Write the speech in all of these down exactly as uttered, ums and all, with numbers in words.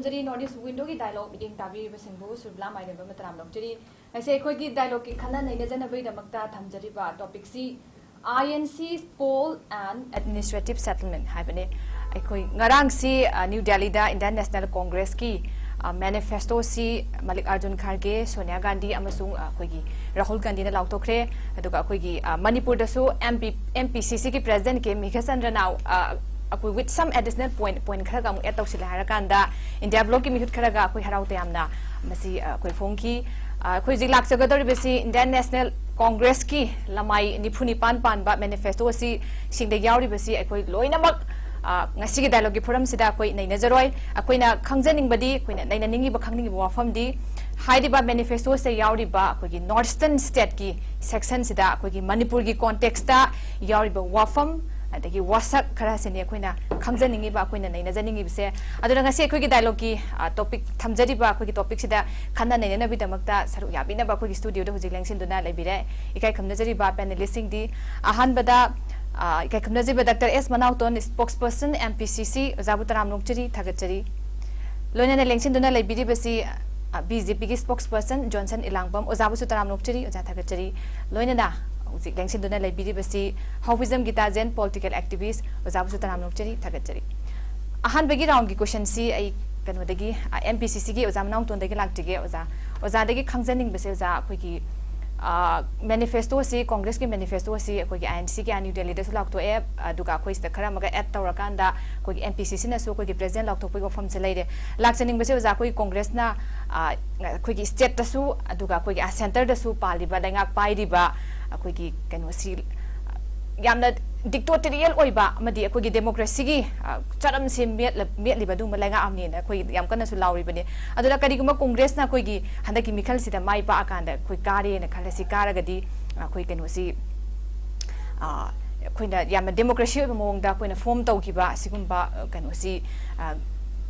North east ꯋꯤꯟꯗꯣꯒꯤ dialogue ꯃꯤꯠꯌꯦꯡ ꯇꯥꯕꯤꯔꯤꯕꯁꯤꯡꯕꯨ ꯁꯨꯔꯕꯤꯂꯥ ꯃꯥꯏꯔꯦꯝꯕꯝ ꯇꯔꯥꯝꯅ ꯂꯧꯖꯔꯤ꯫ ꯉꯁꯤ ꯑꯩꯈꯣꯏꯒꯤ ꯗꯥꯏꯂꯣꯒꯀꯤ ꯈꯟꯅ ꯅꯩꯅꯖꯅꯕꯒꯤꯗꯃꯛꯇ ꯊꯝꯖꯔꯤꯕ ꯇꯣꯄꯤꯛꯁꯤ I N C poll and administrative settlement ꯍꯥꯏꯕꯅꯤ꯫ ꯑꯩꯈꯣꯏ ꯉꯔꯥꯡꯁꯤ, ꯑ, ꯅ꯭ꯌꯨ ꯗꯦꯜꯂꯤꯗ ꯏꯟꯗꯤꯌꯟ ꯅꯦꯁꯅꯦꯜ ꯀꯣꯡꯒ꯭ꯔꯦꯁꯀꯤ, ꯑ, ꯃꯦꯅꯤꯐꯦꯁꯇꯣꯁꯤ ꯃꯜꯂꯤꯀꯥꯔꯖꯨꯟ ꯈꯥꯔꯒꯦ, ꯁꯣꯅꯤꯌꯥ ꯒꯥꯟꯙꯤ ꯑꯃꯁꯨꯡ, ꯑ, ꯑꯩꯈꯣꯏꯒꯤ ꯔꯥꯍꯨꯜ ꯒꯥꯟꯙꯤꯅ ꯂꯥꯎꯊꯣꯛꯈ꯭ꯔꯦ꯫ ꯑꯗꯨꯒ ꯑꯩꯈꯣꯏꯒꯤ, ꯑ, ꯃꯅꯤꯄꯨꯔꯗꯁꯨ M P, M P C C ꯒꯤ president ꯀꯦ ꯃꯤꯈꯦꯁꯟꯗ꯭ꯔꯅ, ꯑ, ꯑꯩꯈꯣꯏ with some additional point, point ꯈꯔꯒ ꯑꯃꯨꯛ add ꯇꯧꯁꯤꯜꯂꯦ ꯍꯥꯏꯔꯀꯥꯟꯗ ꯏꯟꯗꯤꯌꯥ ꯕ꯭ꯂꯣꯛꯀꯤ ꯃꯤꯍꯨꯠ ꯈꯔꯒ ꯑꯩꯈꯣꯏ ꯍꯔꯥꯎ ꯇꯌꯥꯝꯅ ꯃꯁꯤ, ꯑ, ꯑꯩꯈꯣꯏ ꯐꯣꯡꯈꯤ꯫ ꯑ, ꯑꯩꯈꯣꯏ ꯍꯧꯖꯤꯛ ꯂꯥꯛꯆꯒꯗꯧꯔꯤꯕꯁꯤ ꯏꯟꯗꯤꯌꯟ ꯅꯦꯁꯅꯦꯜ ꯀꯣꯡꯒ꯭ꯔꯦꯁꯀꯤ ꯂꯃꯥꯏ ꯅꯤꯐꯨ ꯅꯤꯄꯥꯟ ꯄꯥꯟꯕ ꯃꯦꯅꯤꯐꯦꯁꯇꯣ ꯑꯁꯤ ꯁꯤꯡꯗ ꯌꯥꯎꯔꯤꯕꯁꯤ ꯑꯩꯈꯣꯏ ꯂꯣꯏꯅꯃꯛ, ꯑ, ꯉꯁꯤꯒꯤ ꯗꯥꯏꯂꯣꯒꯀꯤ ꯐꯣꯔꯝꯁꯤꯗ ꯑꯩꯈꯣꯏ ꯅꯩꯅꯖꯔꯣꯏ꯫ ꯑꯩꯈꯣꯏꯅ ꯈꯪꯖꯅꯤꯡꯕꯗꯤ, ꯑꯩꯈꯣꯏꯅ ꯅꯩꯅꯅꯤꯡꯉꯤꯕ, ꯈꯪꯅꯤꯡꯉꯤꯕ ꯋꯥꯐꯝꯗꯤ ꯍꯥꯏꯔꯤꯕ ꯃꯦꯅꯤꯐꯦꯁꯇꯣꯁꯤꯗ ꯌꯥꯎꯔꯤꯕ ꯑꯩꯈꯣꯏꯒꯤ ꯅꯣꯔꯠ ꯏꯁꯇꯔꯟ ꯁ꯭ꯇꯦꯠꯀꯤ ꯁꯦꯛꯁꯟꯁꯤꯗ ꯑꯩꯈꯣꯏꯒꯤ ꯃꯅꯤꯄꯨꯔꯒꯤ ꯀꯣꯟꯇꯦꯛꯁꯇ ꯌꯥꯎꯔꯤꯕ ꯋꯥꯐꯝ ꯑꯗꯒꯤ ꯋꯥꯁꯛ ꯈꯔꯁꯤꯅꯤ ꯑꯩꯈꯣꯏꯅ ꯈꯪꯖꯅꯤꯡꯉꯤꯕ, ꯑꯩꯈꯣꯏꯅ ꯅꯩꯅꯖꯅꯤꯡꯉꯤꯕꯁꯦ꯫ ꯑꯗꯨꯅ ꯉꯁꯤ ꯑꯩꯈꯣꯏꯒꯤ ꯗꯥꯏꯂꯣꯒꯀꯤ, ꯑ, ꯇꯣꯄꯤꯛ ꯊꯝꯖꯔꯤꯕ ꯑꯩꯈꯣꯏꯒꯤ ꯇꯣꯄꯤꯛꯁꯤꯗ ꯈꯟꯅ ꯅꯩꯅꯅꯕꯒꯤꯗꯃꯛꯇ ꯁꯔꯨꯛ ꯌꯥꯕꯤꯅꯕ ꯑꯩꯈꯣꯏꯒꯤ ꯁ꯭ꯇꯨꯗꯤꯑꯣꯗ ꯍꯧꯖꯤꯛ ꯂꯦꯡꯁꯤꯟꯗꯨꯅ ꯂꯩꯕꯤꯔꯦ꯫ ꯏꯀꯥꯏ ꯈꯨꯝꯅꯖꯔꯤꯕ ꯄꯦꯅꯦꯂꯤꯁꯁꯤꯡꯗꯤ ꯑꯍꯥꯟꯕꯗ, ꯑ, ꯏꯀꯥꯏ ꯈꯨꯝꯅꯖꯔꯤꯕ ꯗꯥꯛꯇꯔ ꯑꯦꯁ ꯃꯅꯥꯎꯇꯣꯟ, spokesperson M P C C, ꯑꯣꯖꯥꯕꯨ ꯇꯔꯥꯝꯅ ꯑꯣꯛꯆꯔꯤ, ꯊꯥꯒꯠꯆꯔꯤ꯫ ꯂꯣꯏꯅꯅ ꯂꯦꯡꯁꯤꯟꯗꯨꯅ ꯂꯩꯕꯤꯔꯤꯕꯁꯤ, ꯑ, B J P ꯒꯤ spokesperson ꯖꯣꯟꯁꯟ ꯏꯂꯥꯡꯕꯝ, ꯑꯣꯖꯥꯕꯨꯁꯨ ꯇꯔꯥꯝꯅ ꯑꯣꯛꯆꯔꯤ, ꯑꯣꯖꯥ ꯊꯥꯒꯠꯆꯔꯤ꯫ ꯂꯣꯏꯅꯅ ꯍꯧꯖꯤꯛ ꯂꯦꯡꯁꯤꯟꯗꯨꯅ ꯂꯩꯕꯤꯔꯤꯕꯁꯤ ꯍꯥꯎꯐꯤꯖꯝ ꯒꯤꯇꯥꯖꯦꯟ, political activist, ꯑꯣꯖꯥꯕꯨꯁꯨ ꯇꯔꯥꯝꯅ ꯑꯣꯛꯆꯔꯤ, ꯊꯥꯒꯠꯆꯔꯤ꯫ ꯑꯍꯥꯟꯕꯒꯤ ꯔꯥꯎꯟꯒꯤ ꯀꯣꯏꯁꯟꯁꯤ ꯑꯩ ꯀꯩꯅꯣꯗꯒꯤ, ꯑ, M P C C ꯒꯤ ꯑꯣꯖꯥ ꯃꯅꯥꯎꯇꯣꯟꯗꯒꯤ ꯂꯥꯛꯆꯒꯦ꯫ ꯑꯣꯖꯥ, ꯑꯣꯖꯥꯗꯒꯤ ꯈꯪꯖꯅꯤꯡꯕꯁꯦ, ꯑꯣꯖꯥ, ꯑꯩꯈꯣꯏꯒꯤ, ꯑ, ꯃꯦꯅꯤꯐꯦꯁꯇꯣ ꯑꯁꯤ, ꯀꯣꯡꯒ꯭ꯔꯦꯁꯀꯤ ꯃꯦꯅꯤꯐꯦꯁꯇꯣ ꯑꯁꯤ ꯑꯩꯈꯣꯏꯒꯤ I N C ꯀꯌꯥ ꯅ꯭ꯌꯨ ꯗꯦꯜꯂꯤꯗꯁꯨ ꯂꯥꯎꯊꯣꯛꯑꯦ, ꯑꯗꯨꯒ ꯑꯩꯈꯣꯏ ꯁꯤꯗ ꯈꯔ ꯑꯃꯒ add ꯇꯧꯔꯀꯥꯟꯗ ꯑꯩꯈꯣꯏꯒꯤ M P C C ꯅꯁꯨ ꯑꯩꯈꯣꯏꯒꯤ president ꯂꯥꯎꯊꯣꯛꯄꯒꯤ ꯋꯥꯐꯝꯁꯦ ꯂꯩꯔꯦ꯫ ꯂꯥꯛꯆꯅꯤꯡꯕꯁꯦ, ꯑꯣꯖꯥ, ꯑꯩꯈꯣꯏꯒꯤ ꯀꯣꯡꯒ꯭ꯔꯦꯁꯅ, ꯑ, ꯑꯩꯈꯣꯏꯒꯤ state ꯇꯁꯨ, ꯑꯗꯨꯒ ꯑꯩꯈꯣꯏꯒꯤ, ꯑ, centre ꯗꯁꯨ ꯄꯥꯜꯂꯤꯕ, ꯂꯩꯉꯥꯛ ꯄꯥꯏꯔꯤꯕ ꯑꯩꯈꯣꯏꯒꯤ ꯀꯩꯅꯣꯁꯤ, ꯑ, ꯌꯥꯝꯅ dictatorial ꯑꯣꯏꯕ ꯑꯃꯗꯤ ꯑꯩꯈꯣꯏꯒꯤ democracy ꯒꯤ, ꯑ, ꯆꯔꯝꯁꯦ ꯃꯦꯠꯂ-, ꯃꯦꯠꯂꯤꯕ ꯑꯗꯨꯒꯨꯝꯕ ꯂꯩꯉꯥꯛ ꯑꯃꯅꯦꯅ ꯑꯩꯈꯣꯏ ꯌꯥꯝ ꯀꯟꯅꯁꯨ ꯂꯥꯎꯔꯤꯕꯅꯤ꯫ ꯑꯗꯨꯅ ꯀꯔꯤꯒꯨꯝꯕ ꯀꯣꯡꯒ꯭ꯔꯦꯁꯅ ꯑꯩꯈꯣꯏꯒꯤ ꯍꯟꯗꯛꯀꯤ ꯃꯤꯈꯜꯁꯤꯗ ꯃꯥꯏ ꯄꯥꯛꯑꯀꯥꯟꯗ ꯑꯩꯈꯣꯏ ꯀꯥꯔꯦꯅ ꯈꯜꯂꯁꯤ, ꯀꯥꯔꯒꯗꯤ ꯑꯩꯈꯣꯏ ꯀꯩꯅꯣꯁꯤ, ꯑ, ꯑꯩꯈꯣꯏꯅ ꯌꯥꯝꯅ democracy ꯑꯣꯏꯕ ꯃꯑꯣꯡꯗ ꯑꯩꯈꯣꯏꯅ form ꯇꯧꯈꯤꯕ ꯑꯁꯤꯒꯨꯝꯕ, ꯑ, ꯀꯩꯅꯣꯁꯤ, ꯑ,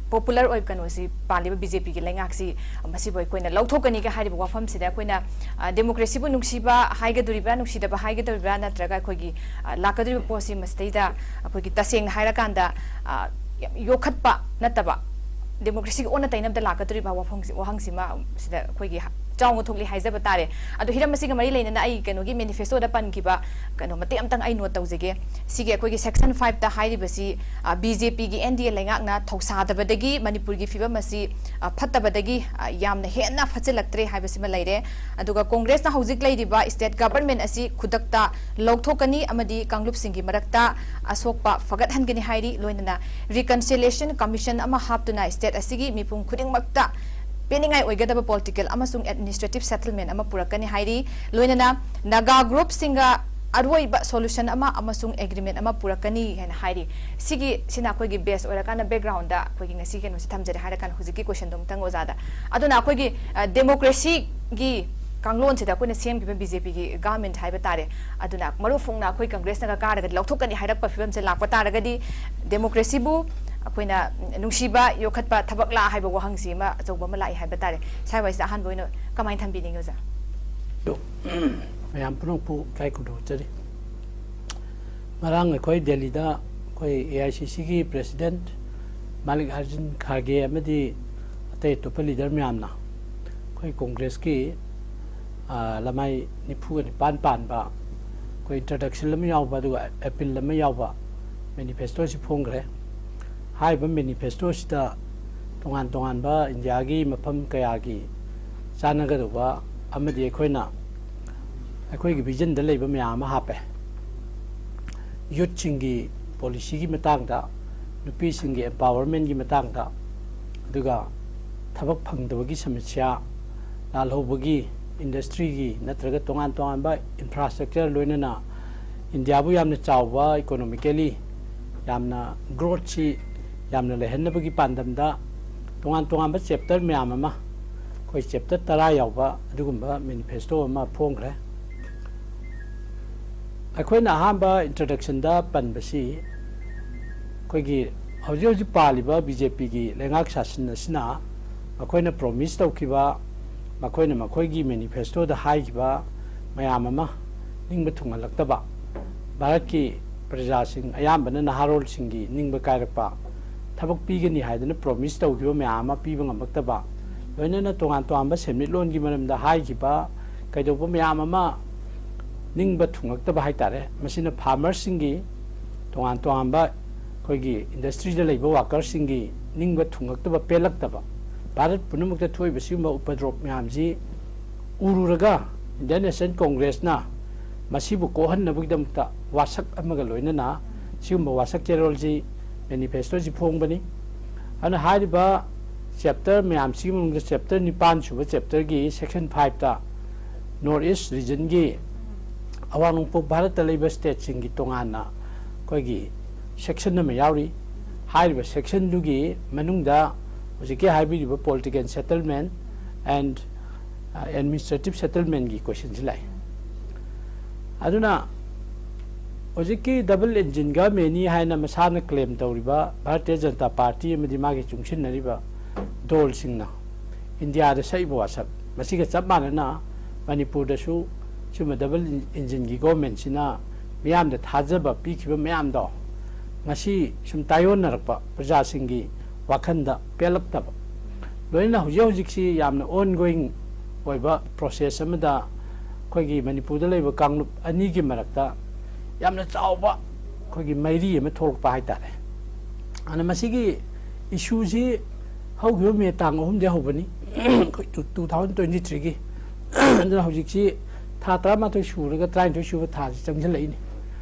popular ꯑꯣꯏꯕ ꯀꯩꯅꯣꯁꯤ ꯄꯥꯜꯂꯤꯕ B J P ꯒꯤ ꯂꯩꯉꯥꯛꯁꯤ ꯃꯁꯤꯕꯨ ꯑꯩꯈꯣꯏꯅ ꯂꯧꯊꯣꯛꯀꯅꯤꯒ ꯍꯥꯏꯔꯤꯕ ꯋꯥꯐꯝꯁꯤꯗ ꯑꯩꯈꯣꯏꯅ, ꯑ, democracy ꯕꯨ ꯅꯨꯡꯁꯤꯕ ꯍꯥꯏꯒꯗꯣꯔꯤꯕ꯭ꯔꯥ, ꯅꯨꯡꯁꯤꯗꯕ ꯍꯥꯏꯒꯗꯣꯔꯤꯕ꯭ꯔꯥ, ꯅꯠꯇ꯭ꯔꯒ ꯑꯩꯈꯣꯏꯒꯤ, ꯑ, ꯂꯥꯛꯀꯗꯧꯔꯤꯕ ꯄꯣꯠꯁꯤ ꯃꯁꯤꯗꯩꯗ ꯑꯩꯈꯣꯏꯒꯤ ꯇꯁꯦꯡꯅ ꯍꯥꯏꯔꯀꯥꯟꯗ, ꯑ, ꯌꯥꯝ ꯌꯣꯛꯈꯠꯄ ꯅꯠꯇꯕ, ꯗꯦꯃꯣꯀ꯭ꯔꯦꯁꯤꯒꯤ ꯑꯣꯟꯅ ꯇꯩꯅꯕꯗ ꯂꯥꯛꯀꯗꯧꯔꯤꯕ ꯋꯥꯐꯝꯁꯤ, ꯋꯥꯍꯪꯁꯤꯃ ꯁꯤꯗ ꯑꯩꯈꯣꯏꯒꯤ ꯆꯥꯎꯅ ꯊꯣꯛꯂꯤ ꯍꯥꯏꯖꯕ ꯇꯥꯔꯦ꯫ ꯑꯗꯣ ꯍꯤꯔꯝ ꯑꯁꯤꯒ ꯃꯔꯤ ꯂꯩꯅꯅ ꯑꯩ ꯀꯩꯅꯣꯒꯤ ꯃꯦꯅꯤꯐꯦꯁꯇꯣꯗ ꯄꯟꯈꯤꯕ ꯀꯩꯅꯣ ꯃꯇꯦꯛ ꯑꯃꯇꯪ ꯑꯩ ꯅꯣꯠ ꯇꯧꯖꯒꯦ꯫ ꯁꯤꯒꯤ ꯑꯩꯈꯣꯏꯒꯤ ꯁꯦꯛꯁꯟ ꯐꯥꯏꯚꯇ ꯍꯥꯏꯔꯤꯕꯁꯤ, ꯕꯤ ꯖꯦ ꯄꯤꯒꯤ ꯑꯦꯟ ꯗꯤ ꯑꯦ ꯂꯩꯉꯥꯛꯅ ꯊꯧꯁꯥꯗꯕꯗꯒꯤ ꯃꯅꯤꯄꯨꯔꯒꯤ ꯐꯤꯕꯝ ꯑꯁꯤ, ꯑ, ꯐꯠꯇꯕꯗꯒꯤ, ꯑ, ꯌꯥꯝꯅ ꯍꯦꯟꯅ ꯐꯠꯆꯤꯜꯂꯛꯇ꯭ꯔꯦ ꯍꯥꯏꯕꯁꯤꯃ ꯂꯩꯔꯦ꯫ ꯑꯗꯨꯒ ꯀꯣꯡꯒ꯭ꯔꯦꯁꯅ ꯍꯧꯖꯤꯛ ꯂꯩꯔꯤꯕ ꯁ꯭ꯇꯦꯠ ꯒꯚꯔꯟꯃꯦꯟ ꯑꯁꯤ ꯈꯨꯗꯛꯇ ꯂꯧꯊꯣꯛꯀꯅꯤ ꯑꯃꯗꯤ ꯀꯥꯡꯂꯨꯞꯁꯤꯡꯒꯤ ꯃꯔꯛꯇ ꯑꯁꯣꯛꯄ ꯐꯒꯠꯍꯟꯒꯅꯤ ꯍꯥꯏꯔꯤ꯫ ꯂꯣꯏꯅꯅ ꯔꯤꯀꯟꯁꯤꯂꯤꯌꯦꯁꯟ ꯀꯃꯤꯁꯟ ꯑꯃ ꯍꯥꯞꯇꯨꯅ ꯁ꯭ꯇꯦꯠ ꯑꯁꯤꯒꯤ ꯃꯤꯄꯨꯝ ꯈꯨꯗꯤꯡꯃꯛꯇ ꯄꯤꯅꯤꯡꯉꯥꯏ ꯑꯣꯏꯒꯗꯕ ꯄꯣꯂꯤꯇꯤꯀꯦꯜ ꯑꯃꯁꯨꯡ ꯑꯦꯗꯃꯤꯅꯤꯁꯇ꯭ꯔꯦꯇꯤꯚ ꯁꯦꯇꯜꯃꯦꯟ ꯑꯃ ꯄꯨꯔꯛꯀꯅꯤ ꯍꯥꯏꯔꯤ꯫ ꯂꯣꯏꯅꯅ ꯅꯥꯒꯥ ꯒ꯭ꯔꯨꯞꯁꯤꯡꯒ ꯑꯔꯣꯏꯕ ꯁꯣꯂꯨꯁꯟ ꯑꯃ ꯑꯃꯁꯨꯡ ꯑꯦꯒ꯭ꯔꯤꯃꯦꯟ ꯑꯃ ꯄꯨꯔꯛꯀꯅꯤ ꯍꯥꯏꯅ ꯍꯥꯏꯔꯤ꯫ ꯁꯤꯒꯤ, ꯁꯤꯅ ꯑꯩꯈꯣꯏꯒꯤ ꯕꯦꯁ ꯑꯣꯏꯔꯀꯥꯟꯗ ꯕꯦꯛꯒ꯭ꯔꯥꯎꯟꯗ ꯑꯩꯈꯣꯏꯒꯤ ꯉꯁꯤ ꯀꯩꯅꯣꯁꯤ ꯊꯝꯖꯔꯦ ꯍꯥꯏꯔꯀꯥꯟꯗ ꯍꯧꯖꯤꯛꯀꯤ ꯀꯣꯏꯁꯟꯗꯣ ꯑꯃꯨꯛꯇꯪ ꯑꯣꯖꯥꯗ꯫ ꯑꯗꯨꯅ ꯑꯩꯈꯣꯏꯒꯤ, ꯑ, ꯗꯦꯃꯣꯀ꯭ꯔꯦꯁꯤꯒꯤ ꯀꯥꯡꯂꯣꯟꯁꯤꯗ ꯑꯩꯈꯣꯏꯅ ꯁꯦꯝꯈꯤꯕ ꯕꯤ ꯖꯦ ꯄꯤꯒꯤ ꯒꯚꯔꯟꯃꯦꯟ ꯍꯥꯏꯕ ꯇꯥꯔꯦ, ꯑꯗꯨꯅ ꯃꯔꯨꯞ ꯐꯣꯡꯅ ꯑꯩꯈꯣꯏ ꯀꯪꯒ꯭ꯔꯦꯁꯅꯒ ꯀꯥꯔꯒꯗꯤ ꯂꯧꯊꯣꯛꯀꯅꯤ ꯍꯥꯏꯔꯛꯄ ꯐꯤꯕꯝꯁꯦ ꯂꯥꯛꯄ ꯇꯥꯔꯒꯗꯤ ꯗꯦꯃꯣꯀ꯭ꯔꯦꯁꯤꯕꯨ ꯑꯩꯈꯣꯏꯅ ꯅꯨꯡꯁꯤꯕ ꯌꯣꯛꯈꯠꯄ ꯊꯕꯛꯂꯥ ꯍꯥꯏꯕ ꯋꯥꯍꯪꯁꯤ ꯑꯃ ꯑꯆꯧꯕ ꯑꯃ ꯂꯥꯛꯏ ꯍꯥꯏꯕ ꯇꯥꯔꯦ꯫ ꯁ꯭ꯋꯥꯏꯋꯥꯏꯁꯤꯗ ꯑꯍꯥꯟꯕ ꯑꯣꯏꯅ ꯀꯃꯥꯏꯅ ꯊꯝꯕꯤꯅꯤꯡꯉꯤ ꯑꯣꯖꯥ? ꯑꯗꯣ, ꯃꯌꯥꯝ ꯄꯨꯝꯅꯃꯛꯄꯨ ꯏꯀꯥꯏ ꯈꯨꯝꯅꯖꯔꯤ꯫ ꯉꯔꯥꯡ ꯑꯩꯈꯣꯏ ꯗꯦꯜꯂꯤꯗ ꯑꯩꯈꯣꯏ ꯑꯦ ꯑꯥꯏ ꯁꯤ ꯁꯤꯒꯤ ꯄ꯭ꯔꯦꯁꯤꯗꯦꯟꯠ ꯃꯥꯂꯤꯛ ꯑꯥꯔꯖꯨꯟ ꯈꯥꯔꯒꯦ ꯑꯃꯗꯤ ꯑꯇꯩ ꯑꯇꯣꯞꯄ ꯂꯤꯗꯔ ꯃꯌꯥꯝꯅ ꯑꯩꯈꯣꯏ ꯀꯣꯡꯒ꯭ꯔꯦꯁꯀꯤ, ꯑ, ꯂꯃꯥꯏ ꯅꯤꯐꯨꯒ ꯅꯤꯄꯥꯟ ꯄꯥꯟꯕ ꯑꯩꯈꯣꯏ ꯏꯟꯇ꯭ꯔꯗꯛꯁꯟ ꯑꯃ ꯌꯥꯎꯕ, ꯑꯗꯨꯒ ꯑꯦꯄꯤꯜ ꯑꯃ ꯌꯥꯎꯕ ꯃꯦꯅꯤꯐꯦꯁꯇꯣꯁꯤ ꯐꯣꯡꯈ꯭ꯔꯦ꯫ ꯍꯥꯏꯔꯤꯕ ꯃꯦꯅꯤꯐꯦꯁꯇꯣꯁꯤꯗ ꯇꯣꯉꯥꯟ ꯇꯣꯉꯥꯟꯕ ꯏꯟꯗꯤꯌꯥꯒꯤ ꯃꯐꯝ ꯀꯌꯥꯒꯤ ꯆꯥꯟꯅꯒꯗꯧꯕ ꯑꯃꯗꯤ ꯑꯩꯈꯣꯏꯅ, ꯑꯩꯈꯣꯏꯒꯤ ꯚꯤꯖꯟꯗ ꯂꯩꯕ ꯃꯌꯥꯝ ꯑꯃ ꯍꯥꯞꯄꯦ꯫ ꯌꯨꯠꯁꯤꯡꯒꯤ ꯄꯣꯂꯤꯁꯤꯒꯤ ꯃꯇꯥꯡꯗ, ꯅꯨꯄꯤꯁꯤꯡꯒꯤ ꯑꯦꯝꯄꯥꯋꯔꯃꯦꯟꯒꯤ ꯃꯇꯥꯡꯗ, ꯑꯗꯨꯒ ꯊꯕꯛ ꯐꯪꯗꯕꯒꯤ ꯁꯃꯁ꯭ꯌꯥ, ꯂꯥꯜꯍꯧꯕꯒꯤ, ꯏꯟꯗꯁꯇ꯭ꯔꯤꯒꯤ ꯅꯠꯇ꯭ꯔꯒ ꯇꯣꯉꯥꯟ ꯇꯣꯉꯥꯟꯕ ꯏꯟꯐ꯭ꯔꯥꯁ꯭ꯇ꯭ꯔꯛꯆꯔ, ꯂꯣꯏꯅꯅ ꯏꯟꯗꯤꯌꯥꯕꯨ ꯌꯥꯝꯅ ꯆꯥꯎꯕ ꯏꯀꯣꯅꯣꯃꯤꯀꯦꯂꯤ ꯌꯥꯝꯅ ꯒ꯭ꯔꯣꯠꯁꯤ ꯌꯥꯝꯅ ꯂꯩꯍꯟꯅꯕꯒꯤ ꯄꯥꯟꯗꯝꯗ ꯇꯣꯉꯥꯟ ꯇꯣꯉꯥꯟꯕ ꯆꯦꯞꯇꯔ ꯃꯌꯥꯝ ꯑꯃ, ꯑꯩꯈꯣꯏ ꯆꯦꯞꯇꯔ ꯇꯔꯥ ꯌꯥꯎꯕ ꯑꯗꯨꯒꯨꯝꯕ ꯃꯦꯅꯤꯐꯦꯁꯇꯣ ꯑꯃ ꯐꯣꯡꯈ꯭ꯔꯦ꯫ ꯑꯩꯈꯣꯏꯅ ꯑꯍꯥꯟꯕ ꯏꯟꯇ꯭ꯔꯗꯛꯁꯟꯗ ꯄꯟꯕꯁꯤ, ꯑꯩꯈꯣꯏꯒꯤ ꯍꯧꯖꯤꯛ ꯍꯧꯖꯤꯛ ꯄꯥꯜꯂꯤꯕ ꯕꯤ ꯖꯦ ꯄꯤꯒꯤ ꯂꯩꯉꯥꯛ ꯁꯥꯁꯟ ꯑꯁꯤꯅ ꯃꯈꯣꯏꯅ ꯄ꯭ꯔꯣꯃꯤꯁ ꯇꯧꯈꯤꯕ, ꯃꯈꯣꯏꯅ ꯃꯈꯣꯏꯒꯤ ꯃꯦꯅꯤꯐꯦꯁꯇꯣꯗ ꯍꯥꯏꯈꯤꯕ ꯃꯌꯥꯝ ꯑꯃ ꯅꯤꯡꯕ ꯊꯨꯡꯍꯜꯂꯛꯇꯕ, ꯚꯥꯔꯠꯀꯤ ꯄ꯭ꯔꯖꯥꯁꯤꯡ, ꯑꯌꯥꯝꯕꯅ ꯅꯍꯥꯔꯣꯜꯁꯤꯡꯒꯤ ꯅꯤꯡꯕ ꯀꯥꯏꯔꯛꯄ, ꯊꯕꯛ ꯄꯤꯒꯅꯤ ꯍꯥꯏꯗꯅ ꯄ꯭ꯔꯣꯃꯤꯁ ꯇꯧꯈꯤꯕ ꯃꯌꯥꯝ ꯑꯃ ꯄꯤꯕ ꯉꯝꯃꯛꯇꯕ, ꯂꯣꯏꯅꯅ ꯇꯣꯉꯥꯟ ꯇꯣꯉꯥꯟꯕ ꯁꯦꯟꯃꯤꯠꯂꯣꯟꯒꯤ ꯃꯔꯝꯗ ꯍꯥꯏꯈꯤꯕ ꯀꯩꯗꯧꯕ ꯃꯌꯥꯝ ꯑꯃ ꯅꯤꯡꯕ ꯊꯨꯡꯉꯛꯇꯕ ꯍꯥꯏꯇꯥꯔꯦ꯫ ꯃꯁꯤꯅ ꯐꯥꯔꯃꯔꯁꯤꯡꯒꯤ, ꯇꯣꯉꯥꯟ ꯇꯣꯉꯥꯟꯕ ꯑꯩꯈꯣꯏꯒꯤ ꯏꯟꯗꯁꯇ꯭ꯔꯤꯗ ꯂꯩꯕ ꯋꯥꯀꯔꯁꯤꯡꯒꯤ ꯅꯤꯡꯕ ꯊꯨꯡꯉꯛꯇꯕ, ꯄꯦꯜꯂꯛꯇꯕ, ꯚꯥꯔꯠ ꯄꯨꯝꯅꯃꯛꯇ ꯊꯣꯛꯏꯕ ꯁꯤꯒꯨꯝꯕ ꯎꯄꯗ꯭ꯔꯣꯞ ꯃꯌꯥꯝꯁꯤ ꯎꯔꯨꯔꯒ ꯏꯟꯗꯤꯌꯟ ꯅꯦꯁꯅꯦꯜ ꯀꯣꯡꯒ꯭ꯔꯦꯁꯅ ꯃꯁꯤꯕꯨ ꯀꯣꯛꯍꯟꯅꯕꯒꯤꯗꯃꯛꯇ ꯋꯥꯁꯛ ꯑꯃꯒ ꯂꯣꯏꯅꯅ ꯁꯤꯒꯨꯝꯕ ꯋꯥꯁꯛ ꯆꯦꯔꯣꯜꯁꯤ, ꯃꯦꯅꯤꯐꯦꯁꯇꯣꯁꯤ ꯐꯣꯡꯕꯅꯤ꯫ ꯑꯗꯨꯅ ꯍꯥꯏꯔꯤꯕ ꯆꯦꯞꯇꯔ ꯃꯌꯥꯝꯁꯤꯒꯤ ꯃꯅꯨꯡꯗ ꯆꯦꯞꯇꯔ ꯅꯤꯄꯥꯟ ꯁꯨꯕ ꯆꯦꯞꯇꯔꯒꯤ ꯁꯦꯛꯁꯟ ꯐꯥꯏꯚꯇ ꯅꯣꯔꯠ ꯏꯁ ꯔꯤꯖꯟꯒꯤ, ꯑꯋꯥꯡ ꯅꯣꯡꯄꯣꯛ ꯚꯥꯔꯠꯇ ꯂꯩꯕ ꯁ꯭ꯇꯦꯠꯁꯤꯡꯒꯤ ꯇꯣꯉꯥꯟꯅ ꯑꯩꯈꯣꯏꯒꯤ ꯁꯦꯛꯁꯟ ꯑꯃ ꯌꯥꯎꯔꯤ꯫ ꯍꯥꯏꯔꯤꯕ ꯁꯦꯛꯁꯟꯗꯨꯒꯤ ꯃꯅꯨꯡꯗ ꯍꯧꯖꯤꯛꯀꯤ ꯍꯥꯏꯕꯤꯔꯤꯕ political settlement and administrative settlementꯀꯤ ꯀꯣꯏꯁꯟꯁꯤ ꯂꯥꯛꯏ꯫ ꯑꯗꯨꯅ ꯍꯧꯖꯤꯛꯀꯤ ꯗꯕꯜ ꯏꯟꯖꯤꯟ ꯒꯚꯔꯟꯃꯦꯟꯅꯤ ꯍꯥꯏꯅ ꯃꯁꯥꯅ ꯀ꯭ꯂꯦꯝ ꯇꯧꯔꯤꯕ ꯚꯥꯔꯇꯤꯌ ꯖꯅꯇꯥ ꯄꯥꯔꯇꯤ ꯑꯃꯗꯤ ꯃꯥꯒꯤ ꯆꯨꯡꯁꯤꯟꯅꯔꯤꯕ ꯗꯣꯜꯁꯤꯡꯅ ꯏꯟꯗꯤꯌꯥꯗ ꯁꯛꯏꯕ ꯋꯥꯁꯛ ꯃꯁꯤꯒ ꯆꯞ ꯃꯥꯟꯅꯅ ꯃꯅꯤꯄꯨꯔꯗꯁꯨ ꯁꯤꯒꯨꯝꯕ ꯗꯕꯜ ꯏꯟꯖꯤꯟꯒꯤ ꯒꯣꯚꯔꯟꯃꯦꯟꯁꯤꯅ ꯃꯤꯌꯥꯝꯗ ꯊꯥꯖꯕ ꯄꯤꯈꯤꯕ ꯃꯌꯥꯝꯗꯣ ꯉꯁꯤ ꯁꯨꯝ ꯇꯥꯏꯑꯣꯟꯅꯔꯛꯄ, ꯄ꯭ꯔꯖꯥꯁꯤꯡꯒꯤ ꯋꯥꯈꯜꯗ ꯄꯦꯜꯂꯛꯇꯕ, ꯂꯣꯏꯅꯅ ꯍꯧꯖꯤꯛ ꯍꯧꯖꯤꯛꯁꯤ ꯌꯥꯝꯅ ongoing ꯑꯣꯏꯕ ꯄ꯭ꯔꯣꯁꯦꯁ ꯑꯃꯗ ꯑꯩꯈꯣꯏꯒꯤ ꯃꯅꯤꯄꯨꯔꯗ ꯂꯩꯕ ꯀꯥꯡꯂꯨꯞ ꯑꯅꯤꯒꯤ ꯃꯔꯛꯇ ꯌꯥꯝꯅ ꯆꯥꯎꯕ ꯑꯩꯈꯣꯏꯒꯤ ꯃꯩꯔꯤ ꯑꯃ ꯊꯣꯛꯂꯛꯄ ꯍꯥꯏꯇꯥꯔꯦ꯫ ꯑꯗꯨꯅ ꯃꯁꯤꯒꯤ ꯏꯁꯨꯁꯤ ꯍꯧꯈꯤꯕ ꯃꯦ ꯇꯥꯡ ꯑꯍꯨꯝꯗꯒꯤ ꯍꯧꯕꯅꯤ, ꯑꯩꯈꯣꯏ two thousand twenty threeꯒꯤ꯫ ꯑꯗꯨꯅ ꯍꯧꯖꯤꯛꯁꯤ ꯊꯥ ꯇꯔꯥꯃꯥꯊꯣꯏ ꯁꯨꯔꯒ ꯇꯔꯥꯅꯤꯊꯣꯏ ꯁꯨꯕ ꯊꯥꯁꯤ ꯆꯪꯁꯤꯜꯂꯛꯏꯅꯤ꯫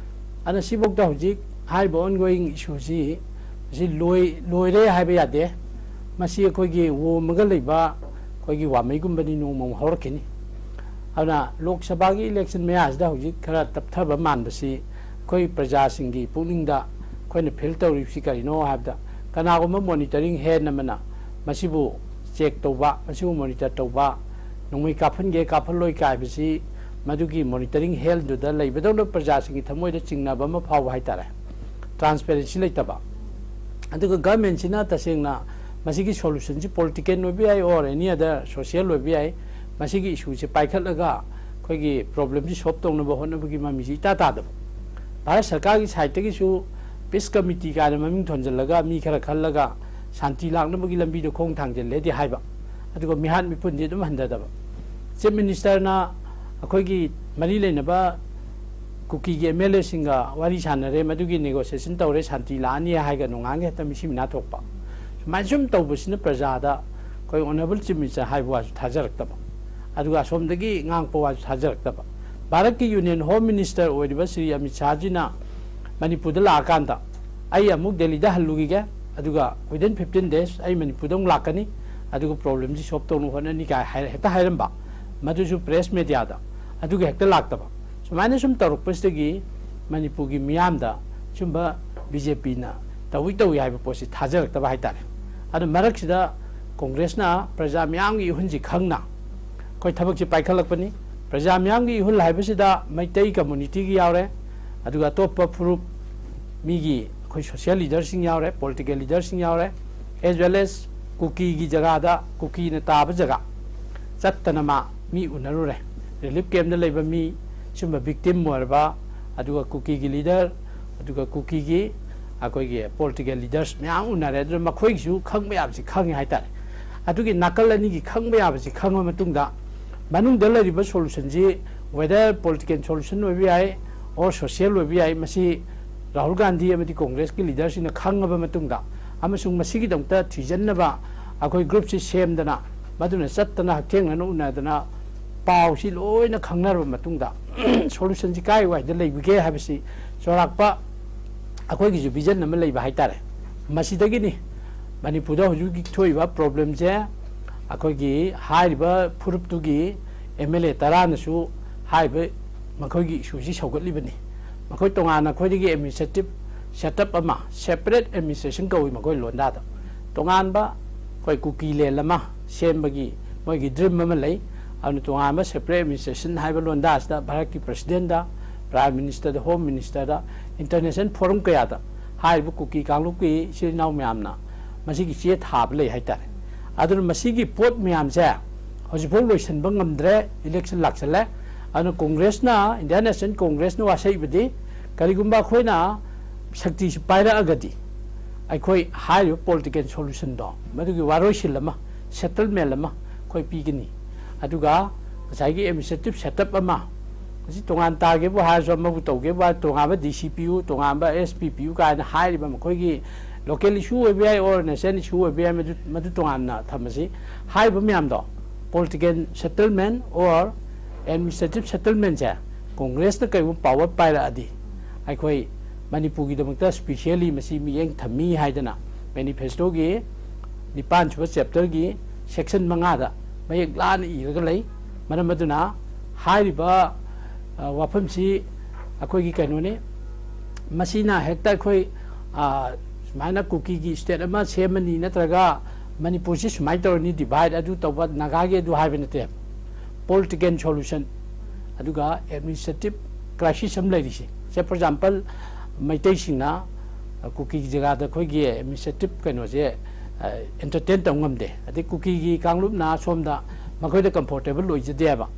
ꯑꯗꯨꯅ ꯁꯤꯐꯥꯎꯗ ꯍꯧꯖꯤꯛ ꯍꯥꯏꯔꯤꯕ ongoing ꯏꯁꯨꯁꯤ ꯃꯁꯤ ꯂꯣꯏ-, ꯂꯣꯏꯔꯦ ꯍꯥꯏꯕ ꯌꯥꯗꯦ꯫ ꯃꯁꯤ ꯑꯩꯈꯣꯏꯒꯤ ꯑꯣꯝꯃꯒ ꯂꯩꯕ ꯑꯩꯈꯣꯏꯒꯤ ꯋꯥꯃꯩꯒꯨꯝꯕꯅꯤ, ꯅꯣꯡꯃ ꯑꯃ ꯍꯧꯔꯛꯈꯤꯅꯤ꯫ ꯑꯗꯨꯅ ꯂꯣꯛ ꯁꯚꯥꯒꯤ ꯏꯂꯦꯛꯁꯟ ꯃꯌꯥꯁꯤꯗ ꯍꯧꯖꯤꯛ ꯈꯔ ꯇꯞꯊꯕ ꯃꯥꯟꯕꯁꯤ ꯑꯩꯈꯣꯏ ꯄ꯭ꯔꯖꯥꯁꯤꯡꯒꯤ ꯄꯨꯛꯅꯤꯡꯗ ꯑꯩꯈꯣꯏꯅ ꯐꯤꯜ ꯇꯧꯔꯤꯕꯁꯤ ꯀꯔꯤꯅꯣ ꯍꯥꯏꯕꯗ, ꯀꯅꯥꯒꯨꯝꯕ ꯃꯣꯅꯤꯇꯔꯤꯡ ꯍꯦꯟ ꯑꯃꯅ ꯃꯁꯤꯕꯨ ꯆꯦꯛ ꯇꯧꯕ, ꯃꯁꯤꯕꯨ ꯃꯣꯅꯤꯇꯔ ꯇꯧꯕ, ꯅꯣꯡꯃꯩ ꯀꯥꯞꯍꯟꯒꯦ ꯀꯥꯞꯍꯜꯂꯣꯏ ꯀꯥꯏꯕꯁꯤ ꯃꯗꯨꯒꯤ ꯃꯣꯅꯤꯇꯔꯤꯡ ꯍꯦꯜꯗꯨꯗ ꯂꯩꯕꯗꯧꯅ ꯄ꯭ꯔꯖꯥꯁꯤꯡꯒꯤ ꯊꯃꯣꯏꯗ ꯆꯤꯡꯅꯕ ꯑꯃ ꯐꯥꯎꯕ ꯍꯥꯏꯇꯥꯔꯦ, ꯇ꯭ꯔꯥꯟꯁꯄꯦꯔꯦꯟꯁꯤ ꯂꯩꯇꯕ꯫ ꯑꯗꯨꯒ ꯒꯚꯔꯟꯃꯦꯟꯁꯤꯅ ꯇꯁꯦꯡꯅ ꯃꯁꯤꯒꯤ ꯁꯣꯂꯨꯁꯟꯁꯤ ꯄꯣꯂꯤꯇꯤꯀꯦꯜ ꯑꯣꯏꯕ ꯌꯥꯏ, or any other social ꯑꯣꯏꯕ ꯌꯥꯏ, ꯃꯁꯤꯒꯤ ꯏꯁꯨꯁꯦ ꯄꯥꯏꯈꯠꯂꯒ ꯑꯩꯈꯣꯏꯒꯤ ꯄ꯭ꯔꯣꯕ꯭ꯂꯦꯝꯁꯤ ꯁꯣꯜꯕ ꯇꯧꯅꯕ ꯍꯣꯠꯅꯕꯒꯤ ꯃꯃꯤꯁꯤ ꯏꯇꯥ ꯇꯥꯗꯕ꯫ ꯚꯥꯔꯠ ꯁꯔꯀꯥꯔꯒꯤ ꯁꯥꯏꯠꯇꯒꯤꯁꯨ ꯄꯤꯁ ꯀꯃꯤꯇꯤ ꯀꯥꯏꯅ ꯃꯃꯤꯡ ꯊꯣꯟꯖꯜꯂꯒ ꯃꯤ ꯈꯔ ꯈꯜꯂꯒ ꯁꯥꯟꯇꯤ ꯂꯥꯛꯅꯕꯒꯤ ꯂꯝꯕꯤꯗꯣ ꯈꯣꯡ ꯊꯥꯡꯖꯜꯂꯦꯗꯤ ꯍꯥꯏꯕ, ꯑꯗꯨꯒ ꯃꯤꯍꯥꯠ ꯃꯤꯄꯨꯟꯗꯤ ꯑꯗꯨꯝ ꯍꯟꯊꯗꯕ꯫ ꯆꯤꯐ ꯃꯤꯅꯤꯁꯇꯔꯅ ꯑꯩꯈꯣꯏꯒꯤ ꯃꯔꯤ ꯂꯩꯅꯕ ꯀꯨꯀꯤꯒꯤ ꯑꯦꯝ ꯑꯦꯜ ꯑꯦꯁꯤꯡꯒ ꯋꯥꯔꯤ ꯁꯥꯟꯅꯔꯦ, ꯃꯗꯨꯒꯤ ꯅꯦꯒꯣꯁꯤꯌꯦꯁꯟ ꯇꯧꯔꯦ, ꯁꯥꯟꯇꯤ ꯂꯥꯛꯑꯅꯤ ꯍꯥꯏꯒ ꯅꯣꯡꯉꯥꯟꯒ ꯍꯦꯛꯇ ꯃꯤꯁꯤ ꯃꯤꯅꯥ ꯊꯣꯛꯄ꯫ ꯁꯨꯃꯥꯏꯅ ꯁꯨꯝ ꯇꯧꯕꯁꯤꯅ ꯄ꯭ꯔꯖꯥꯗ ꯑꯩꯈꯣꯏ ꯑꯣꯅꯔꯦꯕꯜ ꯆꯤꯐ ꯃꯤꯅꯤꯁꯇꯔ ꯍꯥꯏꯕ ꯋꯥꯁꯨ ꯊꯥꯖꯔꯛꯇꯕ, ꯑꯗꯨꯒ ꯑꯁꯣꯝꯗꯒꯤ ꯉꯥꯡꯄ ꯋꯥꯁꯨ ꯊꯥꯖꯔꯛꯇꯕ꯫ ꯚꯥꯔꯠꯀꯤ ꯌꯨꯅꯤꯌꯟ ꯍꯣꯝ ꯃꯤꯅꯤꯁꯇꯔ ꯑꯣꯏꯔꯤꯕ ꯁ꯭ꯔꯤ ꯑꯃꯤꯠ ꯁꯥꯍꯖꯤꯅ ꯃꯅꯤꯄꯨꯔꯗ ꯂꯥꯛꯑꯀꯥꯟꯗ, "ꯑꯩ ꯑꯃꯨꯛ ꯗꯦꯜꯂꯤꯗ ꯍꯜꯂꯨꯈꯤꯒꯦ, ꯑꯗꯨꯒ within fifteen days ꯑꯩ ꯃꯅꯤꯄꯨꯔꯗ ꯑꯃꯨꯛ ꯂꯥꯛꯀꯅꯤ, ꯑꯗꯨꯒ ꯄ꯭ꯔꯣꯕ꯭ꯂꯦꯝꯁꯤ ꯁꯣꯜꯕ ꯇꯧꯅꯕ ꯍꯣꯠꯅꯅꯤ" ꯀꯥꯏ ꯍꯥꯏ-, ꯍꯦꯛꯇ ꯍꯥꯏꯔꯝꯕ, ꯃꯗꯨꯁꯨ ꯄ꯭ꯔꯦꯁ ꯃꯦꯗꯤꯌꯥꯗ꯫ ꯑꯗꯨꯒ ꯍꯦꯛꯇ ꯂꯥꯛꯇꯕ꯫ ꯁꯨꯃꯥꯏꯅ ꯁꯨꯝ ꯇꯧꯔꯛꯄꯁꯤꯗꯒꯤ ꯃꯅꯤꯄꯨꯔꯒꯤ ꯃꯤꯌꯥꯝꯗ ꯁꯨꯝꯕ ꯕꯤ ꯖꯦ ꯄꯤꯅ ꯇꯧꯏ ꯇꯧꯏ ꯍꯥꯏꯕ ꯄꯣꯠꯁꯤ ꯊꯥꯖꯔꯛꯇꯕ ꯍꯥꯏꯇꯥꯔꯦ꯫ ꯑꯗꯨ ꯃꯔꯛꯁꯤꯗ ꯀꯣꯡꯒ꯭ꯔꯦꯁꯅ ꯄ꯭ꯔꯖꯥ ꯃꯤꯌꯥꯝꯒꯤ ꯏꯍꯨꯜꯁꯤ ꯈꯪꯅ ꯑꯩꯈꯣꯏ ꯊꯕꯛꯁꯤ ꯄꯥꯏꯈꯠꯂꯛꯄꯅꯤ꯫ ꯄ꯭ꯔꯖꯥ ꯃꯤꯌꯥꯝꯒꯤ ꯏꯍꯨꯜ ꯍꯥꯏꯕꯁꯤꯗ ꯃꯩꯇꯩ ꯀꯝꯃꯨꯅꯤꯇꯤꯒꯤ ꯌꯥꯎꯔꯦ, ꯑꯗꯨꯒ ꯑꯇꯣꯞꯄ ꯐꯨꯔꯨꯞ, ꯃꯤꯒꯤ ꯑꯩꯈꯣꯏ ꯁꯣꯁꯤꯌꯦꯜ ꯂꯤꯗꯔꯁꯤꯡ ꯌꯥꯎꯔꯦ, ꯄꯣꯂꯤꯇꯤꯀꯦꯜ ꯂꯤꯗꯔꯁꯤꯡ ꯌꯥꯎꯔꯦ, as well as ꯀꯨꯀꯤꯒꯤ ꯖꯒꯥꯗ, ꯀꯨꯀꯤꯅ ꯇꯥꯕ ꯖꯒꯥ ꯆꯠꯇꯅ ꯃꯥ ꯃꯤ ꯎꯅꯔꯨꯔꯦ꯫ ꯔꯤꯂꯤꯐ ꯀꯦꯝꯗ ꯂꯩꯕ ꯃꯤ, ꯁꯨꯝꯕ ꯚꯤꯛꯇꯤꯝ ꯑꯣꯏꯔꯕ, ꯑꯗꯨꯒ ꯀꯨꯀꯤꯒꯤ ꯂꯤꯗꯔ, ꯑꯗꯨꯒ ꯀꯨꯀꯤꯒꯤ ꯑꯩꯈꯣꯏꯒꯤ ꯄꯣꯂꯤꯇꯤꯀꯦꯜ ꯂꯤꯗꯔꯁ ꯃꯌꯥꯝ ꯎꯅꯔꯦ꯫ ꯑꯗꯨꯅ ꯃꯈꯣꯏꯒꯤꯁꯨ ꯈꯪꯕ ꯌꯥꯕꯁꯤ ꯈꯪꯉꯦ ꯍꯥꯏꯇꯥꯔꯦ꯫ ꯑꯗꯨꯒꯤ ꯅꯥꯀꯜ ꯑꯅꯤꯒꯤ ꯈꯪꯕ ꯌꯥꯕꯁꯤ ꯈꯪꯉ ꯃꯇꯨꯡꯗ, ꯃꯅꯨꯡꯗ ꯂꯩꯔꯤꯕ ꯁꯣꯂꯨꯁꯟꯁꯤ whether political solution ꯑꯣꯏꯕ ꯌꯥꯏ, or social ꯑꯣꯏꯕ ꯌꯥꯏ, ꯃꯁꯤ ꯔꯥꯍꯨꯜ ꯒꯥꯟꯙꯤ ꯑꯃꯗꯤ ꯀꯣꯡꯒ꯭ꯔꯦꯁꯀꯤ ꯂꯤꯗꯔꯁꯤꯡꯅ ꯈꯪꯉꯕ ꯃꯇꯨꯡꯗ, ꯑꯃꯁꯨꯡ ꯃꯁꯤꯒꯤꯗꯃꯛꯇ ꯊꯤꯖꯤꯟꯅꯕ ꯑꯩꯈꯣꯏ ꯒ꯭ꯔꯨꯞꯁꯤ ꯁꯦꯝꯗꯅ, ꯃꯗꯨꯅ ꯆꯠꯇꯅ ꯍꯛꯊꯦꯡꯅꯅ ꯎꯅꯗꯅ ꯄꯥꯎꯁꯤ ꯂꯣꯏꯅ ꯈꯪꯅꯔꯕ ꯃꯇꯨꯡꯗ, ꯁꯣꯂꯨꯁꯟꯁꯤ ꯀꯥꯏ ꯋꯥꯏꯗ ꯂꯩꯕꯒꯦ ꯍꯥꯏꯕꯁꯤ ꯆꯥꯎꯔꯥꯛꯄ ꯑꯩꯈꯣꯏꯒꯤꯁꯨ ꯚꯤꯖꯟ ꯑꯃ ꯂꯩꯕ ꯍꯥꯏꯇꯥꯔꯦ꯫ ꯃꯁꯤꯗꯒꯤꯅꯤ ꯃꯅꯤꯄꯨꯔꯗ ꯍꯧꯖꯤꯛ ꯍꯧꯖꯤꯛ ꯊꯣꯛꯏꯕ ꯄ꯭ꯔꯣꯕ꯭ꯂꯦꯝꯁꯦ꯫ ꯑꯩꯈꯣꯏꯒꯤ ꯍꯥꯏꯔꯤꯕ ꯐꯨꯔꯨꯞꯇꯨꯒꯤ ꯑꯦꯝ ꯑꯦꯜ ꯑꯦ ꯇꯔꯥꯅꯁꯨ ꯍꯥꯏꯔꯤꯕ ꯃꯈꯣꯏꯒꯤ ꯏꯁꯨꯁꯤ ꯁꯧꯒꯠꯂꯤꯕꯅꯤ꯫ ꯃꯈꯣꯏ ꯇꯣꯉꯥꯟꯅ ꯑꯩꯈꯣꯏꯗꯒꯤ ꯑꯦꯗꯃꯤꯅꯤꯁꯇ꯭ꯔꯦꯇꯤꯞ ꯁꯦꯠꯑꯞ ꯑꯃ, ꯁꯦꯄꯔꯦꯠ ꯑꯦꯗꯃꯤꯅꯤꯁꯇ꯭ꯔꯦꯁꯟ ꯀꯧꯏ ꯃꯈꯣꯏ ꯂꯣꯟꯗꯥꯗ, ꯇꯣꯉꯥꯟꯕ ꯑꯩꯈꯣꯏ ꯀꯨꯀꯤ ꯂꯦꯟ ꯑꯃ ꯁꯦꯝꯕꯒꯤ ꯃꯣꯏꯒꯤ ꯗ꯭ꯔꯤꯝ ꯑꯃ ꯂꯩ꯫ ꯑꯗꯨꯅ ꯇꯣꯉꯥꯟꯕ ꯁꯦꯄꯔꯦꯠ ꯑꯦꯗꯃꯤꯅꯤꯁꯇ꯭ꯔꯦꯁꯟ ꯍꯥꯏꯕ ꯂꯣꯟꯗꯥꯁꯤꯗ ꯚꯥꯔꯠꯀꯤ ꯄ꯭ꯔꯁꯤꯗꯦꯟꯗ, ꯄ꯭ꯔꯥꯏꯝ ꯃꯤꯅꯤꯁꯇꯔꯗ, ꯍꯣꯝ ꯃꯤꯅꯤꯁꯇꯔꯗ, ꯏꯟꯇꯔꯅꯦꯁꯅꯦꯜ ꯐꯣꯔꯝ ꯀꯌꯥꯗ ꯍꯥꯏꯔꯤꯕ ꯀꯨꯀꯤ ꯀꯥꯡꯂꯨꯞꯀꯤ ꯏꯆꯤꯜ ꯏꯅꯥꯎ ꯃꯌꯥꯝꯅ ꯃꯁꯤꯒꯤ ꯆꯦ ꯊꯥꯕ ꯂꯩ ꯍꯥꯏꯇꯥꯔꯦ꯫ ꯑꯗꯨꯅ ꯃꯁꯤꯒꯤ ꯄꯣꯠ ꯃꯌꯥꯝꯁꯦ ꯍꯧꯖꯤꯛꯐꯥꯎ ꯂꯣꯏꯁꯤꯟꯕ ꯉꯝꯗ꯭ꯔꯦ꯫ ꯏꯂꯦꯛꯁꯟ ꯂꯥꯛꯁꯜꯂꯦ꯫ ꯑꯗꯨꯅ ꯀꯣꯡꯒ꯭ꯔꯦꯁꯅ, ꯏꯟꯗꯤꯌꯥꯟ ꯅꯦꯁꯅꯦꯜ ꯀꯣꯡꯒ꯭ꯔꯦꯁꯅ ꯋꯥꯁꯛꯏꯕꯗꯤ, ꯀꯔꯤꯒꯨꯝꯕ ꯑꯩꯈꯣꯏꯅ ꯁꯛꯇꯤꯁꯤ ꯄꯥꯏꯔꯛꯑꯒꯗꯤ ꯑꯩꯈꯣꯏ ꯍꯥꯏꯔꯤꯕ ꯄꯣꯂꯤꯇꯤꯀꯦꯜ ꯁꯣꯂꯨꯁꯟꯗꯣ, ꯃꯗꯨꯒꯤ ꯋꯥꯔꯣꯏꯁꯤꯟ ꯑꯃ, ꯁꯦꯇꯜꯃꯦꯟ ꯑꯃ ꯑꯩꯈꯣꯏ ꯄꯤꯒꯅꯤ꯫ ꯑꯗꯨꯒ ꯉꯁꯥꯏꯒꯤ ꯑꯦꯗꯃꯤꯅꯤꯁꯇ꯭ꯔꯦꯇꯤꯞ ꯁꯦꯇꯞ ꯑꯃ, ꯃꯁꯤ ꯇꯣꯉꯥꯟ ꯇꯥꯒꯦꯕꯨ ꯍꯥꯏꯔꯁꯨ, ꯑꯃꯕꯨ ꯇꯧꯒꯦꯕꯨ ꯍꯥꯏꯔꯁꯨ, ꯇꯣꯉꯥꯟꯕ ꯗꯤ ꯁꯤ ꯄꯤꯌꯨ, ꯇꯣꯉꯥꯟꯕ ꯑꯦꯁ ꯄꯤ ꯄꯤꯌꯨ ꯀꯥꯏꯅ ꯍꯥꯏꯔꯤꯕ ꯃꯈꯣꯏꯒꯤ ꯂꯣꯀꯦꯜ ꯏꯁꯨ ꯑꯣꯏꯕ ꯌꯥꯏ, ꯑꯣꯔ ꯅꯦꯁꯅꯦꯜ ꯏꯁꯨ ꯑꯣꯏꯕ ꯌꯥꯏ, ꯃꯗꯨ, ꯃꯗꯨ ꯇꯣꯉꯥꯟꯅ ꯊꯝꯃꯁꯤ꯫ ꯍꯥꯏꯔꯤꯕ ꯃꯌꯥꯝꯗꯣ, ꯄꯣꯂꯤꯇꯤꯀꯦꯜ ꯁꯦꯇꯜꯃꯦꯟ ꯑꯣꯔ ꯑꯦꯗꯃꯤꯅꯤꯁꯇ꯭ꯔꯦꯇꯤꯞ ꯁꯦꯇꯜꯃꯦꯟꯁꯦ ꯀꯣꯡꯒ꯭ꯔꯦꯁꯅ ꯀꯔꯤꯒꯨꯝꯕ ꯄꯥꯋꯔ ꯄꯥꯏꯔꯛꯑꯗꯤ, ꯑꯩꯈꯣꯏ ꯃꯅꯤꯄꯨꯔꯒꯤꯗꯃꯛꯇ ꯁ꯭ꯄꯤꯁꯤꯌꯦꯜꯂꯤ ꯃꯁꯤ ꯃꯤꯠꯌꯦꯡ ꯊꯝꯃꯤ ꯍꯥꯏꯗꯅ ꯃꯦꯅꯤꯐꯦꯁꯇꯣꯒꯤ ꯅꯤꯄꯥꯟ ꯁꯨꯕ ꯆꯦꯞꯇꯔꯒꯤ ꯁꯦꯛꯁꯟ ꯃꯉꯥꯗ ꯃꯌꯦꯛ ꯂꯥꯅ ꯏꯔꯒ ꯂꯩ꯫ ꯃꯔꯝ ꯑꯗꯨꯅ ꯍꯥꯏꯔꯤꯕ, ꯑ, ꯋꯥꯐꯝꯁꯤ ꯑꯩꯈꯣꯏꯒꯤ ꯀꯩꯅꯣꯅꯤ, ꯃꯁꯤꯅ ꯍꯦꯛꯇ ꯑꯩꯈꯣꯏ, ꯑ, ꯁꯨꯃꯥꯏꯅ ꯀꯨꯀꯤꯒꯤ ꯁ꯭ꯇꯦꯠ ꯑꯃ ꯁꯦꯝꯃꯅꯤ, ꯅꯠꯇ꯭ꯔꯒ ꯃꯅꯤꯄꯨꯔꯁꯤ ꯁꯨꯃꯥꯏꯅ ꯇꯧꯔꯅꯤ, ꯗꯤꯚꯥꯏꯠ ꯑꯗꯨ ꯇꯧꯕ, ꯅꯥꯒꯥꯒꯤ ꯑꯗꯨ ꯍꯥꯏꯕ ꯅꯠꯇꯦ꯫ ꯄꯣꯂꯤꯇꯤꯀꯦꯜ ꯁꯣꯂꯨꯁꯟ, ꯑꯗꯨꯒ ꯑꯦꯗꯃꯤꯅꯤꯁꯇ꯭ꯔꯦꯇꯤꯞ ꯀ꯭ꯔꯥꯏꯁꯤꯁ ꯑꯃ ꯂꯩꯔꯤꯁꯦ꯫ ꯁꯦ, ꯐꯣꯔ ꯑꯦꯛꯖꯥꯝꯄꯜ, ꯃꯩꯇꯩꯁꯤꯡꯅ, ꯑ, ꯀꯨꯀꯤꯒꯤ ꯖꯒꯥꯗ ꯑꯩꯈꯣꯏꯒꯤ ꯑꯦꯗꯃꯤꯅꯤꯁꯇ꯭ꯔꯦꯇꯤꯞ ꯀꯩꯅꯣꯁꯦ, ꯑ, ꯑꯦꯟꯇꯔꯇꯦꯟ ꯇꯧ ꯉꯝꯗꯦ, ꯑꯗꯩ ꯀꯨꯀꯤꯒꯤ ꯀꯥꯡꯂꯨꯞꯅ ꯁꯣꯝꯗ ꯃꯈꯣꯏꯗ ꯀꯝꯐꯣꯔꯇꯦꯕꯜ ꯑꯣꯏꯖꯗꯦꯕ,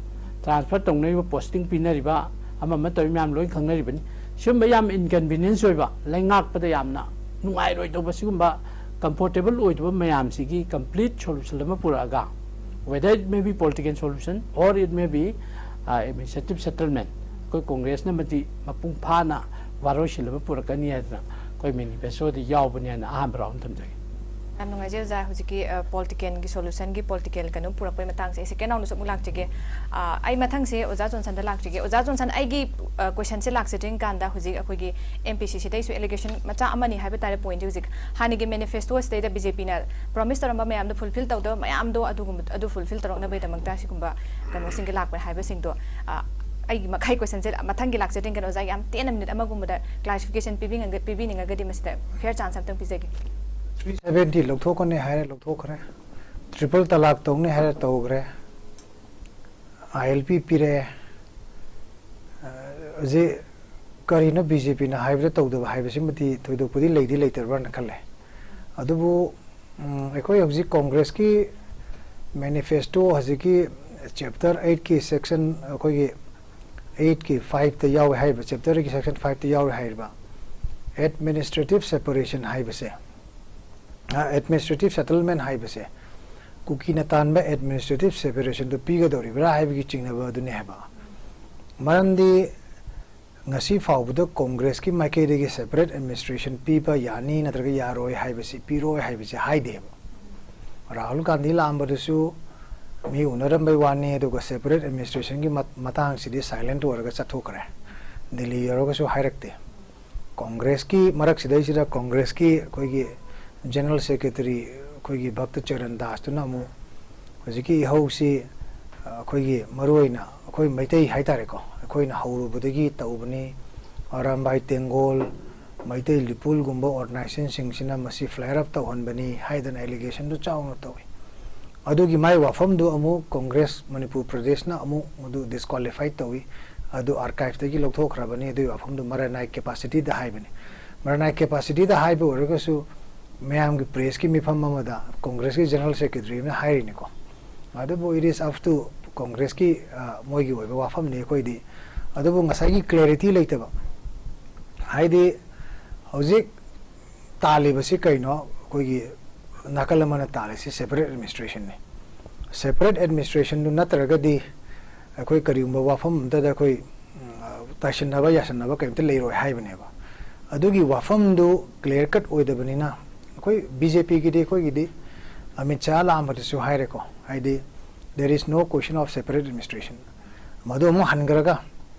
ꯇ꯭ꯔꯥꯟꯁꯐꯔ ꯇꯧꯅꯔꯤꯕ, ꯄꯣꯁꯇꯤꯡ ꯄꯤꯅꯔꯤꯕ, ꯑꯃ ꯑꯃ ꯇꯧꯔꯤ ꯃꯌꯥꯝ ꯂꯣꯏ ꯈꯪꯅꯔꯤꯕꯅꯤ꯫ ꯁꯤꯒꯨꯝꯕ ꯌꯥꯝ ꯏꯟꯀꯟꯚꯤꯅꯤꯌꯦꯟꯁ ꯑꯣꯏꯕ, ꯂꯩꯉꯥꯛꯄꯗ ꯌꯥꯝꯅ ꯅꯨꯡꯉꯥꯏꯔꯣꯏꯗꯧꯕ, ꯁꯤꯒꯨꯝꯕ ꯀꯝꯐꯣꯔꯇꯦꯕꯜ ꯑꯣꯏꯗꯕ ꯃꯌꯥꯝꯁꯤꯒꯤ ꯀꯝꯄ꯭ꯂꯤꯠ ꯁꯣꯂꯨꯁꯟ ꯑꯃ ꯄꯨꯔꯛꯑꯒ, whether it may be political solution or it may be, uh, administrative settlement, ꯑꯩꯈꯣꯏ ꯀꯣꯡꯒ꯭ꯔꯦꯁꯅ ꯃꯗꯤ ꯃꯄꯨꯡ ꯐꯥꯅ ꯋꯥꯔꯣꯏꯁꯤꯟ ꯑꯃ ꯄꯨꯔꯛꯀꯅꯤ ꯍꯥꯏꯗꯅ ꯑꯩꯈꯣꯏ ꯃꯦꯅꯤꯐꯦꯁꯇꯣꯗ ꯌꯥꯎꯕꯅꯤ ꯍꯥꯏꯅ ꯑꯍꯥꯟꯕ ꯔꯥꯎꯟ ꯊꯝꯖꯒꯦ꯫ ꯌꯥꯝ ꯅꯨꯡꯉꯥꯏꯖꯩ ꯑꯣꯖꯥ, ꯍꯧꯖꯤꯛꯀꯤ, ꯑ, ꯄꯣꯂꯤꯇꯤꯀꯦꯜꯒꯤ ꯁꯣꯂꯨꯁꯟꯒꯤ ꯄꯣꯂꯤꯇꯤꯀꯦꯜ ꯀꯩꯅꯣ ꯄꯨꯔꯛꯄꯩ ꯃꯇꯥꯡꯁꯦ꯫ ꯑꯩ ꯁꯦꯀꯦꯟ ꯔꯥꯎꯟꯗꯁꯨ ꯑꯃꯨꯛ ꯂꯥꯛꯆꯒꯦ꯫ ꯑ, ꯑꯩ ꯃꯊꯪꯁꯦ ꯑꯣꯖꯥ ꯖꯣꯟꯁꯟꯗ ꯂꯥꯛꯆꯒꯦ꯫ ꯑꯣꯖꯥ ꯖꯣꯟꯁꯟ, ꯑꯩꯒꯤ, ꯑ, ꯀꯣꯏꯁꯟꯁꯦ ꯂꯥꯛꯆꯗ꯭ꯔꯤꯉꯩ ꯀꯥꯟꯗ ꯍꯧꯖꯤꯛ ꯑꯩꯈꯣꯏꯒꯤ ꯑꯦꯝ ꯄꯤ ꯁꯤ ꯁꯤꯗꯩꯁꯨ ꯑꯦꯂꯤꯒꯦꯁꯟ ꯃꯆꯥ ꯑꯃꯅꯤ ꯍꯥꯏꯕ ꯇꯥꯔꯦ ꯄꯣꯏꯟꯠꯁꯦ꯫ ꯍꯧꯖꯤꯛ ꯍꯥꯟꯅꯒꯤ ꯃꯦꯅꯤꯐꯦꯁꯇꯣ ꯁꯤꯗꯩꯗ ꯕꯤ ꯖꯦ ꯄꯤꯅ ꯄ꯭ꯔꯣꯃꯤꯁ ꯇꯧꯔꯝꯕ ꯃꯌꯥꯝꯗꯣ ꯐꯨꯜꯐꯤꯜ ꯇꯧꯗꯕ ꯃꯌꯥꯝꯗꯣ, ꯑꯗꯨꯒꯨꯝꯕ, ꯑꯗꯨ ꯐꯨꯜꯐꯤꯜ ꯇꯧꯔꯛꯅꯕꯒꯤꯗꯃꯛꯇ ꯁꯤꯒꯨꯝꯕ ꯀꯩꯅꯣꯁꯤꯡꯒꯤ ꯂꯥꯛꯄꯅꯦ ꯍꯥꯏꯕꯁꯤꯡꯗꯣ, ꯑ, ꯑꯩꯒꯤ ꯃꯈꯥꯏ ꯀꯣꯏꯁꯟꯁꯦ ꯃꯊꯪꯒꯤ ꯂꯥꯛꯆꯗ꯭ꯔꯤꯉꯩ ꯀꯩꯅꯣ, ꯑꯣꯖꯥ, ꯌꯥꯝ ꯇꯦꯟꯅ ꯃꯤꯅꯤꯠ ꯑꯃꯒꯨꯝꯕꯗ ꯀ꯭ꯂꯥꯔꯤꯐꯤꯀꯦꯁꯟ ꯄꯤꯕꯤꯅꯤꯡꯉꯒ-, ꯄꯤꯕꯤꯅꯤꯡꯉꯒꯗꯤ ꯃꯁꯤꯗ ꯐꯤꯌꯔ ꯆꯥꯟꯁ ꯑꯝꯇꯪ ꯄꯤꯖꯒꯦ꯫ ꯊ꯭ꯔꯤ ꯁꯚꯦꯟꯇꯤ ꯂꯧꯊꯣꯛꯀꯅꯤ ꯍꯥꯏꯔꯦ, ꯂꯧꯊꯣꯛꯈ꯭ꯔꯦ꯫ ꯇ꯭ꯔꯤꯄꯜ ꯇꯂꯥꯛ ꯇꯧꯅꯤ ꯍꯥꯏꯔꯦ, ꯇꯧꯈ꯭ꯔꯦ꯫ ꯑꯥꯏ ꯑꯦꯜ ꯄꯤ ꯄꯤꯔꯦ꯫ ꯑ, ꯍꯧꯖꯤꯛ ꯀꯔꯤꯅꯣ ꯕꯤ ꯖꯦ ꯄꯤꯅ ꯍꯥꯏꯕꯗ ꯇꯧꯗꯕ ꯍꯥꯏꯕꯁꯤꯃꯗꯤ ꯊꯣꯏꯗꯣꯛꯄꯗꯤ ꯂꯩꯗꯤ ꯂꯩꯇꯕ꯭ꯔꯥꯅ ꯈꯜꯂꯦ꯫ ꯑꯗꯨꯕꯨ, ꯎꯝ, ꯑꯩꯈꯣꯏ ꯍꯧꯖꯤꯛ ꯀꯣꯡꯒ꯭ꯔꯦꯁꯀꯤ ꯃꯦꯅꯤꯐꯦꯁꯇꯣ ꯍꯧꯖꯤꯛꯀꯤ ꯆꯦꯞꯇꯔ ꯑꯩꯠꯀꯤ ꯁꯦꯛꯁꯟ, ꯑꯩꯈꯣꯏꯒꯤ ꯑꯩꯠꯀꯤ ꯐꯥꯏꯚꯇ ꯌꯥꯎꯋꯦ ꯍꯥꯏꯔꯤꯕ, ꯆꯦꯞꯇꯔꯒꯤ ꯁꯦꯛꯁꯟ ꯐꯥꯏꯚꯇ ꯌꯥꯎꯋꯦ ꯍꯥꯏꯔꯤꯕ ꯑꯦꯗꯃꯤꯅꯤꯁꯇ꯭ꯔꯦꯇꯤꯚ ꯁꯦꯄꯔꯦꯁꯟ ꯍꯥꯏꯕꯁꯦ, ꯑꯦꯗꯃꯤꯅꯤꯁꯇ꯭ꯔꯦꯇꯤꯚ ꯁꯦꯇꯜꯃꯦꯟ ꯍꯥꯏꯕꯁꯦ ꯀꯨꯀꯤꯅ ꯇꯥꯟꯕ ꯑꯦꯗꯃꯤꯅꯤꯁꯇ꯭ꯔꯦꯇꯤꯚ ꯁꯦꯄꯔꯦꯁꯟꯗꯨ ꯄꯤꯒꯗꯧꯔꯤꯕ꯭ꯔꯥ ꯍꯥꯏꯕꯒꯤ ꯆꯤꯡꯅꯕ ꯑꯗꯨꯅꯦ ꯍꯥꯏꯕ꯫ ꯃꯔꯝꯗꯤ ꯉꯁꯤ ꯐꯥꯎꯕꯗ ꯀꯣꯡꯒ꯭ꯔꯦꯁꯀꯤ ꯃꯥꯏꯀꯩꯗꯒꯤ ꯁꯦꯄꯔꯦꯠ ꯑꯦꯗꯃꯤꯅꯤꯁꯇ꯭ꯔꯦꯁꯟ ꯄꯤꯕ ꯌꯥꯅꯤ ꯅꯠꯇ꯭ꯔꯒ ꯌꯥꯔꯣꯏ ꯍꯥꯏꯕꯁꯤ, ꯄꯤꯔꯣꯏ ꯍꯥꯏꯕꯁꯤ ꯍꯥꯏꯗꯦꯕ꯫ ꯔꯥꯍꯨꯜ ꯒꯥꯟꯙꯤ ꯂꯥꯛꯑꯝꯕꯗꯁꯨ ꯃꯤ ꯎꯅꯔꯝꯕꯩ ꯋꯥꯅꯤ, ꯑꯗꯨꯒ ꯁꯦꯄꯔꯦꯠ ꯑꯦꯗꯃꯤꯅꯤꯁꯇ꯭ꯔꯦꯁꯟꯒꯤ ꯃꯠ-, ꯃꯇꯥꯡꯁꯤꯗꯤ ꯁꯥꯏꯂꯦꯟꯠ ꯑꯣꯏꯔꯒ ꯆꯠꯊꯣꯛꯈ꯭ꯔꯦ꯫ ꯗꯤꯜꯂꯤ ꯌꯧꯔꯒꯁꯨ ꯍꯥꯏꯔꯛꯇꯦ꯫ ꯀꯣꯡꯒ꯭ꯔꯦꯁꯀꯤ ꯃꯔꯛꯁꯤꯗꯩꯁꯤꯗ ꯀꯣꯡꯒ꯭ꯔꯦꯁꯀꯤ ꯑꯩꯈꯣꯏꯒꯤ ꯖꯦꯅꯔꯦꯜ ꯁꯦꯀ꯭ꯔꯦꯇꯔꯤ ꯑꯩꯈꯣꯏꯒꯤ ꯚꯛꯇ ꯆꯔꯟ ꯗꯥꯁꯇꯨꯅ ꯑꯃꯨꯛ ꯍꯧꯖꯤꯛꯀꯤ ꯏꯍꯧꯁꯤ, ꯑ, ꯑꯩꯈꯣꯏꯒꯤ ꯃꯔꯨꯑꯣꯏꯅ ꯑꯩꯈꯣꯏ ꯃꯩꯇꯩ ꯍꯥꯏꯇꯥꯔꯦꯀꯣ, ꯑꯩꯈꯣꯏꯅ ꯍꯧꯔꯨꯕꯗꯒꯤ ꯇꯧꯕꯅꯤ, ꯑꯔꯥꯝꯕꯥꯏ ꯇꯦꯡꯒꯣꯜ, ꯃꯩꯇꯩ ꯂꯤꯄꯨꯜꯒꯨꯝꯕ ꯑꯣꯔꯒꯅꯥꯏꯖꯦꯁꯟꯁꯤꯡꯁꯤꯅ ꯃꯁꯤ ꯐ꯭ꯂꯦꯌꯔ ꯑꯞ ꯇꯧꯍꯟꯕꯅꯤ ꯍꯥꯏꯗꯅ ꯑꯦꯂꯤꯒꯦꯁꯟꯗꯨ ꯆꯥꯎꯅ ꯇꯧꯏ꯫ ꯑꯗꯨꯒꯤ ꯃꯥꯏ ꯋꯥꯐꯝꯗꯨ ꯑꯃꯨꯛ ꯀꯣꯡꯒ꯭ꯔꯦꯁ ꯃꯅꯤꯄꯨꯔ ꯄ꯭ꯔꯗꯦꯁꯅ ꯑꯃꯨꯛ ꯃꯗꯨ ꯗꯤꯁꯀ꯭ꯋꯥꯂꯤꯐꯥꯏ ꯇꯧꯏ, ꯑꯗꯨ ꯑꯥꯔꯀꯥꯏꯚꯇꯒꯤ ꯂꯧꯊꯣꯛꯈ꯭ꯔꯕꯅꯤ꯫ ꯑꯗꯨꯒꯤ ꯋꯥꯐꯝꯗꯨ ꯃꯔꯅꯥꯏ ꯀꯦꯄꯥꯁꯤꯇꯤꯗ ꯍꯥꯏꯕꯅꯤ꯫ ꯃꯔꯅꯥꯏ ꯀꯦꯄꯥꯁꯤꯇꯤꯗ ꯍꯥꯏꯕ ꯑꯣꯏꯔꯒꯁꯨ ꯃꯌꯥꯝꯒꯤ ꯄ꯭ꯔꯦꯁꯀꯤ ꯃꯤꯐꯝ ꯑꯃꯗ ꯀꯣꯡꯒ꯭ꯔꯦꯁꯀꯤ ꯖꯦꯅꯔꯦꯜ ꯁꯦꯀ꯭ꯔꯦꯇꯔꯤ ꯑꯃꯅ ꯍꯥꯏꯔꯤꯅꯤꯀꯣ꯫ ꯑꯗꯨꯕꯨ it is up to ꯀꯣꯡꯒ꯭ꯔꯦꯁꯀꯤ, ꯑ, ꯃꯣꯏꯒꯤ ꯑꯣꯏꯕ ꯋꯥꯐꯝꯅꯤ꯫ ꯑꯩꯈꯣꯏꯗꯤ ꯑꯗꯨꯕꯨ ꯉꯁꯥꯏꯒꯤ ꯀ꯭ꯂꯦꯔꯤꯇꯤ ꯂꯩꯇꯕ, ꯍꯥꯏꯗꯤ ꯍꯧꯖꯤꯛ ꯇꯥꯜꯂꯤꯕꯁꯤ ꯀꯩꯅꯣ? ꯑꯩꯈꯣꯏꯒꯤ ꯅꯥꯀꯜ ꯑꯃꯅ ꯇꯥꯜꯂꯤꯁꯤ ꯁꯦꯄꯔꯦꯠ ꯑꯦꯗꯃꯤꯅꯤꯁꯇ꯭ꯔꯦꯁꯟꯅꯤ꯫ ꯁꯦꯄꯔꯦꯠ ꯑꯦꯗꯃꯤꯅꯤꯁꯇ꯭ꯔꯦꯁꯟꯗꯨ ꯅꯠꯇ꯭ꯔꯒꯗꯤ ꯑꯩꯈꯣꯏ ꯀꯔꯤꯒꯨꯝꯕ ꯋꯥꯐꯝ ꯑꯃꯠꯇꯗ ꯑꯩꯈꯣꯏ, ꯎꯝ, ꯇꯥꯏꯁꯤꯟꯅꯕ ꯌꯥꯁꯤꯟꯅꯕ ꯀꯔꯤꯝꯇ ꯂꯩꯔꯣꯏ ꯍꯥꯏꯕꯅꯦꯕ꯫ ꯑꯗꯨꯒꯤ ꯋꯥꯐꯝꯗꯨ ꯀ꯭ꯂꯤꯌꯔ ꯀꯠ ꯑꯣꯏꯗꯕꯅꯤꯅ ꯑꯩꯈꯣꯏ ꯕꯤ ꯖꯦ ꯄꯤꯒꯤꯗꯤ, ꯑꯩꯈꯣꯏꯒꯤꯗꯤ ꯑꯃꯤꯠ ꯁꯥꯍ ꯂꯥꯛꯑꯝꯕꯗꯁꯨ ꯍꯥꯏꯔꯦꯀꯣ, ꯍꯥꯏꯗꯤ there is no question of separate administration꯫ ꯃꯗꯨ ꯑꯃꯨꯛ ꯍꯟꯈ꯭ꯔꯒ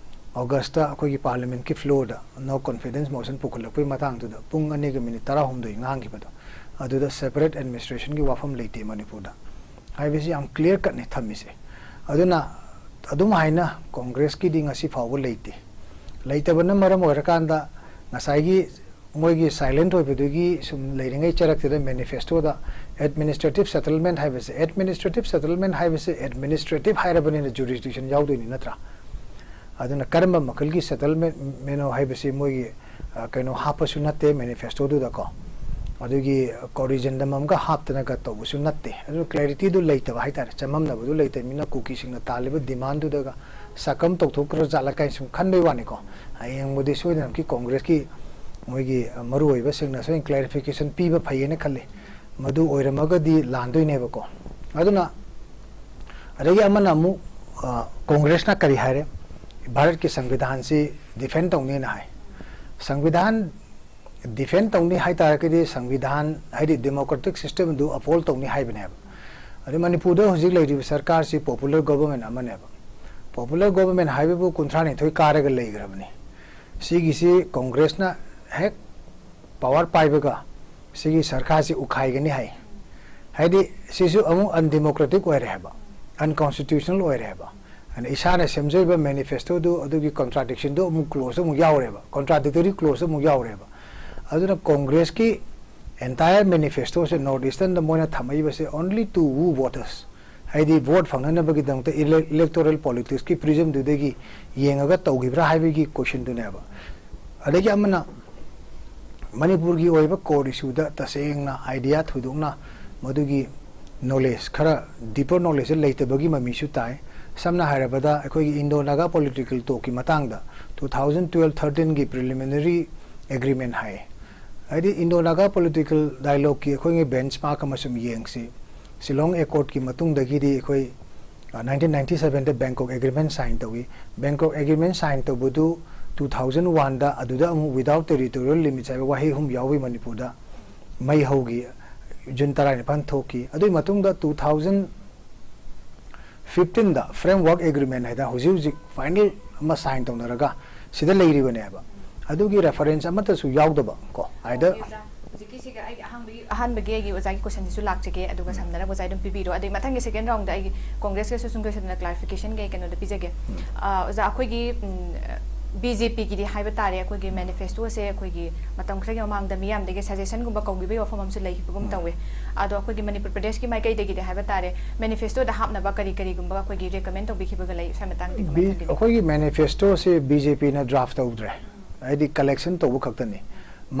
ꯑꯣꯒꯁꯇ ꯑꯩꯈꯣꯏꯒꯤ ꯄꯥꯔꯂꯤꯌꯥꯃꯦꯟꯠꯀꯤ ꯐ꯭ꯂꯣꯔꯗ ꯅꯣ ꯀꯣꯟꯐꯤꯗꯦꯟꯁ ꯃꯣꯁꯟ ꯄꯨꯈꯠꯂꯛꯄꯒꯤ ꯃꯇꯥꯡꯗꯨꯗ ꯄꯨꯡ ꯑꯅꯤꯒ ꯃꯤꯅꯤꯠ ꯇꯔꯥꯍꯨꯝꯗꯣꯏ ꯉꯥꯡꯈꯤꯕꯗꯣ, ꯑꯗꯨꯗ ꯁꯦꯄꯔꯦꯠ ꯑꯦꯗꯃꯤꯅꯤꯁꯇ꯭ꯔꯦꯁꯟꯒꯤ ꯋꯥꯐꯝ ꯂꯩꯇꯦ ꯃꯅꯤꯄꯨꯔꯗ ꯍꯥꯏꯕꯁꯤ ꯌꯥꯝ ꯀ꯭ꯂꯤꯌꯔ ꯀꯠꯅꯤ ꯊꯝꯃꯤꯁꯦ꯫ ꯑꯗꯨꯅ ꯑꯗꯨꯝ ꯍꯥꯏꯅ ꯀꯣꯡꯒ꯭ꯔꯦꯁꯀꯤꯗꯤ ꯉꯁꯤ ꯐꯥꯎꯕ ꯂꯩꯇꯦ꯫ ꯂꯩꯇꯕꯅ ꯃꯔꯝ ꯑꯣꯏꯔꯀꯥꯟꯗ ꯉꯁꯥꯏꯒꯤ ꯃꯣꯏꯒꯤ ꯁꯥꯏꯂꯦꯟꯠ ꯑꯣꯏꯕꯗꯨꯒꯤ ꯁꯨꯝ ꯂꯩꯔꯤꯉꯩ ꯆꯔꯛꯇꯨꯗ ꯃꯦꯅꯤꯐꯦꯁꯇꯣꯗ ꯑꯦꯗꯃꯤꯅꯤꯁꯇ꯭ꯔꯦꯇꯤꯚ ꯁꯦꯇꯜꯃꯦꯟꯠ ꯍꯥꯏꯕꯁꯦ, ꯑꯦꯗꯃꯤꯅꯤꯁꯇ꯭ꯔꯦꯇꯤꯚ ꯁꯦꯇꯜꯃꯦꯟꯠ ꯍꯥꯏꯕꯁꯦ ꯑꯦꯗꯃꯤꯅꯤꯁꯇ꯭ꯔꯦꯇꯤꯚ ꯍꯥꯏꯔꯕꯅꯤꯅ ꯖꯨꯔꯤꯁꯗꯤꯛꯁꯟ ꯌꯥꯎꯗꯣꯏꯅꯤ, ꯅꯠꯇ꯭ꯔꯥ? ꯑꯗꯨꯅ ꯀꯔꯝꯕ ꯃꯈꯜꯒꯤ ꯁꯦꯇꯜꯃꯦꯟꯠꯅꯣ ꯍꯥꯏꯕꯁꯤ ꯃꯣꯏꯒꯤ, ꯑ, ꯀꯩꯅꯣ ꯍꯥꯞꯄꯁꯨ ꯅꯠꯇꯦ ꯃꯦꯅꯤꯐꯦꯁꯇꯣꯗꯨꯗꯀꯣ꯫ ꯑꯗꯨꯒꯤ ꯀꯣꯔꯤꯖꯦꯟꯗꯝ ꯑꯃꯒ ꯍꯥꯞꯇꯅꯒ ꯇꯧꯕꯁꯨ ꯅꯠꯇꯦ꯫ ꯑꯗꯨ ꯀ꯭ꯂꯦꯔꯤꯇꯤꯗꯨ ꯂꯩꯇꯕ ꯍꯥꯏꯇꯥꯔꯦ, ꯆꯃꯝꯅꯕꯗꯨ ꯂꯩꯇꯕꯅꯤꯅ ꯀꯨꯀꯤꯁꯤꯡꯅ ꯇꯥꯜꯂꯤꯕ ꯗꯤꯃꯥꯟꯗꯨꯗꯒ ꯁꯛꯀꯝ ꯇꯧꯊꯣꯛꯈ꯭ꯔ ꯖꯥꯠꯂ ꯀꯥꯏꯅ ꯁꯨꯝ ꯈꯟꯕꯩ ꯋꯥꯅꯤꯀꯣ꯫ ꯍꯌꯦꯡꯕꯨꯗꯤ ꯁꯣꯏꯗꯅꯃꯛꯀꯤ ꯀꯣꯡꯒ꯭ꯔꯦꯁꯀꯤ ꯃꯣꯏꯒꯤ ꯃꯔꯨꯑꯣꯏꯕꯁꯤꯡꯅ ꯁꯣꯏꯅ ꯀ꯭ꯂꯦꯔꯤꯐꯤꯀꯦꯁꯟ ꯄꯤꯕ ꯐꯩꯌꯦꯅ ꯈꯜꯂꯤ꯫ ꯃꯗꯨ ꯑꯣꯏꯔꯝꯃꯒꯗꯤ ꯂꯥꯟꯗꯣꯏꯅꯦꯕꯀꯣ꯫ ꯑꯗꯨꯅ ꯑꯗꯒꯤ ꯑꯃꯅ ꯑꯃꯨꯛ ꯀꯣꯡꯒ꯭ꯔꯦꯁꯅ ꯀꯔꯤ ꯍꯥꯏꯔꯦ? ꯚꯥꯔꯠꯀꯤ ꯁꯪꯕꯤꯙꯥꯟꯁꯤ ꯗꯤꯐꯦꯟ ꯇꯧꯅꯤꯅ ꯍꯥꯏ꯫ ꯁꯪꯕꯤꯙꯥꯟ ꯗꯤꯐꯦꯟ ꯇꯧꯅꯤ ꯍꯥꯏ ꯇꯥꯔꯒꯗꯤ ꯁꯪꯕꯤꯙꯥꯟ ꯍꯥꯏꯗꯤ ꯗꯦꯃꯣꯀ꯭ꯔꯦꯇꯤꯛ ꯁꯤꯁꯇꯦꯝꯗꯨ ꯑꯞꯍꯣꯜ ꯇꯧꯅꯤ ꯍꯥꯏꯕꯅꯦꯕ꯫ ꯑꯗꯩ ꯃꯅꯤꯄꯨꯔꯗ ꯍꯧꯖꯤꯛ ꯂꯩꯔꯤꯕ ꯁꯔꯀꯥꯔꯁꯤ ꯄꯣꯄꯨꯂꯔ ꯒꯣꯕꯔꯃꯦꯟ ꯑꯃꯅꯦꯕ꯫ ꯄꯣꯄꯨꯂꯔ ꯒꯣꯕꯔꯃꯦꯟ ꯍꯥꯏꯕꯕꯨ ꯀꯨꯟꯊ꯭ꯔꯥꯅꯤꯊꯣꯏ ꯀꯥꯔꯒ ꯂꯩꯈ꯭ꯔꯕꯅꯤ꯫ ꯁꯤꯒꯤꯁꯤ ꯀꯣꯡꯒ꯭ꯔꯦꯁꯅ ꯍꯦꯛ ꯄꯋꯥꯔ ꯄꯥꯏꯕꯒ ꯁꯤꯒꯤ ꯁꯔꯀꯥꯔꯁꯤ ꯎꯈꯥꯏꯒꯅꯤ ꯍꯥꯏ꯫ ꯍꯥꯏꯗꯤ ꯁꯤꯁꯨ ꯑꯃꯨꯛ ꯑꯟꯗꯦꯃꯣꯀ꯭ꯔꯦꯇꯤꯛ ꯑꯣꯏꯔꯦ ꯍꯥꯏꯕ, ꯑꯟꯀꯣꯟꯁꯇꯤꯇ꯭ꯌꯨꯁꯅꯦꯜ ꯑꯣꯏꯔꯦ ꯍꯥꯏꯕ꯫ ꯑꯗ ꯏꯁꯥꯅ ꯁꯦꯝꯖꯔꯤꯕ ꯃꯦꯅꯤꯐꯦꯁꯇꯣꯗꯨ ꯑꯗꯨꯒꯤ ꯀꯣꯟꯇ꯭ꯔꯥꯗꯤꯛꯁꯟꯗꯨ ꯑꯃꯨꯛ ꯀ꯭ꯂꯣꯖ ꯑꯃꯨꯛ ꯌꯥꯎꯔꯦꯕ, ꯀꯣꯟꯇ꯭ꯔꯥꯗꯤꯛꯇꯣꯔꯤ ꯀ꯭ꯂꯣꯖ ꯑꯃꯨꯛ ꯌꯥꯎꯔꯦꯕ꯫ ꯑꯗꯨꯅ ꯀꯣꯡꯒ꯭ꯔꯦꯁꯀꯤ ꯑꯦꯟꯇꯥꯌꯔ ꯃꯦꯅꯤꯐꯦꯁꯇꯣꯁꯦ ꯅꯣꯔꯠ ꯏꯁꯇꯔꯟꯗ ꯃꯣꯏꯅ ꯊꯝꯃꯛꯏꯕꯁꯦ only to woo voters, ꯍꯥꯏꯗꯤ ꯚꯣꯠ ꯐꯪꯅꯅꯕꯒꯤꯗꯃꯛꯇ ꯏꯂꯦꯛꯇꯣꯔꯦꯜ ꯄꯣꯂꯤꯇꯤꯛꯁꯀꯤ ꯄ꯭ꯔꯤꯖꯝꯗꯨꯗꯒꯤ ꯌꯦꯡꯉꯒ ꯇꯧꯈꯤꯕ꯭ꯔꯥ ꯍꯥꯏꯕꯒꯤ ꯀꯣꯏꯁꯟꯗꯨꯅꯦꯕ꯫ ꯑꯗꯒꯤ ꯑꯃꯅ ꯃꯅꯤꯄꯨꯔꯒꯤ ꯑꯣꯏꯕ ꯀꯣꯔꯠ ꯏꯁꯨꯗ ꯇꯁꯦꯡꯅ ꯑꯥꯏꯗꯤꯌꯥ ꯊꯣꯏꯗꯣꯛꯅ ꯃꯗꯨꯒꯤ ꯅꯣꯂꯦꯖ, ꯈꯔ ꯗꯤꯄꯔ ꯅꯣꯂꯦꯖꯁꯦ ꯂꯩꯇꯕꯒꯤ ꯃꯃꯤꯁꯨ ꯇꯥꯏ꯫ ꯁꯝꯅ ꯍꯥꯏꯔꯕꯗ ꯑꯩꯈꯣꯏꯒꯤ ꯏꯟꯗꯣ ꯅꯥꯒꯥ ꯄꯣꯂꯤꯇꯤꯀꯦꯜ ꯇꯣꯛꯀꯤ ꯃꯇꯥꯡꯗ ꯇꯨ ꯊꯥꯎꯖꯟ ꯇꯨꯋꯦꯜꯐ ꯊꯥꯔꯇꯤꯟꯒꯤ ꯄ꯭ꯔꯤꯂꯤꯃꯤꯅꯔꯤ ꯑꯦꯒ꯭ꯔꯤꯃꯦꯟ ꯍꯥꯏ꯫ ꯍꯥꯏꯗꯤ ꯏꯟꯗꯣ ꯅꯥꯒꯥ ꯄꯣꯂꯤꯇꯤꯀꯦꯜ ꯗꯥꯏꯂꯣꯒꯀꯤ ꯑꯩꯈꯣꯏꯒꯤ ꯕꯦꯟꯆꯃꯥꯔꯛ ꯑꯃ ꯁꯨꯝ ꯌꯦꯡꯁꯤ꯫ ꯁꯤꯂꯣꯡ ꯑꯦꯀꯣꯔꯗꯀꯤ ꯃꯇꯨꯡꯗꯒꯤꯗꯤ ꯑꯩꯈꯣꯏ ꯅꯥꯏꯟꯇꯤꯟ ꯅꯥꯏꯟꯇꯤ ꯁꯕꯦꯟꯗ ꯕꯦꯡꯀꯣꯛ ꯑꯦꯒ꯭ꯔꯤꯃꯦꯟ ꯁꯥꯏꯟ ꯇꯧꯏ꯫ ꯕꯦꯡꯀꯣꯛ ꯑꯦꯒ꯭ꯔꯤꯃꯦꯟ ꯁꯥꯏꯟ ꯇꯧꯕꯗꯨ ꯇꯨ ꯊꯥꯎꯖꯟ ꯋꯥꯟꯗ ꯑꯗꯨꯗ ꯑꯃꯨꯛ ꯋꯤꯗꯥꯎꯠ ꯇꯦꯔꯤꯇꯣꯔꯤꯌꯦꯜ ꯂꯤꯃꯤꯠꯁ ꯍꯥꯏꯕ ꯋꯥꯍꯩ ꯑꯍꯨꯝ ꯌꯥꯎꯏ ꯃꯅꯤꯄꯨꯔꯗ꯫ ꯃꯩ ꯍꯧꯈꯤ, ꯖꯨꯟ ꯇꯔꯥꯅꯤꯄꯥꯟ ꯊꯣꯛꯈꯤ꯫ ꯑꯗꯨꯒꯤ ꯃꯇꯨꯡꯗ ꯇꯨ ꯊꯥꯎꯖꯟ ꯐꯤꯐꯇꯤꯟꯗ ꯐ꯭ꯔꯦꯝꯋꯥꯔꯛ ꯑꯦꯒ꯭ꯔꯤꯃꯦꯟ ꯍꯥꯏꯗꯅ ꯍꯧꯖꯤꯛ ꯍꯧꯖꯤꯛ ꯐꯥꯏꯅꯦꯜ ꯑꯃ ꯁꯥꯏꯟ ꯇꯧꯅꯔꯒ ꯁꯤꯗ ꯂꯩꯔꯤꯕꯅꯦꯕ꯫ ꯑꯗꯨꯒꯤ ꯔꯦꯐꯔꯦꯟꯁ ꯑꯃꯠꯇꯁꯨ ꯌꯥꯎꯗꯕ ꯀꯣ꯫ ꯑꯥꯏꯗꯔ ꯑꯣꯀꯦ, ꯑꯣꯖꯥ꯫ ꯍꯧꯖꯤꯛꯀꯤꯁꯤꯒ ꯑꯩꯒꯤ ꯑꯍꯥꯟꯕꯒꯤ, ꯑꯍꯥꯟꯕꯒꯤ ꯑꯩꯒꯤ ꯑꯣꯖꯥꯒꯤ ꯀꯣꯏꯁꯟꯁꯤꯁꯨ ꯂꯥꯛꯆꯒꯦ, ꯑꯗꯨꯒ ꯎꯝ꯫ ꯁꯝꯅꯅꯕ ꯑꯣꯖꯥ ꯑꯗꯨꯝ ꯄꯤꯕꯤꯔꯣ꯫ ꯑꯗꯩ ꯃꯊꯪꯒꯤ ꯁꯦꯀꯦꯟ ꯔꯥꯎꯟꯗ ꯑꯩꯒꯤ ꯀꯣꯡꯒ꯭ꯔꯦꯁꯀꯁꯨ ꯁꯨꯝ ꯀꯣꯏꯁꯟꯗ ꯀ꯭ꯂꯥꯔꯤꯐꯤꯀꯦꯁꯟꯒꯤ ꯀꯩꯅꯣꯗ ꯄꯤꯖꯒꯦ꯫ ꯎꯝ꯫ ꯑꯥ, ꯑꯣꯖꯥ, ꯑꯩꯈꯣꯏꯒꯤ, ꯎꯝ, ꯕꯤ ꯖꯦ ꯄꯤꯒꯤꯗꯤ ꯍꯥꯏꯕ ꯇꯥꯔꯦ, ꯑꯩꯈꯣꯏꯒꯤ ꯃꯦꯅꯤꯐꯦꯁꯇꯣꯁꯦ ꯑꯩꯈꯣꯏꯒꯤ ꯃꯇꯝ ꯈꯔꯒꯤ ꯃꯃꯥꯡꯗ ꯃꯤꯌꯥꯝꯗꯒꯤ ꯁꯖꯦꯁꯟꯒꯨꯝꯕ ꯀꯧꯈꯤꯕꯒꯤ ꯋꯥꯐꯝ ꯑꯃꯁꯨ ꯂꯩꯈꯤꯕꯒꯨꯝ ꯎꯝ꯫ ꯇꯧꯋꯦ꯫ ꯑꯗꯣ ꯑꯩꯈꯣꯏꯒꯤ ꯃꯅꯤꯄꯨꯔ ꯄ꯭ꯔꯗꯦꯁꯀꯤ ꯃꯥꯏꯀꯩꯗꯒꯤꯗꯤ ꯍꯥꯏꯕ ꯇꯥꯔꯦ, ꯃꯦꯅꯤꯐꯦꯁꯇꯣꯗ ꯍꯥꯞꯅꯕ ꯀꯔꯤ ꯀꯔꯤꯒꯨꯝꯕ ꯑꯩꯈꯣꯏꯒꯤ ꯔꯤꯀꯃꯦꯟ ꯇꯧꯕꯤꯈꯤꯕꯒ ꯂꯩ? ꯁ꯭ꯋꯥꯏ ꯃꯇꯥꯡꯗꯗꯤ ꯀꯃꯥꯏꯅ ꯕꯤ-, ꯈꯟꯕꯤꯒꯦ? ꯑꯩꯈꯣꯏꯒꯤ ꯃꯦꯅꯤꯐꯦꯁꯇꯣꯁꯦ ꯕꯤ ꯖꯦ ꯄꯤꯅ ꯗ꯭ꯔꯥꯐ ꯇꯧꯗ꯭ꯔꯦ꯫ ꯍꯥꯏꯗꯤ ꯀꯂꯦꯛꯁꯟ ꯇꯧꯕ ꯈꯛꯇꯅꯤ꯫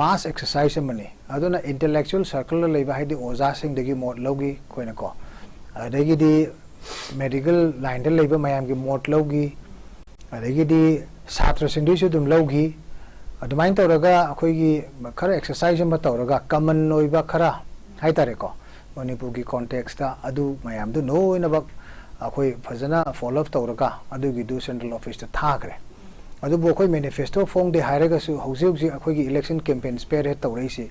ꯃꯥꯁ ꯑꯦꯛꯁꯔꯁꯥꯏꯁ ꯑꯃꯅꯤ꯫ ꯑꯗꯨꯅ ꯏꯟꯇꯦꯂꯦꯛꯆꯨꯋꯦꯜ ꯁꯔꯀꯜꯗ ꯂꯩꯕ, ꯍꯥꯏꯗꯤ ꯑꯣꯖꯥꯁꯤꯡꯗꯒꯤ ꯃꯣꯠ ꯂꯧꯈꯤ ꯑꯩꯈꯣꯏꯅꯀꯣ꯫ ꯑꯗꯒꯤꯗꯤ ꯃꯦꯗꯤꯀꯦꯜ ꯂꯥꯏꯟꯗ ꯂꯩꯕ ꯃꯌꯥꯝꯒꯤ ꯃꯣꯠ ꯂꯧꯈꯤ꯫ ꯑꯗꯒꯤꯗꯤ ꯁꯥꯇ꯭ꯔꯁꯤꯡꯗꯒꯤꯁꯨ ꯑꯗꯨꯝ ꯂꯧꯈꯤ꯫ ꯑꯗꯨꯃꯥꯏꯅ ꯇꯧꯔꯒ ꯑꯩꯈꯣꯏꯒꯤ ꯈꯔ exercise ꯑꯃ ꯇꯧꯔꯒ common ꯑꯣꯏꯕ ꯈꯔ ꯍꯥꯏꯇꯥꯔꯦꯀꯣ, ꯃꯅꯤꯄꯨꯔꯒꯤ context ꯑꯗꯨ ꯃꯌꯥꯝꯗꯨ ꯂꯣꯏꯅꯃꯛ ꯑꯩꯈꯣꯏ ꯐꯖꯅ follow up ꯇꯧꯔꯒ ꯑꯗꯨꯒꯤꯗꯨ central office ꯇ ꯊꯥꯈ꯭ꯔꯦ꯫ ꯑꯗꯨꯕꯨ ꯑꯩꯈꯣꯏ manifesto ꯐꯣꯡꯗꯦ ꯍꯥꯏꯔꯒꯁꯨ ꯍꯧꯖꯤꯛ ꯍꯧꯖꯤꯛ ꯑꯩꯈꯣꯏꯒꯤ election campaign spearhead ꯇꯧꯔꯛꯏꯁꯤ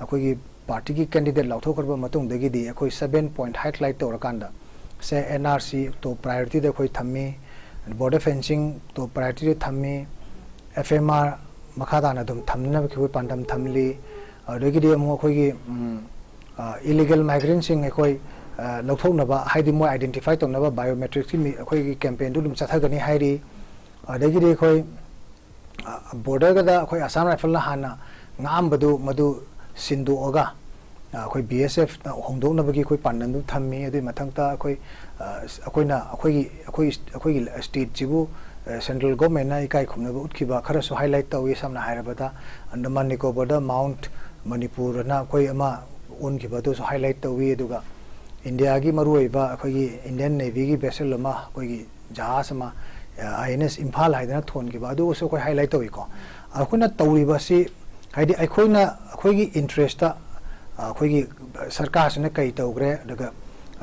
ꯑꯩꯈꯣꯏꯒꯤ party ꯒꯤ candidate ꯂꯥꯎꯊꯣꯛꯈ꯭ꯔꯕ ꯃꯇꯨꯡꯗꯒꯤꯗꯤ ꯑꯩꯈꯣꯏ seven point highlight ꯇꯧꯔꯀꯥꯟꯗ ꯁꯦ N R C top priority ꯗ ꯑꯩꯈꯣꯏ ꯊꯝꯃꯤ, border fencing top priority ꯗ ꯊꯝꯃꯤ, F M R ꯃꯈꯥ ꯇꯥꯅ ꯑꯗꯨꯝ ꯊꯝꯅꯅꯕꯒꯤ ꯑꯩꯈꯣꯏ ꯄꯥꯟꯗꯝ ꯊꯝꯂꯤ꯫ ꯑꯗꯨꯗꯒꯤꯗꯤ ꯑꯃꯨꯛ ꯑꯩꯈꯣꯏꯒꯤ ꯎꯝ, ꯑ, illegal migrant ꯁꯤꯡ ꯑꯩꯈꯣꯏ ꯑ, ꯂꯧꯊꯣꯛꯅꯕ, ꯍꯥꯏꯗꯤ ꯃꯣꯏ identify ꯇꯧꯅꯕ biometrics ꯀꯤ ꯃꯤ-, ꯑꯩꯈꯣꯏꯒꯤ campaign ꯗꯨ ꯑꯗꯨꯝ ꯆꯠꯊꯒꯅꯤ ꯍꯥꯏꯔꯤ꯫ ꯑꯗꯒꯤꯗꯤ ꯑꯩꯈꯣꯏ border ꯒꯗ ꯑꯩꯈꯣꯏ Assam Rifles ꯅ ꯍꯥꯟꯅ ꯉꯥꯛꯑꯝꯕꯗꯨ ꯃꯗꯨ ꯁꯤꯟꯗꯣꯛꯑꯒ ꯑꯩꯈꯣꯏ B S F ꯅ ꯍꯣꯡꯗꯣꯛꯅꯕꯒꯤ ꯑꯩꯈꯣꯏ ꯄꯥꯟꯗꯝꯗꯨ ꯊꯝꯃꯤ꯫ ꯑꯗꯨꯒꯤ ꯃꯊꯛꯇ ꯑꯩꯈꯣꯏ ꯑꯩꯈꯣꯏꯅ ꯑꯩꯈꯣꯏꯒꯤ ꯑꯩꯈꯣꯏ ꯑꯩꯈꯣꯏꯒꯤ state ꯁꯤꯕꯨ central government ꯅ ꯏꯀꯥꯏ ꯈꯨꯝꯅꯕ ꯎꯠꯈꯤꯕ ꯈꯔꯁꯨ highlight ꯇꯧꯏ꯫ ꯁꯝꯅ ꯍꯥꯏꯔꯕꯗ ꯑꯟꯗꯃꯥꯟ ꯅꯤꯀꯣꯕꯔꯗ Mount Manipur ꯍꯥꯏꯅ ꯑꯩꯈꯣꯏ ꯑꯃ ꯑꯣꯟꯈꯤꯕ ꯑꯗꯨꯁꯨ highlight ꯇꯧꯏ꯫ ꯑꯗꯨꯒ India ꯒꯤ ꯃꯔꯨꯑꯣꯏꯕ ꯑꯩꯈꯣꯏꯒꯤ Indian Navy ꯒꯤ vessel ꯑꯃ ꯑꯩꯈꯣꯏꯒꯤ ꯖꯍꯥꯖ ꯑꯃ I N S ꯏꯝꯐꯥꯜ ꯍꯥꯏꯗꯅ ꯊꯣꯟꯈꯤꯕ ꯑꯗꯨꯒꯁꯨ ꯑꯩꯈꯣꯏ highlight ꯇꯧꯏꯀꯣ꯫ ꯑꯩꯈꯣꯏꯅ ꯇꯧꯔꯤꯕꯁꯤ ꯍꯥꯏꯗꯤ ꯑꯩꯈꯣꯏꯅ ꯑꯩꯈꯣꯏꯒꯤ interest ꯇ ꯑꯩꯈꯣꯏꯒꯤ ꯁꯔꯀꯥꯔꯁꯤꯅ ꯀꯔꯤ ꯇꯧꯈ꯭ꯔꯦ, ꯑꯗꯨꯒ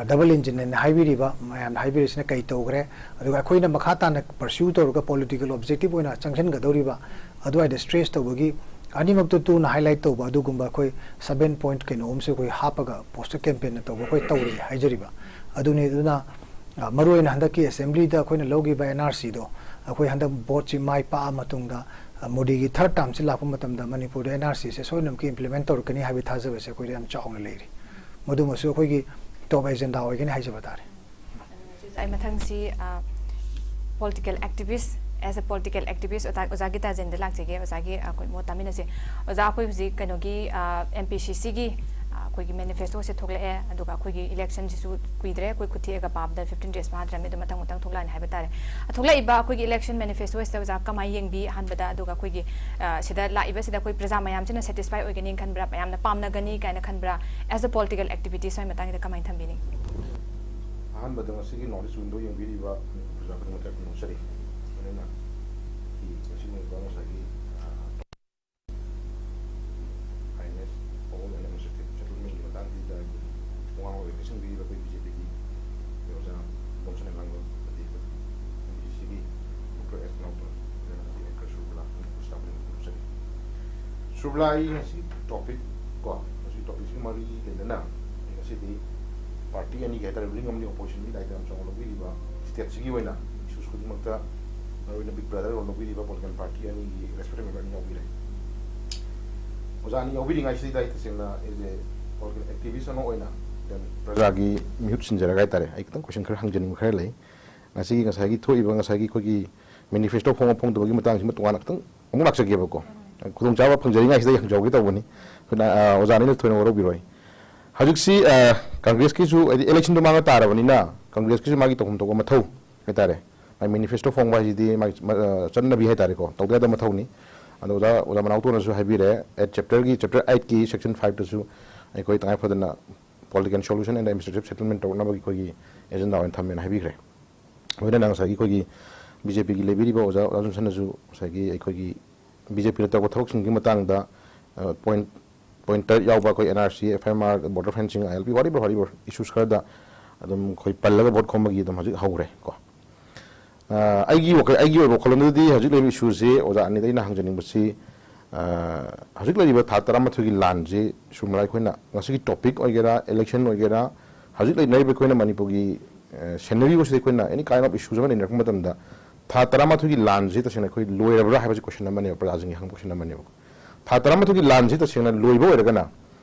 double engine ꯍꯥꯏꯅ ꯍꯥꯏꯕꯤꯔꯤꯕ ꯃꯌꯥꯝꯅ ꯍꯥꯏꯕꯤꯔꯤꯁꯤꯅ ꯀꯔꯤ ꯇꯧꯈ꯭ꯔꯦ, ꯑꯗꯨꯒ ꯑꯩꯈꯣꯏꯅ ꯃꯈꯥ ꯇꯥꯅ pursue ꯇꯧꯔꯒ political objective ꯑꯣꯏꯅ ꯆꯪꯁꯤꯟꯒꯗꯧꯔꯤꯕ ꯑꯗꯨꯋꯥꯏꯗ stress ꯇꯧꯕꯒꯤ ꯑꯅꯤꯃꯛꯇꯨ ꯇꯨꯅ highlight ꯇꯧꯕ ꯑꯗꯨꯒꯨꯝꯕ ꯑꯩꯈꯣꯏ seven point ꯀꯩꯅꯣ ꯑꯃꯁꯨ ꯑꯩꯈꯣꯏ ꯍꯥꯞꯄꯒ poster campaign ꯅ ꯇꯧꯕ ꯑꯩꯈꯣꯏ ꯇꯧꯔꯤ ꯍꯥꯏꯖꯔꯤꯕ ꯑꯗꯨꯅꯤ꯫ ꯑꯗꯨꯅ ꯑ, ꯃꯔꯨꯑꯣꯏꯅ ꯍꯟꯗꯛꯀꯤ assembly ꯗ ꯑꯩꯈꯣꯏꯅ ꯂꯧꯈꯤꯕ N R C ꯗꯣ ꯑꯩꯈꯣꯏ ꯍꯟꯗꯛ vote ꯁꯤ ꯃꯥꯏ ꯄꯥꯛꯑ ꯃꯇꯨꯡꯗ ꯑ, ꯃꯣꯗꯤꯒꯤ third term ꯁꯤ ꯂꯥꯛꯄ ꯃꯇꯝꯗ ꯃꯅꯤꯄꯨꯔꯗ N R C ꯁꯦ ꯁꯣꯏꯗꯅꯃꯛꯀꯤ implement ꯇꯧꯔꯛꯀꯅꯤ ꯍꯥꯏꯕꯒꯤ ꯊꯥꯖꯕꯁꯦ ꯑꯩꯈꯣꯏꯗ ꯌꯥꯝ ꯆꯥꯎꯅ ꯂꯩꯔꯤ꯫ ꯃꯗꯨꯃꯁꯨ ꯑꯩꯈꯣꯏꯒꯤ top agenda ꯑꯣꯏꯒꯅꯤ ꯍꯥꯏꯖꯕ ꯇꯥꯔꯦ꯫ ꯑꯩ ꯃꯊꯪꯁꯤ ꯑ, political activist, as a political activist ꯑꯣꯖꯥ, ꯑꯣꯖꯥ ꯒꯤꯇꯥꯖꯦꯟꯗ ꯂꯥꯛꯆꯒꯦ꯫ ꯑꯣꯖꯥꯒꯤ ꯑ, ꯑꯩꯈꯣꯏ ꯃꯣꯠ ꯇꯥꯃꯤꯟꯅꯁꯦ꯫ ꯑꯣꯖꯥ, ꯑꯩꯈꯣꯏ ꯍꯧꯖꯤꯛ ꯀꯩꯅꯣꯒꯤ ꯑ, M P C C ꯒꯤ ꯑ, ꯑꯩꯈꯣꯏꯒꯤ manifesto ꯁꯦ ꯊꯣꯛꯂꯛꯑꯦ, ꯑꯗꯨꯒ ꯑꯩꯈꯣꯏꯒꯤ election ꯁꯤꯁꯨ ꯀꯨꯏꯗ꯭ꯔꯦ, ꯑꯩꯈꯣꯏ ꯈꯨꯠ ꯊꯦꯛꯑꯒ ꯄꯥꯕꯗ fifteen days ꯐꯥꯗ꯭ꯔꯕꯅꯤ, ꯑꯗꯨ ꯃꯊꯪ ꯃꯊꯪ ꯊꯣꯛꯂꯛꯑꯅꯤ ꯍꯥꯏꯕ ꯇꯥꯔꯦ꯫ ꯑ, ꯊꯣꯛꯂꯛꯏꯕ ꯑꯩꯈꯣꯏꯒꯤ election manifesto ꯁꯤꯗ ꯑꯣꯖꯥ ꯀꯃꯥꯏꯅ ꯌꯦꯡꯕꯤ? ꯑꯍꯥꯟꯕꯗ, ꯑꯗꯨꯒ ꯑꯩꯈꯣꯏꯒꯤ ꯑ, ꯁꯤꯗ ꯂꯥꯛꯏꯕꯁꯤꯗ ꯑꯩꯈꯣꯏ ꯄ꯭ꯔꯖꯥ ꯃꯌꯥꯝꯁꯤꯅ satisfy ꯑꯣꯏꯒꯅꯤ ꯈꯟꯕ꯭ꯔꯥ, ꯃꯌꯥꯝꯅ ꯄꯥꯝꯅꯒꯅꯤ ꯀꯥꯏꯅ ꯈꯟꯕ꯭ꯔꯥ? As a political activist ꯁ꯭ꯋꯥꯏ ꯃꯇꯥꯡꯁꯤꯗ ꯀꯃꯥꯏꯅ ꯊꯝꯕꯤꯅꯤꯡꯉꯤ? ꯑꯍꯥꯟꯕꯗ ꯉꯁꯤꯒꯤ North East Window ꯌꯦꯡꯕꯤꯔꯤꯕ ꯃꯅꯤꯄꯨꯔ ꯄ꯭ꯔꯖꯥ ꯈꯨꯗꯤꯡꯃꯛꯇ ꯐꯣꯡꯗꯣꯛꯆꯔꯤ꯫ ꯑꯗꯨꯅ ꯉꯁꯤ ꯅꯣꯡꯃ ꯉꯁꯥꯏꯒꯤ, ꯑ, ꯁꯨꯔꯕꯤꯂꯥ, ꯑꯩ ꯉꯁꯤ ꯇꯣꯄꯤꯛ ꯀꯣ, ꯉꯁꯤ ꯇꯣꯄꯤꯛꯁꯤꯒ ꯃꯔꯤ ꯂꯩꯅꯅ ꯑꯩ ꯉꯁꯤꯗꯤ ꯄꯥꯔꯇꯤ ꯑꯅꯤꯒꯤ ꯍꯥꯏꯇꯥꯔꯦ, ꯔꯨꯂꯤꯡ ꯑꯃꯗꯤ ꯑꯣꯄꯣꯖꯤꯁꯟꯒꯤ ꯗꯥꯏꯇ ꯌꯥꯝ ꯆꯥꯎꯅ ꯂꯧꯕꯤꯔꯤꯕ ꯁ꯭ꯇꯦꯠꯁꯤꯒꯤ ꯑꯣꯏꯅ ꯏꯁꯨꯁ ꯈꯨꯗꯤꯡꯃꯛꯇ ꯃꯔꯨꯑꯣꯏꯅ ꯕꯤꯛ ꯕ꯭ꯔꯗꯔ ꯔꯣꯜ ꯂꯧꯕꯤꯔꯤꯕ ꯄꯣꯂꯤꯇꯤꯀꯦꯜ ꯄꯥꯔꯇꯤ ꯑꯅꯤꯒꯤ ꯔꯦꯁꯄꯦꯛꯇꯦꯕꯜ ꯃꯦꯝꯕꯔ ꯑꯅꯤ ꯌꯥꯎꯕꯤꯔꯦ꯫ ꯑꯣꯖꯥ ꯑꯅꯤ ꯌꯥꯎꯕꯤꯔꯤꯉꯩꯁꯤꯗ ꯑꯩ ꯇꯁꯦꯡꯅ ꯑꯩꯁꯦ ꯄꯣꯂꯤꯇꯤꯀꯦꯜ ꯑꯦꯛꯇꯤꯚꯤꯁ ꯑꯃ ꯑꯣꯏꯅ, then ꯄ꯭ꯔꯖꯥꯒꯤ ꯃꯤꯍꯨꯠ ꯁꯤꯟꯖꯔꯒ ꯍꯥꯏꯇꯥꯔꯦ, ꯑꯩ ꯈꯤꯇꯪ ꯀꯣꯏꯁꯟ ꯈꯔ ꯍꯪꯖꯅꯤꯡꯕ ꯈꯔ ꯂꯩ꯫ ꯉꯁꯤꯒꯤ, ꯉꯁꯥꯏꯒꯤ ꯊꯣꯛꯏꯕ, ꯉꯁꯥꯏꯒꯤ ꯑꯩꯈꯣꯏꯒꯤ ꯃꯦꯅꯤꯐꯦꯁꯇꯣ ꯐꯣꯡꯕ ꯐꯣꯡꯗꯕꯒꯤ ꯃꯇꯥꯡꯁꯤꯃ ꯇꯣꯉꯥꯟꯅ ꯈꯤꯇꯪ ꯑꯃꯨꯛ ꯂꯥꯛꯆꯒꯦꯕꯀꯣ꯫ ꯈꯨꯗꯣꯡꯆꯥꯕ ꯐꯪꯖꯔꯤꯉꯩꯁꯤꯗ ꯑꯩ ꯍꯪꯖꯍꯧꯒꯦ ꯇꯧꯕꯅꯤ꯫ ꯑꯩꯈꯣꯏꯅ, ꯑ, ꯑꯣꯖꯥꯅ ꯑꯩꯅ ꯊꯣꯏꯅ ꯋꯥꯔꯧꯕꯤꯔꯣꯏ꯫ ꯍꯧꯖꯤꯛꯁꯤ, ꯑ, ꯀꯪꯒ꯭ꯔꯦꯁꯀꯤꯁꯨ, ꯍꯥꯏꯗꯤ, ꯏꯂꯦꯛꯁꯟꯗꯣ ꯃꯥꯡꯉ ꯇꯥꯔꯕꯅꯤꯅ ꯀꯪꯒ꯭ꯔꯦꯁꯀꯤꯁꯨ ꯃꯥꯒꯤ ꯇꯧꯐꯝ ꯊꯣꯛꯄ ꯃꯊꯧ ꯍꯥꯏꯇꯥꯔꯦ, ꯃꯥꯏ ꯃꯦꯅꯤꯐꯦꯁꯇꯣ ꯐꯣꯡꯕ ꯍꯥꯏꯁꯤꯗꯤ ꯃꯥꯒꯤ ꯃ-, ꯑ, ꯆꯠꯅꯕꯤ ꯍꯥꯏꯇꯥꯔꯦꯀꯣ, ꯇꯧꯗ ꯌꯥꯗꯕ ꯃꯊꯧꯅꯤ꯫ ꯑꯗꯣ ꯑꯣꯖꯥ, ꯑꯣꯖꯥ ꯃꯅꯥꯎꯇꯣꯟꯅꯁꯨ ꯍꯥꯏꯕꯤꯔꯦ, ꯑꯦꯠ ꯆꯦꯞꯇꯔꯒꯤ, ꯆꯦꯞꯇꯔ ꯑꯩꯠꯀꯤ ꯁꯦꯛꯁꯟ ꯐꯥꯏꯚꯇꯁꯨ ꯑꯩꯈꯣꯏ ꯇꯉꯥꯏ ꯐꯗꯅ political solution and administrative settlement ꯇꯧꯔꯛꯅꯕꯒꯤ ꯑꯩꯈꯣꯏꯒꯤ ꯑꯦꯖꯦꯟꯗꯥ ꯑꯣꯏꯅ ꯊꯝꯃꯦꯅ ꯍꯥꯏꯕꯤꯈ꯭ꯔꯦ꯫ ꯂꯣꯏꯅꯅ ꯉꯁꯥꯏꯒꯤ ꯑꯩꯈꯣꯏꯒꯤ ꯕꯤ ꯖꯦ ꯄꯤꯒꯤ ꯂꯩꯕꯤꯔꯤꯕ ꯑꯣꯖꯥ, ꯑꯣꯖꯥ ꯖꯣꯟꯁꯟꯅꯁꯨ ꯉꯁꯥꯏꯒꯤ ꯑꯩꯈꯣꯏꯒꯤ ꯕꯤ ꯖꯦ ꯄꯤꯗ ꯇꯧꯕ ꯊꯕꯛꯁꯤꯡꯒꯤ ꯃꯇꯥꯡꯗ, ꯑ, ꯄꯣꯏꯟꯠ, ꯄꯣꯏꯟꯠ ꯇꯔꯦꯠ ꯌꯥꯎꯕ ꯑꯩꯈꯣꯏ N R C, F I R, border fencing, I L P, whatever, whatever issues ꯈꯔꯗ ꯑꯗꯨꯝ ꯑꯩꯈꯣꯏ ꯄꯜꯂꯒ ꯚꯣꯠ ꯈꯣꯝꯕꯒꯤ ꯑꯗꯨꯝ ꯍꯧꯖꯤꯛ ꯍꯧꯈ꯭ꯔꯦ ꯀꯣ꯫ ꯑ, ꯑꯩꯒꯤ ꯋꯥꯈꯜ, ꯑꯩꯒꯤ ꯑꯣꯏꯕ ꯋꯥꯈꯜꯂꯣꯟꯗꯗꯤ ꯍꯧꯖꯤꯛ ꯂꯩꯔꯤꯕ ꯏꯁꯨꯁꯤ ꯑꯣꯖꯥ ꯑꯅꯤꯗ ꯑꯩꯅ ꯍꯪꯖꯅꯤꯡꯕꯁꯤ, ꯑ, ꯍꯧꯖꯤꯛ ꯂꯩꯔꯤꯕ ꯊꯥ ꯇꯔꯥꯃꯥꯊꯣꯏꯒꯤ ꯂꯥꯟꯁꯤ, ꯁꯨꯝ ꯑꯩꯈꯣꯏꯅ ꯉꯁꯤꯒꯤ ꯇꯣꯄꯤꯛ ꯑꯣꯏꯒꯦꯔꯥ, ꯏꯂꯦꯛꯁꯟ ꯑꯣꯏꯒꯦꯔꯥ, ꯍꯧꯖꯤꯛ ꯂꯩꯅꯔꯤꯕ ꯑꯩꯈꯣꯏꯅ ꯃꯅꯤꯄꯨꯔꯒꯤ, ꯑ, ꯁꯦꯅꯔꯤꯑꯣꯁꯤꯗ ꯑꯩꯈꯣꯏꯅ any kind of issues ꯑꯃ ꯂꯩꯅꯔꯛꯄ ꯃꯇꯝꯗ ꯊꯥ ꯇꯔꯥꯃꯥꯊꯣꯏꯒꯤ ꯂꯥꯟꯁꯤ ꯇꯁꯦꯡꯅ ꯑꯩꯈꯣꯏ ꯂꯣꯏꯔꯕ꯭ꯔꯥ ꯍꯥꯏꯕꯁꯤ ꯀꯣꯏꯁꯟ ꯑꯃꯅꯦꯕ, ꯄ꯭ꯔꯖꯥꯁꯤꯡꯒꯤ ꯍꯪꯕ ꯀꯣꯏꯁꯟ ꯑꯃꯅꯦꯕ꯫ ꯊꯥ ꯇꯔꯥꯃꯥꯊꯣꯏꯒꯤ ꯂꯥꯟꯁꯤ ꯇꯁꯦꯡꯅ ꯂꯣꯏꯕ ꯑꯣꯏꯔꯒꯅ,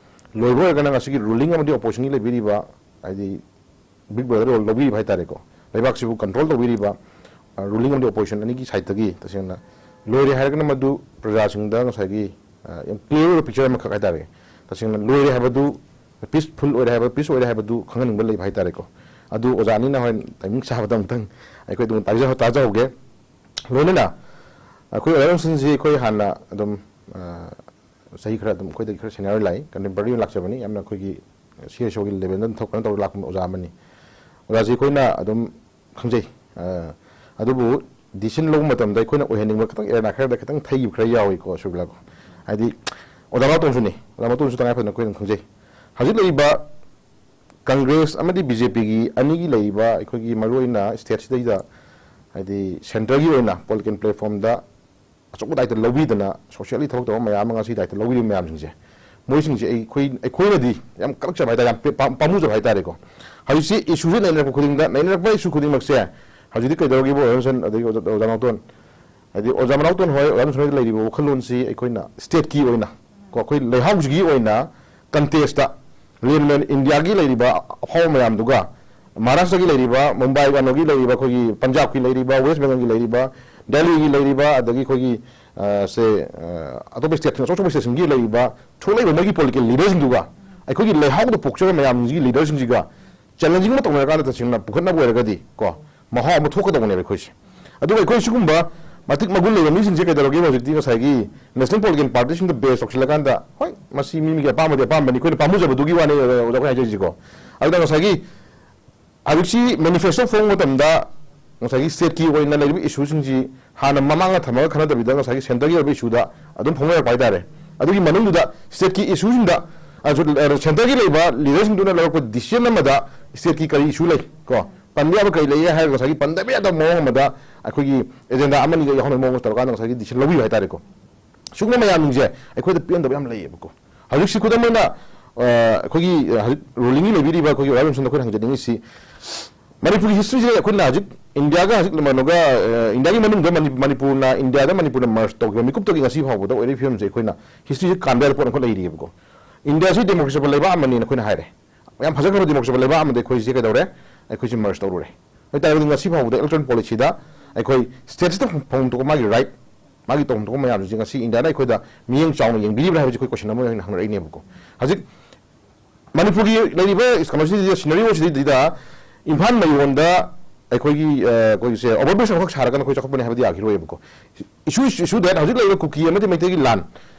ꯂꯣꯏꯕ ꯑꯣꯏꯔꯒꯅ ꯉꯁꯤꯒꯤ ꯔꯨꯂꯤꯡ ꯑꯃꯗꯤ ꯑꯣꯄꯣꯖꯤꯁꯟꯒꯤ ꯂꯩꯕꯤꯔꯤꯕ, ꯍꯥꯏꯗꯤ, ꯕꯤꯛ ꯕ꯭ꯔꯗꯔ ꯔꯣꯜ ꯂꯧꯕꯤꯔꯤꯕ ꯍꯥꯏꯇꯥꯔꯦꯀꯣ, ꯂꯩꯕꯥꯛꯁꯤꯕꯨ ꯀꯟꯇ꯭ꯔꯣꯜ ꯇꯧꯕꯤꯔꯤꯕ, ꯑ, ꯔꯨꯂꯤꯡ ꯑꯃꯗꯤ ꯑꯣꯄꯣꯖꯤꯁꯟ ꯑꯅꯤꯒꯤ ꯁꯥꯏꯠꯇꯒꯤ ꯇꯁꯦꯡꯅ ꯂꯣꯏꯔꯦ ꯍꯥꯏꯔꯒꯅ ꯃꯗꯨ ꯄ꯭ꯔꯖꯥꯁꯤꯡꯗ ꯉꯁꯥꯏꯒꯤ, ꯑ, ꯌꯥꯝ ꯀ꯭ꯂꯤꯌꯥꯔ ꯑꯣꯏꯕ ꯄꯤꯛꯆꯔ ꯑꯃꯈꯛ ꯍꯥꯏꯇꯥꯔꯦ, ꯇꯁꯦꯡꯅ ꯂꯣꯏꯔꯦ ꯍꯥꯏꯕꯗꯨ, ꯄꯤꯁꯐꯨꯜ ꯑꯣꯏꯔꯦ ꯍꯥꯏꯕ, ꯄꯤꯁ ꯑꯣꯏꯔꯦ ꯍꯥꯏꯕꯗꯨ ꯈꯪꯍꯟꯅꯤꯡꯕ ꯂꯩꯕ ꯍꯥꯏꯇꯥꯔꯦꯀꯣ꯫ ꯑꯗꯨ ꯑꯣꯖꯥ ꯑꯅꯤꯅ ꯍꯣꯔꯦꯟ ꯇꯥꯏꯃꯤꯡ ꯆꯥꯕꯗ ꯑꯃꯨꯛꯇꯪ ꯑꯩꯈꯣꯏ ꯑꯗꯨꯝ ꯇꯥꯖ-, ꯇꯥꯖꯍꯧꯒꯦ꯫ ꯂꯣꯏꯅꯅ ꯑꯩꯈꯣꯏ ꯑꯣꯖꯥ ꯖꯣꯟꯁꯟꯁꯤ ꯑꯩꯈꯣꯏ ꯍꯥꯟꯅ ꯑꯗꯨꯝ, ꯑ, ꯆꯍꯤ ꯈꯔ ꯑꯗꯨꯝ ꯑꯩꯈꯣꯏꯗꯒꯤ ꯈꯔ ꯁꯦꯅꯤꯌꯔ ꯂꯥꯛꯏ, ꯀꯟꯇꯦꯝꯄꯔꯔꯤ ꯑꯣꯏꯅ ꯂꯥꯛꯆꯕꯅꯤ꯫ ꯌꯥꯝꯅ ꯑꯩꯈꯣꯏꯒꯤ ꯁꯤ ꯑꯦꯁ ꯑꯣꯒꯤ ꯂꯦꯚꯦꯜꯗ ꯑꯗꯨꯝ ꯊꯕꯛ ꯀꯩꯅꯣ ꯇꯧꯔꯒ ꯂꯥꯛꯄ ꯑꯣꯖꯥ ꯑꯃꯅꯤ꯫ ꯑꯣꯖꯥꯁꯤ ꯑꯩꯈꯣꯏꯅ ꯑꯗꯨꯝ ꯈꯪꯖꯩ꯫ ꯑ, ꯑꯗꯨꯕꯨ ꯗꯤꯁꯤꯖꯟ ꯂꯧꯕ ꯃꯇꯝꯗ ꯑꯩꯈꯣꯏꯅ ꯑꯣꯏꯍꯟꯅꯤꯡꯕ ꯈꯤꯇꯪ ꯑꯦꯔꯦꯅꯥ ꯈꯔꯗ ꯈꯤꯇꯪ ꯊꯩꯈꯤꯕ ꯈꯔ ꯌꯥꯎꯏꯀꯣ, ꯁꯨꯔꯕꯤꯂꯥꯀꯣ꯫ ꯍꯥꯏꯗꯤ ꯑꯣꯖꯥ ꯃꯅꯥꯎꯇꯣꯟꯁꯨꯅꯤ, ꯑꯣꯖꯥ ꯃꯅꯥꯎꯇꯣꯟꯁꯨ ꯇꯉꯥꯏ ꯐꯗꯅ ꯑꯩꯈꯣꯏ ꯑꯗꯨꯝ ꯈꯪꯖꯩ꯫ ꯍꯧꯖꯤꯛ ꯂꯩꯔꯤꯕ ꯀꯪꯒ꯭ꯔꯦꯁ ꯑꯃꯗꯤ ꯕꯤ ꯖꯦ ꯄꯤꯒꯤ ꯑꯅꯤꯒꯤ ꯂꯩꯔꯤꯕ ꯑꯩꯈꯣꯏꯒꯤ ꯃꯔꯨꯑꯣꯏꯅ ꯁ꯭ꯇꯦꯠꯁꯤꯗꯩꯗ, ꯍꯥꯏꯗꯤ ꯁꯦꯟꯇꯔꯒꯤ ꯑꯣꯏꯅ ꯄꯣꯂꯤꯇꯤꯀꯦꯜ ꯄ꯭ꯂꯦꯠꯐꯣꯝꯗ ꯑꯆꯧꯕ ꯗꯥꯏꯇ ꯂꯧꯕꯤꯗꯅ, ꯁꯣꯁꯤꯌꯦꯜꯒꯤ ꯊꯕꯛ ꯇꯧꯕ ꯃꯌꯥꯝ ꯑꯃ ꯉꯁꯤ ꯗꯥꯏꯇ ꯂꯧꯕꯤꯔꯤꯕ ꯃꯌꯥꯝꯁꯤꯡꯁꯦ, ꯃꯣꯏꯁꯤꯡꯁꯦ ꯑꯩꯈꯣꯏ, ꯑꯩꯈꯣꯏꯅꯗꯤ ꯌꯥꯝ ꯀꯂꯛꯆꯕ ꯍꯥꯏꯇꯥꯔꯦ, ꯌꯥꯝ ꯄꯦ-, ꯄꯥꯝ-, ꯄꯥꯝꯃꯨꯖꯕ ꯍꯥꯏꯇꯥꯔꯦꯀꯣ꯫ ꯍꯧꯖꯤꯛꯁꯤ ꯏꯁꯨꯁꯦ ꯅꯩꯅꯔꯛꯄ ꯈꯨꯗꯤꯡꯗ, ꯅꯩꯅꯔꯛꯄ ꯏꯁꯨ ꯈꯨꯗꯤꯡꯃꯛꯁꯦ ꯍꯧꯖꯤꯛꯇꯤ ꯀꯩꯗꯧꯔꯒꯦꯕꯨ, ꯑꯣꯖꯥ ꯖꯣꯟꯁꯟ, ꯑꯗꯒꯤ ꯑꯣꯖꯥ, ꯑꯣꯖꯥ ꯃꯥꯎꯇꯣꯟ, ꯍꯥꯏꯗꯤ ꯑꯣꯖꯥ ꯃꯅꯥꯎꯇꯣꯟ ꯍꯣꯏ, ꯑꯣꯖꯥ ꯖꯣꯟꯁꯟ ꯍꯣꯏꯗ ꯂꯩꯔꯤꯕ ꯋꯥꯈꯜꯂꯣꯟꯁꯤ ꯑꯩꯈꯣꯏꯅ ꯁ꯭ꯇꯦꯠꯀꯤ ꯑꯣꯏꯅ, ꯀꯣ, ꯑꯩꯈꯣꯏ ꯂꯩꯍꯥꯎꯁꯤꯒꯤ ꯑꯣꯏꯅ ꯀꯟꯇꯦꯁꯇ ꯂꯦꯟꯃꯦꯟ ꯏꯟꯗꯤꯌꯥꯒꯤ ꯂꯩꯔꯤꯕ ꯑꯐꯥꯎꯕ ꯃꯌꯥꯝꯗꯨꯒ, ꯃꯍꯥꯔꯥꯁꯇ꯭ꯔꯒꯤ ꯂꯩꯔꯤꯕ, ꯃꯨꯝꯕꯥꯏ ꯀꯩꯅꯣꯒꯤ ꯂꯩꯔꯤꯕ, ꯑꯩꯈꯣꯏꯒꯤ ꯄꯟꯖꯥꯕꯀꯤ ꯂꯩꯔꯤꯕ, ꯋꯦꯁ ꯕꯦꯡꯒꯜꯒꯤ ꯂꯩꯔꯤꯕ, ꯗꯦꯜꯂꯤꯒꯤ ꯂꯩꯔꯤꯕ, ꯑꯗꯒꯤ ꯑꯩꯈꯣꯏꯒꯤ, ꯑ, ꯁꯦ, ꯑ, ꯑꯇꯣꯞꯄ ꯁ꯭ꯇꯦꯠꯁꯤꯡ, ꯑꯆꯧ ꯑꯆꯧꯕ ꯁ꯭ꯇꯦꯠꯁꯤꯡꯒꯤ ꯂꯩꯔꯤꯕ, ꯊꯣꯛꯂꯛꯏꯕ ꯃꯣꯏꯒꯤ ꯄꯣꯂꯤꯇꯤꯀꯦꯜ ꯂꯤꯗꯔꯁꯤꯡꯗꯨꯒ, ꯑꯩꯈꯣꯏꯒꯤ ꯂꯩꯍꯥꯎꯗ ꯄꯣꯛꯆꯕ ꯃꯌꯥꯝꯁꯤꯡꯒꯤ ꯂꯤꯗꯔꯁꯤꯡꯁꯤꯒ ꯆꯦꯂꯦꯟꯖꯤꯡ ꯑꯃ ꯇꯧꯅꯔꯀꯥꯟꯗ ꯇꯁꯦꯡꯅ ꯄꯨꯈꯠꯅꯕ ꯑꯣꯏꯔꯒꯗꯤ, ꯀꯣ, ꯃꯍꯥꯎ ꯑꯃ ꯊꯣꯛꯀꯗꯧꯕꯅꯦꯕ ꯑꯩꯈꯣꯏꯁꯦ꯫ ꯑꯗꯨꯒ ꯑꯩꯈꯣꯏ ꯁꯤꯒꯨꯝꯕ ꯃꯇꯤꯛ ꯃꯒꯨꯟ ꯂꯩꯕ ꯃꯤꯁꯤꯡꯁꯦ ꯀꯩꯗꯧꯔꯒꯦ, ꯍꯧꯖꯤꯛꯇꯤ ꯉꯁꯥꯏꯒꯤ ꯅꯦꯁꯅꯦꯜ ꯄꯣꯂꯤꯇꯤꯀꯦꯜ ꯄꯥꯔꯇꯤꯁꯤꯡꯗ ꯕꯦꯁ ꯇꯧꯁꯤꯜꯂꯀꯥꯟꯗ, ꯍꯣꯏ, ꯃꯁꯤ ꯃꯤ ꯃꯤꯒꯤ ꯑꯄꯥꯝꯕꯗꯤ ꯑꯄꯥꯝꯕꯅꯤ, ꯑꯩꯈꯣꯏꯅ ꯄꯥꯝꯃꯨꯖꯕꯗꯨꯒꯤ ꯋꯥꯅꯤ, ꯑꯣꯖꯥ, ꯑꯩꯈꯣꯏꯅ ꯍꯥꯏꯖꯔꯤꯁꯤꯀꯣ꯫ ꯑꯗꯨꯅ ꯉꯁꯥꯏꯒꯤ ꯍꯧꯖꯤꯛꯁꯤ ꯃꯦꯅꯤꯐꯦꯁꯇꯣ ꯐꯣꯡꯕ ꯃꯇꯝꯗ ꯉꯁꯥꯏꯒꯤ ꯁ꯭ꯇꯦꯠꯀꯤ ꯑꯣꯏꯅ ꯂꯩꯔꯤꯕ ꯏꯁꯨꯁꯤꯡꯁꯤ ꯍꯥꯟꯅ ꯃꯃꯥꯡꯗ ꯊꯝꯃꯒ ꯈꯟꯅꯗꯕꯤꯗ ꯉꯁꯥꯏꯒꯤ ꯁꯦꯟꯇꯔꯒꯤ ꯑꯣꯏꯕ ꯏꯁꯨꯗ ꯑꯗꯨꯝ ꯐꯣꯡꯅꯔꯛꯄ ꯍꯥꯏꯇꯥꯔꯦ꯫ ꯑꯗꯨꯒꯤ ꯃꯅꯨꯡꯗꯨꯗ ꯁ꯭ꯇꯦꯠꯀꯤ ꯏꯁꯨꯁꯤꯡꯗ, ꯑ, ꯁꯦꯟꯇꯔꯒꯤ ꯂꯩꯕ ꯂꯤꯗꯔꯁꯤꯡꯗꯨꯅ ꯂꯧꯔꯛꯄ ꯗꯤꯁꯤꯖꯟ ꯑꯃꯗ ꯁ꯭ꯇꯦꯠꯀꯤ ꯀꯔꯤ ꯏꯁꯨ ꯂꯩ, ꯀꯣ, ꯄꯟꯕ ꯌꯥꯕ ꯀꯔꯤ ꯂꯩꯌꯦ ꯍꯥꯏꯔꯒ ꯉꯁꯥꯏꯒꯤ ꯄꯟꯗꯕ ꯌꯥꯗꯕ ꯃꯑꯣꯡ ꯑꯃꯗ ꯑꯩꯈꯣꯏꯒꯤ ꯑꯦꯖꯦꯟꯗꯥ ꯑꯃꯅꯤꯒ ꯌꯥꯎꯍꯟꯕ ꯃꯑꯣꯡ ꯇꯧꯔꯀꯥꯟꯗ ꯉꯁꯥꯏꯒꯤ ꯗꯤꯁꯤꯖꯟ ꯂꯧꯕꯤꯕ ꯍꯥꯏꯇꯥꯔꯦꯀꯣ꯫ ꯁꯤꯒꯨꯝꯕ ꯃꯌꯥꯝꯁꯤꯡꯁꯦ ꯑꯩꯈꯣꯏꯗ ꯄꯦꯟꯗꯕ ꯌꯥꯝ ꯂꯩꯌꯦꯕꯀꯣ꯫ ꯍꯧꯖꯤꯛꯁꯤ ꯈꯨꯗꯝ ꯑꯣꯏꯅ, ꯑ, ꯑꯩꯈꯣꯏꯒꯤ, ꯑ, ꯍꯧꯖꯤꯛ ꯔꯨꯂꯤꯡꯒꯤ ꯂꯩꯕꯤꯔꯤꯕ ꯑꯩꯈꯣꯏꯒꯤ ꯔꯣꯌꯦꯜ ꯃꯤꯁꯟꯗ ꯑꯩꯈꯣꯏꯅ ꯍꯪꯖꯅꯤꯡꯉꯤꯁꯤ, ꯃꯅꯤꯄꯨꯔꯒꯤ ꯍꯤꯁꯇ꯭ꯔꯤꯁꯦ ꯑꯩꯈꯣꯏꯅ ꯍꯧꯖꯤꯛ ꯏꯟꯗꯤꯌꯥꯒ ꯍꯧꯖꯤꯛ ꯀꯩꯅꯣꯒ, ꯑ, ꯏꯟꯗꯤꯌꯥꯒꯤ ꯃꯅꯨꯡꯗ ꯃꯅꯤ-, ꯃꯅꯤꯄꯨꯔꯅ, ꯏꯟꯗꯤꯌꯥꯗ ꯃꯅꯤꯄꯨꯔꯅ ꯃꯔꯖ ꯇꯧꯈꯤꯕ ꯃꯤꯀꯨꯞꯇꯒꯤ ꯉꯁꯤ ꯐꯥꯎꯕꯗ ꯑꯣꯏꯔꯤꯕ ꯐꯤꯕꯝꯁꯦ ꯑꯩꯈꯣꯏꯅ ꯍꯤꯁꯇ꯭ꯔꯤꯁꯦ ꯀꯥꯟꯕ ꯌꯥꯕ ꯄꯣꯠ ꯑꯃꯈꯛ ꯂꯩꯔꯤꯑꯕꯀꯣ꯫ ꯏꯟꯗꯤꯌꯥꯁꯤ ꯗꯦꯃꯣꯀ꯭ꯔꯦꯁꯤ ꯑꯣꯏꯕ ꯂꯩꯕꯥꯛ ꯑꯃꯅꯤꯅ ꯑꯩꯈꯣꯏꯅ ꯍꯥꯏꯔꯦ꯫ ꯌꯥꯝ ꯐꯖꯈ꯭ꯔꯕ ꯗꯦꯃꯣꯀ꯭ꯔꯦꯁꯤ ꯑꯣꯏꯕ ꯂꯩꯕꯥꯛ ꯑꯃꯗ ꯑꯩꯈꯣꯏꯁꯦ ꯀꯩꯗꯧꯔꯦ? ꯑꯩꯈꯣꯏꯁꯦ ꯃꯔꯖ ꯇꯧꯔꯨꯔꯦ꯫ ꯑꯗꯨ ꯑꯣꯏꯇꯥꯔꯒꯗꯤ ꯉꯁꯤ ꯐꯥꯎꯕꯗ ꯏꯂꯦꯛꯇꯣꯔꯦꯜ ꯄꯣꯂꯤꯁꯤꯗ ꯑꯩꯈꯣꯏ ꯁ꯭ꯇꯦꯠꯁꯤꯗ ꯐꯪꯐꯝ ꯊꯣꯛꯄ ꯃꯥꯒꯤ ꯔꯥꯏꯠ, ꯃꯥꯒꯤ ꯇꯧꯐꯝ ꯊꯣꯛꯄ ꯃꯌꯥꯝꯁꯦ ꯉꯁꯤ ꯏꯟꯗꯤꯌꯥꯅ ꯑꯩꯈꯣꯏꯗ ꯃꯤꯠꯌꯦꯡ ꯆꯥꯎꯅ ꯌꯦꯡꯕꯤꯔꯤꯕ꯭ꯔꯥ ꯍꯥꯏꯕꯁꯤ ꯑꯩꯈꯣꯏ ꯀꯣꯏꯁꯟ ꯑꯃ ꯑꯣꯏꯅ ꯍꯪꯅꯔꯛꯏꯅꯦꯕꯀꯣ꯫ ꯍꯧꯖꯤꯛ ꯃꯅꯤꯄꯨꯔꯒꯤ ꯂꯩꯔꯤꯕ ꯀꯩꯅꯣꯁꯤꯗ, ꯁꯤꯅꯔꯤꯑꯣꯁꯤꯗꯩꯗ ꯏꯝꯐꯥꯜ ꯃꯌꯣꯟꯗ ꯑꯩꯈꯣꯏꯒꯤ, ꯑ, ꯑꯩꯈꯣꯏꯒꯤꯁꯦ ꯑꯣꯚꯔ ꯕ꯭ꯔꯤꯖ ꯑꯃꯈꯛ ꯁꯥꯔꯒ ꯑꯩꯈꯣꯏ ꯆꯥꯎꯈꯠꯄꯅꯤ ꯍꯥꯏꯕꯗꯤ ꯌꯥꯈꯤꯔꯣꯏꯕꯀꯣ꯫ ꯏꯁꯨ, ꯏꯁꯨ ꯗꯦꯠ ꯍꯧꯖꯤꯛ ꯂꯩꯔꯤꯕ ꯀꯨꯀꯤ ꯑꯃꯗꯤ ꯃꯩꯇꯩꯒꯤ ꯂꯥꯟ,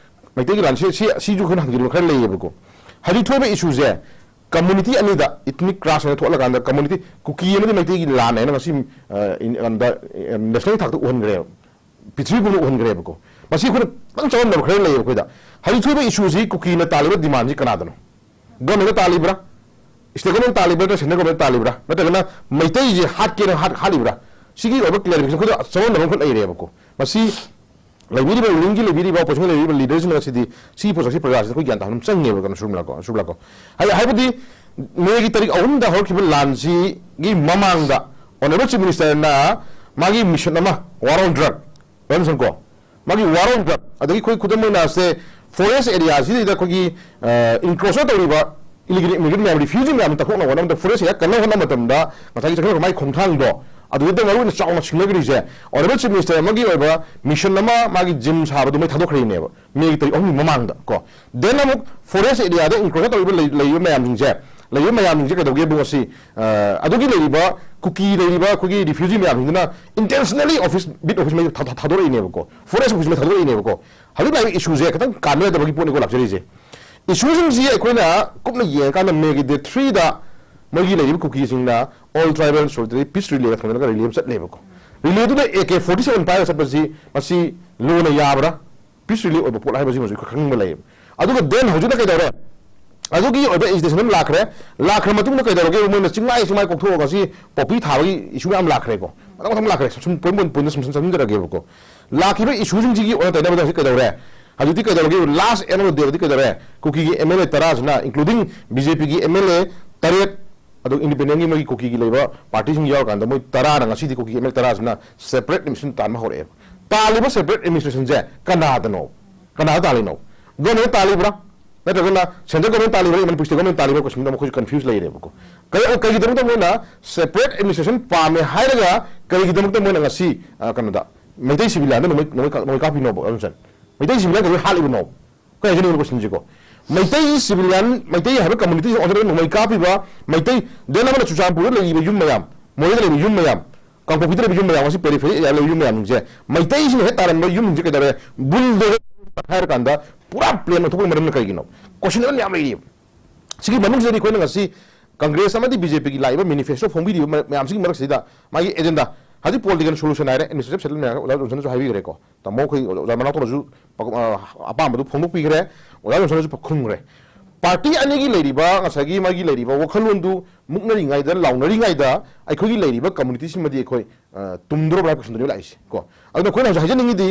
ꯃꯩꯇꯩꯒꯤ ꯂꯥꯟꯁꯦ, ꯁꯤ, ꯁꯤꯁꯨ ꯑꯩꯈꯣꯏꯅ ꯍꯪꯖꯅꯤꯡꯕ ꯈꯔ ꯂꯩꯌꯦꯕꯀꯣ꯫ ꯍꯧꯖꯤꯛ ꯊꯣꯛꯏꯕ ꯏꯁꯨꯁꯦ ꯀꯝꯃꯨꯅꯤꯇꯤ ꯑꯅꯤꯗ, ꯏꯊꯅꯤꯛ ꯀ꯭ꯂꯥꯁ ꯑꯅ ꯊꯣꯛꯍꯜꯂꯀꯥꯟꯗ ꯀꯝꯃꯨꯅꯤꯇꯤ, ꯀꯨꯀꯤ ꯑꯃꯗꯤ ꯃꯩꯇꯩꯒꯤ ꯂꯥꯟ ꯍꯥꯏꯅ ꯉꯁꯤ, ꯑ, ꯏꯟ-, ꯑ, ꯅꯦꯁꯅꯦꯜꯒꯤ ꯊꯥꯛꯇ ꯎꯍꯟꯈ꯭ꯔꯦꯕ, ꯄ꯭ꯔꯤꯊꯤꯕꯤ ꯄꯨꯝꯕ ꯎꯍꯟꯈ꯭ꯔꯦꯕꯀꯣ꯫ ꯃꯁꯤ ꯑꯩꯈꯣꯏꯅ ꯈꯤꯇꯪ ꯆꯃꯝꯅꯕ ꯈꯔ ꯂꯩꯌꯦꯕ ꯑꯩꯈꯣꯏꯗ꯫ ꯍꯧꯖꯤꯛ ꯊꯣꯛꯏꯕ ꯏꯁꯨꯁꯤ ꯀꯨꯀꯤꯅ ꯇꯥꯜꯂꯤꯕ ꯗꯤꯃꯥꯟꯁꯤ ꯀꯅꯥꯗꯅꯣ? ꯒꯣꯔꯃꯦꯟꯅ ꯇꯥꯜꯂꯤꯕ꯭ꯔꯥ? ꯁ꯭ꯇꯦꯠ ꯒꯣꯔꯃꯦꯟ ꯇꯥꯜꯂꯤꯕ꯭ꯔꯥ? ꯅꯠꯇ꯭ꯔꯒꯅ ꯃꯩꯇꯩꯁꯦ ꯍꯥꯠꯀꯦꯅ ꯍꯥꯠ-, ꯍꯥꯠꯂꯤꯕ꯭ꯔꯥ? ꯁꯤꯒꯤ ꯑꯣꯏꯕ ꯀ꯭ꯂꯦꯔꯤꯐꯤꯀꯦꯁꯟ ꯑꯩꯈꯣꯏꯗ ꯆꯃꯝꯅꯕ ꯑꯃꯈꯛ ꯂꯩꯔꯦꯕꯀꯣ꯫ ꯃꯁꯤ ꯂꯩꯕꯤꯔꯤꯕ, ꯔꯨꯂꯤꯡꯒꯤ ꯂꯩꯕꯤꯔꯤꯕ, ꯑꯣꯄꯣꯖꯤꯁꯟꯒꯤ ꯂꯩꯕꯤꯔꯤꯕ ꯂꯤꯗꯔꯁꯤꯡ ꯑꯁꯤꯗꯤ ꯁꯤꯒꯤ ꯄꯣꯠꯁꯛꯁꯤ ꯄ꯭ꯔꯖꯥꯁꯤꯗ ꯑꯩꯈꯣꯏ ꯒ꯭ꯌꯥꯟ ꯇꯥꯍꯟꯕ ꯑꯃ ꯆꯪꯉꯦꯕ, ꯀꯩꯅꯣ ꯁꯨꯔꯃꯤꯂꯥꯀꯣ, ꯁꯨꯔꯃꯤꯂꯥꯀꯣ꯫ ꯍꯥꯏ-, ꯍꯥꯏꯕꯗꯤ ꯃꯦꯒꯤ ꯇꯥꯔꯤꯛ ꯑꯍꯨꯝꯗ ꯍꯧꯔꯛꯈꯤꯕ ꯂꯥꯟꯁꯤꯒꯤ ꯃꯃꯥꯡꯗ ꯑꯣꯅꯔꯦꯕꯜ ꯆꯤꯐ ꯃꯤꯅꯤꯁꯇꯔꯅ ꯃꯥꯒꯤ ꯃꯤꯁꯟ ꯑꯃ, ꯋꯥꯔ ꯑꯣꯟ ꯗ꯭ꯔꯒ, ꯀꯣ, ꯃꯥꯒꯤ ꯋꯥꯔ ꯑꯣꯟ ꯗ꯭ꯔꯒ, ꯑꯗꯒꯤ ꯑꯩꯈꯣꯏ ꯈꯨꯗꯝ ꯑꯣꯏꯅ ꯁꯦ ꯐꯣꯔꯦꯁ ꯑꯦꯔꯤꯌꯥꯁꯤꯗ ꯑꯩꯈꯣꯏꯒꯤ ꯏꯟꯀ꯭ꯔꯣꯆꯔ ꯇꯧꯔꯤꯕ ꯏꯂꯤꯒꯦꯜ ꯏꯃꯤꯒ꯭ꯔꯦꯟ ꯃꯌꯥꯝ, ꯔꯤꯐ꯭ꯌꯨꯖꯤ ꯃꯌꯥꯝ ꯇꯥꯊꯣꯛꯅꯕ ꯍꯣꯠꯅꯕꯗ, ꯐꯣꯔꯦꯁ ꯑꯦꯔꯤꯌꯥ ꯀꯟꯅꯕ ꯍꯣꯠꯅꯕ ꯃꯇꯝꯗ ꯉꯁꯥꯏꯒꯤ ꯆꯠꯈ꯭ꯔꯤꯕ ꯃꯥꯒꯤ ꯈꯣꯡꯊꯥꯡꯗꯣ, ꯑꯗꯨꯗ ꯃꯔꯨ ꯑꯣꯏꯅ ꯆꯥꯎꯅ ꯁꯤꯡꯅꯈ꯭ꯔꯤꯁꯦ ꯑꯣꯅꯔꯦꯕꯜ ꯆꯤꯐ ꯃꯤꯅꯤꯁꯇꯔ ꯑꯃꯒꯤ ꯑꯣꯏꯕ ꯃꯤꯁꯟ ꯑꯃ, ꯃꯥꯒꯤ ꯖꯤꯝ ꯁꯥꯕꯗꯨ ꯃꯩ ꯊꯥꯗꯣꯛꯈ꯭ꯔꯤꯅꯦꯕ ꯃꯦꯒꯤ ꯇꯥꯔꯤꯛ ꯑꯍꯨꯝꯒꯤ ꯃꯃꯥꯡꯗ ꯀꯣ꯫ ꯗꯦꯟ ꯑꯃꯨꯛ ꯐꯣꯔꯦꯁ ꯑꯦꯔꯤꯌꯥꯗ ꯏꯟꯀ꯭ꯔꯣꯆꯔ ꯇꯧꯔꯤꯕ ꯂꯩ-, ꯂꯩꯔꯤꯕ ꯃꯌꯥꯝꯁꯤꯡꯁꯦ, ꯂꯩꯔꯤꯕ ꯃꯌꯥꯝꯁꯤꯡꯁꯦ ꯀꯩꯗꯧꯒꯦꯕꯨ ꯉꯁꯤ, ꯑ, ꯑꯗꯨꯒꯤ ꯂꯩꯔꯤꯕ ꯀꯨꯀꯤ ꯂꯩꯔꯤꯕ ꯑꯩꯈꯣꯏꯒꯤ ꯔꯤꯐ꯭ꯌꯨꯖꯤ ꯃꯌꯥꯝꯁꯤꯡꯗꯨꯅ ꯏꯟꯇꯦꯟꯁꯅꯦꯜꯂꯤ ꯑꯣꯐꯤꯁ, ꯕꯤꯠ ꯑꯣꯐꯤꯁ ꯃꯩ ꯊꯥ-, ꯊꯥ-, ꯊꯥꯗꯣꯔꯛꯏꯅꯦꯕꯀꯣ, ꯐꯣꯔꯦꯁ ꯑꯣꯐꯤꯁ ꯃꯩ ꯊꯥꯗꯣꯔꯛꯏꯅꯦꯕꯀꯣ꯫ ꯍꯧꯖꯤꯛ ꯂꯥꯛꯏꯕ ꯏꯁꯨꯁꯦ ꯈꯤꯇꯪ ꯀꯥꯟꯅꯗꯕꯒꯤ ꯄꯣꯠꯅꯤꯀꯣ ꯂꯥꯛꯆꯔꯤꯁꯦ꯫ ꯏꯁꯨꯁꯤꯡꯁꯤ ꯑꯩꯈꯣꯏꯅ ꯀꯨꯞꯅ ꯌꯦꯡꯉꯀꯥꯟꯗ ꯃꯦꯒꯤ ꯗꯦꯠ ꯊ꯭ꯔꯤꯗ ꯃꯣꯏꯒꯤ ꯂꯩꯔꯤꯕ ꯀꯨꯀꯤꯁꯤꯡꯅ ꯑꯣꯜ ꯇ꯭ꯔꯥꯏꯕꯦꯜ ꯁꯣꯂꯤꯗꯔꯤ ꯄꯤꯁ ꯔꯤꯂꯦꯒ ꯊꯝꯅꯔꯒ ꯔꯤꯂꯦ ꯑꯃ ꯆꯠꯂꯦꯕꯀꯣ꯫ ꯔꯤꯂꯦꯗꯨꯗ ꯑꯦ ꯀꯦ ꯐꯣꯔꯇꯤ ꯁꯚꯦꯟ ꯄꯥꯏꯔꯒ ꯆꯠꯄꯁꯤ ꯃꯁꯤ ꯂꯣꯅ ꯌꯥꯕ꯭ꯔꯥ? ꯄꯤꯁ ꯔꯤꯂꯦ ꯑꯣꯏꯕ ꯄꯣꯠ ꯍꯥꯏꯕꯁꯤꯃꯁꯨ ꯑꯩꯈꯣꯏ ꯈꯪꯅꯤꯡꯕ ꯂꯩꯌꯦꯕ꯫ ꯑꯗꯨꯒ ꯗꯦꯟ ꯍꯧꯖꯤꯛꯅ ꯀꯩꯗꯧꯔꯦ? ꯑꯗꯨꯒꯤ ꯑꯣꯏꯕ ꯑꯦꯖꯤꯇꯦꯁꯟ ꯑꯃ ꯂꯥꯛꯈ꯭ꯔꯦ꯫ ꯂꯥꯛꯈ꯭ꯔ ꯃꯇꯨꯡꯗ ꯀꯩꯗꯧꯔꯒꯦ? ꯃꯣꯏꯅ ꯆꯤꯡꯃꯥꯏ ꯆꯤꯡꯃꯥꯏ ꯀꯣꯛꯊꯣꯛꯑꯒ ꯁꯤ ꯄꯣꯄꯤ ꯊꯥꯕꯒꯤ ꯏꯁꯨ ꯃꯌꯥꯝ ꯂꯥꯛꯈ꯭ꯔꯦꯀꯣ꯫ ꯃꯊꯪ ꯃꯊꯪ ꯂꯥꯛꯈ꯭ꯔꯦ꯫ ꯁꯨꯝ ꯄꯣꯏꯟ ꯄꯣꯏꯟ ꯄꯣꯏꯟꯗ ꯁꯨꯝ ꯁꯨꯝ ꯆꯪꯁꯤꯟꯖꯔꯒꯦꯕꯀꯣ꯫ ꯂꯥꯛꯈꯤꯕ ꯏꯁꯨꯁꯤꯡꯁꯤꯒꯤ ꯑꯣꯟꯅ ꯇꯩꯅꯕꯗ ꯍꯧꯖꯤꯛ ꯀꯩꯗꯧꯔꯦ? ꯍꯧꯖꯤꯛꯇꯤ ꯀꯩꯗꯧꯔꯒꯦ? ꯂꯥꯁ ꯑꯦꯟ ꯑꯣꯐ ꯗꯦꯗꯗꯤ ꯀꯩꯗꯧꯔꯦ? ꯀꯨꯀꯤꯒꯤ ꯑꯦꯝ ꯑꯦꯜ ꯑꯦ ꯇꯔꯥꯁꯤꯅ, ꯏꯟꯀ꯭ꯂꯨꯗꯤꯡ ꯕꯤ ꯖꯦ ꯄꯤꯒꯤ ꯑꯦꯝ ꯑꯦꯜ ꯑꯦ ꯇꯔꯦꯠ, ꯑꯗꯨꯒ ꯏꯟꯗꯤꯄꯦꯟꯗꯦꯟꯒꯤ ꯃꯣꯏꯒꯤ ꯀꯨꯀꯤꯒꯤ ꯂꯩꯕ ꯄꯥꯔꯇꯤꯁꯤꯡ ꯌꯥꯎꯔꯀꯥꯟꯗ ꯃꯣꯏ ꯇꯔꯥꯅ ꯉꯁꯤꯗꯤ ꯀꯨꯀꯤꯒꯤ ꯑꯦꯝ ꯑꯦꯜ ꯑꯦ ꯇꯔꯥꯁꯤꯅ ꯁꯦꯄꯔꯦꯠ ꯑꯦꯗꯃꯤꯅꯤꯁꯇ꯭ꯔꯦꯁꯟ ꯇꯥꯟꯕ ꯍꯧꯔꯛꯑꯦꯕ꯫ ꯇꯥꯜꯂꯤꯕ ꯁꯦꯄꯔꯦꯠ ꯑꯦꯗꯃꯤꯅꯤꯁꯇ꯭ꯔꯦꯁꯟꯁꯦ ꯀꯅꯥꯗꯅꯣ? ꯀꯅꯥꯗ ꯇꯥꯜꯂꯤꯅꯣ? ꯒꯣꯔꯃꯦꯟ ꯇꯥꯜꯂꯤꯕ꯭ꯔꯥ? ꯅꯠꯇ꯭ꯔꯒꯅ ꯁꯦꯟꯇ꯭ꯔꯦꯜ ꯒꯣꯔꯃꯦꯟ ꯇꯥꯜꯂꯤꯕ꯭ꯔꯥ, ꯃꯅꯤꯄꯨꯔ ꯁ꯭ꯇꯦꯠ ꯒꯣꯔꯃꯦꯟ ꯇꯥꯜꯂꯤꯕ꯭ꯔꯥ? ꯀꯣꯏꯁꯟꯗ ꯃꯈꯣꯏꯁꯨ ꯀꯟꯐ꯭ꯌꯨꯁ ꯂꯩꯔꯦꯕꯀꯣ꯫ ꯀꯩ-, ꯀꯩꯒꯤꯗꯃꯛꯇ ꯃꯣꯏꯅ ꯁꯦꯄꯔꯦꯠ ꯑꯦꯗꯃꯤꯅꯤꯁꯇ꯭ꯔꯦꯁꯟ ꯄꯥꯝꯃꯦ ꯍꯥꯏꯔꯒ ꯀꯔꯤꯒꯤꯗꯃꯛꯇ ꯃꯣꯏꯅ ꯉꯁꯤ, ꯑ, ꯀꯩꯅꯣꯗ, ꯃꯩꯇꯩ ꯁꯤꯚꯤꯂꯤꯌꯥꯟꯗ ꯅꯣꯡꯃꯩ, ꯅꯣꯡꯃꯩ ꯀꯥꯞ-, ꯅꯣꯡꯃꯩ ꯀꯥꯞꯄꯤꯅꯣꯕ, ꯑꯔꯨꯟ ꯁꯟ? ꯃꯩꯇꯩ ꯁꯤꯚꯤꯂꯤꯌꯥꯟ ꯀꯩꯗꯧꯕꯩ ꯍꯥꯠꯂꯤꯕꯅꯣ? ꯀꯩ ꯍꯥꯏꯖꯅꯤꯡꯉꯤꯕ ꯀꯣꯏꯁꯟꯁꯤꯀꯣ? ꯃꯩꯇꯩ ꯁꯤꯚꯤꯂꯤꯌꯥꯟ, ꯃꯩꯇꯩ ꯍꯥꯏꯕ ꯀꯝꯃꯨꯅꯤꯇꯤꯁꯤꯡ ꯑꯣꯟꯊꯣꯔꯛꯑꯒ ꯅꯣꯡꯃꯩ ꯀꯥꯞꯄꯤꯕ, ꯃꯩꯇꯩ, ꯗꯦꯟ ꯑꯃꯅ ꯆꯨꯔꯆꯥꯟꯄꯨꯔꯗ ꯂꯩꯔꯤꯕ ꯌꯨꯝ ꯃꯌꯥꯝ, ꯃꯣꯔꯦꯗ ꯂꯩꯔꯤꯕ ꯌꯨꯝ ꯃꯌꯥꯝ, ꯀꯥꯡꯄꯣꯛꯄꯤꯗ ꯂꯩꯕ ꯌꯨꯝ ꯃꯌꯥꯝ, ꯑꯁꯤ ꯄꯦꯔꯤꯐꯦꯔꯤ ꯑꯦꯔꯤꯌꯥꯗ ꯂꯩꯕ ꯌꯨꯝ ꯃꯌꯥꯝꯁꯤꯡꯁꯦ, ꯃꯩꯇꯩꯁꯤꯡꯅ ꯍꯦꯛ ꯇꯥꯔꯝꯕ ꯌꯨꯝꯁꯤꯡꯁꯦ ꯀꯩꯗꯧꯔꯦ? ꯕꯨꯜꯗꯣꯖꯔ ꯍꯥꯏꯔꯀꯥꯟꯗ ꯄꯨꯔꯥ ꯄ꯭ꯂꯦꯟ ꯑꯣꯟꯊꯣꯛꯄꯒꯤ ꯃꯔꯝꯅ ꯀꯩꯒꯤꯅꯣ? ꯀꯣꯏꯁꯟ ꯑꯃ ꯌꯥꯝ ꯂꯩꯔꯤꯕ꯫ ꯁꯤꯒꯤ ꯃꯅꯨꯡꯁꯤꯗꯗꯤ ꯑꯩꯈꯣꯏꯅ ꯉꯁꯤ ꯀꯪꯒ꯭ꯔꯦꯁ ꯑꯃꯗꯤ ꯕꯤ ꯖꯦ ꯄꯤꯒꯤ ꯂꯥꯛꯏꯕ ꯃꯦꯅꯤꯐꯦꯁꯇꯣ ꯐꯣꯡꯕꯤꯔꯤꯕ ꯃ-, ꯃꯌꯥꯝꯁꯤꯒꯤ ꯃꯔꯛꯁꯤꯗ ꯃꯥꯒꯤ ꯑꯦꯖꯦꯟꯗꯥ, ꯍꯧꯖꯤꯛ ꯄꯣꯂꯤꯇꯤꯀꯦꯜ ꯁꯣꯂꯨꯁꯟ ꯍꯥꯏꯔꯦ, ꯑꯦꯗꯃꯤꯅꯤꯁꯇ꯭ꯔꯦꯇꯤꯚ ꯁꯦꯇꯜꯃꯦꯟ ꯍꯥꯏꯔꯦ, ꯑꯣꯖꯥ ꯖꯣꯟꯁꯟꯅꯁꯨ ꯍꯥꯏꯕꯤꯈ꯭ꯔꯦꯀꯣ, ꯇꯥꯃꯣ ꯑꯩꯈꯣꯏ ꯑꯣꯖꯥ ꯃꯅꯥꯎꯊꯧꯅꯁꯨ ꯄ-, ꯑ, ꯑꯄꯥꯝꯕꯗꯨ ꯐꯣꯡꯗꯣꯛꯄꯤꯈ꯭ꯔꯦ, ꯑꯣꯖꯥ ꯖꯣꯟꯁꯟꯅꯁꯨ ꯄ-, ꯈꯨꯝꯈ꯭ꯔꯦ꯫ ꯄꯥꯔꯇꯤ ꯑꯅꯤꯒꯤ ꯂꯩꯔꯤꯕ ꯉꯁꯥꯏꯒꯤ ꯃꯥꯒꯤ ꯂꯩꯔꯤꯕ ꯋꯥꯈꯜꯂꯣꯟꯗꯨ ꯃꯨꯛꯅꯔꯤꯉꯩꯗ, ꯂꯥꯎꯅꯔꯤꯉꯩꯗ ꯑꯩꯈꯣꯏꯒꯤ ꯂꯩꯔꯤꯕ ꯀꯝꯃꯨꯅꯤꯇꯤꯁꯤꯃꯗꯤ ꯑꯩꯈꯣꯏ, ꯑ, ꯇꯨꯝꯗꯣꯔꯕ꯭ꯔꯥ ꯍꯥꯏꯕ ꯀꯣꯏꯁꯟꯗꯨꯅꯦꯕ ꯂꯥꯛꯏꯁꯦ ꯀꯣ꯫ ꯑꯗꯨꯅ ꯑꯩꯈꯣꯏꯅ ꯍꯧꯖꯤꯛ ꯍꯥꯏꯖꯅꯤꯡꯉꯤꯗꯤ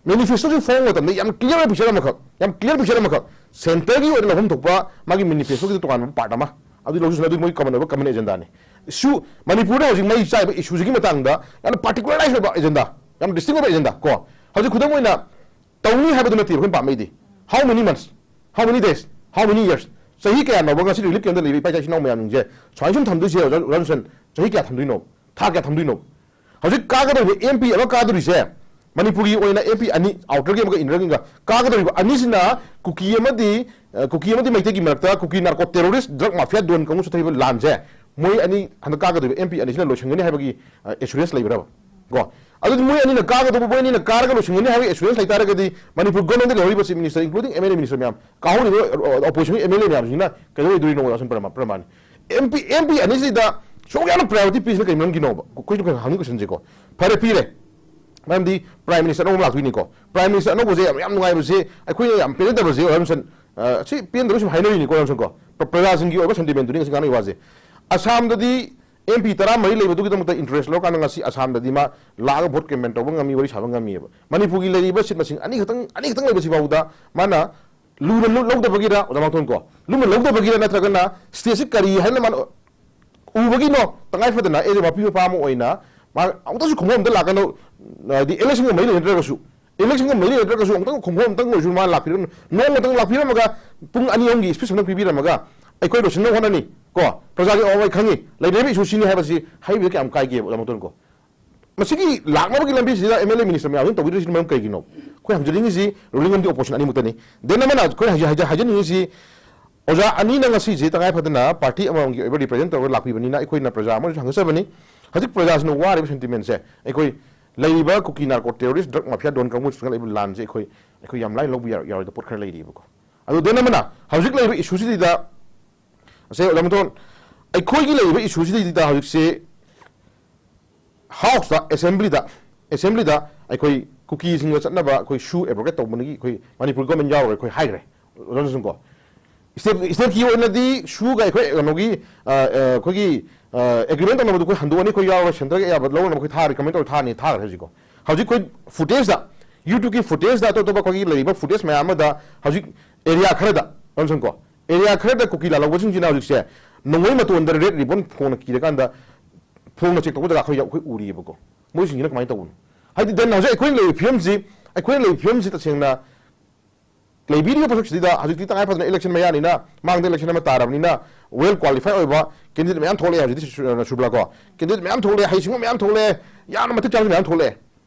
ꯃꯦꯅꯤꯐꯦꯁꯇꯣꯁꯤ ꯐꯣꯡꯕ ꯃꯇꯝꯗ ꯌꯥꯝ ꯀ꯭ꯂꯤꯌꯥꯔ ꯄꯤꯛꯆꯔ ꯑꯃꯈꯛ, ꯌꯥꯝ ꯀ꯭ꯂꯤꯌꯥꯔ ꯄꯤꯛꯆꯔ ꯑꯃꯈꯛ, ꯁꯦꯟꯇꯔꯒꯤ ꯑꯣꯏꯅ ꯂꯧꯐꯝ ꯊꯣꯛꯄ ꯃꯥꯒꯤ ꯃꯦꯅꯤꯐꯦꯁꯇꯣꯒꯤ ꯇꯣꯉꯥꯟꯕ ꯄꯥꯔꯠ ꯑꯃ, ꯑꯗꯨ ꯂꯧꯁꯤꯁꯤꯅ ꯑꯗꯨ ꯃꯣꯏ ꯀꯃꯟ ꯑꯣꯏꯕ ꯀꯃꯟ ꯑꯦꯖꯦꯟꯗꯥꯅꯤ꯫ ꯏꯁꯨ ꯃꯅꯤꯄꯨꯔꯗ ꯍꯧꯖꯤꯛ ꯃꯩ ꯆꯥꯏꯕ ꯏꯁꯨꯁꯤꯒꯤ ꯃꯇꯥꯡꯗ ꯌꯥꯝꯅ ꯄꯥꯔꯇꯤꯀꯨꯂꯔꯥꯏꯁ ꯑꯣꯏꯕ ꯑꯦꯖꯦꯟꯗꯥ, ꯌꯥꯝꯅ ꯗꯤꯁꯇꯤꯡ ꯑꯣꯏꯕ ꯑꯦꯖꯦꯟꯗꯥ ꯀꯣ꯫ ꯍꯧꯖꯤꯛ ꯈꯨꯗꯝ ꯑꯣꯏꯅ ꯇꯧꯅꯤ ꯍꯥꯏꯕꯗꯨ ꯅꯠꯇꯦꯕ ꯑꯩꯈꯣꯏꯅ ꯄꯥꯝꯃꯛꯏꯗꯤ꯫ How many months, how many days, how many years? ꯆꯍꯤ ꯀꯌꯥꯅꯣꯕ ꯉꯁꯤ ꯔꯤꯂꯤꯐ ꯀꯦꯝꯗ ꯂꯩꯕ ꯏꯄꯥ ꯏꯆꯥ ꯏꯆꯤꯟ ꯏꯅꯥꯎ ꯃꯌꯥꯝꯁꯤꯡꯁꯦ ꯁꯨꯃꯥꯏꯅ ꯁꯨꯝ ꯊꯝꯗꯣꯏꯁꯦ? ꯑꯣꯖꯥ ꯔꯟꯁꯟ, ꯆꯍꯤ ꯀꯌꯥ ꯊꯝꯗꯣꯏꯅꯣ? ꯊꯥ ꯀꯌꯥ ꯊꯝꯗꯣꯏꯅꯣ? ꯍꯧꯖꯤꯛ ꯀꯥꯒꯗꯧꯔꯤꯕ ꯑꯦꯝ ꯄꯤ ꯑꯃ ꯀꯥꯗꯣꯔꯤꯁꯦ, ꯃꯅꯤꯄꯨꯔꯒꯤ ꯑꯣꯏꯅ ꯑꯦꯝ ꯄꯤ ꯑꯅꯤ, ꯑꯥꯎꯇꯔꯒꯤ ꯑꯃꯒ ꯏꯟꯅꯔꯒꯤꯒ, ꯀꯥꯒꯗꯧꯔꯤꯕ ꯑꯅꯤꯁꯤꯅ ꯀꯨꯀꯤ ꯑꯃꯗꯤ, ꯑ, ꯀꯨꯀꯤ ꯑꯃꯗꯤ ꯃꯩꯇꯩꯒꯤ ꯃꯔꯛꯇ ꯀꯨꯀꯤ ꯅꯥꯔꯀꯣ ꯇꯦꯔꯣꯔꯤꯁ ꯗ꯭ꯔꯒ ꯃꯥꯐꯤꯌꯥ ꯗꯣꯟ ꯀꯥꯡꯕꯨ ꯆꯠꯊꯔꯤꯕ ꯂꯥꯟꯁꯦ, ꯃꯣꯏ ꯑꯅꯤ ꯍꯟꯗꯛ ꯀꯥꯒꯗꯧꯔꯤꯕ ꯑꯦꯝ ꯄꯤ ꯑꯅꯤꯁꯤꯅ ꯂꯣꯏꯁꯤꯟꯒꯅꯤ ꯍꯥꯏꯕꯒꯤ, ꯑ, ꯑꯦꯁꯨꯔꯦꯟꯁ ꯂꯩꯕ꯭ꯔꯕ? ꯀꯣ, ꯑꯗꯨꯗꯤ ꯃꯣꯏ ꯑꯅꯤꯅ ꯀꯥꯒꯗꯧꯕ, ꯃꯣꯏ ꯑꯅꯤꯅ ꯀꯥꯔꯒ ꯂꯣꯏꯁꯤꯟꯒꯅꯤ ꯍꯥꯏꯕꯒꯤ ꯑꯦꯁꯨꯔꯦꯟꯁ ꯂꯩꯇꯥꯔꯒꯗꯤ ꯃꯅꯤꯄꯨꯔ ꯒꯣꯔꯃꯦꯟꯗ ꯂꯩꯍꯧꯔꯤꯕ chief minister, including M L A minister ꯃꯌꯥꯝ, ꯀꯥꯍꯧꯔꯤꯕ, ꯑ, ꯑꯣꯄꯣꯖꯤꯁꯟꯒꯤ ꯑꯦꯝ ꯑꯦꯜ ꯑꯦ ꯃꯌꯥꯝꯁꯤꯡꯁꯤꯅ ꯀꯩꯗꯧ ꯑꯣꯏꯗꯣꯔꯤꯅꯣ? ꯑꯁꯨꯝ ꯄ꯭ꯔꯃꯥ-, ꯄ꯭ꯔꯃꯥꯅꯤ꯫ ꯑꯦꯝ ꯄꯤ, ꯑꯦꯝ ꯄꯤ ꯑꯅꯤꯁꯤꯗ ꯁꯨꯛ ꯌꯥꯝꯅ ꯄ꯭ꯔꯥꯏꯌꯣꯔꯤꯇꯤ ꯄꯤꯁꯤꯅ ꯀꯩ ꯃꯔꯝꯒꯤꯅꯣꯕ? ꯑꯩꯈꯣꯏꯁꯨ ꯍꯪꯅꯤꯡ ꯀꯣꯏꯁꯟꯁꯦꯀꯣ꯫ ꯐꯔꯦ, ꯄꯤꯔꯦ꯫ ꯃꯔꯝꯗꯤ ꯄ꯭ꯔꯥꯏꯝ ꯃꯤꯅꯤꯁꯇꯔ ꯑꯅꯧꯕ ꯑꯃ ꯂꯥꯛꯇꯣꯏꯅꯤꯀꯣ꯫ ꯄ꯭ꯔꯥꯏꯝ ꯃꯤꯅꯤꯁꯇꯔ ꯑꯅꯧꯕꯁꯦ ꯌꯥꯝ, ꯌꯥꯝ ꯅꯨꯡꯉꯥꯏꯕꯁꯦ, ꯑꯩꯈꯣꯏꯅ ꯌꯥꯝ ꯄꯦꯟꯖꯗꯕꯁꯦ, ꯑꯣꯖꯥ ꯔꯟꯁꯟ, ꯑ, ꯁꯤ ꯄꯦꯟꯗꯕ ꯁꯨꯝ ꯍꯥꯏꯅꯔꯤꯅꯤꯀꯣ, ꯑꯣꯖꯥ ꯔꯟꯁꯟ ꯀꯣ꯫ ꯄ꯭ꯔ-, ꯄ꯭ꯔꯖꯥꯁꯤꯡꯒꯤ ꯑꯣꯏꯕ ꯁꯦꯟꯇꯤꯃꯦꯟꯗꯨꯅꯤ ꯉꯁꯤ ꯉꯥꯡꯅꯔꯤꯕ ꯋꯥꯁꯦ꯫ ꯑꯁꯥꯝꯗꯗꯤ ꯑꯦꯝ ꯄꯤ ꯇꯔꯥꯃꯔꯤ ꯂꯩꯕꯗꯨꯒꯤꯗꯃꯛꯇ ꯏꯟꯇꯔꯦꯁ ꯂꯧꯔꯀꯥꯟꯗ ꯉꯁꯤ ꯑꯁꯥꯝꯗꯗꯤ ꯃꯥ ꯂꯥꯛꯑꯒ ꯚꯣꯠ ꯀꯦꯝꯄꯦꯟ ꯇꯧꯕ ꯉꯝꯃꯤ, ꯋꯥꯔꯤ ꯁꯥꯕ ꯉꯝꯃꯤꯑꯕ꯫ ꯃꯅꯤꯄꯨꯔꯒꯤ ꯂꯩꯔꯤꯕ ꯁꯤꯠ ꯃꯁꯤꯡ ꯑꯅꯤꯈꯛꯇꯪ, ꯑꯅꯤꯈꯛꯇꯪ ꯂꯩꯕꯁꯤꯐꯥꯎꯗ ꯃꯥꯅ ꯂꯨꯅ ꯂꯨ-, ꯂꯧꯗꯕꯒꯤꯔ, ꯑꯣꯖꯥ ꯃꯥꯡꯊꯣꯟ ꯀꯣ, ꯂꯨꯅ ꯂꯧꯗꯕꯒꯤꯔ ꯅꯠꯇ꯭ꯔꯒꯅ ꯁ꯭ꯇꯦꯠꯁꯤ ꯀꯔꯤ ꯍꯥꯏꯅ ꯃꯥꯅ ꯎꯕꯒꯤꯅꯣ? ꯇꯉꯥꯏ ꯐꯗꯅ ꯑꯦ ꯃꯄꯤ ꯃꯄꯥ ꯑꯃ ꯑꯣꯏꯅ ꯃꯥ ꯑꯃꯨꯛꯇꯁꯨ ꯈꯣꯡꯐꯝ ꯑꯝꯇ ꯂꯥꯛꯀꯅꯨ, ꯍꯥꯏꯗꯤ ꯏꯂꯦꯛꯁꯟꯒ ꯃꯔꯤ ꯂꯩꯅꯗ꯭ꯔꯒꯁꯨ, ꯏꯂꯦꯛꯁꯟꯒ ꯃꯔꯤ ꯂꯩꯅꯗ꯭ꯔꯒꯁꯨ ꯑꯃꯨꯛꯇꯪ ꯈꯣꯡꯐꯝ ꯑꯝꯇꯪ ꯑꯣꯏꯔꯁꯨ ꯃꯥ ꯂꯥꯛꯄꯤꯔꯝ-, ꯅꯣꯡꯃꯇꯪ ꯂꯥꯛꯄꯤꯔꯝꯃꯒ ꯄꯨꯡ ꯑꯅꯤ ꯑꯍꯨꯝꯒꯤ ꯁ꯭ꯄꯤꯆ ꯑꯃꯇꯪ ꯄꯤꯕꯤꯔꯝꯃꯒ ꯑꯩꯈꯣꯏ ꯂꯣꯏꯁꯤꯟꯅꯕ ꯍꯣꯠꯅꯅꯤ ꯀꯣ, ꯄ꯭ꯔꯖꯥꯒꯤ ꯑꯋꯥꯕ ꯑꯩ ꯈꯪꯉꯤ, ꯂꯩꯅꯔꯤꯕ ꯏꯁꯨ ꯁꯤꯅꯤ ꯍꯥꯏꯕꯁꯤ ꯍꯥꯏꯕꯤꯕ ꯀꯌꯥꯝ ꯀꯥꯏꯒꯦꯕ, ꯑꯣꯖꯥ ꯃꯥꯡꯊꯣꯟ ꯀꯣ? ꯃꯁꯤꯒꯤ ꯂꯥꯛꯅꯕꯒꯤ ꯂꯝꯕꯤꯁꯤꯗ ꯑꯦꯝ ꯑꯦꯜ ꯑꯦ ꯃꯤꯅꯤꯁꯇꯔ ꯃꯌꯥꯝꯁꯤꯅ ꯇꯧꯕꯤꯗ꯭ꯔꯤꯁꯤꯅ ꯃꯔꯝ ꯀꯩꯒꯤꯅꯣ? ꯑꯩꯈꯣꯏ ꯍꯪꯖꯅꯤꯡꯉꯤꯁꯤ ꯔꯨꯂꯤꯡ ꯑꯃꯗꯤ ꯑꯣꯄꯣꯖꯤꯁꯟ ꯑꯅꯤꯃꯛꯇꯅꯤ꯫ ꯗꯦꯟ ꯑꯃꯅ ꯑꯩꯈꯣꯏ ꯍꯥꯏꯖ-, ꯍꯥꯏꯖ-, ꯍꯥꯏꯖꯅꯤꯡꯉꯤꯁꯤ ꯑꯣꯖꯥ ꯑꯅꯤꯅ ꯉꯁꯤꯁꯦ ꯇꯉꯥꯏ ꯐꯗꯅ ꯄꯥꯔꯇꯤ ꯑꯃꯃꯝꯒꯤ ꯑꯣꯏꯕ ꯔꯤꯄ꯭ꯔꯖꯦꯟ ꯇꯧꯔꯒ ꯂꯥꯛꯄꯤꯕꯅꯤꯅ ꯑꯩꯈꯣꯏꯅ ꯄ꯭ꯔꯖꯥ ꯑꯃꯁꯨ ꯍꯪꯖꯕꯅꯤ꯫ ꯍꯧꯖꯤꯛ ꯄ꯭ꯔꯖꯥꯁꯤꯅ ꯋꯥꯔꯤꯕ ꯁꯦꯟꯇꯤꯃꯦꯟꯁꯦ ꯑꯩꯈꯣꯏ ꯂꯩꯔꯤꯕ ꯀꯨꯀꯤ ꯅꯥꯔꯀꯣ ꯇꯦꯔꯣꯔꯤꯁ ꯗ꯭ꯔꯒ ꯃꯥꯐꯤꯌꯥ ꯗꯣꯟ ꯀꯥꯡꯕꯨꯁꯤꯡꯅ ꯂꯩꯕ ꯂꯥꯟꯁꯦ ꯑꯩꯈꯣꯏ, ꯑꯩꯈꯣꯏ ꯌꯥꯝ ꯂꯥꯏꯅ ꯂꯧꯕ ꯌꯥ-, ꯌꯥꯔꯣꯏꯗꯕ ꯄꯣꯠ ꯈꯔ ꯂꯩꯔꯤꯕꯀꯣ꯫ ꯑꯗꯨ ꯗꯦꯟ ꯑꯃꯅ ꯍꯧꯖꯤꯛ ꯂꯩꯔꯤꯕ ꯏꯁꯨꯁꯤꯗ, ꯉꯁꯥꯏ ꯑꯣꯖꯥ ꯃꯥꯡꯊꯣꯟ, ꯑꯩꯈꯣꯏꯒꯤ ꯂꯩꯔꯤꯕ ꯏꯁꯨꯁꯤꯗꯩꯗ ꯍꯧꯖꯤꯛꯁꯦ ꯍꯥꯎꯁꯇ, ꯑꯦꯁꯦꯝꯕ꯭ꯂꯤꯗ, ꯑꯦꯁꯦꯝꯕ꯭ꯂꯤꯗ ꯑꯩꯈꯣꯏ ꯀꯨꯀꯤꯁꯤꯡꯒ ꯆꯠꯅꯕ ꯑꯩꯈꯣꯏ ꯁꯨ ꯑꯦꯕ꯭ꯔꯣꯒꯦꯠ ꯇꯧꯕꯒꯤ ꯑꯩꯈꯣꯏ ꯃꯅꯤꯄꯨꯔ ꯒꯣꯔꯃꯦꯟ ꯌꯥꯎꯔꯒ ꯑꯩꯈꯣꯏ ꯍꯥꯏꯈ꯭ꯔꯦ꯫ ꯑꯣꯖꯥꯁꯤꯡꯀꯣ, ꯁ꯭ꯇꯦꯠ, ꯁ꯭ꯇꯦꯠꯀꯤ ꯑꯣꯏꯅꯗꯤ ꯁꯨꯒ ꯑꯩꯈꯣꯏ ꯀꯩꯅꯣꯒꯤ, ꯑ, ꯑ, ꯑꯩꯈꯣꯏꯒꯤ, ꯑ, ꯑꯦꯒ꯭ꯔꯤꯃꯦꯟ ꯇꯧꯅꯕꯗꯣ ꯑꯩꯈꯣꯏ ꯍꯟꯗꯣꯛꯑꯅꯤ, ꯑꯩꯈꯣꯏ ꯌꯥꯎꯔꯒ ꯁꯦꯟꯇꯔꯒꯤ ꯑꯌꯥꯕ ꯂꯧꯔꯅꯕ ꯑꯩꯈꯣꯏ ꯊꯥꯔꯦ, ꯀꯃꯥꯏꯅ ꯇꯧꯔ ꯊꯥꯔꯅꯤ, ꯊꯥꯈ꯭ꯔꯦ ꯍꯧꯖꯤꯛꯀꯣ꯫ ꯍꯧꯖꯤꯛ ꯑꯩꯈꯣꯏ ꯐꯨꯇꯦꯖꯇ YouTubeꯀꯤ footageꯗ, ꯑꯇꯣꯞ ꯑꯇꯣꯞꯄ ꯑꯩꯈꯣꯏꯒꯤ ꯂꯩꯔꯤꯕ footage ꯃꯌꯥꯝ ꯑꯃꯗ ꯍꯧꯖꯤꯛ area ꯈꯔꯗ, ꯑꯃꯁꯨꯡ ꯀꯣ, area ꯈꯔꯗ ꯀꯨꯀꯤ ꯂꯥꯜꯍꯧꯕꯁꯤꯡꯁꯤꯅ ꯍꯧꯖꯤꯛꯁꯦ ꯅꯣꯡꯃꯩ ꯃꯇꯣꯟꯗ red ribbon ꯐꯣꯡꯅ ꯀꯤꯔꯀꯥꯟꯗ ꯐꯣꯡꯅ check ꯇꯧꯕ ꯖꯒꯥ ꯑꯩꯈꯣꯏ, ꯑꯩꯈꯣꯏ ꯎꯔꯤꯑꯕꯀꯣ꯫ ꯃꯣꯏꯁꯤꯡꯁꯤꯅ ꯀꯃꯥꯏꯅ ꯇꯧꯕꯅꯣ? ꯍꯥꯏꯗꯤ then ꯍꯧꯖꯤꯛ ꯑꯩꯈꯣꯏꯅ ꯂꯩꯔꯤꯕ ꯐꯤꯕꯝꯁꯤ, ꯑꯩꯈꯣꯏꯅ ꯂꯩꯔꯤꯕ ꯐꯤꯕꯝꯁꯤ ꯇꯁꯦꯡꯅ ꯂꯩꯕꯤꯔꯤꯕ ꯄꯣꯠꯁꯛꯁꯤꯗ ꯍꯧꯖꯤꯛꯇꯤ ꯇꯉꯥꯏ ꯐꯗꯅ election ꯃꯌꯥꯅꯤꯅ, ꯃꯥꯡꯗ election ꯑꯃ ꯇꯥꯔꯕꯅꯤꯅ, well qualified ꯑꯣꯏꯕ candidate ꯃꯌꯥꯝ ꯊꯣꯛꯂꯛꯑꯦ ꯍꯧꯖꯤꯛꯇꯤ ꯁꯨ-, ꯁꯨꯔꯕ꯭ꯔꯥꯀꯣ? Candidate ꯃꯌꯥꯝ ꯊꯣꯛꯂꯛꯑꯦ, ꯍꯩꯁꯤꯡꯕ ꯃꯌꯥꯝ ꯊꯣꯛꯂꯛꯑꯦ, ꯌꯥꯝꯅ ꯃꯇꯤꯛ ꯆꯥꯕ ꯃꯌꯥꯝ ꯊꯣꯛꯂꯛꯑꯦ꯫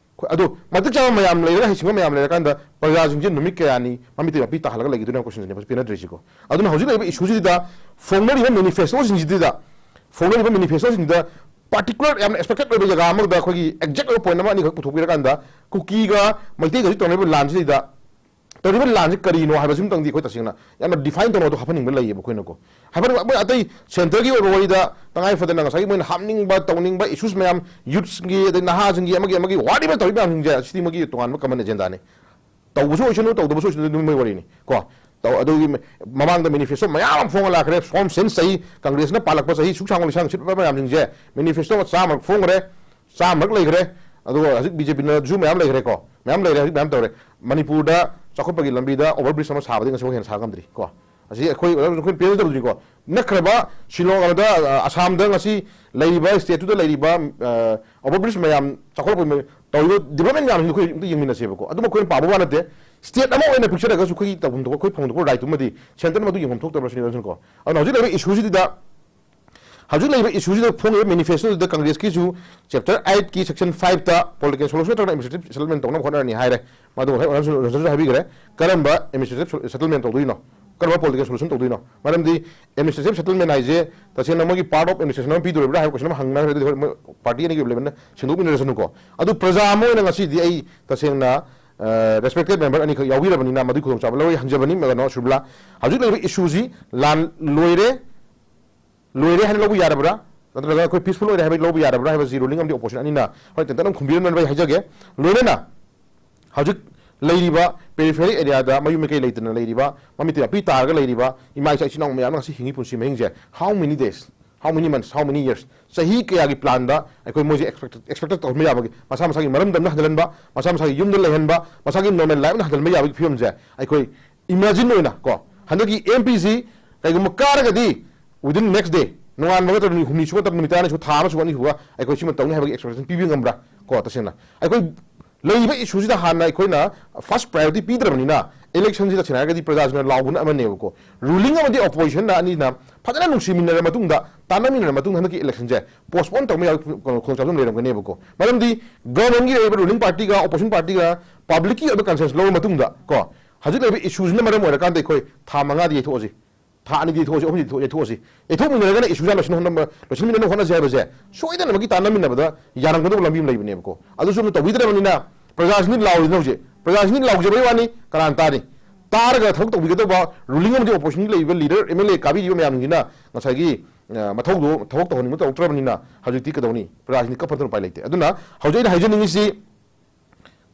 ꯑꯗꯨ ꯃꯇꯤꯛ ꯆꯥꯕ ꯃꯌꯥꯝ ꯂꯩꯔꯒ, ꯍꯩꯁꯤꯡꯕ ꯃꯌꯥꯝ ꯂꯩꯔꯀꯥꯟꯗ ꯄ꯭ꯔꯖꯥꯁꯤꯡꯁꯦ ꯅꯨꯃꯤꯠ ꯀꯌꯥꯅꯤ ꯃꯃꯤꯠꯇ ꯃꯄꯤ ꯇꯥꯍꯜꯂꯒ ꯂꯩꯈꯤꯗꯣꯏꯅꯣ ꯍꯥꯏꯕ questionꯁꯤꯅꯦ ꯄꯦꯟꯅꯗ꯭ꯔꯤꯁꯤꯀꯣ꯫ ꯑꯗꯨꯅ ꯍꯧꯖꯤꯛ ꯂꯩꯔꯤꯕ issueꯁꯤꯗ ꯐꯣꯡꯅꯔꯤꯕ manifestoꯁꯤꯡꯁꯤꯗ, ꯐꯣꯡꯅꯔꯤꯕ manifestoꯁꯤꯡꯁꯤꯗ particular ꯌꯥꯝꯅ expected ꯑꯣꯏꯕ ꯖꯒꯥ ꯑꯃꯗ ꯑꯩꯈꯣꯏꯒꯤ exact ꯑꯣꯏꯕ point ꯑꯃ ꯑꯅꯤꯈꯛ ꯄꯨꯊꯣꯛꯄꯤꯔꯀꯥꯟꯗ ꯀꯨꯀꯤꯒ ꯃꯩꯇꯩꯒ ꯍꯧꯖꯤꯛ ꯇꯧꯅꯔꯤꯕ ꯂꯥꯟꯁꯤꯗ ꯇꯧꯔꯤꯕ ꯂꯥꯟꯁꯤ ꯀꯔꯤꯅꯣ ꯍꯥꯏꯕꯁꯤꯃꯇꯪꯗꯤ ꯑꯩꯈꯣꯏ ꯇꯁꯦꯡꯅ ꯌꯥꯝꯅ define ꯇꯧꯅꯕꯗꯣ ꯍꯥꯞꯍꯟꯅꯤꯡꯕ ꯂꯩꯌꯦꯕ ꯑꯩꯈꯣꯏꯅꯀꯣ꯫ ꯍꯥꯏꯕꯗꯤ ꯃꯣꯏ ꯑꯇꯩ centreꯒꯤ ꯑꯣꯏꯕ ꯋꯥꯔꯤꯗ ꯇꯉꯥꯏ ꯐꯗꯅ ꯉꯁꯥꯏꯒꯤ ꯃꯣꯏꯅ ꯍꯥꯞꯅꯤꯡꯕ ꯇꯧꯅꯤꯡꯕ issues ꯃꯌꯥꯝ, youthꯁꯤꯡꯒꯤ ꯑꯗꯩ ꯅꯍꯥꯁꯤꯡꯒꯤ ꯑꯃꯒꯤ ꯑꯃꯒꯤ ꯋꯥꯔꯤꯕ ꯇꯧꯔꯤꯕ ꯃꯌꯥꯝꯁꯤꯡꯁꯦ ꯁꯤꯗꯤ ꯃꯣꯏꯒꯤ ꯇꯣꯉꯥꯟꯕ common agendaꯅꯤ꯫ ꯇꯧꯕꯁꯨ ꯑꯣꯏꯁꯅꯨ, ꯇꯧꯗꯕꯁꯨ ꯑꯣꯏꯁꯅꯨ, ꯑꯗꯨꯝ ꯃꯣꯏ ꯋꯥꯔꯤꯅꯤ ꯀꯣ꯫ ꯇꯧ-, ꯑꯗꯨꯒꯤ ꯃ-, ꯃꯃꯥꯡꯗ manifesto ꯃꯌꯥꯝ ꯑꯃ ꯐꯣꯡꯉ ꯂꯥꯛꯈ꯭ꯔꯦ꯫ ꯁꯣꯝ ꯁꯦꯟ ꯆꯍꯤ ꯀꯪꯒ꯭ꯔꯦꯁꯅ ꯄꯥꯜꯂꯛꯄ ꯆꯍꯤ ꯁꯨꯛ ꯁꯥꯡꯕ ꯂꯤꯁꯥꯡ ꯁꯤꯠꯄ ꯃꯌꯥꯝꯁꯤꯡꯁꯦ manifesto ꯆꯥꯝꯃꯔꯛ ꯐꯣꯡꯈ꯭ꯔꯦ, ꯆꯥꯝꯃꯔꯛ ꯂꯩꯈ꯭ꯔꯦ꯫ ꯑꯗꯨꯒ ꯍꯧꯖꯤꯛ BJPꯅꯁꯨ ꯃꯌꯥꯝ ꯂꯩꯈ꯭ꯔꯦ ꯀꯣ, ꯃꯌꯥꯝ ꯂꯩꯔꯦ, ꯍꯧꯖꯤꯛ ꯃꯌꯥꯝ ꯇꯧꯔꯦ꯫ ꯃꯅꯤꯄꯨꯔꯗ ꯆꯥꯎꯈꯠꯄꯒꯤ ꯂꯝꯕꯤꯗ over bridge ꯑꯃ ꯁꯥꯕꯗꯤ ꯉꯁꯤꯐꯥꯎ ꯍꯦꯟꯅ ꯁꯥ ꯉꯝꯗ꯭ꯔꯤ ꯀꯣ꯫ ꯑꯁꯤ ꯑꯩꯈꯣꯏ, ꯑꯩꯈꯣꯏ ꯄꯦꯟꯖꯗꯕꯗꯨꯅꯤꯀꯣ꯫ ꯅꯛꯈ꯭ꯔꯕ ꯁꯤꯂꯣꯡ ꯑꯃꯗ, ꯑ, ꯑꯁꯥꯝꯗ ꯉꯁꯤ ꯂꯩꯔꯤꯕ stateꯇꯨꯗ ꯂꯩꯔꯤꯕ, ꯑ, over bridge ꯃꯌꯥꯝ, ꯆꯥꯎꯈꯠꯂꯛꯄꯒꯤ ꯃ-, ꯇꯧꯔꯤꯕ development ꯃꯌꯥꯝꯁꯤꯡꯗꯣ ꯑꯩꯈꯣꯏ ꯑꯝꯇ ꯌꯦꯡꯃꯤꯟꯅꯁꯦꯕꯀꯣ꯫ ꯑꯗꯨꯝ ꯑꯩꯈꯣꯏꯅ ꯄꯥꯕ ꯋꯥ ꯅꯠꯇꯦ꯫ State ꯑꯃ ꯑꯣꯏꯅ ꯄꯤꯛꯆꯔꯒꯁꯨ ꯑꯩꯈꯣꯏꯒꯤ ꯇꯧꯐꯝ ꯊꯣꯛꯄ, ꯑꯩꯈꯣꯏ ꯐꯪꯐꯝ ꯊꯣꯛꯄ rightꯇꯨꯃꯗꯤ centreꯅ ꯃꯗꯨ ꯌꯦꯡꯐꯝ ꯊꯣꯛꯇꯕ꯭ꯔꯥ ꯁꯤꯅꯤ ꯀꯣ꯫ ꯑꯗꯨꯅ ꯍꯧꯖꯤꯛ ꯂꯩꯔꯤꯕ issueꯁꯤꯗ ꯍꯧꯖꯤꯛ ꯂꯩꯔꯤꯕ issueꯁꯤꯗ ꯐꯣꯡꯉꯤꯕ manifestoꯗꯨꯗ ꯀꯪꯒ꯭ꯔꯦꯁꯀꯤꯁꯨ chapter eightꯀꯤ section fiveꯇ political solution ꯅꯠꯇ꯭ꯔꯒ administrative settlement ꯇꯧꯅꯕ ꯍꯣꯠꯅꯔꯅꯤ ꯍꯥꯏꯔꯦ꯫ ꯃꯗꯨ ꯉꯁꯥꯏ ꯑꯣꯖꯥ ꯁꯨ-, ꯑꯣꯖꯥ ꯁꯨ ꯍꯥꯏꯕꯤꯈ꯭ꯔꯦ꯫ ꯀꯔꯝꯕ administrative settlement ꯇꯧꯗꯣꯏꯅꯣ? ꯀꯔꯝꯕ political solution ꯇꯧꯗꯣꯏꯅꯣ? ꯃꯔꯝꯗꯤ administrative settlement ꯍꯥꯏꯁꯦ ꯇꯁꯦꯡꯅ ꯃꯣꯏꯒꯤ part of administration ꯑꯃ ꯄꯤꯗꯣꯔꯤꯕ꯭ꯔꯥ ꯍꯥꯏꯕ question ꯑꯃ ꯍꯪꯅꯈ꯭ꯔꯦ꯫ ꯑꯗꯨꯗꯤ ꯍꯣꯏ, ꯃꯣꯏ party ꯑꯅꯤꯒꯤ ꯑꯣꯏꯕ ꯂꯩꯕꯅꯤꯅ ꯁꯦꯡꯗꯣꯛꯃꯤꯟꯅꯔꯁꯅꯨꯀꯣ꯫ ꯑꯗꯨ ꯄ꯭ꯔꯖꯥ ꯑꯃ ꯑꯣꯏꯅ ꯉꯁꯤꯗꯤ ꯑꯩ ꯇꯁꯦꯡꯅ, ꯑ, respected member ꯑꯅꯤꯈꯛ ꯌꯥꯎꯕꯤꯔꯕꯅꯤꯅ ꯃꯗꯨꯒꯤ ꯈꯨꯗꯣꯡꯆꯥꯕ ꯂꯧꯔꯣꯏ ꯍꯪꯖꯕꯅꯤ꯫ ꯀꯩꯅꯣ ꯁꯨꯔꯕꯤꯂꯥ, ꯍꯧꯖꯤꯛ ꯂꯩꯔꯤꯕ issueꯁꯤ ꯂꯥꯟ ꯂꯣꯏꯔꯦ, ꯂꯣꯏꯔꯦ ꯍꯥꯏꯅ ꯂꯧꯕ ꯌꯥꯔꯕ꯭ꯔꯥ? ꯅꯠꯇ꯭ꯔꯒ ꯑꯩꯈꯣꯏ peaceful ꯑꯣꯏꯔꯦ ꯍꯥꯏꯕ ꯂꯧꯕ ꯌꯥꯔꯕ꯭ꯔꯥ ꯍꯥꯏꯕꯁꯤ ruling ꯑꯃꯗꯤ opposition ꯑꯅꯤꯅ ꯍꯣꯏ ꯇꯦꯟꯇꯛꯅ ꯈꯨꯝꯕꯤꯔꯝꯅꯕ ꯑꯩ ꯍꯥꯏꯖꯒꯦ꯫ ꯂꯣꯏꯅꯅ ꯍꯧꯖꯤꯛ ꯂꯩꯔꯤꯕ periphery areaꯗ ꯃꯌꯨꯝ ꯃꯀꯩ ꯂꯩꯇꯅ ꯂꯩꯔꯤꯕ, ꯃꯃꯤꯠꯇ ꯃꯄꯤ ꯇꯥꯔꯒ ꯂꯩꯔꯤꯕ ꯏꯃꯥ ꯏꯆꯥ ꯏꯆꯤꯟ ꯏꯅꯥꯎ ꯃꯌꯥꯝꯅ ꯉꯁꯤ ꯍꯤꯡꯉꯤ ꯄꯨꯟꯁꯤ ꯃꯍꯤꯡꯁꯦ how many days? How many months, how many years? ꯆꯍꯤ ꯀꯌꯥꯒꯤ plan ꯗ ꯑꯩꯈꯣꯏ ꯃꯣꯏꯁꯦ expected, expected ꯇꯧꯍꯟꯕ ꯌꯥꯕꯒꯦ? ꯃꯁꯥ ꯃꯁꯥꯒꯤ ꯃꯔꯝꯗꯝꯗ ꯍꯟꯖꯤꯜꯍꯟꯕ, ꯃꯁꯥ ꯃꯁꯥꯒꯤ ꯌꯨꯝꯗ ꯂꯩꯍꯟꯕ, ꯃꯁꯥꯒꯤ normal life ꯇ ꯍꯟꯖꯤꯜꯍꯟꯕ ꯌꯥꯕꯒꯤ ꯐꯤꯕꯝꯁꯦ ꯑꯩꯈꯣꯏ imagine ꯑꯣꯏꯅ ꯀꯣ, ꯍꯟꯗꯛꯀꯤ M P ꯁꯤ ꯀꯩꯒꯨꯝꯕ ꯀꯥꯔꯒꯗꯤ within next day, ꯅꯣꯡꯉꯥꯟꯕꯒ ꯅꯨꯃꯤꯠ ꯍꯨꯝꯅꯤ ꯁꯨꯕ ꯅꯠꯇ꯭ꯔꯒ ꯅꯨꯃꯤꯠ ꯇꯔꯥꯅꯤ ꯁꯨꯕ, ꯊꯥ ꯑꯃ ꯁꯨꯕ, ꯑꯅꯤ ꯁꯨꯕ ꯑꯩꯈꯣꯏ ꯁꯤꯃ ꯇꯧꯅꯤ ꯍꯥꯏꯕꯒꯤ expectation ꯄꯤꯕ ꯉꯝꯕ꯭ꯔꯥ? ꯀꯣ, ꯇꯁꯦꯡꯅ ꯑꯩꯈꯣꯏ ꯂꯩꯔꯤꯕ issue ꯁꯤꯗ ꯍꯥꯟꯅ ꯑꯩꯈꯣꯏꯅ first priority ꯄꯤꯗ꯭ꯔꯕꯅꯤꯅ, election ꯁꯤꯗ ꯁꯦꯡꯅ ꯍꯥꯏꯔꯒꯗꯤ ꯄ꯭ꯔꯖꯥꯁꯤꯡꯅ ꯂꯥꯎꯕꯅ ꯑꯃꯅꯦꯕꯀꯣ꯫ Ruling ꯑꯃꯗꯤ opposition ꯅ ꯑꯅꯤꯅ ꯐꯖꯅ ꯅꯨꯡꯁꯤꯃꯤꯟꯅꯔ ꯃꯇꯨꯡꯗ, ꯇꯥꯟꯅꯃꯤꯟꯅꯔ ꯃꯇꯨꯡꯗ ꯍꯟꯗꯛꯀꯤ election ꯁꯦ postpone ꯇꯧꯕ ꯌꯥꯕꯒꯤ ꯈꯨꯗꯣꯡꯆꯥꯕꯁꯨ ꯂꯩꯔꯝꯒꯅꯦꯕꯀꯣ꯫ ꯃꯔꯝꯗꯤ government ꯀꯤ ꯑꯣꯏꯕ ruling party ꯒ opposition party ꯒ public ꯀꯤ ꯑꯣꯏꯕ consensus ꯂꯧꯔ ꯃꯇꯨꯡꯗ ꯀꯣ, ꯍꯧꯖꯤꯛ ꯂꯩꯔꯤꯕ issue ꯁꯤꯅ ꯃꯔꯝ ꯑꯣꯏꯔꯀꯥꯟꯗ ꯑꯩꯈꯣꯏ ꯊꯥ ꯃꯉꯥꯗꯤ ꯌꯩꯊꯣꯛꯑꯁꯤ, ꯊꯥ ꯑꯅꯤꯗꯤ ꯌꯩꯊꯣꯛꯑꯁꯤ, ꯑꯍꯨꯝꯗꯤ ꯌꯩꯊꯣꯛ-, ꯌꯩꯊꯣꯛꯑꯁꯤ, ꯌꯩꯊꯣꯛꯃꯤꯟꯅꯔꯒꯅ issue ꯁꯦ ꯂꯣꯏꯁꯤꯟ ꯍꯣꯠꯅꯕ, ꯂꯣꯏꯁꯤꯟꯃꯤꯟꯅꯅꯕ ꯍꯣꯠꯅꯁꯤ ꯍꯥꯏꯕꯁꯦ ꯁꯣꯏꯗꯅꯃꯛꯀꯤ ꯇꯥꯟꯅꯃꯤꯟꯅꯕꯗ ꯌꯥꯔꯝꯒꯗꯕ ꯂꯝꯕꯤ ꯑꯃ ꯂꯩꯕꯅꯦꯕꯀꯣ꯫ ꯑꯗꯨꯁꯨ ꯑꯃ ꯇꯧꯕꯤꯗ꯭ꯔꯕꯅꯤꯅ ꯄ꯭ꯔꯖꯥꯁꯤꯡꯗꯤ ꯂꯥꯎꯔꯤꯗꯅ ꯍꯧꯖꯤꯛ꯫ ꯄ꯭ꯔꯖꯥꯁꯤꯡꯗꯤ ꯂꯥꯎꯖꯕꯩ ꯋꯥꯅꯤ, ꯀꯅꯥꯅ ꯇꯥꯅꯤ? ꯇꯥꯔꯒ ꯊꯕꯛ ꯇꯧꯕꯤꯒꯗꯧꯕ, ruling ꯑꯃꯗꯤ opposition ꯒꯤ ꯂꯩꯔꯤꯕ leader, M L A ꯀꯥꯕꯤꯔꯤꯕ ꯃꯌꯥꯝꯁꯤꯡꯁꯤꯅ ꯉꯁꯥꯏꯒꯤ, ꯑ, ꯃꯊꯧꯗꯣ, ꯊꯕꯛ ꯇꯧꯍꯟꯅꯤꯡꯕ ꯇꯧꯔꯛꯇ꯭ꯔꯕꯅꯤꯅ ꯍꯧꯖꯤꯛꯇꯤ ꯀꯩꯗꯧꯅꯤ? ꯄ꯭ꯔꯖꯥꯁꯤꯡꯗꯤ ꯀꯞꯄ ꯅꯠꯇꯅ ꯎꯄꯥꯏ ꯂꯩꯇꯦ꯫ ꯑꯗꯨꯅ ꯍꯧꯖꯤꯛ ꯑꯩꯅ ꯍꯥꯏꯖꯅꯤꯡꯉꯤꯁꯤ,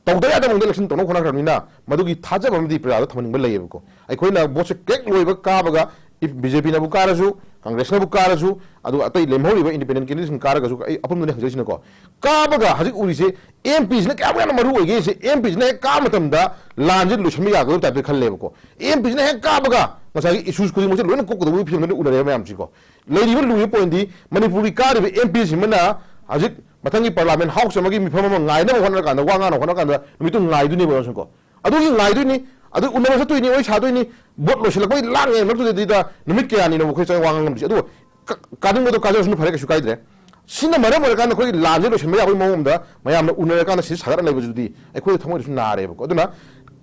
ꯇꯧꯗ ꯌꯥꯗꯕ ꯃꯑꯣꯡꯗ election ꯇꯧꯅꯕ ꯍꯣꯠꯅꯈ꯭ꯔꯕꯅꯤꯅ ꯃꯗꯨꯒꯤ ꯊꯥꯖꯕ ꯑꯃꯗꯤ ꯄ꯭ꯔꯖꯥꯗ ꯊꯝꯍꯟꯅꯤꯡꯕ ꯂꯩꯌꯦꯕꯀꯣ꯫ ꯑꯩꯈꯣꯏꯅ vote ꯁꯦ ꯀꯦꯛ ꯂꯣꯏꯕ ꯀꯥꯕꯒ, if B J P ꯅꯕꯨ ꯀꯥꯔꯁꯨ, Congress ꯅꯕꯨ ꯀꯥꯔꯁꯨ, ꯑꯗꯨꯒ ꯑꯇꯩ ꯂꯦꯝꯍꯧꯔꯤꯕ independent candidate ꯁꯤꯡ ꯀꯥꯔꯒꯁꯨ, ꯑꯩ ꯑꯄꯨꯟꯕꯅꯦ ꯍꯪꯖꯔꯤꯁꯤꯅꯀꯣ, ꯀꯥꯕꯒ ꯍꯧꯖꯤꯛ ꯎꯔꯤꯁꯦ M P ꯁꯤꯅ ꯀꯌꯥꯃꯨꯛ ꯌꯥꯝꯅ ꯃꯔꯨ ꯑꯣꯏꯒꯦ ꯁꯦ, M P ꯁꯤꯅ ꯍꯦꯛ ꯀꯥꯕ ꯃꯇꯝꯗ ꯂꯥꯟꯁꯦ ꯂꯣꯏꯁꯤꯟꯕ ꯌꯥꯒꯗꯕ type ꯇ ꯈꯜꯂꯦꯕꯀꯣ꯫ M P ꯁꯤꯅ ꯍꯦꯛ ꯀꯥꯕꯒ ꯉꯁꯥꯏꯒꯤ issues ꯈꯨꯗꯤꯡꯃꯛꯁꯦ ꯂꯣꯏꯅ ꯀꯣꯛꯀꯗꯧꯕꯒꯤ ꯐꯤꯕꯝꯗ ꯎꯅꯔꯦꯕ ꯃꯌꯥꯝꯁꯤꯀꯣ꯫ ꯂꯩꯔꯤꯕ ꯂꯨꯔꯤꯕ point ꯗꯤ ꯃꯅꯤꯄꯨꯔꯒꯤ ꯀꯥꯔꯤꯕ M P ꯁꯤꯃꯅ ꯍꯧꯖꯤꯛ ꯃꯊꯪꯒꯤ Parliament House ꯑꯃꯒꯤ ꯃꯤꯐꯝ ꯑꯃ ꯉꯥꯏꯅꯕ ꯍꯣꯠꯅꯔꯀꯥꯟꯗ, ꯋꯥ ꯉꯥꯡꯅꯕ ꯍꯣꯠꯅꯔꯀꯥꯟꯗ ꯅꯨꯃꯤꯠꯇꯨ ꯉꯥꯏꯗꯣꯏꯅꯦꯕ ꯅꯪꯁꯨꯀꯣ꯫ ꯑꯗꯨꯒꯤ ꯉꯥꯏꯗꯣꯏꯅꯤ, ꯑꯗꯨ ꯎꯅꯕ ꯆꯠꯇꯣꯏꯅꯤ, ꯋꯥꯔꯤ ꯁꯥꯗꯣꯏꯅꯤ, vote ꯂꯣꯏꯁꯤꯜꯂꯛꯄꯩ ꯂꯥꯡꯉꯦ ꯃꯔꯛꯇꯨꯗꯗ ꯅꯨꯃꯤꯠ ꯀꯌꯥꯅꯤꯅꯣ ꯑꯩꯈꯣꯏ ꯆꯪ ꯋꯥ ꯉꯥꯡ ꯉꯝꯗ꯭ꯔꯤꯁꯦ? ꯑꯗꯨꯕꯨ ꯀ-, ꯀꯥꯅꯤꯡꯕꯗꯣ ꯀꯥꯖꯔꯁꯅꯨ, ꯐꯔꯦ, ꯀꯩꯁꯨ ꯀꯥꯏꯗ꯭ꯔꯦ꯫ ꯁꯤꯅ ꯃꯔꯝ ꯑꯣꯏꯔꯀꯥꯟꯗ ꯑꯩꯈꯣꯏꯒꯤ ꯂꯥꯟꯁꯦ ꯂꯣꯏꯁꯤꯟꯕ ꯌꯥꯕꯒꯤ ꯃꯑꯣꯡ ꯑꯃꯗ ꯃꯌꯥꯝꯅ ꯎꯅꯔꯀꯥꯟꯗ ꯁꯤ ꯁꯥꯒꯠꯂ ꯂꯩꯕꯁꯤꯗꯤ ꯑꯩꯈꯣꯏꯗ ꯊꯃꯣꯏꯗꯁꯨ ꯅꯥꯔꯦꯕꯀꯣ꯫ ꯑꯗꯨꯅ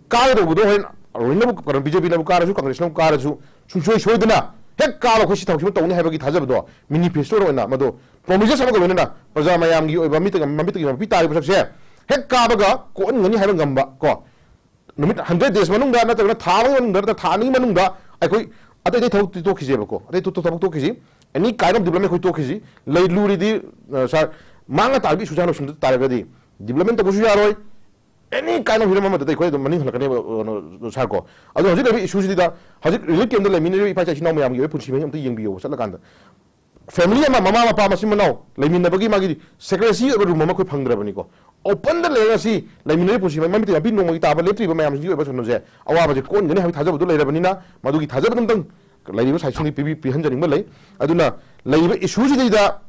ꯀꯥꯒꯗꯧꯕꯗꯣ ꯍꯣꯔꯦꯟ ꯂꯣꯏꯅꯃꯛ ꯀꯩꯅꯣ B J P ꯅꯕꯨ ꯀꯥꯔꯁꯨ, Congress ꯅꯕꯨ ꯀꯥꯔꯁꯨ, ꯁꯨꯡꯁꯣꯏ ꯁꯣꯏꯗꯅ ꯍꯦꯛ ꯀꯥꯕ ꯑꯩꯈꯣꯏ ꯁꯤ ꯊꯕꯛꯁꯤꯃ ꯇꯧꯅꯤ ꯍꯥꯏꯕꯒꯤ ꯊꯥꯖꯕꯗꯣ manifesto ꯗ ꯑꯣꯏꯅ ꯃꯗꯨ promises ꯑꯃꯒ ꯂꯣꯏꯅꯅ ꯄ꯭ꯔꯖꯥ ꯃꯌꯥꯝꯒꯤ ꯑꯣꯏꯕ ꯃꯤꯠꯇ, ꯃꯃꯤꯠꯇꯒꯤ ꯃꯄꯤ ꯇꯥꯔꯤꯕ ꯁꯛꯁꯦ ꯍꯦꯛ ꯀꯥꯕꯒ ꯀꯣꯛꯍꯟꯒꯅꯤ ꯍꯥꯏꯕ ꯉꯝꯕ ꯀꯣ, ꯅꯨꯃꯤꯠ hundred days ꯃꯅꯨꯡꯗ ꯅꯠꯇ꯭ꯔꯒꯅ ꯊꯥ ꯑꯃꯒꯤ ꯃꯅꯨꯡꯗ ꯅꯠꯇ꯭ꯔꯒ ꯊꯥ ꯑꯅꯤꯒꯤ ꯃꯅꯨꯡꯗ ꯑꯩꯈꯣꯏ ꯑꯇꯩ ꯑꯇꯩ ꯊꯕꯛꯇꯤ ꯇꯣꯛꯈꯤꯁꯦꯕꯀꯣ, ꯑꯇꯩ ꯊꯕꯛ ꯇꯣꯛꯈꯤꯁꯤ, any kind of development ꯑꯩꯈꯣꯏ ꯇꯣꯛꯈꯤꯁꯤ꯫ ꯂꯩ ꯂꯨꯔꯤꯗꯤ, ꯑ, sir, ꯃꯥꯡꯉ ꯇꯥꯔꯤꯕ issue ꯁꯦ ꯍꯥꯟꯅ ꯂꯣꯏꯁꯤꯟꯗ ꯇꯥꯔꯒꯗꯤ development ꯇꯧꯕꯁꯨ ꯌꯥꯔꯣꯏ, any kind of ꯍꯤꯔꯝ ꯑꯃꯗ ꯑꯩꯈꯣꯏ ꯑꯗꯨꯝ ꯃꯅꯤꯡ ꯍꯜꯂꯛꯀꯅꯦꯕ, ꯑ, sir ꯀꯣ꯫ ꯑꯗꯣ ꯍꯧꯖꯤꯛ ꯂꯩꯔꯤꯕ issue ꯁꯤꯗ ꯍꯧꯖꯤꯛ relief camp ꯇ ꯂꯩꯃꯤꯟꯅꯔꯤꯕ ꯏꯄꯥ ꯏꯆꯥ ꯏꯆꯤꯟ ꯏꯅꯥꯎ ꯃꯌꯥꯝꯒꯤ ꯑꯣꯏꯕ ꯄꯨꯟꯁꯤ ꯃꯍꯤꯡ ꯑꯝꯇ ꯌꯦꯡꯕꯤꯌꯣꯕ ꯆꯠꯂꯀꯥꯟꯗ꯫ ꯐꯦꯃꯤꯂꯤ ꯑꯃ, ꯃꯃꯥ ꯃꯄꯥ ꯃꯆꯤꯟ ꯃꯅꯥꯎ ꯂꯩꯃꯤꯟꯅꯕꯒꯤ ꯃꯥꯒꯤ ꯁꯦꯀ꯭ꯔꯦꯁꯤ ꯑꯣꯏꯕ ꯔꯨꯝ ꯑꯃ ꯑꯩꯈꯣꯏ ꯐꯪꯗ꯭ꯔꯕꯅꯤꯀꯣ꯫ ꯑꯣꯄꯟꯗ ꯂꯩꯔꯒ ꯁꯤ ꯂꯩꯃꯤꯟꯅꯔꯤꯕ ꯄꯨꯟꯁꯤ ꯃꯃꯤꯠꯇ ꯌꯥꯝ ꯅꯣꯡꯃꯒꯤ ꯇꯥꯕ ꯂꯦꯞꯇ꯭ꯔꯤꯕ ꯃꯌꯥꯝꯁꯤꯒꯤ ꯑꯣꯏꯕ ꯀꯩꯅꯣꯁꯦ, ꯑꯋꯥꯕꯁꯦ ꯀꯣꯟꯒꯅꯤ ꯍꯥꯏꯕꯒꯤ ꯊꯥꯖꯕꯗꯨ ꯂꯩꯔꯕꯅꯤꯅ, ꯃꯗꯨꯒꯤ ꯊꯥꯖꯕꯗꯨ ꯑꯝꯇꯪ ꯂꯩꯔꯤꯕ ꯁꯥꯏꯠꯁꯤꯡꯗ ꯄꯤꯕꯤ-, ꯄꯤꯍꯟꯖꯅꯤꯡꯕ ꯂꯩ꯫ ꯑꯗꯨꯅ ꯂꯩꯔꯤꯕ ꯏꯁꯨꯁꯤꯗꯩꯗ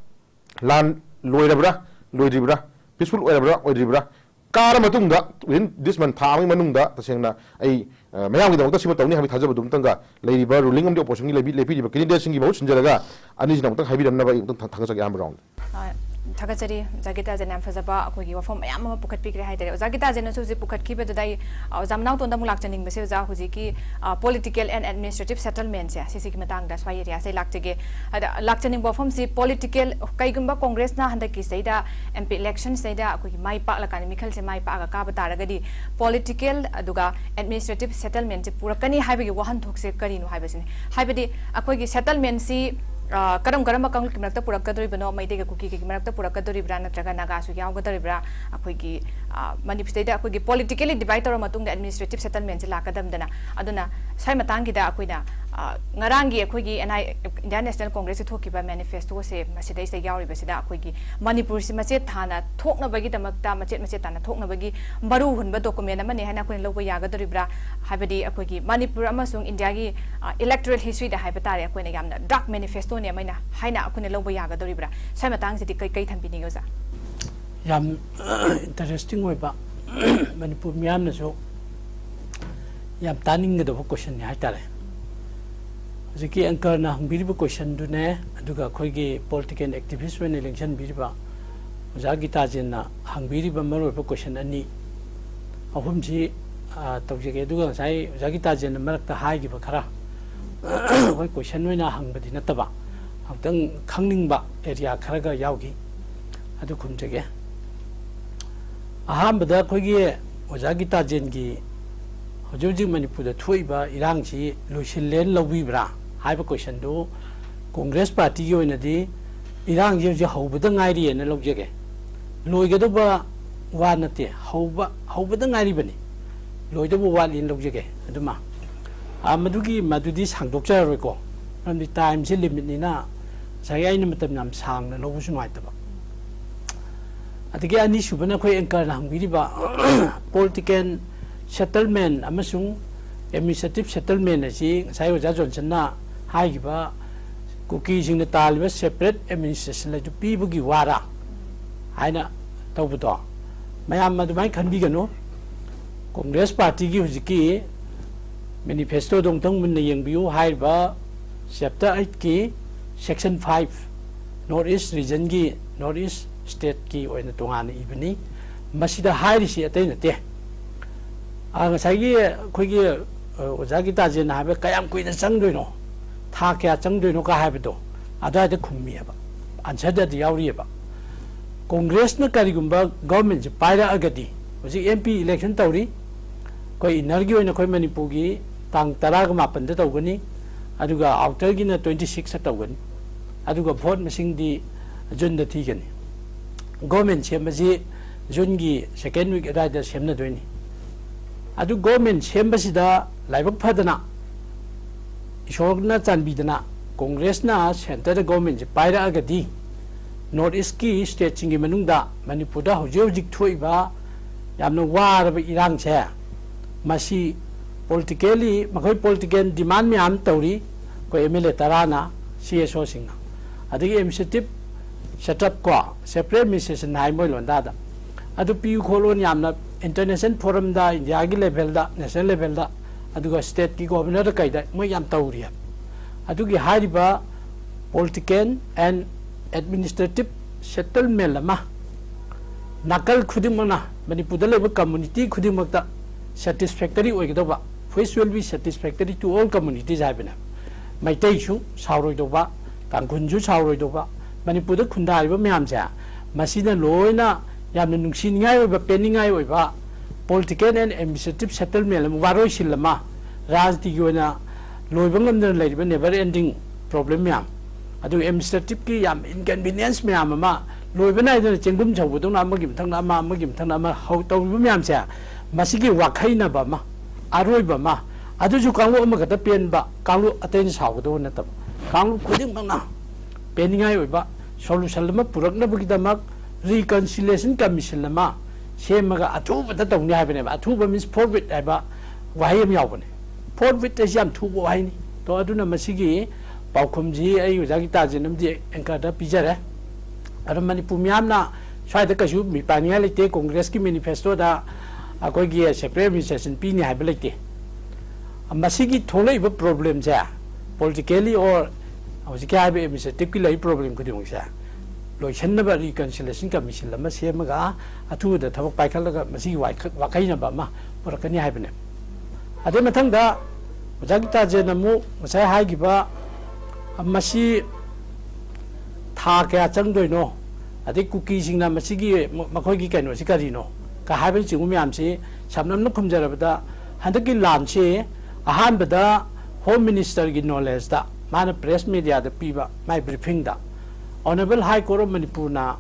ꯂꯥꯟ ꯂꯣꯏꯔꯕ꯭ꯔꯥ, ꯂꯣꯏꯗ꯭ꯔꯤꯕ꯭ꯔꯥ, ꯄꯤꯁꯐꯨꯜ ꯑꯣꯏꯔꯕ꯭ꯔꯥ, ꯑꯣꯏꯗ꯭ꯔꯤꯕ꯭ꯔꯥ, ꯀꯥꯔ ꯃꯇꯨꯡꯗ, within this month, ꯊꯥ ꯑꯃꯒꯤ ꯃꯅꯨꯡꯗ ꯇꯁꯦꯡꯅ ꯑꯩ, ꯑ, ꯃꯌꯥꯝꯒꯤꯗꯃꯛꯇ ꯁꯤꯃ ꯇꯧꯅꯤ ꯍꯥꯏꯕꯒꯤ ꯊꯥꯖꯕꯗꯨ ꯑꯝꯇꯪꯒ ꯂꯩꯔꯤꯕ ꯔꯨꯂꯤꯡ ꯑꯃꯗꯤ ꯑꯣꯄꯣꯖꯤꯁꯟꯒꯤ ꯂꯩꯕꯤ-, ꯂꯦꯞꯄꯤꯔꯤꯕ ꯀꯦꯟꯗꯤꯗꯦꯠꯁꯤꯡꯒꯤ ꯃꯍꯨꯠ ꯁꯤꯟꯖꯔꯒ ꯑꯅꯤꯁꯤꯅ ꯑꯃꯨꯛꯇꯪ ꯍꯥꯏꯕꯤꯔꯝꯅꯕ ꯑꯩ ꯑꯃꯨꯛꯇꯪ ꯊ-, ꯊꯥꯒꯠꯆꯒꯦ ꯑꯍꯥꯟꯕ ꯔꯥꯎꯟꯗ꯫ ꯑ, ꯊꯥꯒꯠꯆꯔꯤ ꯑꯣꯖꯥ ꯒꯤꯇꯥꯖꯦꯟ, ꯌꯥꯝ ꯐꯖꯕ ꯑꯩꯈꯣꯏꯒꯤ ꯋꯥꯐꯝ ꯃꯌꯥꯝ ꯑꯃ ꯄꯨꯈꯠꯄꯤꯈ꯭ꯔꯦ ꯍꯥꯏꯇꯥꯔꯦ꯫ ꯑꯣꯖꯥ ꯒꯤꯇꯥꯖꯦꯟꯅꯁꯨ ꯍꯧꯖꯤꯛ ꯄꯨꯈꯠꯈꯤꯕꯗꯨꯗ ꯑꯩ, ꯑ, ꯑꯣꯖꯥ ꯃꯅꯥꯎꯇꯣꯟꯗ ꯑꯃꯨꯛ ꯂꯥꯛꯆꯅꯤꯡꯕꯁꯦ, ꯑꯣꯖꯥ, ꯍꯧꯖꯤꯛꯀꯤ, ꯑ, political and administrative settlementꯁꯦ, ꯁꯤꯁꯤꯒꯤ ꯃꯇꯥꯡꯗ ꯁ꯭ꯋꯥꯏ ꯑꯦꯔꯤꯌꯥꯁꯦ ꯂꯥꯛꯆꯒꯦ꯫ ꯑꯗ ꯂꯥꯛꯆꯅꯤꯡꯕ ꯋꯥꯐꯝꯁꯤ, political, ꯀꯩꯒꯨꯝꯕ ꯀꯣꯡꯒ꯭ꯔꯦꯁꯅ ꯍꯟꯗꯛꯀꯤ ꯁꯤꯗꯩꯗ, M P electionꯁꯤꯗꯩꯗ ꯑꯩꯈꯣꯏꯒꯤ ꯃꯥꯏ ꯄꯥꯛꯂꯀꯥꯟꯗ, ꯃꯤꯈꯜꯁꯦ ꯃꯥꯏ ꯄꯥꯛꯑꯒ ꯀꯥꯕ ꯇꯥꯔꯒꯗꯤ, political ꯑꯗꯨꯒ administrative settlementꯁꯦ ꯄꯨꯔꯛꯀꯅꯤ ꯍꯥꯏꯕꯒꯤ ꯋꯥꯍꯟꯊꯣꯛꯁꯦ ꯀꯔꯤꯅꯣ ꯍꯥꯏꯕꯁꯤꯅꯤ꯫ ꯍꯥꯏꯕꯗꯤ ꯑꯩꯈꯣꯏꯒꯤ settlementꯁꯤ, ꯑ, ꯀꯔꯝ ꯀꯔꯝꯕ ꯀꯥꯡꯂꯨꯞꯀꯤ ꯃꯔꯛꯇ ꯄꯨꯔꯛꯀꯗꯣꯔꯤꯕꯅꯣ? ꯃꯩꯇꯩꯒ ꯀꯨꯀꯤꯒꯤ ꯃꯔꯛꯇ ꯄꯨꯔꯛꯀꯗꯣꯔꯤꯕ꯭ꯔꯥ, ꯅꯠꯇ꯭ꯔꯒ ꯅꯥꯒꯥꯁꯨ ꯌꯥꯎꯒꯗꯧꯔꯤꯕ꯭ꯔꯥ? ꯑꯩꯈꯣꯏꯒꯤ, ꯑ, ꯃꯅꯤꯄꯨꯔꯁꯤꯗꯩꯗ ꯑꯩꯈꯣꯏꯒꯤ politically divide ꯇꯧꯔ ꯃꯇꯨꯡꯗ administrative settlementꯁꯦ ꯂꯥꯛꯀꯗꯕꯗꯅ, ꯑꯗꯨꯅ ꯁ꯭ꯋꯥꯏ ꯃꯇꯥꯡꯒꯤꯗ ꯑꯩꯈꯣꯏꯅ, ꯑ, ꯉꯔꯥꯡꯒꯤ ꯑꯩꯈꯣꯏꯒꯤ N I, Indian National Congressꯀꯤ ꯊꯣꯛꯈꯤꯕ manifestoꯁꯦ ꯃꯁꯤꯗꯩꯁꯤꯗ ꯌꯥꯎꯔꯤꯕꯁꯤꯗ ꯑꯩꯈꯣꯏꯒꯤ ꯃꯅꯤꯄꯨꯔꯁꯤ ꯃꯆꯦꯠ ꯊꯥꯅ ꯊꯣꯛꯅꯕꯒꯤꯗꯃꯛꯇ, ꯃꯆꯦꯠ ꯃꯆꯦꯠ ꯊꯥꯅ ꯊꯣꯛꯅꯕꯒꯤ ꯃꯔꯨ ꯍꯨꯟꯕ document ꯑꯃꯅꯤ ꯍꯥꯏꯅ ꯑꯩꯈꯣꯏꯅ ꯂꯧꯕ ꯌꯥꯒꯗꯧꯔꯤꯕ꯭ꯔꯥ? ꯍꯥꯏꯕꯗꯤ ꯑꯩꯈꯣꯏꯒꯤ ꯃꯅꯤꯄꯨꯔ ꯑꯃꯁꯨꯡ ꯏꯟꯗꯤꯌꯥꯒꯤ, ꯑ, electoral historyꯗ ꯍꯥꯏꯕ ꯇꯥꯔꯦ, ꯑꯩꯈꯣꯏꯅ ꯌꯥꯝꯅ dark manifestoꯅꯤ ꯑꯃꯅ ꯍꯥꯏꯅ ꯑꯩꯈꯣꯏꯅ ꯂꯧꯕ ꯌꯥꯒꯗꯧꯔꯤꯕ꯭ꯔꯥ? ꯁ꯭ꯋꯥꯏ ꯃꯇꯥꯡꯁꯤꯗꯤ ꯀꯩ, ꯀꯩ ꯊꯝꯕꯤꯅꯤꯡꯉꯤ ꯑꯣꯖꯥ? ꯌꯥꯝ interesting ꯑꯣꯏꯕ, ꯃꯅꯤꯄꯨꯔ ꯃꯤꯌꯥꯝꯅꯁꯨ ꯌꯥꯝ ꯇꯥꯅꯤꯡꯒꯗꯕ questionꯅꯤ ꯍꯥꯏꯇꯥꯔꯦ꯫ ꯍꯧꯖꯤꯛꯀꯤ anchorꯅ ꯍꯪꯕꯤꯔꯤꯕ questionꯗꯨꯅꯦ, ꯑꯗꯨꯒ ꯑꯩꯈꯣꯏꯒꯤ political activist ꯑꯣꯏꯅ ꯂꯦꯡꯁꯤꯟꯕꯤꯔꯤꯕ ꯑꯣꯖꯥ ꯒꯤꯇꯥꯖꯦꯟꯅ ꯍꯪꯕꯤꯔꯤꯕ ꯃꯔꯨꯑꯣꯏꯕ question ꯑꯅꯤ, ꯑꯍꯨꯝꯁꯤ, ꯑ, ꯇꯧꯖꯒꯦ꯫ ꯑꯗꯨꯒ ꯉꯁꯥꯏ ꯑꯣꯖꯥ ꯒꯤꯇꯥꯖꯦꯟꯅ ꯃꯔꯛꯇ ꯍꯥꯏꯈꯤꯕ ꯈꯔ, ꯑꯩꯈꯣꯏ question ꯑꯣꯏꯅ ꯍꯪꯕꯗꯤ ꯅꯠꯇꯕ, ꯑꯃꯨꯛꯇꯪ ꯈꯪꯅꯤꯡꯕ area ꯈꯔꯒ ꯌꯥꯎꯈꯤ, ꯑꯗꯨ ꯈꯨꯝꯖꯒꯦ꯫ ꯑꯍꯥꯟꯕꯗ ꯑꯩꯈꯣꯏꯒꯤ ꯑꯣꯖꯥ ꯒꯤꯇꯥꯖꯦꯟꯒꯤ ꯍꯧꯖꯤꯛ ꯍꯧꯖꯤꯛ ꯃꯅꯤꯄꯨꯔꯗ ꯊꯣꯛꯏꯕ ꯏꯔꯥꯡꯁꯤ ꯂꯣꯏꯁꯤꯜꯂꯦꯅ ꯂꯧꯕꯤꯕ꯭ꯔꯥ ꯍꯥꯏꯕ questionꯗꯨ, ꯀꯣꯡꯒ꯭ꯔꯦꯁ partyꯒꯤ ꯑꯣꯏꯅꯗꯤ ꯏꯔꯥꯡꯁꯤ ꯍꯧꯖꯤꯛ ꯍꯧꯕꯗ ꯉꯥꯏꯔꯤꯑꯅ ꯂꯧꯖꯒꯦ꯫ ꯂꯣꯏꯒꯗꯧꯕ ꯋꯥ ꯅꯠꯇꯦ, ꯍꯧꯕ, ꯍꯧꯕꯗ ꯉꯥꯏꯔꯤꯕꯅꯤ, ꯂꯣꯏꯗꯧꯕ ꯋꯥꯠꯂꯤꯅ ꯂꯧꯖꯒꯦ꯫ ꯑꯗꯨꯃ, ꯑ, ꯃꯗꯨꯒꯤ, ꯃꯗꯨꯗꯤ ꯁꯥꯡꯗꯣꯛꯆꯔꯔꯣꯏꯀꯣ, ꯃꯔꯝꯗꯤ timeꯁꯦ limitꯅꯤꯅ꯫ ꯉꯁꯥꯏꯒꯤ ꯑꯩꯅ ꯃꯇꯝ ꯌꯥꯝ ꯁꯥꯡꯅ ꯂꯧꯕꯁꯨ ꯅꯨꯡꯉꯥꯏꯇꯕ꯫ ꯑꯗꯒꯤ ꯑꯅꯤꯁꯨꯕꯅ ꯑꯩꯈꯣꯏ anchorꯅ ꯍꯪꯕꯤꯔꯤꯕ political settlement ꯑꯃꯁꯨꯡ administrative settlement ꯑꯁꯤ ꯉꯁꯥꯏ ꯑꯣꯖꯥ ꯖꯣꯟꯁꯟꯅ ꯍꯥꯏꯈꯤꯕ ꯀꯨꯀꯤꯁꯤꯡꯅ ꯇꯥꯜꯂꯤꯕ separate administration ꯑꯗꯨ ꯄꯤꯕꯒꯤ ꯋꯥꯔ ꯍꯥꯏꯅ ꯇꯧꯕꯗꯣ, ꯃꯌꯥꯝ ꯑꯗꯨꯃꯥꯏꯅ ꯈꯟꯕꯤꯒꯅꯨ꯫ ꯀꯣꯡꯒ꯭ꯔꯦꯁ ꯄꯥꯔꯇꯤꯒꯤ ꯍꯧꯖꯤꯛꯀꯤ manifestoꯗꯣ ꯑꯃꯨꯛꯇꯪ ꯃꯨꯟꯅ ꯌꯦꯡꯕꯤꯌꯨ꯫ ꯍꯥꯏꯔꯤꯕ chapter eightꯀꯤ section five, North East regionꯒꯤ, North East stateꯀꯤ ꯑꯣꯏꯅ ꯇꯣꯉꯥꯟꯅ ꯏꯕꯅꯤ꯫ ꯃꯁꯤꯗ ꯍꯥꯏꯔꯤꯁꯤ ꯑꯇꯩ ꯅꯠꯇꯦ꯫ ꯑ, ꯉꯁꯥꯏꯒꯤ ꯑꯩꯈꯣꯏꯒꯤ, ꯑ, ꯑꯣꯖꯥ ꯒꯤꯇꯥꯖꯦꯟꯅ ꯍꯥꯏꯕ ꯀꯌꯥꯝ ꯀꯨꯏꯅ ꯆꯪꯗꯣꯏꯅꯣ, ꯊꯥ ꯀꯌꯥ ꯆꯪꯗꯣꯏꯅꯣ ꯀ ꯍꯥꯏꯕꯗꯣ ꯑꯗꯨꯋꯥꯏꯗ ꯈꯨꯝꯃꯤꯑꯕ, answerꯗꯗꯤ ꯌꯥꯎꯔꯤꯑꯕ꯫ ꯀꯣꯡꯒ꯭ꯔꯦꯁꯅ ꯀꯔꯤꯒꯨꯝꯕ governmentꯁꯦ ꯄꯥꯏꯔꯛꯑꯒꯗꯤ, ꯍꯧꯖꯤꯛ MP election ꯇꯧꯔꯤ, ꯑꯩꯈꯣꯏ innerꯒꯤ ꯑꯣꯏꯅ ꯑꯩꯈꯣꯏ ꯃꯅꯤꯄꯨꯔꯒꯤ ꯇꯥꯡ ꯇꯔꯥꯒ ꯃꯥꯄꯟꯗ ꯇꯧꯒꯅꯤ, ꯑꯗꯨꯒ outerꯒꯤꯅ twenty sixꯇ ꯇꯧꯒꯅꯤ, ꯑꯗꯨꯒ vote ꯃꯁꯤꯡꯗꯤ Juneꯗ ꯊꯤꯒꯅꯤ꯫ Government ꯁꯦꯝꯕꯁꯤ Juneꯒꯤ second week ꯑꯗꯨꯋꯥꯏꯗ ꯁꯦꯝꯅꯗꯣꯏꯅꯤ꯫ ꯑꯗꯨ government ꯁꯦꯝꯕꯁꯤꯗ ꯂꯥꯏꯕꯛ ꯐꯗꯅ, ꯏꯁꯣꯔꯅ ꯆꯥꯟꯕꯤꯗꯅ, ꯀꯣꯡꯒ꯭ꯔꯦꯁꯅ centreꯗ governmentꯁꯦ ꯄꯥꯏꯔꯛꯑꯒꯗꯤ, North Eastꯀꯤ stateꯁꯤꯡꯒꯤ ꯃꯅꯨꯡꯗ ꯃꯅꯤꯄꯨꯔꯗ ꯍꯧꯖꯤꯛ ꯍꯧꯖꯤꯛ ꯊꯣꯛꯏꯕ ꯌꯥꯝꯅ ꯋꯥꯔꯕ ꯏꯔꯥꯡꯁꯦ, ꯃꯁꯤ politically ꯃꯈꯣꯏ political demand ꯃꯌꯥꯝ ꯇꯧꯔꯤ, ꯑꯩꯈꯣꯏ MLA ꯇꯔꯥꯅ, CSOꯁꯤꯡꯅ, ꯑꯗꯒꯤ administrative setup ꯀꯣ, separate administration ꯍꯥꯏ ꯃꯣꯏ ꯂꯣꯟꯗꯥꯗ, ꯑꯗꯨ ꯄꯤꯌꯨ ꯈꯣꯠꯂꯨꯅ ꯌꯥꯝꯅ international forumꯗ, Indiaꯒꯤ levelꯗ, national levelꯗ, ꯑꯗꯨꯒ stateꯀꯤ governorꯗ ꯀꯩꯗ ꯃꯣꯏ ꯌꯥꯝ ꯇꯧꯔꯤ ꯍꯥꯏꯕ꯫ ꯑꯗꯨꯒꯤ ꯍꯥꯏꯔꯤꯕ political and administrative settlement ꯑꯃ ꯅꯥꯀꯜ ꯈꯨꯗꯤꯡꯃꯛꯅ, ꯃꯅꯤꯄꯨꯔꯗ ꯂꯩꯕ community ꯈꯨꯗꯤꯡꯃꯛꯇ satisfactory ꯑꯣꯏꯒꯗꯧꯕ, which will be satisfactory to all communities ꯍꯥꯏꯕꯅꯦ꯫ ꯃꯩꯇꯩꯁꯨ ꯁꯥꯎꯔꯣꯏꯗꯧꯕ, ꯇꯥꯡꯈꯨꯜꯁꯨ ꯁꯥꯎꯔꯣꯏꯗꯧꯕ, ꯃꯅꯤꯄꯨꯔꯗ ꯈꯨꯟꯗꯥꯔꯤꯕ ꯃꯌꯥꯝꯁꯦ, ꯃꯁꯤꯅ ꯂꯣꯏꯅ ꯌꯥꯝꯅ ꯅꯨꯡꯁꯤꯅꯤꯡꯉꯥꯏ ꯑꯣꯏꯕ, ꯄꯦꯟꯅꯤꯡꯉꯥꯏ ꯑꯣꯏꯕ political and administrative settlement ꯑꯃ, ꯋꯥꯔꯣꯏꯁꯤꯜ ꯑꯃ, ꯔꯥꯖꯅꯤꯇꯤꯒꯤ ꯑꯣꯏꯅ ꯂꯣꯏꯕ ꯉꯝꯗꯅ ꯂꯩꯔꯤꯕ never ending problem ꯃꯌꯥꯝ, ꯑꯗꯨꯒ administrativeꯀꯤ ꯌꯥꯝ inconvenience ꯃꯌꯥꯝ ꯑꯃ, ꯂꯣꯏꯕ ꯅꯥꯏꯗꯅ ꯆꯦꯡꯒꯨꯝ ꯁꯧꯕꯗꯧꯅ ꯑꯃꯒꯤ ꯃꯊꯪꯗ ꯑꯃ, ꯑꯃꯒꯤ ꯃꯊꯪꯗ ꯑꯃ ꯍꯧ-, ꯇꯧꯔꯤꯕ ꯃꯌꯥꯝꯁꯦ, ꯃꯁꯤꯒꯤ ꯋꯥꯈꯩꯅꯕ ꯑꯃ, ꯑꯔꯣꯏꯕ ꯑꯃ, ꯑꯗꯨꯁꯨ ꯀꯥꯡꯂꯨꯞ ꯑꯃꯈꯛꯇ ꯄꯦꯟꯕ, ꯀꯥꯡꯂꯨꯞ ꯑꯇꯩꯅ ꯁꯥꯎꯒꯗꯧꯕ ꯅꯠꯇꯕ, ꯀꯥꯡꯂꯨꯞ ꯈꯨꯗꯤꯡꯃꯛꯅ ꯄꯦꯟꯅꯤꯡꯉꯥꯏ ꯑꯣꯏꯕ solution ꯑꯃ ꯄꯨꯔꯛꯅꯕꯒꯤꯗꯃꯛ reconciliation commission ꯑꯃ ꯁꯦꯝꯃꯒ ꯑꯊꯨꯕꯗ ꯇꯧꯅꯤ ꯍꯥꯏꯕꯅꯦꯕ꯫ ꯑꯊꯨꯕ means forthwith ꯍꯥꯏꯕ ꯋꯥꯍꯩ ꯑꯃ ꯌꯥꯎꯕꯅꯦ꯫ Forthwith ꯍꯥꯏꯁꯤ ꯌꯥꯝ ꯊꯨꯕ ꯋꯥꯍꯩꯅꯤ꯫ ꯇꯣ, ꯑꯗꯨꯅ ꯃꯁꯤꯒꯤ ꯄꯥꯎꯈꯨꯝꯁꯤ ꯑꯩ ꯑꯣꯖꯥ ꯒꯤꯇꯥꯖꯦꯟ ꯑꯃꯗꯤ anchor ꯗ ꯄꯤꯖꯔꯦ꯫ ꯑꯗꯣ ꯃꯅꯤꯄꯨꯔ ꯃꯤꯌꯥꯝꯅ ꯁ꯭ꯋꯥꯏꯗ ꯀꯩꯁꯨ ꯃꯤꯄꯥꯏꯅꯤꯡꯉꯥꯏ ꯂꯩꯇꯦ꯫ Congress ꯀꯤ manifesto ꯗ ꯑꯩꯈꯣꯏꯒꯤ separate administration ꯄꯤꯅꯤ ꯍꯥꯏꯕ ꯂꯩꯇꯦ꯫ ꯃꯁꯤꯒꯤ ꯊꯣꯛꯂꯛꯏꯕ problem ꯁꯦ politically or ꯍꯧꯖꯤꯛꯀꯤ ꯍꯥꯏꯔꯤꯕ administrative ꯀꯤ ꯂꯩꯔꯤꯕ problem ꯈꯨꯗꯤꯡꯃꯛꯁꯦ ꯂꯣꯏꯁꯤꯟꯅꯕ reconciliation commission ꯑꯃ ꯁꯦꯝꯃꯒ ꯑꯊꯨꯕꯗ ꯊꯕꯛ ꯄꯥꯏꯈꯠꯂꯒ ꯃꯁꯤꯒꯤ ꯋꯥꯏꯈ-, ꯋꯥꯈꯩꯅꯕ ꯑꯃ ꯄꯨꯔꯛꯀꯅꯤ ꯍꯥꯏꯕꯅꯦ꯫ ꯑꯗꯩ ꯃꯊꯪꯗ ꯑꯣꯖꯥ ꯒꯤꯇꯥꯖꯦꯟ ꯑꯃꯨꯛ ꯉꯁꯥꯏ ꯍꯥꯏꯈꯤꯕ ꯃꯁꯤ ꯊꯥ ꯀꯌꯥ ꯆꯪꯗꯣꯏꯅꯣ, ꯑꯗꯩ ꯀꯨꯀꯤꯁꯤꯡꯅ ꯃꯁꯤꯒꯤ ꯃ-, ꯃꯈꯣꯏꯒꯤ ꯀꯩꯅꯣꯁꯤ ꯀꯔꯤꯅꯣ ꯀ ꯍꯥꯏꯕꯅꯆꯤꯡꯕ ꯃꯌꯥꯝꯁꯤ ꯁꯝꯂꯞꯅ ꯈꯨꯝꯖꯔꯕꯗ, ꯍꯟꯗꯛꯀꯤ ꯂꯥꯟꯁꯤ ꯑꯍꯥꯟꯕꯗ Home Minister ꯒꯤ knowledge ꯗ ꯃꯥꯅ press media ꯗ ꯄꯤꯕ ꯃꯥꯏ briefing the Honourable High Court of Manipur ꯅ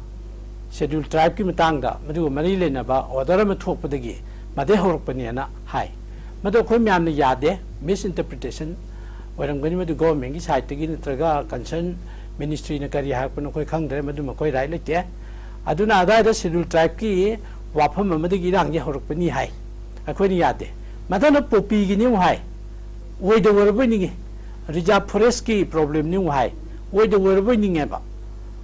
Scheduled Tribe ꯀꯤ ꯃꯇꯥꯡꯗ ꯃꯗꯨꯒ ꯃꯔꯤ ꯂꯩꯅꯕ order ꯑꯃ ꯊꯣꯛꯄꯗꯒꯤ ꯃꯗꯩ ꯍꯧꯔꯛꯄꯅꯦꯅ ꯍꯥꯏ꯫ ꯃꯗꯨ ꯑꯩꯈꯣꯏ ꯃꯌꯥꯝꯅ ꯌꯥꯗꯦ, misinterpretation ꯑꯣꯏꯔꯝꯒꯅꯤ꯫ ꯃꯗꯨ government ꯀꯤ side ꯇꯒꯤ ꯅꯠꯇ꯭ꯔꯒ concern ministry ꯅ ꯀꯔꯤ ꯍꯥꯏꯔꯛꯄꯅꯣ ꯑꯩꯈꯣꯏ ꯈꯪꯗ꯭ꯔꯦ, ꯃꯗꯨ ꯃꯈꯣꯏ right ꯂꯩꯇꯦ꯫ ꯑꯗꯨꯅ ꯑꯗꯥꯏꯗ Scheduled Tribe ꯀꯤ ꯋꯥꯐꯝ ꯑꯃꯗꯒꯤ ꯏꯔꯥꯡꯁꯦ ꯍꯧꯔꯛꯄꯅꯤ ꯍꯥꯏ, ꯑꯩꯈꯣꯏꯅ ꯌꯥꯗꯦ꯫ ꯃꯊꯪꯗ ꯄꯣꯄꯤꯒꯤꯅꯤ ꯑꯃꯨꯛ ꯍꯥꯏ, ꯑꯣꯏꯗ ꯑꯣꯏꯔꯕꯣꯏ ꯅꯤꯡꯉꯤ꯫ Reserve Forest ꯀꯤ problem ꯅꯤ ꯑꯃꯨꯛ ꯍꯥꯏ, ꯑꯣꯏꯗ ꯑꯣꯏꯔꯕꯣꯏ ꯅꯤꯡꯉꯦꯕ꯫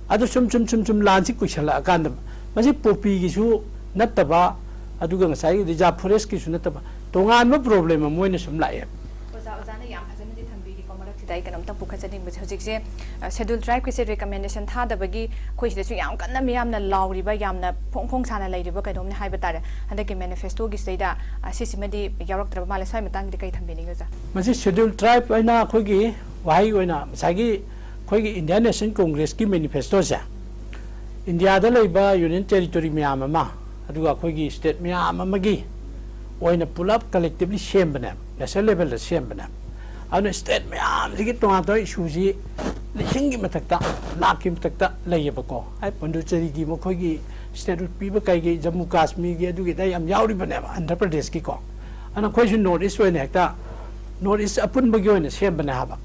ꯑꯗꯨ ꯁꯨꯝ ꯁꯨꯝ ꯁꯨꯝ ꯁꯨꯝ ꯂꯥꯟꯁꯤ ꯀꯨꯏꯁꯜꯂꯛꯑꯀꯥꯟꯗ ꯃꯁꯤ ꯄꯣꯄꯤꯒꯤꯁꯨ ꯅꯠꯇꯕ, ꯑꯗꯨꯒ ꯉꯁꯥꯏꯒꯤ Reserve Forest ꯀꯤꯁꯨ ꯅꯠꯇꯕ, ꯇꯣꯉꯥꯟꯕ problem ꯑꯃ ꯑꯣꯏꯅ ꯁꯨꯝ ꯂꯥꯛꯑꯦ꯫ ꯑꯣꯖꯥ, ꯑꯣꯖꯥꯅ ꯌꯥꯝ ꯐꯖꯅꯗꯤ ꯊꯝꯕꯤꯔꯦꯀꯣ꯫ ꯃꯔꯛꯁꯤꯗ ꯑꯩ ꯀꯩꯅꯣꯝꯇꯪ ꯄꯨꯈꯠꯆꯅꯤꯡꯕꯁꯦ, ꯍꯧꯖꯤꯛꯁꯦ, ꯑ, Scheduled Tribe ꯀꯤꯁꯦ recommendation ꯊꯥꯗꯕꯒꯤ ꯑꯩꯈꯣꯏ ꯁꯤꯗꯁꯨ ꯌꯥꯝ ꯀꯟꯅ ꯃꯤꯌꯥꯝꯅ ꯂꯥꯎꯔꯤꯕ, ꯌꯥꯝꯅ ꯐꯣꯡ ꯐꯣꯡ ꯁꯥꯅ ꯂꯩꯔꯤꯕ ꯀꯩꯅꯣꯝꯅꯤ ꯍꯥꯏꯕ ꯇꯥꯔꯦ꯫ ꯍꯟꯗꯛꯀꯤ manifesto ꯒꯤꯁꯤꯗꯩꯗ, ꯑ, ꯁꯤꯁꯤꯃꯗꯤ ꯌꯥꯎꯔꯛꯇ꯭ꯔꯕ ꯃꯥꯜꯂꯦ꯫ ꯁ꯭ꯋꯥꯏ ꯃꯇꯥꯡꯗꯗꯤ ꯀꯩ ꯊꯝꯕꯤꯅꯤꯡꯉꯤ, ꯑꯣꯖꯥ? ꯃꯁꯤ Scheduled Tribe ꯍꯥꯏꯅ ꯑꯩꯈꯣꯏꯒꯤ ꯋꯥꯍꯩ ꯑꯣꯏꯅ ꯉꯁꯥꯏꯒꯤ ꯑꯩꯈꯣꯏꯒꯤ Indian National Congress ꯀꯤ manifesto ꯁꯦ ꯏꯟꯗꯤꯌꯥꯗ ꯂꯩꯕ Union Territory ꯃꯌꯥꯝ ꯑꯃ, ꯑꯗꯨꯒ ꯑꯩꯈꯣꯏꯒꯤ state ꯃꯌꯥꯝ ꯑꯃꯒꯤ ꯑꯣꯏꯅ ꯄꯨꯂꯞ collectively ꯁꯦꯝꯕꯅꯦꯕ, national level ꯗ ꯁꯦꯝꯕꯅꯦꯕ꯫ ꯑꯗꯨꯅ state ꯃꯌꯥꯝꯁꯤꯒꯤ ꯇꯣꯉꯥꯟ ꯇꯣꯉꯥꯟꯕ issue ꯁꯤ ꯂꯤꯁꯤꯡꯒꯤ ꯃꯊꯛꯇ, ꯂꯥꯛꯀꯤ ꯃꯊꯛꯇ ꯂꯩꯌꯦꯕꯀꯣ꯫ ꯍꯥꯏ, ꯄꯣꯟꯗꯨꯆꯦꯔꯤꯒꯤ ꯃꯈꯣꯏꯒꯤ statehood ꯄꯤꯕ ꯀꯩꯒꯤ, ꯖꯝꯃꯨ ꯀꯥꯁꯃꯤꯔꯒꯤ, ꯑꯗꯨꯒꯤꯗ ꯌꯥꯝ ꯌꯥꯎꯔꯤꯕꯅꯦꯕ, ꯑꯟꯙ꯭ꯔ ꯄ꯭ꯔꯗꯦꯁꯀꯤꯀꯣ꯫ ꯑꯗꯨꯅ ꯑꯩꯈꯣꯏꯁꯨ North East ꯑꯣꯏꯅ ꯍꯦꯛꯇ North East ꯑꯄꯨꯟꯕꯒꯤ ꯑꯣꯏꯅ ꯁꯦꯝꯕꯅꯦ ꯍꯥꯏꯕ꯫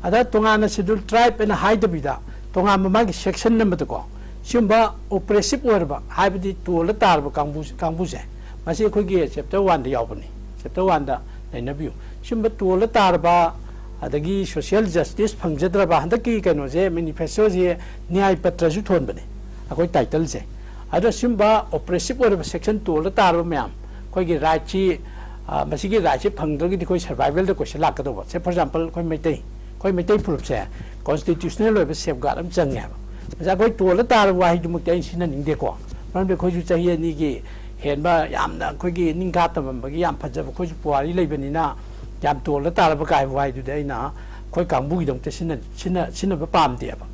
ꯑꯗ ꯇꯣꯉꯥꯟꯅ Scheduled Tribe ꯍꯥꯏꯅ ꯍꯥꯏꯗꯕꯤꯗ, ꯇꯣꯉꯥꯟꯕ ꯃꯥꯒꯤ ꯁꯦꯛꯁꯟ ꯑꯃꯗꯀꯣ, ꯁꯤꯒꯨꯝꯕ ꯑꯣꯄ꯭ꯔꯦꯁꯤꯞ ꯑꯣꯏꯔꯕ, ꯍꯥꯏꯕꯗꯤ ꯇꯣꯜꯂ ꯇꯥꯔꯕ ꯀꯥꯡꯕꯨ, ꯀꯥꯡꯕꯨꯁꯦ, ꯃꯁꯤ ꯑꯩꯈꯣꯏꯒꯤ ꯆꯦꯞꯇꯔ ꯋꯥꯟꯗ ꯌꯥꯎꯕꯅꯤ꯫ ꯆꯦꯞꯇꯔ ꯋꯥꯟꯗ ꯅꯩꯅꯕꯤꯌꯨ꯫ ꯁꯤꯒꯨꯝꯕ ꯇꯣꯜꯂ ꯇꯥꯔꯕ, ꯑꯗꯒꯤ ꯁꯣꯁꯤꯌꯦꯜ ꯖꯁꯇꯤꯁ ꯐꯪꯖꯗ꯭ꯔꯕ, ꯍꯟꯗꯛꯀꯤ ꯀꯩꯅꯣꯁꯦ, ꯃꯦꯅꯤꯐꯦꯁꯇꯣꯁꯦ ꯅ꯭ꯌꯥꯏ ꯄꯇ꯭ꯔꯁꯨ ꯊꯣꯟꯕꯅꯤ, ꯑꯩꯈꯣꯏ ꯇꯥꯏꯇꯜꯁꯦ꯫ ꯑꯗꯣ ꯁꯤꯒꯨꯝꯕ ꯑꯣꯄ꯭ꯔꯦꯁꯤꯞ ꯑꯣꯏꯔꯕ ꯁꯦꯛꯁꯟ ꯇꯣꯜꯂ ꯇꯥꯔꯕ ꯃꯌꯥꯝ, ꯑꯩꯈꯣꯏꯒꯤ ꯔꯥꯏꯠꯁꯤ, ꯑ, ꯃꯁꯤꯒꯤ ꯔꯥꯏꯠꯁꯤ ꯐꯪꯗ꯭ꯔꯒꯗꯤ ꯑꯩꯈꯣꯏ ꯁꯔꯚꯥꯏꯚꯦꯜꯗ ꯀꯣꯏꯁꯟ ꯂꯥꯛꯀꯗꯧꯕ꯫ ꯁꯦ, ꯐꯣꯔ ꯑꯦꯛꯖꯥꯝꯄꯜ, ꯑꯩꯈꯣꯏ ꯃꯩꯇꯩ, ꯑꯩꯈꯣꯏ ꯃꯩꯇꯩ ꯐꯨꯔꯨꯞꯁꯦ ꯀꯣꯟꯁꯇꯤꯇ꯭ꯌꯨꯁꯅꯦꯜ ꯑꯣꯏꯕ ꯁꯦꯐꯒꯥꯔꯗ ꯑꯃ ꯆꯪꯉꯦ ꯍꯥꯏꯕ꯫ ꯃꯁꯤ ꯑꯩꯈꯣꯏ ꯇꯣꯜꯂ ꯇꯥꯔꯕ ꯋꯥꯍꯩꯗꯨꯃꯛꯇꯤ ꯑꯩꯅ ꯁꯤꯖꯤꯟꯅꯅꯤꯡꯗꯦꯀꯣ꯫ ꯃꯔꯝꯗꯤ ꯑꯩꯈꯣꯏꯁꯨ ꯆꯍꯤ ꯑꯅꯤꯒꯤ ꯍꯦꯟꯕ ꯌꯥꯝꯅ ꯑꯩꯈꯣꯏꯒꯤ ꯅꯤꯡꯈꯥ ꯇꯝꯃꯝꯕꯒꯤ ꯌꯥꯝ ꯐꯖꯕ, ꯑꯩꯈꯣꯏꯁꯨ ꯄꯨꯋꯥꯔꯤ ꯂꯩꯕꯅꯤꯅ, ꯌꯥꯝ ꯇꯣꯜꯂ ꯇꯥꯔꯕ ꯀꯥꯏꯕ ꯋꯥꯍꯩꯗꯨꯗꯤ ꯑꯩꯅ ꯑꯩꯈꯣꯏ ꯀꯥꯡꯕꯨꯒꯤꯗꯃꯛꯇ ꯁꯤꯖꯤꯟꯅ-, ꯁꯤꯖꯤꯟꯅ-, ꯁꯤꯖꯤꯟꯅꯕ ꯄꯥꯝꯗꯦꯕ꯫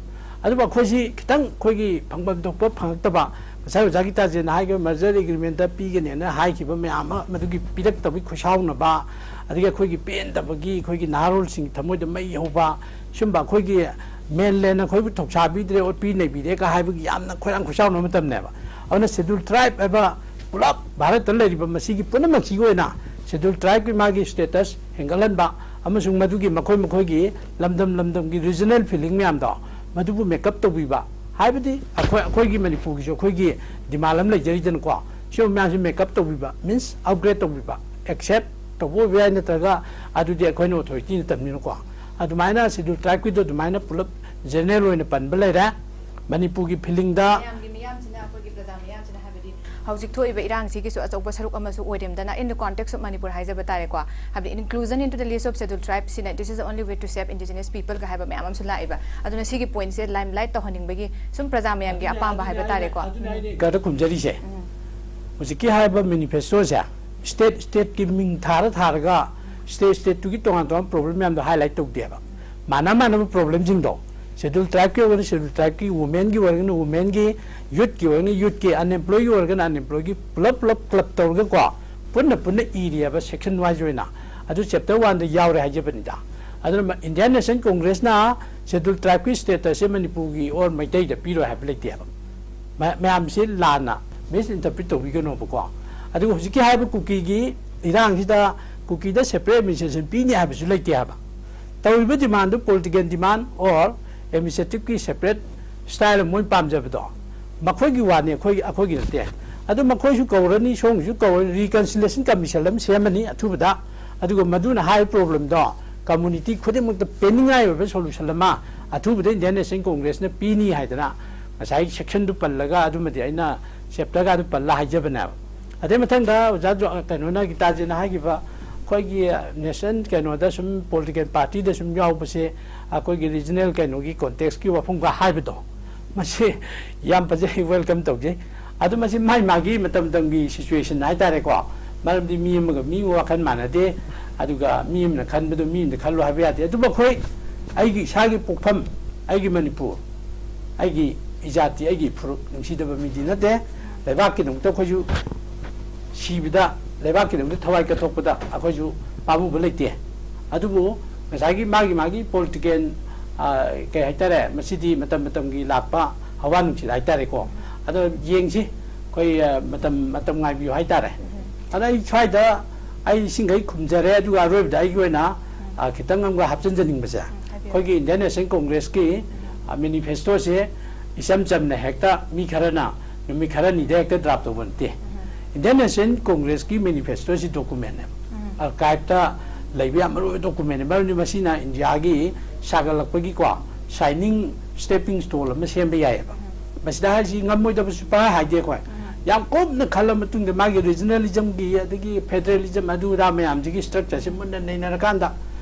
ꯑꯗꯨꯕꯨ ꯑꯩꯈꯣꯏꯁꯤ ꯈꯤꯇꯪ ꯑꯩꯈꯣꯏꯒꯤ ꯐꯪꯐꯝ ꯊꯣꯛꯄ ꯐꯪꯉꯛꯇꯕ, ꯉꯁꯥꯏ ꯑꯣꯖꯥ ꯒꯤꯇꯥꯖꯦꯟꯅ ꯍꯥꯏꯈꯤꯕ ꯃꯔꯖꯔ ꯑꯦꯒ꯭ꯔꯤꯃꯦꯟꯇ ꯄꯤꯒꯅꯦꯅ ꯍꯥꯏꯈꯤꯕ ꯃꯌꯥꯝ ꯑꯃ, ꯃꯗꯨꯒꯤ ꯄꯤꯔꯛꯇꯕꯒꯤ ꯈꯣꯏꯁꯥꯎꯅꯕ, ꯑꯗꯒꯤ ꯑꯩꯈꯣꯏꯒꯤ ꯄꯦꯟꯗꯕꯒꯤ, ꯑꯩꯈꯣꯏꯒꯤ ꯅꯍꯥꯔꯣꯜꯁꯤꯡꯒꯤ ꯊꯃꯣꯏꯗ ꯃꯩ ꯍꯧꯕ, ꯁꯨꯝꯕ ꯑꯩꯈꯣꯏꯒꯤ ꯃꯦꯟꯂꯦꯟꯅ ꯑꯩꯈꯣꯏꯕꯨ ꯊꯧꯁꯥꯕꯤꯗ꯭ꯔꯦ, ꯑꯣꯠꯄꯤ ꯅꯩꯕꯤꯔꯦꯒ ꯍꯥꯏꯕꯒꯤ ꯌꯥꯝꯅ ꯈꯣꯏꯔꯥꯡ ꯈꯣꯏꯁꯥꯎꯅꯕ ꯃꯇꯝꯅꯦꯕ꯫ ꯑꯗꯨꯅ ꯁꯦꯗ꯭ꯌꯨꯜ ꯇ꯭ꯔꯥꯏꯕ ꯍꯥꯏꯕ ꯄꯨꯂꯞ ꯚꯥꯔꯠꯇ ꯂꯩꯔꯤꯕ ꯃꯁꯤꯒꯤ ꯄꯨꯝꯅꯃꯛꯁꯤꯒꯤ ꯑꯣꯏꯅ ꯁꯦꯗ꯭ꯌꯨꯜ ꯇ꯭ꯔꯥꯏꯕꯀꯤ ꯃꯥꯒꯤ ꯁ꯭ꯇꯦꯇꯁ ꯍꯦꯟꯒꯠꯍꯟꯕ ꯑꯃꯁꯨꯡ ꯃꯗꯨꯒꯤ ꯃꯈꯣꯏ ꯃꯈꯣꯏꯒꯤ ꯂꯝꯗꯝ ꯂꯝꯗꯝꯒꯤ ꯔꯤꯖꯅꯦꯜ ꯐꯤꯂꯤꯡ ꯃꯌꯥꯝꯗꯣ ꯃꯗꯨꯕꯨ ꯃꯦꯀꯞ ꯇꯧꯕꯤꯕ, ꯍꯥꯏꯕꯗꯤ ꯑꯩꯈꯣꯏ, ꯑꯩꯈꯣꯏꯒꯤ ꯃꯅꯤꯄꯨꯔꯒꯤꯁꯨ ꯑꯩꯈꯣꯏꯒꯤ ꯗꯤꯃꯥꯟ ꯑꯃ ꯂꯩꯖꯔꯤꯗꯅꯀꯣ, ꯁꯤꯒꯨꯝꯕ ꯃꯌꯥꯝꯁꯤ ꯃꯦꯀꯞ ꯇꯧꯕꯤꯕ, ꯃꯤꯟꯁ ꯑꯞꯒ꯭ꯔꯦꯗ ꯇꯧꯕꯤꯕ, ꯑꯦꯛꯁꯦꯞ ꯇꯧꯕ ꯑꯣꯏꯕ ꯌꯥꯏ, ꯅꯠꯇ꯭ꯔꯒ ꯑꯗꯨꯗꯤ ꯑꯩꯈꯣꯏꯅ ꯑꯣꯊꯣꯔꯤꯇꯤ ꯅꯠꯇꯕꯅꯤꯅꯀꯣ꯫ ꯑꯗꯨꯃꯥꯏꯅ ꯁꯦꯗ꯭ꯌꯨꯜ ꯇ꯭ꯔꯥꯏꯕꯀꯤꯗꯣ ꯑꯗꯨꯃꯥꯏꯅ ꯄꯨꯂꯞ ꯖꯦꯅꯔꯦꯜ ꯑꯣꯏꯅ ꯄꯟꯕ ꯂꯩꯔꯦ꯫ ꯃꯅꯤꯄꯨꯔꯒꯤ ꯐꯤꯂꯤꯡꯗ ꯃꯌꯥꯝꯒꯤ ꯃꯤꯌꯥꯝꯁꯤꯅ, ꯑꯩꯈꯣꯏꯒꯤ ꯄ꯭ꯔꯖꯥ ꯃꯤꯌꯥꯝꯁꯤꯅ, ꯍꯥꯏꯕꯗꯤ ꯍꯧꯖꯤꯛ ꯊꯣꯛꯏꯕ ꯏꯔꯥꯡꯁꯤꯒꯤꯁꯨ ꯑꯆꯧꯕ ꯁꯔꯨꯛ ꯑꯃꯁꯨ ꯑꯣꯏꯔꯦꯝꯗꯅ, in the context of Manipur ꯍꯥꯏꯖꯕ ꯇꯥꯔꯦꯀꯣ, ꯍꯥꯏꯕꯗꯤ inclusion into the list of scheduled tribe ꯁꯤꯅ, this is the only way to save indigenous people ꯀ ꯍꯥꯏꯕ ꯃꯌꯥꯝ ꯑꯃꯁꯨ ꯂꯥꯛꯏꯕ꯫ ꯑꯗꯨꯅ ꯁꯤꯒꯤ ꯄꯣꯏꯟꯠꯁꯦ ꯂꯥꯏꯝꯂꯥꯏꯠ ꯇꯧꯍꯟꯅꯤꯡꯕꯒꯤ ꯁꯨꯝ ꯄ꯭ꯔꯖꯥ ꯃꯌꯥꯝꯒꯤ ꯑꯄꯥꯝꯕ ꯍꯥꯏꯕ ꯇꯥꯔꯦꯀꯣ꯫ ꯀꯗ ꯈꯨꯝꯖꯔꯤꯁꯦ꯫ ꯍꯧꯖꯤꯛꯀꯤ ꯍꯥꯏꯔꯤꯕ ꯃꯦꯅꯤꯐꯦꯁꯇꯣꯁꯦ ꯁ꯭ꯇꯦꯠ ꯁ꯭ꯇꯦꯠꯀꯤ ꯃꯤꯡ ꯊꯥꯔ ꯊꯥꯔꯒ ꯁ꯭ꯇꯦꯠ ꯁ꯭ꯇꯦꯠꯇꯨꯒꯤ ꯇꯣꯉꯥꯟ ꯇꯣꯉꯥꯟꯕ ꯄ꯭ꯔꯣꯕ꯭ꯂꯦꯝ ꯃꯌꯥꯝꯗꯣ ꯍꯥꯏꯂꯥꯏꯠ ꯇꯧꯗꯦꯕ꯫ ꯃꯥꯟꯅ ꯃꯥꯟꯅꯕ ꯄ꯭ꯔꯣꯕ꯭ꯂꯦꯝꯁꯤꯡꯗꯣ, ꯁꯦꯗ꯭ꯌꯨꯜ ꯇ꯭ꯔꯥꯏꯕꯀꯤ ꯑꯣꯏꯔꯒꯅ ꯁꯦꯗ꯭ꯌꯨꯜ ꯇ꯭ꯔꯥꯏꯕꯀꯤ, ꯋꯨꯃꯦꯟꯒꯤ ꯑꯣꯏꯔꯒꯅ ꯋꯨꯃꯦꯟꯒꯤ, ꯌꯨꯠꯀꯤ ꯑꯣꯏꯔꯒꯅ ꯌꯨꯠꯀꯤ, ꯑꯟꯑꯦꯝꯄ꯭ꯂꯣꯏꯒꯤ ꯑꯣꯏꯔꯒꯅ ꯑꯟꯑꯦꯝꯄ꯭ꯂꯣꯏꯒꯤ, ꯄꯨꯂꯞ ꯄꯨꯂꯞ ꯀ꯭ꯂꯕ ꯇꯧꯔꯒꯀꯣ, ꯄꯨꯟꯅ ꯄꯨꯟꯅ ꯏꯔꯤꯑꯕ ꯁꯦꯛꯁꯟ ꯋꯥꯏꯁ ꯑꯣꯏꯅ꯫ ꯑꯗꯨ ꯆꯦꯞꯇꯔ ꯋꯥꯟꯗ ꯌꯥꯎꯔꯦ ꯍꯥꯏꯖꯕꯅꯤꯗ꯫ ꯑꯗꯨꯅ ꯃ-, ꯏꯟꯗꯤꯌꯥꯟ ꯅꯦꯁꯅꯦꯜ ꯀꯣꯡꯒ꯭ꯔꯦꯁꯅ ꯁꯦꯗ꯭ꯌꯨꯜ ꯇ꯭ꯔꯥꯏꯕꯀꯤ ꯁ꯭ꯇꯦꯇꯁꯁꯦ ꯃꯅꯤꯄꯨꯔꯒꯤ ꯑꯣꯔ ꯃꯩꯇꯩꯗ ꯄꯤꯔꯣꯏ ꯍꯥꯏꯕ ꯂꯩꯇꯦꯕ꯫ ꯃ-, ꯃꯌꯥꯝꯁꯤ ꯂꯥꯟꯅ ꯃꯤꯁꯏꯟꯇꯔꯄ꯭ꯔꯤꯠ ꯇꯧꯕꯤꯒꯅꯣꯕꯀꯣ꯫ ꯑꯗꯨꯒ ꯍꯧꯖꯤꯛꯀꯤ ꯍꯥꯏꯔꯤꯕ ꯀꯨꯀꯤꯒꯤ ꯏꯔꯥꯡꯁꯤꯗ ꯀꯨꯀꯤꯗ ꯁꯦꯄꯔꯦꯠ ꯑꯦꯗꯃꯤꯅꯤꯁꯇ꯭ꯔꯦꯁꯟ ꯄꯤꯅꯤ ꯍꯥꯏꯕꯁꯨ ꯂꯩꯇꯦ ꯍꯥꯏꯕ꯫ ꯇꯧꯔꯤꯕ ꯗꯤꯃꯥꯟꯗꯨ ꯄꯣꯂꯤꯇꯤꯀꯦꯜ ꯗꯤꯃꯥꯟ ꯑꯣꯔ ꯑꯦꯗꯃꯤꯅꯤꯁꯇ꯭ꯔꯦꯇꯤꯚꯀꯤ ꯁꯦꯄꯔꯦꯠ ꯁ꯭ꯇꯥꯏꯜ ꯑꯃ ꯃꯣꯏ ꯄꯥꯝꯖꯕꯗꯣ, ꯃꯈꯣꯏꯒꯤ ꯋꯥꯅꯤ, ꯑꯩꯈꯣꯏ ꯑꯩꯈꯣꯏꯒꯤ ꯅꯠꯇꯦ꯫ ꯑꯗꯨ ꯃꯈꯣꯏꯁꯨ ꯀꯧꯔꯅꯤ, ꯁꯣꯝꯒꯤꯁꯨ ꯀꯧꯔꯅꯤ, ꯔꯤꯀꯟꯁꯤꯂꯦꯁꯟ ꯀꯃꯤꯁꯟ ꯑꯃ ꯁꯦꯝꯃꯅꯤ ꯑꯊꯨꯕꯗ꯫ ꯑꯗꯨꯒ ꯃꯗꯨꯅ ꯍꯥꯏꯔꯤꯕ ꯄ꯭ꯔꯣꯕ꯭ꯂꯦꯝꯗꯣ ꯀꯝꯃꯨꯅꯤꯇꯤ ꯈꯨꯗꯤꯡꯃꯛꯇ ꯄꯦꯟꯅꯤꯡꯉꯥꯏ ꯑꯣꯏꯕ ꯁꯣꯂꯨꯁꯟ ꯑꯃ ꯑꯊꯨꯕꯗ ꯏꯟꯗꯤꯌꯥꯟ ꯅꯦꯁꯅꯦꯜ ꯀꯣꯡꯒ꯭ꯔꯦꯁꯅ ꯄꯤꯅꯤ ꯍꯥꯏꯗꯅ ꯉꯁꯥꯏ ꯁꯦꯛꯁꯟꯗꯨ ꯄꯜꯂꯒ, ꯑꯗꯨꯃꯗꯤ ꯑꯩꯅ ꯆꯦꯞꯇꯔꯒ ꯑꯗꯨ ꯄꯜꯂ ꯍꯥꯏꯖꯕꯅꯦꯕ꯫ ꯑꯗꯩ ꯃꯊꯪꯗ ꯑꯣꯖꯥ ꯖꯣ-, ꯀꯩꯅꯣꯅ, ꯒꯤꯇꯥꯖꯤꯅ ꯍꯥꯏꯈꯤꯕ, ꯑꯩꯈꯣꯏꯒꯤ ꯅꯦꯁꯅꯦꯜ ꯀꯩꯅꯣꯗ ꯁꯨꯝ ꯄꯣꯂꯤꯇꯤꯀꯦꯜ ꯄꯥꯔꯇꯤꯗ ꯁꯨꯝ ꯌꯥꯎꯕꯁꯦ ꯑꯩꯈꯣꯏꯒꯤ ꯔꯤꯖꯅꯦꯜ ꯀꯩꯅꯣꯒꯤ ꯀꯣꯟꯇꯦꯛꯁꯀꯤ ꯋꯥꯐꯝꯒ ꯍꯥꯏꯕꯗꯣ, ꯃꯁꯤ ꯌꯥꯝ ꯐꯖꯩ, ꯋꯦꯜꯀꯝ ꯇꯧꯖꯩ꯫ ꯑꯗꯨ ꯃꯁꯤ ꯃꯥꯏ ꯃꯥꯒꯤ ꯃꯇꯝ ꯃꯇꯝꯒꯤ ꯁꯤꯆꯨꯋꯦꯁꯟ ꯍꯥꯏꯇꯥꯔꯦꯀꯣ꯫ ꯃꯔꯝꯗꯤ ꯃꯤ ꯑꯃꯒ ꯃꯤ ꯑꯃꯒ ꯋꯥꯈꯜ ꯃꯥꯟꯅꯗꯦ, ꯑꯗꯨꯒ ꯃꯤ ꯑꯃꯅ ꯈꯟꯕꯗꯨ ꯃꯤ ꯑꯃꯅ ꯈꯜꯂꯨ ꯍꯥꯏꯕ ꯌꯥꯗꯦ꯫ ꯑꯗꯨꯕꯨ ꯑꯩꯈꯣꯏ, ꯑꯩꯒꯤ ꯏꯁꯥꯒꯤ ꯄꯣꯛꯐꯝ, ꯑꯩꯒꯤ ꯃꯅꯤꯄꯨꯔ, ꯑꯩꯒꯤ ꯏꯖꯥꯇꯤ, ꯑꯩꯒꯤ ꯐꯨꯔꯨꯞ ꯅꯨꯡꯁꯤꯗꯕ ꯃꯤꯗꯤ ꯅꯠꯇꯦ꯫ ꯂꯩꯕꯥꯛꯀꯤꯗꯃꯛꯇ ꯑꯩꯈꯣꯏꯁꯨ ꯁꯤꯕꯗ, ꯂꯩꯕꯥꯛꯀꯤꯗꯃꯛꯇ ꯊꯋꯥꯏ ꯀꯠꯊꯣꯛꯄꯗ ꯑꯩꯈꯣꯏꯁꯨ ꯄꯥꯝꯃꯨꯕ ꯂꯩꯇꯦ꯫ ꯑꯗꯨꯕꯨ ꯉꯁꯥꯏꯒꯤ ꯃꯥꯒꯤ ꯃꯥꯒꯤ ꯄꯣꯂꯤꯇꯤꯀꯦꯜ, ꯑ, ꯀꯩ ꯍꯥꯏꯇꯥꯔꯦ, ꯃꯁꯤꯗꯤ ꯃꯇꯝ ꯃꯇꯝꯒꯤ ꯂꯥꯛꯄ ꯍꯋꯥ ꯅꯨꯡꯁꯤꯠ ꯍꯥꯏꯇꯥꯔꯦꯀꯣ꯫ ꯑꯗꯣ ꯌꯦꯡꯁꯤ, ꯑꯩꯈꯣꯏ, ꯑ, ꯃꯇꯝ, ꯃꯇꯝ ꯉꯥꯏꯕꯤꯌꯨ ꯍꯥꯏꯇꯥꯔꯦ꯫ ꯑꯗ ꯑꯩ ꯁ꯭ꯋꯥꯏꯗ ꯑꯩ ꯏꯁꯤꯡꯈꯩ ꯈꯨꯝꯖꯔꯦ, ꯑꯗꯨꯒ ꯑꯔꯣꯏꯕꯗ ꯑꯩꯒꯤ ꯑꯣꯏꯅ, ꯑ, ꯈꯤꯇꯪ ꯑꯃꯒ ꯍꯥꯞꯆꯤꯟꯖꯅꯤꯡꯕꯁꯦ, ꯍꯥꯏꯕꯤꯌꯨ꯫ ꯑꯩꯈꯣꯏꯒꯤ ꯏꯟꯗꯤꯌꯟ ꯅꯦꯁꯅꯦꯜ ꯀꯣꯡꯒ꯭ꯔꯦꯁꯀꯤ, ꯑ, ꯃꯦꯅꯤꯐꯦꯁꯇꯣꯁꯦ ꯏꯆꯝ ꯆꯝꯅ ꯍꯦꯛꯇ ꯃꯤ ꯈꯔꯅ ꯅꯨꯃꯤꯠ ꯈꯔꯅꯤꯗ ꯍꯦꯛꯇ ꯗ꯭ꯔꯥꯐ ꯇꯧꯕ ꯅꯠꯇꯦ꯫ ꯏꯟꯗꯤꯌꯟ ꯅꯦꯁꯅꯦꯜ ꯀꯣꯡꯒ꯭ꯔꯦꯁꯀꯤ ꯃꯦꯅꯤꯐꯦꯁꯇꯣꯁꯤ ꯗꯣꯀꯨꯃꯦꯟꯅꯦꯕ, ꯑꯥꯔꯀꯥꯏꯞꯇ ꯂꯩꯕ ꯌꯥꯝ ꯃꯔꯨ ꯑꯣꯏꯕ ꯗꯣꯀꯨꯃꯦꯟꯅꯦ꯫ ꯃꯔꯝꯗꯤ ꯃꯁꯤꯅ ꯏꯟꯗꯤꯌꯥꯒꯤ ꯁꯥꯒꯠꯂꯛꯄꯒꯤꯀꯣ ꯁꯥꯏꯅꯤꯡ ꯁ꯭ꯇꯦꯄꯤꯡ ꯁ꯭ꯇꯣꯟ ꯑꯃ ꯁꯦꯝꯕ ꯌꯥꯏꯑꯕ꯫ ꯃꯁꯤꯗ ꯍꯥꯏꯁꯤ ꯉꯝꯃꯣꯏꯗꯕꯁꯨ ꯄꯥꯏ ꯍꯥꯏꯗꯦ ꯑꯩꯈꯣꯏ꯫ ꯌꯥꯝ ꯀꯨꯞꯅ ꯈꯜꯂ ꯃꯇꯨꯡꯗ ꯃꯥꯒꯤ ꯔꯤꯖꯅꯦꯂꯤꯖꯝꯒꯤ ꯑꯗꯒꯤ ꯐꯦꯗꯔꯦꯂꯤꯖꯝ ꯑꯗꯨ ꯑꯗꯥ ꯃꯌꯥꯝꯁꯤꯒꯤ ꯁ꯭ꯇ꯭ꯔꯛꯆꯔꯁꯦ ꯃꯨꯟꯅ ꯅꯩꯅꯔꯀꯥꯟꯗ,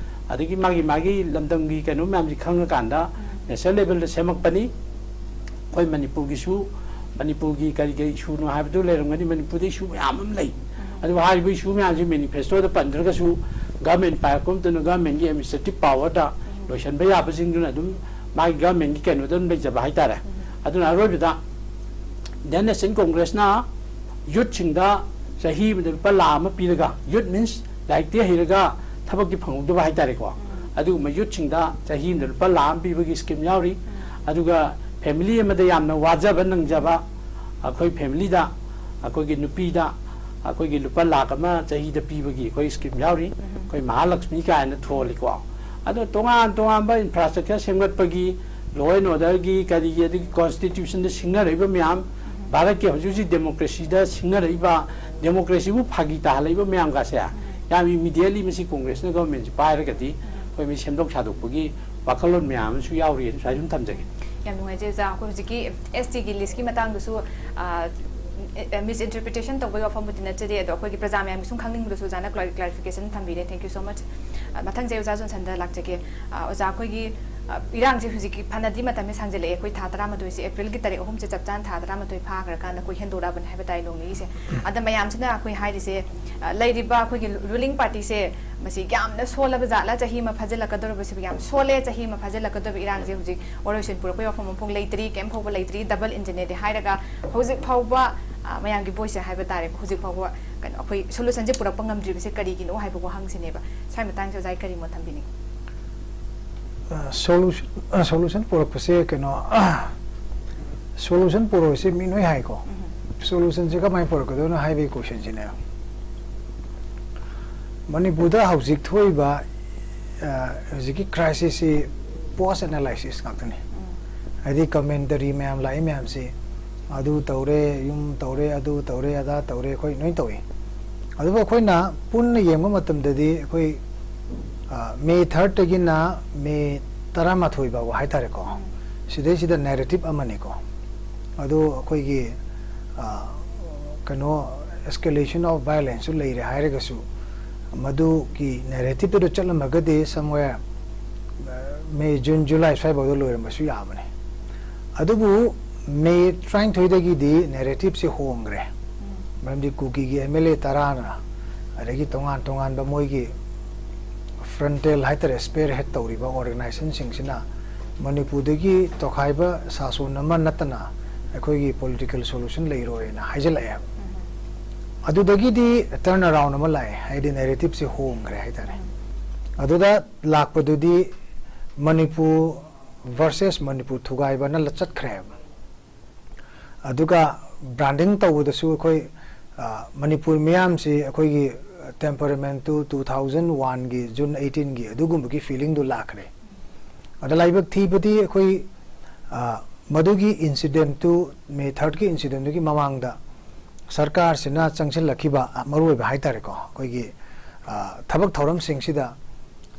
ꯑꯗꯒꯤ ꯃꯥꯒꯤ ꯃꯥꯒꯤ ꯂꯝꯗꯝꯒꯤ ꯀꯩꯅꯣ ꯃꯌꯥꯝꯁꯤ ꯈꯪꯉꯀꯥꯟꯗ ꯅꯦꯁꯅꯦꯜ ꯂꯦꯚꯦꯜꯗ ꯁꯦꯝꯃꯛꯄꯅꯤ꯫ ꯑꯩꯈꯣꯏ ꯃꯅꯤꯄꯨꯔꯒꯤꯁꯨ, ꯃꯅꯤꯄꯨꯔꯒꯤ ꯀꯔꯤ ꯀꯔꯤ ꯏꯁꯨꯅꯣ ꯍꯥꯏꯕꯗꯨ ꯂꯩꯔꯝꯒꯅꯤ꯫ ꯃꯅꯤꯄꯨꯔꯗ ꯏꯁꯨ ꯃꯌꯥꯝ ꯑꯃ ꯂꯩ꯫ ꯑꯗꯨꯕꯨ ꯍꯥꯏꯔꯤꯕ ꯏꯁꯨ ꯃꯌꯥꯝꯁꯤ ꯃꯦꯅꯤꯐꯦꯁꯇꯣꯗ ꯄꯟꯗ꯭ꯔꯒꯁꯨ ꯒꯚꯔꯟꯃꯦꯟ ꯄꯥꯏꯔꯛꯄ ꯃꯇꯝꯗ ꯒꯚꯔꯟꯃꯦꯟꯒꯤ ꯑꯦꯗꯃꯤꯅꯤꯁꯇ꯭ꯔꯦꯇꯤꯚ ꯄꯥꯋꯔꯗ ꯂꯣꯏꯁꯤꯟꯕ ꯌꯥꯕꯁꯤꯡꯗꯨꯅ ꯑꯗꯨꯝ ꯃꯥꯒꯤ ꯒꯚꯔꯟꯃꯦꯟꯒꯤ ꯀꯩꯅꯣꯗ ꯑꯗꯨꯝ ꯂꯩꯖꯕ ꯍꯥꯏꯇꯥꯔꯦ꯫ ꯑꯗꯨꯅ ꯑꯔꯣꯏꯕꯗ ꯏꯟꯗꯤꯌꯟ ꯅꯦꯁꯅꯦꯜ ꯀꯣꯡꯒ꯭ꯔꯦꯁꯅ ꯌꯨꯠꯁꯤꯡꯗ ꯆꯍꯤ ꯑꯃꯗ ꯂꯨꯄꯥ ꯂꯥꯈ ꯑꯃ ꯄꯤꯔꯒ, ꯌꯨꯠ ꯃꯤꯟꯁ ꯂꯥꯏꯔꯤꯛꯇꯤ ꯍꯩꯔꯒ ꯊꯕꯛꯇꯤ ꯐꯪꯍꯧꯗꯕ ꯍꯥꯏꯇꯥꯔꯦꯀꯣ, ꯑꯗꯨꯒꯨꯝꯕ ꯌꯨꯠꯁꯤꯡꯗ ꯆꯍꯤ ꯑꯃꯗ ꯂꯨꯄꯥ ꯂꯥꯈ ꯑꯃ ꯄꯤꯕꯒꯤ ꯁ꯭ꯀꯤꯝ ꯌꯥꯎꯔꯤ꯫ ꯑꯗꯨꯒ ꯐꯦꯃꯤꯂꯤ ꯑꯃꯗ ꯌꯥꯝꯅ ꯋꯥꯖꯕ ꯅꯪꯖꯕ ꯑꯩꯈꯣꯏ ꯐꯦꯃꯤꯂꯤꯗ, ꯑꯩꯈꯣꯏꯒꯤ ꯅꯨꯄꯤꯗ ꯑꯩꯈꯣꯏꯒꯤ ꯂꯨꯄꯥ ꯂꯥꯈ ꯑꯃ ꯆꯍꯤꯗ ꯄꯤꯕꯒꯤ ꯑꯩꯈꯣꯏ ꯁ꯭ꯀꯤꯝ ꯌꯥꯎꯔꯤ꯫ ꯑꯩꯈꯣꯏ ꯃꯍꯥꯂꯛꯁꯃꯤ ꯀꯥꯏꯅ ꯊꯣꯜꯂꯤꯀꯣ꯫ ꯑꯗꯣ ꯇꯣꯉꯥꯟ ꯇꯣꯉꯥꯟꯕ ꯏꯟꯐ꯭ꯔꯥꯁ꯭ꯇ꯭ꯔꯛꯆꯔ ꯁꯦꯝꯒꯠꯄꯒꯤ, law and orderꯒꯤ ꯀꯔꯤꯒꯤ ꯑꯗꯒꯤ constitutionꯗ ꯁꯤꯡꯅꯔꯛꯏꯕ ꯃꯌꯥꯝ, ꯚꯥꯔꯠꯀꯤ ꯍꯧꯖꯤꯛ ꯍꯧꯖꯤꯛ democracyꯗ ꯁꯤꯡꯅꯔꯛꯏꯕ, democracyꯕꯨ ꯐꯥꯒꯤ ꯇꯥꯍꯜꯂꯛꯏꯕ ꯃꯌꯥꯝꯒꯁꯦ ꯌꯥꯝ immediately ꯃꯁꯤ Congressꯅ governmentꯁꯤ ꯄꯥꯏꯔꯒꯗꯤ ꯑꯩꯈꯣꯏ ꯃꯤ ꯁꯦꯝꯗꯣꯛ ꯁꯥꯗꯣꯛꯄꯒꯤ ꯋꯥꯈꯜꯂꯣꯟ ꯃꯌꯥꯝ ꯑꯃꯁꯨ ꯌꯥꯎꯔꯤ ꯍꯥꯏꯅ ꯁꯨꯃꯥꯏꯅ ꯁꯨꯝ ꯊꯝꯖꯒꯦ꯫ ꯌꯥꯝ ꯅꯨꯡꯉꯥꯏꯖꯩ ꯑꯣꯖꯥ꯫ ꯑꯩꯈꯣꯏ ꯍꯧꯖꯤꯛꯀꯤ STꯒꯤ listꯀꯤ ꯃꯇꯥꯡꯗꯁꯨ, ꯑ, ꯃꯤꯁ ꯏꯟꯇꯔꯄ꯭ꯔꯤꯇꯦꯁꯟ ꯇꯧꯕꯒꯤ ꯋꯥꯐꯝꯕꯨꯗꯤ ꯅꯠꯆꯗꯦ, ꯑꯗꯣ ꯑꯩꯈꯣꯏꯒꯤ ꯄ꯭ꯔꯖꯥ ꯃꯌꯥꯝꯒꯤ ꯁꯨꯝ ꯈꯪꯅꯤꯡꯕꯗꯁꯨ ꯑꯣꯖꯥꯅ ꯀ꯭ꯂꯥꯔꯤ-, clarification ꯊꯝꯕꯤꯔꯦ꯫ Thank you so much꯫ ꯑ, ꯃꯊꯪꯁꯦ ꯑꯣꯖꯥ ꯖꯣꯟꯁꯟꯗ ꯂꯥꯛꯆꯒꯦ꯫ ꯑ, ꯑꯣꯖꯥ, ꯑꯩꯈꯣꯏꯒꯤ, ꯑ, ꯏꯔꯥꯡꯁꯦ ꯍꯧꯖꯤꯛꯀꯤ ꯐꯅꯗꯤ ꯃꯇꯝꯁꯦ ꯁꯥꯡꯖꯜꯂꯛꯑꯦ꯫ ꯑꯩꯈꯣꯏ ꯊꯥ ꯇꯔꯥꯃꯥꯊꯣꯏꯁꯦ, ꯑꯦꯄ꯭ꯔꯤꯜꯒꯤ ꯇꯥꯔꯤꯛ ꯑꯍꯨꯝꯁꯦ ꯆꯞ ꯆꯥꯅ ꯊꯥ ꯇꯔꯥꯃꯥꯊꯣꯏ ꯐꯥꯈ꯭ꯔꯀꯥꯟꯗ ꯑꯩꯈꯣꯏ ꯍꯦꯟꯗꯣꯔꯛꯑꯕꯅꯦ ꯍꯥꯏꯕ ꯇꯥꯏ ꯅꯣꯡ ꯅꯤꯅꯤꯁꯦ꯫ ꯑꯗ ꯃꯌꯥꯝꯁꯤꯅ ꯑꯩꯈꯣꯏ ꯍꯥꯏꯔꯤꯁꯦ, ꯑ, ꯂꯩꯔꯤꯕ ꯑꯩꯈꯣꯏꯒꯤ ruling partyꯁꯦ ꯃꯁꯤ ꯌꯥꯝꯅ ꯁꯣꯜꯂꯕ ꯖꯥꯠꯂ? ꯆꯍꯤ ꯑꯃ ꯐꯥꯖꯤꯜꯂꯛꯀꯗꯧꯔꯕꯁꯤꯕꯨ ꯌꯥꯝ ꯁꯣꯜꯂꯦ꯫ ꯆꯍꯤ ꯑꯃ ꯐꯥꯖꯤꯜꯂꯛꯀꯗꯧꯔꯕ ꯏꯔꯥꯡꯁꯦ ꯍꯧꯖꯤꯛ ꯋꯥꯔꯣꯏꯁꯤꯟ ꯄꯨꯔꯛꯄꯒꯤ ꯋꯥꯐꯝ ꯑꯃꯐꯥꯎ ꯂꯩꯇ꯭ꯔꯤ, ꯀꯩꯝ ꯐꯥꯎꯕ ꯂꯩꯇ꯭ꯔꯤ, double engineꯗꯤ ꯍꯥꯏꯔꯒ ꯍꯧꯖꯤꯛ ꯐꯥꯎꯕ, ꯑ, ꯃꯌꯥꯝꯒꯤ voiceꯁꯦ ꯍꯥꯏꯕ ꯇꯥꯔꯦꯀꯣ, ꯍꯧꯖꯤꯛ ꯐꯥꯎꯕ ꯀꯩꯅꯣ ꯑꯩꯈꯣꯏ solutionꯁꯦ ꯄꯨꯔꯛꯄ ꯉꯝꯗ꯭ꯔꯤꯕꯁꯦ ꯀꯔꯤꯒꯤꯅꯣ ꯍꯥꯏꯕ ꯋꯥꯍꯪꯁꯤꯅꯦꯕ꯫ ꯁ꯭ꯋꯥꯏ ꯃꯇꯥꯡꯁꯦ ꯑꯣꯖꯥꯒꯤ ꯀꯔꯤ ꯃꯣꯠ ꯊꯝꯕꯤꯅꯤꯡꯉꯤ? ꯑ, solution, ꯑ, solution ꯄꯨꯔꯛꯄꯁꯦ ꯀꯩꯅꯣ, solution ꯄꯨꯔꯛꯄꯁꯦ ꯃꯤ ꯂꯣꯏ ꯍꯥꯏꯀꯣ꯫ Solutionꯁꯦ ꯀꯃꯥꯏꯅ ꯄꯨꯔꯛꯀꯗꯣꯏꯅꯣ ꯍꯥꯏꯕꯒꯤ questionꯁꯤꯅꯦ꯫ ꯃꯅꯤꯄꯨꯔꯗ ꯍꯧꯖꯤꯛ ꯊꯣꯛꯏꯕ, ꯑ, ꯍꯧꯖꯤꯛꯀꯤ crisisꯁꯤ post analysis ꯉꯥꯛꯇꯅꯤ꯫ ꯍꯥꯏꯗꯤ commentary ꯃꯌꯥꯝ ꯂꯥꯛꯏ ꯃꯌꯥꯝꯁꯤ, ꯑꯗꯨ ꯇꯧꯔꯦ, ꯌꯨꯝ ꯇꯧꯔꯦ, ꯑꯗꯨ ꯇꯧꯔꯦ, ꯑꯗꯥ ꯇꯧꯔꯦ, ꯑꯩꯈꯣꯏ ꯂꯣꯏ ꯇꯧꯏ꯫ ꯑꯗꯨꯕꯨ ꯑꯩꯈꯣꯏꯅ ꯄꯨꯟꯅ ꯌꯦꯡꯕ ꯃꯇꯝꯗꯗꯤ ꯑꯩꯈꯣꯏ, ꯑ, May thirdꯇꯒꯤꯅ May ꯇꯔꯥꯃꯥꯊꯣꯏ ꯐꯥꯎꯕ ꯍꯥꯏꯇꯥꯔꯦꯀꯣ, ꯁꯤꯗꯩꯁꯤꯗ narrative ꯑꯃꯅꯤꯀꯣ꯫ ꯑꯗꯨ ꯑꯩꯈꯣꯏꯒꯤ, ꯑ, ꯀꯩꯅꯣ, escalation of violenceꯁꯨ ꯂꯩꯔꯦ ꯍꯥꯏꯔꯒꯁꯨ, ꯃꯗꯨꯒꯤ narrativeꯇꯨꯗ ꯆꯠꯂꯝꯃꯒꯗꯤ somewhere, ꯑ, May, June, July ꯁ꯭ꯋꯥꯏꯐꯥꯎꯗ ꯂꯣꯏꯔꯝꯕꯁꯨ ꯌꯥꯕꯅꯦ꯫ ꯑꯗꯨꯕꯨ May ꯇꯔꯥꯅꯤꯊꯣꯏꯗꯒꯤꯗꯤ narrativeꯁꯦ ꯍꯣꯡꯈ꯭ꯔꯦ꯫ ꯃꯔꯝꯗꯤ ꯀꯨꯀꯤꯒꯤ MLA ꯇꯔꯥꯅ, ꯑꯗꯒꯤ ꯇꯣꯉꯥꯟ ꯇꯣꯉꯥꯟꯕ ꯃꯣꯏꯒꯤ frontal ꯍꯥꯏꯇꯥꯔꯦ, spearhead ꯇꯧꯔꯤꯕ organizationꯁꯤꯡꯁꯤꯅ ꯃꯅꯤꯄꯨꯔꯗꯒꯤ ꯇꯣꯈꯥꯏꯕ ꯁꯥꯁꯣꯟ ꯑꯃ ꯅꯠꯇꯅ ꯑꯩꯈꯣꯏꯒꯤ political solution ꯂꯩꯔꯣꯏꯅ ꯍꯥꯏꯖꯤꯜꯂꯛꯑꯦ꯫ ꯑꯗꯨꯗꯒꯤꯗꯤ turn around ꯑꯃ ꯂꯥꯛꯑꯦ, ꯍꯥꯏꯗꯤ narrativeꯁꯦ ꯍꯣꯡꯈ꯭ꯔꯦ ꯍꯥꯏꯇꯥꯔꯦ꯫ ꯑꯗꯨꯗ ꯂꯥꯛꯄꯗꯨꯗꯤ ꯃꯅꯤꯄꯨꯔ versus ꯃꯅꯤꯄꯨꯔ ꯊꯨꯒꯥꯏꯕꯅ ꯂ-, ꯆꯠꯈ꯭ꯔꯦꯕ꯫ ꯑꯗꯨꯒ branding ꯇꯧꯕꯗꯁꯨ ꯑꯩꯈꯣꯏ, ꯑ, ꯃꯅꯤꯄꯨꯔ ꯃꯤꯌꯥꯝꯁꯤ ꯑꯩꯈꯣꯏꯒꯤ temperament to two thousand oneꯒꯤ June eighteenꯒꯤ ꯑꯗꯨꯒꯨꯝꯕꯒꯤ feelingꯗꯨ ꯂꯥꯛꯈ꯭ꯔꯦ꯫ ꯑꯗ ꯂꯥꯏꯕꯛ ꯊꯤꯕꯗꯤ ꯑꯩꯈꯣꯏ, ꯑ, ꯃꯗꯨꯒꯤ incident ꯇꯨ, May third ꯀꯤ incident ꯇꯨꯒꯤ ꯃꯃꯥꯡꯗ ꯁꯔꯀꯥꯔꯁꯤꯅ ꯆꯪꯁꯤꯜꯂꯛꯈꯤꯕ, ꯑ, ꯃꯔꯨꯑꯣꯏꯕ ꯍꯥꯏꯇꯥꯔꯦꯀꯣ, ꯑꯩꯈꯣꯏꯒꯤ, ꯑ, ꯊꯕꯛ ꯊꯧꯔꯝꯁꯤꯡꯁꯤꯗ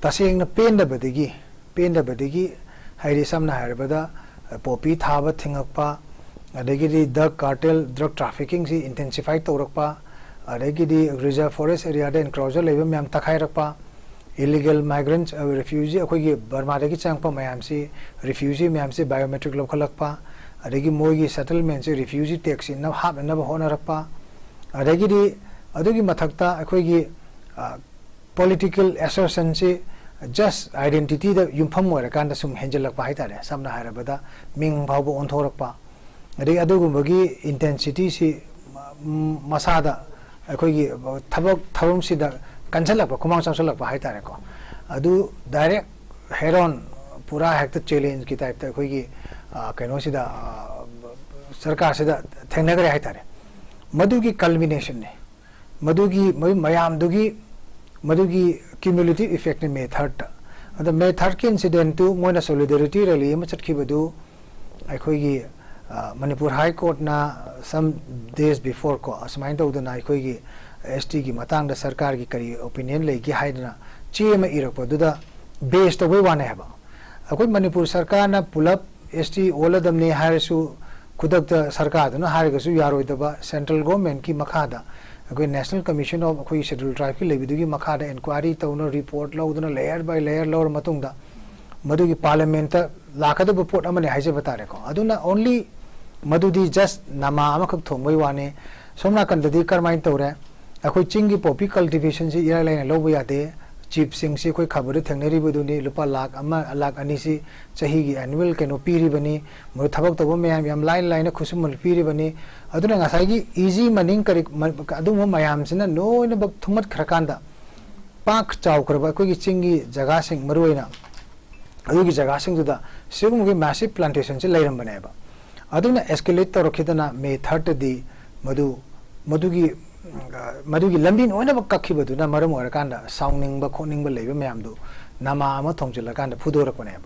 ꯇꯁꯦꯡꯅ ꯄꯦꯟꯗꯕꯗꯒꯤ, ꯄꯦꯟꯗꯕꯗꯒꯤ ꯍꯥꯏꯗꯤ ꯁꯝꯅ ꯍꯥꯏꯔꯕꯗ, ꯑ, poppy ꯊꯥꯕ ꯊꯤꯡꯉꯛꯄ, ꯑꯗꯒꯤꯗꯤ drug cartel, drug trafficking ꯁꯤ intensify ꯇꯧꯔꯛꯄ, ꯑꯗꯒꯤꯗꯤ reserve forest area ꯗ encroacher ꯂꯩꯕ ꯃꯌꯥꯝ ꯇꯛꯈꯥꯏꯔꯛꯄ, illegal migrants, ꯑ, refugee, ꯑꯩꯈꯣꯏꯒꯤ ꯕꯔꯃꯥꯗꯒꯤ ꯆꯪꯉꯛꯄ ꯃꯌꯥꯝꯁꯤ, refugee ꯃꯌꯥꯝꯁꯤ biometric ꯂꯧꯈꯠꯂꯛꯄ, ꯑꯗꯒꯤ ꯃꯣꯏꯒꯤ settlement ꯁꯤ refugee tax ꯁꯤ ꯅ-, ꯍꯥꯞꯅꯅꯕ ꯍꯣꯠꯅꯔꯛꯄ, ꯑꯗꯒꯤꯗꯤ ꯑꯗꯨꯒꯤ ꯃꯊꯛꯇ ꯑꯩꯈꯣꯏꯒꯤ, ꯑ, political assertion ꯁꯤ just identity ꯗ ꯌꯨꯝꯐꯝ ꯑꯣꯏꯔꯀꯥꯟꯗ ꯁꯨꯝ ꯍꯦꯟꯖꯜꯂꯛꯄ ꯍꯥꯏꯇꯥꯔꯦ꯫ ꯁꯝꯅ ꯍꯥꯏꯔꯕꯗ ꯃꯤꯡ ꯐꯥꯎꯕ ꯑꯣꯟꯊꯣꯔꯛꯄ, ꯑꯗꯒꯤ ꯑꯗꯨꯒꯨꯝꯕꯒꯤ intensity ꯁꯤ, ꯎꯝ, ꯃꯁꯥꯗ ꯑꯩꯈꯣꯏꯒꯤ ꯊꯕꯛ ꯊꯧꯔꯝꯁꯤꯗ ꯀꯟꯁꯤꯜꯂꯛꯄ, ꯈꯨꯃꯥꯡ ꯆꯥꯎꯁꯤꯜꯂꯛꯄ ꯍꯥꯏꯇꯥꯔꯦꯀꯣ꯫ ꯑꯗꯨ direct head on, ꯄꯨꯔꯥ ꯍꯦꯛꯇ challenge ꯀꯤ type ꯇ ꯑꯩꯈꯣꯏꯒꯤ, ꯑ, ꯀꯩꯅꯣꯁꯤꯗ, ꯑ, ꯁꯔꯀꯥꯔꯁꯤꯗ ꯊꯦꯡꯅꯈ꯭ꯔꯦ ꯍꯥꯏꯇꯥꯔꯦ꯫ ꯃꯗꯨꯒꯤ culmination ꯅꯤ꯫ ꯃꯗꯨꯒꯤ ꯃ-, ꯃꯌꯥꯝꯗꯨꯒꯤ, ꯃꯗꯨꯒꯤ cumulative effect ꯅꯤ May third ꯇ꯫ ꯑꯗ May third ꯀꯤ incident ꯇꯨ ꯃꯣꯏꯅ solidarity rally ꯑꯃ ꯆꯠꯈꯤꯕꯗꯨ ꯑꯩꯈꯣꯏꯒꯤ, ꯑ, ꯃꯅꯤꯄꯨꯔ High Court ꯅ some days before ꯀꯣ, ꯑꯁꯨꯃꯥꯏꯅ ꯇꯧꯗꯅ ꯑꯩꯈꯣꯏꯒꯤ S T ꯒꯤ ꯃꯇꯥꯡꯗ ꯁꯔꯀꯥꯔꯒꯤ ꯀꯔꯤ opinion ꯂꯩꯒꯦ ꯍꯥꯏꯗꯅ ꯆꯦ ꯑꯃ ꯏꯔꯛꯄꯗꯨꯗ base ꯇꯧꯕꯩ ꯋꯥꯅꯦ ꯍꯥꯏꯕ꯫ ꯑꯩꯈꯣꯏ ꯃꯅꯤꯄꯨꯔ ꯁꯔꯀꯥꯔꯅ ꯄꯨꯂꯞ S T ꯑꯣꯜꯂꯗꯕꯅꯤ ꯍꯥꯏꯔꯁꯨ, ꯈꯨꯗꯛꯇ ꯁꯔꯀꯥꯔꯗꯨꯅ ꯍꯥꯏꯔꯒꯁꯨ ꯌꯥꯔꯣꯏꯗꯕ, central government ꯀꯤ ꯃꯈꯥꯗ ꯑꯩꯈꯣꯏ National Commission of ꯑꯩꯈꯣꯏꯒꯤ Scheduled Tribe ꯀꯤ ꯂꯩꯕꯗꯨꯒꯤ ꯃꯈꯥꯗ inquiry ꯇꯧꯅ, report ꯂꯧꯗꯨꯅ, layer by layer ꯂꯧꯔ ꯃꯇꯨꯡꯗ ꯃꯗꯨꯒꯤ parliament ꯇ ꯂꯥꯛꯀꯗꯕ ꯄꯣꯠ ꯑꯃꯅꯤ ꯍꯥꯏꯖꯕ ꯇꯥꯔꯦꯀꯣ꯫ ꯑꯗꯨꯅ only ꯃꯗꯨꯗꯤ just ꯅꯃꯥ ꯑꯃꯈꯛ ꯊꯣꯡꯕꯩ ꯋꯥꯅꯤ꯫ ꯁꯣꯝ ꯅꯥꯀꯟꯗꯗꯤ ꯀꯔꯝꯍꯥꯏꯅ ꯇꯧꯔꯦ? ꯑꯩꯈꯣꯏ ꯆꯤꯡꯒꯤ poppy cultivation ꯁꯤ ꯏꯔꯥꯏ ꯂꯥꯏꯅ ꯂꯧꯕ ꯌꯥꯗꯦ꯫ Chief ꯁꯤꯡꯁꯤ ꯑꯩꯈꯣꯏ ꯈꯕꯔꯗ ꯊꯦꯡꯅꯔꯤꯕꯗꯨꯅꯤ, ꯂꯨꯄꯥ ꯂꯥꯈ ꯑꯃ, ꯂꯥꯈ ꯑꯅꯤꯁꯤ ꯆꯍꯤꯒꯤ annual ꯀꯩꯅꯣ ꯄꯤꯔꯤꯕꯅꯤ, ꯃꯗꯨ ꯊꯕꯛ ꯇꯧꯕ ꯃꯌꯥꯝ ꯌꯥꯝ ꯂꯥꯏꯅ ꯂꯥꯏꯅ ꯈꯨꯠꯁꯨꯃꯟ ꯄꯤꯔꯤꯕꯅꯤ꯫ ꯑꯗꯨꯅ ꯉꯁꯥꯏꯒꯤ easy money ꯀꯔꯤ ꯃ-, ꯑꯗꯨꯒꯨꯝꯕ ꯃꯌꯥꯝꯁꯤꯅ ꯂꯣꯏꯅꯃꯛ ꯊꯨꯝꯃꯠꯈ꯭ꯔꯀꯥꯟꯗ, ꯄꯥꯛ ꯆꯥꯎꯈ꯭ꯔꯕ ꯑꯩꯈꯣꯏꯒꯤ ꯆꯤꯡꯒꯤ ꯖꯒꯥꯁꯤꯡ, ꯃꯔꯨꯑꯣꯏꯅ ꯑꯗꯨꯒꯤ ꯖꯒꯥꯁꯤꯡꯗꯨꯗ ꯁꯤꯒꯨꯝꯕꯒꯤ massive plantation ꯁꯤ ꯂꯩꯔꯝꯕꯅꯦꯕ꯫ ꯑꯗꯨꯅ escalate ꯇꯧꯔꯛꯈꯤꯗꯅ May third ꯇꯗꯤ ꯃꯗꯨ, ꯃꯗꯨꯒꯤ, ꯃꯗꯨꯒꯤ ꯂꯝꯕꯤ ꯂꯣꯏꯅꯃꯛ ꯀꯛꯈꯤꯕꯗꯨꯅ ꯃꯔꯝ ꯑꯣꯏꯔꯀꯥꯟꯗ ꯁꯥꯎꯅꯤꯡꯕ ꯈꯣꯠꯅꯤꯡꯕ ꯂꯩꯕ ꯃꯌꯥꯝꯗꯨ ꯅꯃꯥ ꯑꯃ ꯊꯣꯡꯖꯤꯜꯂꯀꯥꯟꯗ ꯐꯨꯗꯣꯔꯛꯄꯅꯦꯕ꯫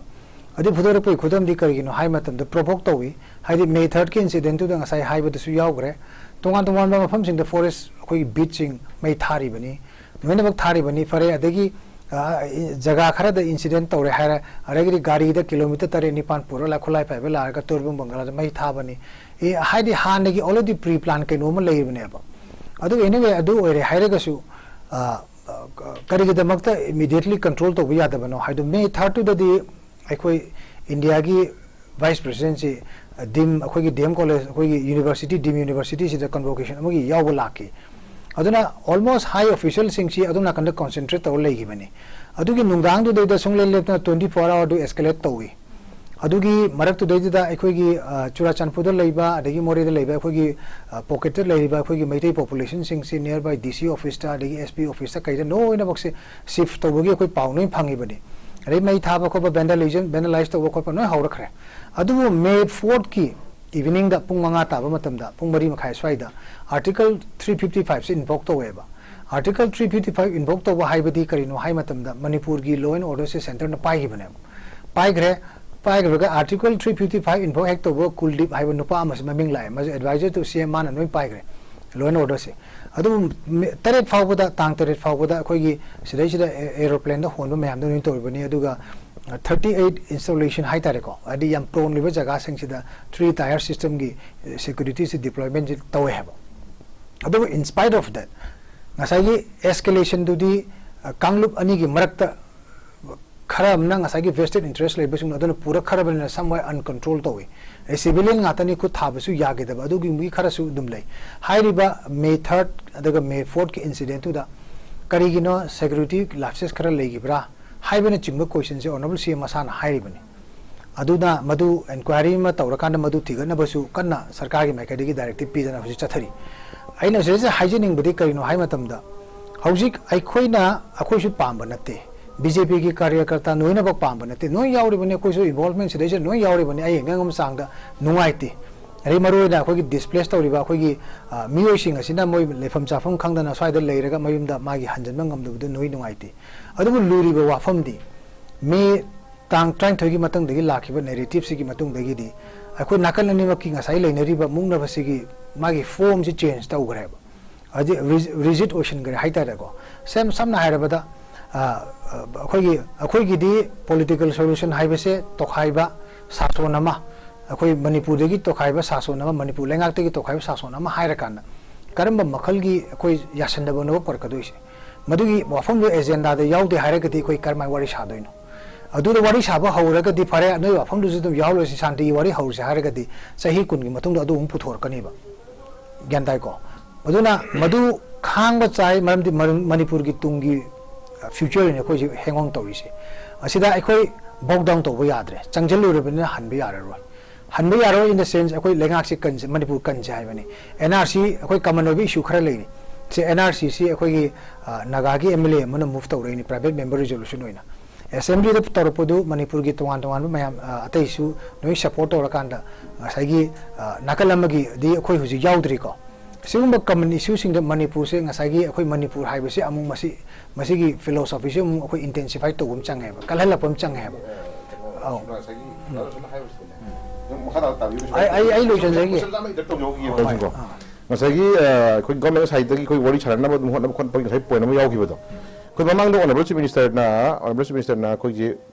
ꯑꯗꯨ ꯐꯨꯗꯣꯔꯛꯄꯒꯤ ꯈꯨꯗꯝꯗꯤ ꯀꯔꯤꯒꯤꯅꯣ ꯍꯥꯏꯕ ꯃꯇꯝꯗ, ꯄ꯭ꯔꯣꯚꯣꯛ ꯇꯧꯏ꯫ ꯍꯥꯏꯗꯤ ꯃꯦ ꯊꯥꯔꯠꯀꯤ ꯏꯟꯁꯤꯗꯦꯟꯠꯇꯨꯗ ꯉꯁꯥꯏ ꯍꯥꯏꯕꯗꯁꯨ ꯌꯥꯎꯈ꯭ꯔꯦ, ꯇꯣꯉꯥꯟ ꯇꯣꯉꯥꯟꯕ ꯃꯐꯝꯁꯤꯡꯗ ꯐꯣꯔꯦꯁ ꯑꯩꯈꯣꯏꯒꯤ ꯕꯤꯠꯁꯤꯡ ꯃꯩ ꯊꯥꯔꯤꯕꯅꯤ, ꯂꯣꯏꯅꯃꯛ ꯊꯥꯔꯤꯕꯅꯤ꯫ ꯐꯔꯦ, ꯑꯗꯒꯤ ꯑ, ꯖꯒꯥ ꯈꯔꯗ ꯏꯟꯁꯤꯗꯦꯟꯠ ꯇꯧꯔꯦ ꯍꯥꯏꯔꯦ, ꯑꯗꯒꯤꯗꯤ ꯒꯥꯔꯤꯗ ꯀꯤꯂꯣꯃꯤꯇꯔ ꯇꯔꯦꯠ ꯅꯤꯄꯥꯟ ꯄꯨꯔꯒ ꯈꯨꯠꯂꯥꯏ ꯄꯥꯏꯕ ꯂꯥꯛꯑꯒ ꯇꯣꯔꯕꯨꯡ ꯕꯪꯒꯂꯥꯗ ꯃꯩ ꯊꯥꯕꯅꯤ꯫ ꯑꯦ, ꯍꯥꯏꯗꯤ ꯍꯥꯟꯅꯒꯤ already pre plan ꯀꯩꯅꯣꯝꯃ ꯂꯩꯔꯤꯕꯅꯦꯕ꯫ ꯑꯗꯨ anyway, ꯑꯗꯨ ꯑꯣꯏꯔꯦ ꯍꯥꯏꯔꯒꯁꯨ, ꯑ, ꯑ, ꯀꯔꯤꯒꯤꯗꯃꯛꯇ immediately control ꯇꯧꯕ ꯌꯥꯗꯕꯅꯣ ꯍꯥꯏꯗꯣ, ꯃꯦ ꯊꯥꯔꯠꯇꯨꯗꯗꯤ ꯑꯩꯈꯣꯏ ꯏꯟꯗꯤꯌꯥꯒꯤ ꯚꯥꯏꯁ ꯄ꯭ꯔꯦꯁꯤꯗꯦꯟꯁꯤ, ꯑ, ꯗꯤꯝ, ꯑꯩꯈꯣꯏꯒꯤ ꯗꯤ ꯑꯦꯝ ꯀꯣꯂꯦꯖ, ꯑꯩꯈꯣꯏꯒꯤ ꯌꯨꯅꯤꯚꯔꯁꯤꯇꯤ, ꯗꯤꯝ ꯌꯨꯅꯤꯚꯔꯁꯤꯇꯤꯁꯤꯗ convocation ꯑꯃꯒꯤ ꯌꯥꯎꯕ ꯂꯥꯛꯈꯤ꯫ ꯑꯗꯨꯅ almost high officialꯁꯤꯡꯁꯤ ꯑꯗꯣꯝ ꯅꯥꯀꯟꯗ concentrate ꯇꯧꯔ ꯂꯩꯈꯤꯕꯅꯤ꯫ ꯑꯗꯨꯒꯤ ꯅꯨꯡꯗꯥꯡꯗꯨꯗꯩꯗ ꯁꯨꯡꯂꯦꯞ ꯂꯦꯞꯇꯅ twenty four hourꯗꯨ escalate ꯇꯧꯏ꯫ ꯑꯗꯨꯒꯤ ꯃꯔꯛꯇꯨꯗꯩꯗꯨꯗ ꯑꯩꯈꯣꯏꯒꯤ, ꯑ, ꯆꯨꯔꯥꯆꯥꯟꯄꯨꯔꯗ ꯂꯩꯕ, ꯑꯗꯒꯤ ꯃꯣꯔꯦꯗ ꯂꯩꯕ ꯑꯩꯈꯣꯏꯒꯤ, ꯑ, pocketꯇ ꯂꯩꯔꯤꯕ ꯑꯩꯈꯣꯏꯒꯤ ꯃꯩꯇꯩ populationꯁꯤꯡꯁꯤ nearby D C officeꯇ, ꯑꯗꯒꯤ S P officeꯇ ꯀꯩꯗ ꯂꯣꯏꯅꯃꯛꯁꯦ shift ꯇꯧꯕꯒꯤ ꯑꯩꯈꯣꯏ ꯄꯥꯎ ꯂꯣꯏ ꯐꯪꯉꯤꯕꯅꯤ꯫ ꯑꯗꯩ ꯃꯩ ꯊꯥꯕ ꯈꯣꯠꯄ, vandalism, vandalize ꯇꯧꯕ ꯈꯣꯠꯄ ꯂꯣꯏ ꯍꯧꯔꯛꯈ꯭ꯔꯦ꯫ ꯑꯗꯨꯕꯨ ꯃꯦ ꯐꯣꯔꯠꯀꯤ eveningꯗ ꯄꯨꯡ ꯃꯉꯥ ꯇꯥꯕ ꯃꯇꯝꯗ, ꯄꯨꯡ ꯃꯔꯤ ꯃꯈꯥꯏ ꯁ꯭ꯋꯥꯏꯗ Article three fifty fiveꯁꯦ invoke ꯇꯧꯋꯦꯕ꯫ Article three fifty five invoke ꯇꯧꯕ ꯍꯥꯏꯕꯗꯤ ꯀꯔꯤꯅꯣ ꯍꯥꯏ ꯃꯇꯝꯗ, ꯃꯅꯤꯄꯨꯔꯒꯤ law and orderꯁꯦ centreꯅ ꯄꯥꯏꯈꯤꯕꯅꯦꯕ꯫ ꯄꯥꯏꯈ꯭ꯔꯦ꯫ ꯄꯥꯏꯈ꯭ꯔꯒ Article three fifty five invoke ꯍꯦꯛ ꯇꯧꯕ ꯀꯨꯜꯗꯤꯞ ꯍꯥꯏꯕ ꯅꯨꯄꯥ ꯑꯃꯁꯨ ꯃꯃꯤꯡ ꯂꯥꯛꯑꯦ, ꯃꯥꯁꯦ advisor to C M, ꯃꯥꯅ ꯂꯣꯏ ꯄꯥꯏꯈ꯭ꯔꯦ law and orderꯁꯦ꯫ ꯑꯗꯨꯕꯨ ꯃꯦ-, ꯇꯔꯦꯠ ꯐꯥꯎꯕꯗ, ꯇꯥꯡ ꯇꯔꯦꯠ ꯐꯥꯎꯕꯗ ꯑꯩꯈꯣꯏꯒꯤ ꯁꯤꯗꯩꯁꯤꯗ ꯑꯦ-, aeroplaneꯗ ꯍꯣꯟꯕ ꯃꯌꯥꯝꯗꯣ ꯂꯣꯏ ꯇꯧꯔꯤꯕꯅꯤ꯫ ꯑꯗꯨꯒ, ꯑ, thirty eight installation ꯍꯥꯏꯇꯥꯔꯦꯀꯣ, ꯍꯥꯏꯗꯤ ꯌꯥꯝ prone ꯑꯣꯏꯕ ꯖꯒꯥꯁꯤꯡꯁꯤꯗ three tier systemꯒꯤ, ꯑ, securityꯁꯤ deploymentꯁꯤ ꯇꯧꯋꯦ ꯍꯥꯏꯕ꯫ ꯑꯗꯨꯕꯨ in spite of that, ꯉꯁꯥꯏꯒꯤ escalationꯗꯨꯗꯤ, ꯑ, ꯀꯥꯡꯂꯨꯞ ꯑꯅꯤꯒꯤ ꯃꯔꯛꯇ ꯈꯔ ꯑꯃꯅ ꯉꯁꯥꯏꯒꯤ vested interest ꯂꯩꯕꯁꯤꯡ ꯑꯗꯨꯅ ꯄꯨꯔꯛꯈ꯭ꯔꯕꯅꯤꯅ somewhere uncontrol ꯇꯧꯏ꯫ ꯑꯩ civilian ꯉꯥꯛꯇꯅꯤ ꯈꯨꯠ ꯊꯥꯕꯁꯨ ꯌꯥꯈꯤꯗꯕ, ꯑꯗꯨꯒꯨꯝꯕꯒꯤ ꯈꯔꯁꯨ ꯑꯗꯨꯝ ꯂꯩ꯫ ꯍꯥꯏꯔꯤꯕ ꯃꯦ ꯊꯥꯔꯠ ꯑꯗꯨꯒ ꯃꯦ ꯐꯣꯔꯠꯀꯤ incidentꯇꯨꯗ ꯀꯔꯤꯒꯤꯅꯣ security lapses ꯈꯔ ꯂꯩꯈꯤꯕ꯭ꯔꯥ ꯍꯥꯏꯕꯅꯆꯤꯡꯕ questionꯁꯦ Honourable C M ꯃꯁꯥꯅ ꯍꯥꯏꯔꯤꯕꯅꯤ꯫ ꯑꯗꯨꯅ ꯃꯗꯨ inquiry ꯑꯃ ꯇꯧꯔꯀꯥꯟꯗ ꯃꯗꯨ ꯊꯤꯒꯠꯅꯕꯁꯨ ꯀꯟꯅ ꯁꯔꯀꯥꯔꯒꯤ ꯃꯥꯏꯀꯩꯗꯒꯤ directive ꯄꯤꯗꯅ ꯍꯧꯖꯤꯛ ꯆꯠꯊꯔꯤ꯫ ꯑꯩꯅ ꯁꯤꯗꯩꯁꯤꯗ ꯍꯥꯏꯖꯅꯤꯡꯕꯗꯤ ꯀꯔꯤꯅꯣ ꯍꯥꯏ ꯃꯇꯝꯗ, ꯍꯧꯖꯤꯛ ꯑꯩꯈꯣꯏꯅ, ꯑꯩꯈꯣꯏꯁꯨ ꯄꯥꯝꯕ ꯅꯠꯇꯦ, BJPꯒꯤ ꯀꯥꯔꯌꯀꯔꯇꯥ ꯅꯣꯏꯅꯃꯛ ꯄꯥꯝꯕ ꯅꯠꯇꯦ, ꯅꯣꯏ ꯌꯥꯎꯔꯤꯕꯅꯤ, ꯑꯩꯈꯣꯏꯁꯨ involvement ꯁꯤꯗꯩꯁꯤꯗ ꯅꯣꯏ ꯌꯥꯎꯔꯤꯕꯅꯤ, ꯑꯩ ꯉꯝꯕ ꯆꯥꯡꯗ ꯅꯨꯡꯉꯥꯏꯇꯦ꯫ ꯑꯗꯩ ꯃꯔꯨꯑꯣꯏꯅ ꯑꯩꯈꯣꯏꯒꯤ displace ꯇꯧꯔꯤꯕ ꯑꯩꯈꯣꯏꯒꯤ, ꯑ, ꯃꯤꯑꯣꯏꯁꯤꯡ ꯑꯁꯤꯅ ꯃꯣꯏ ꯂꯩꯐꯝ ꯆꯥꯐꯝ ꯈꯪꯗꯅ ꯁ꯭ꯋꯥꯏꯗ ꯂꯩꯔꯒ ꯃꯌꯨꯝꯗ ꯃꯥꯒꯤ ꯍꯟꯖꯤꯟꯕ ꯉꯝꯗꯕꯗꯨ ꯅꯣꯏ ꯅꯨꯡꯉꯥꯏꯇꯦ꯫ ꯑꯗꯨꯕꯨ ꯂꯨꯔꯤꯕ ꯋꯥꯐꯝꯗꯤ ꯃꯦ ꯇꯥꯡ ꯇꯔꯥꯅꯤꯊꯣꯏꯒꯤ ꯃꯇꯨꯡꯗꯒꯤ ꯂꯥꯛꯈꯤꯕ ꯅꯦꯔꯦꯇꯤꯞꯁꯤꯒꯤ ꯃꯇꯨꯡꯗꯒꯤꯗꯤ ꯑꯩꯈꯣꯏ ꯅꯥꯀꯜ ꯑꯅꯤꯃꯛꯀꯤ ꯉꯁꯥꯏ ꯂꯩꯅꯔꯤꯕ ꯃꯨꯛꯅꯕꯁꯤꯒꯤ ꯃꯥꯒꯤ ꯐꯣꯔꯝꯁꯤ ꯆꯦꯟꯖ ꯇꯧꯈ꯭ꯔꯦꯕ꯫ ꯍꯥꯏꯗꯤ ꯔꯤꯖꯤꯠ ꯑꯣꯏꯁꯤꯟꯈ꯭ꯔꯦ ꯍꯥꯏꯇꯥꯔꯦꯀꯣ꯫ ꯁꯦꯝ ꯁꯝꯅ ꯍꯥꯏꯔꯕꯗ ꯑꯩꯈꯣꯏꯒꯤ ꯑꯩꯈꯣꯏꯒꯤꯗꯤ ꯄꯣꯂꯤꯇꯤꯀꯦꯜ ꯁꯣꯂꯨꯁꯟ ꯍꯥꯏꯕꯁꯦ ꯇꯣꯈꯥꯏꯕ ꯁꯥꯁꯣꯟ ꯑꯃ, ꯑꯩꯈꯣꯏ ꯃꯅꯤꯄꯨꯔꯗꯒꯤ ꯇꯣꯈꯥꯏꯕ ꯁꯥꯁꯣꯟ ꯑꯃ, ꯃꯅꯤꯄꯨꯔ ꯂꯩꯉꯥꯛꯇꯒꯤ ꯇꯣꯈꯥꯏꯕ ꯁꯥꯁꯣꯟ ꯑꯃ ꯍꯥꯏꯔꯀꯥꯟꯗ ꯀꯔꯝꯕ ꯃꯈꯜꯒꯤ ꯑꯩꯈꯣꯏ ꯌꯥꯁꯟꯅꯕꯅꯣ ꯄꯨꯔꯛꯀꯗꯣꯏꯁꯦ? ꯃꯗꯨꯒꯤ ꯋꯥꯐꯝꯗꯨ ꯑꯦꯖꯦꯟꯗꯥꯗ ꯌꯥꯎꯗꯦ ꯍꯥꯏꯔꯒꯗꯤ ꯑꯩꯈꯣꯏ ꯀꯔꯝꯍꯥꯏꯅ ꯋꯥꯔꯤ ꯁꯥꯗꯣꯏꯅꯣ? ꯑꯗꯨꯗ ꯋꯥꯔꯤ ꯁꯥꯕ ꯍꯧꯔꯒꯗꯤ ꯐꯔꯦ, ꯅꯣꯏ ꯋꯥꯐꯝꯗꯨꯁꯨ ꯑꯗꯨꯝ ꯌꯥꯎꯍꯜꯂꯁꯤ, ꯁꯥꯟꯇꯤꯒꯤ ꯋꯥꯔꯤ ꯍꯧꯔꯁꯤ ꯍꯥꯏꯔꯒꯗꯤ ꯆꯍꯤ ꯀꯨꯟꯒꯤ ꯃꯇꯨꯡꯗ ꯑꯗꯨ ꯑꯃꯨꯛ ꯄꯨꯊꯣꯔꯛꯀꯅꯤꯕ꯫ ꯒ꯭ꯌꯥꯟ ꯇꯥꯏꯀꯣ? ꯑꯗꯨꯅ ꯃꯗꯨ ꯈꯥꯡꯕ ꯆꯥꯏ, ꯃꯔꯝꯗꯤ ꯃꯔꯝ-, ꯃꯅꯤꯄꯨꯔꯒꯤ ꯇꯨꯡꯒꯤ ꯐ꯭ꯌꯨꯆꯔꯅꯤ ꯑꯩꯈꯣꯏꯁꯦ ꯍꯦꯡ ꯑꯣꯟ ꯇꯧꯔꯤꯁꯦ꯫ ꯑꯁꯤꯗ ꯑꯩꯈꯣꯏ ꯕꯣꯛ ꯗꯥꯎꯟ ꯇꯧꯕ ꯌꯥꯗ꯭ꯔꯦ, ꯆꯪꯁꯤꯜꯂꯨꯔꯕꯅꯤꯅ ꯍꯟꯕ ꯌꯥꯔꯔꯣꯏ꯫ ꯍꯟꯕ ꯌꯥꯔꯣꯏ in the sense ꯑꯩꯈꯣꯏ ꯂꯩꯉꯥꯛꯁꯤ ꯀꯟꯁꯦ, ꯃꯅꯤꯄꯨꯔ ꯀꯟꯁꯦ ꯍꯥꯏꯕꯅꯤ꯫ ꯑꯦꯟ ꯑꯥꯔ ꯁꯤ ꯑꯩꯈꯣꯏ ꯀꯃꯟ ꯑꯣꯏꯕ ꯏꯁꯨ ꯈꯔ ꯂꯩꯔꯤ꯫ ꯁꯤ ꯑꯦꯟ ꯑꯥꯔ ꯁꯤꯁꯤ ꯑꯩꯈꯣꯏꯒꯤ ꯅꯥꯒꯥꯒꯤ ꯑꯦꯝ ꯑꯦꯜ ꯑꯦ ꯑꯃꯅ ꯃꯨꯚ ꯇꯧꯔꯛꯏꯅꯤ, ꯄ꯭ꯔꯥꯏꯚꯦꯠ ꯃꯦꯝꯕꯔ ꯔꯤꯖꯣꯂꯨꯁꯟ ꯑꯣꯏꯅ꯫ ꯑꯦꯁꯦꯝꯕ꯭ꯂꯤꯗ ꯇꯧꯔꯛꯄꯗꯨ ꯃꯅꯤꯄꯨꯔꯒꯤ ꯇꯣꯉꯥꯟ ꯇꯣꯉꯥꯟꯕ ꯃꯌꯥꯝ ꯑꯇꯩꯁꯨ ꯂꯣꯏ ꯁꯄꯣꯔꯠ ꯇꯧꯔꯀꯥꯟꯗ ꯉꯁꯥꯏꯒꯤ ꯅꯥꯀꯜ ꯑꯃꯒꯤꯗꯤ ꯑꯩꯈꯣꯏ ꯍꯧꯖꯤꯛ ꯌꯥꯎꯗ꯭ꯔꯤꯀꯣ꯫ ꯁꯤꯒꯨꯝꯕ ꯀꯃꯟ ꯏꯁꯨꯁꯤꯡꯗ ꯃꯅꯤꯄꯨꯔꯁꯦ ꯉꯁꯥꯏꯒꯤ ꯑꯩꯈꯣꯏ ꯃꯅꯤꯄꯨꯔ ꯍꯥꯏꯕꯁꯤ ꯑꯃꯨꯛ ꯃꯁꯤ, ꯃꯁꯤꯒꯤ ꯐꯤꯂꯣꯁꯣꯐꯤꯁꯤ ꯑꯃꯨꯛ ꯑꯩꯈꯣꯏ ꯏꯟꯇꯦꯟꯁꯤꯐꯥꯏ ꯇꯧꯕ ꯑꯃ ꯆꯪꯉꯦꯕ, ꯀꯜꯍꯜꯂꯛꯄ ꯑꯃ ꯆꯪꯉꯦꯕ꯫ ꯑꯧ꯫ ꯑꯩ, ꯑꯩ ꯂꯣꯏꯁꯤꯟꯖꯔꯒꯦ꯫ ꯍꯣꯏ, ꯍꯣꯏ꯫ ꯉꯁꯥꯏꯒꯤ ꯑꯩꯈꯣꯏ ꯒꯣꯔꯃꯦꯟ ꯁꯥꯏꯠꯇꯒꯤ ꯑꯩꯈꯣꯏ ꯋꯥꯔꯤ ꯁꯥꯟꯅꯅꯕ ꯑꯗꯨꯝ ꯍꯣꯠꯅꯕ ꯈꯣꯠꯅꯕꯒꯤ ꯉꯁꯥꯏ ꯄꯣꯏꯟ ꯑꯃ ꯌꯥꯎꯈꯤꯕꯗꯣ, ꯑꯩꯈꯣꯏ ꯃꯃꯥꯡꯗ ꯑꯣꯅꯔꯦꯕꯜ ꯆꯤꯐ ꯃꯤꯅꯤꯁꯇꯔꯅ, ꯑꯣꯅꯔꯦꯕꯜ ꯆꯤꯐ ꯃꯤꯅꯤꯁꯇꯔꯅ ꯑꯩꯈꯣꯏꯒꯤ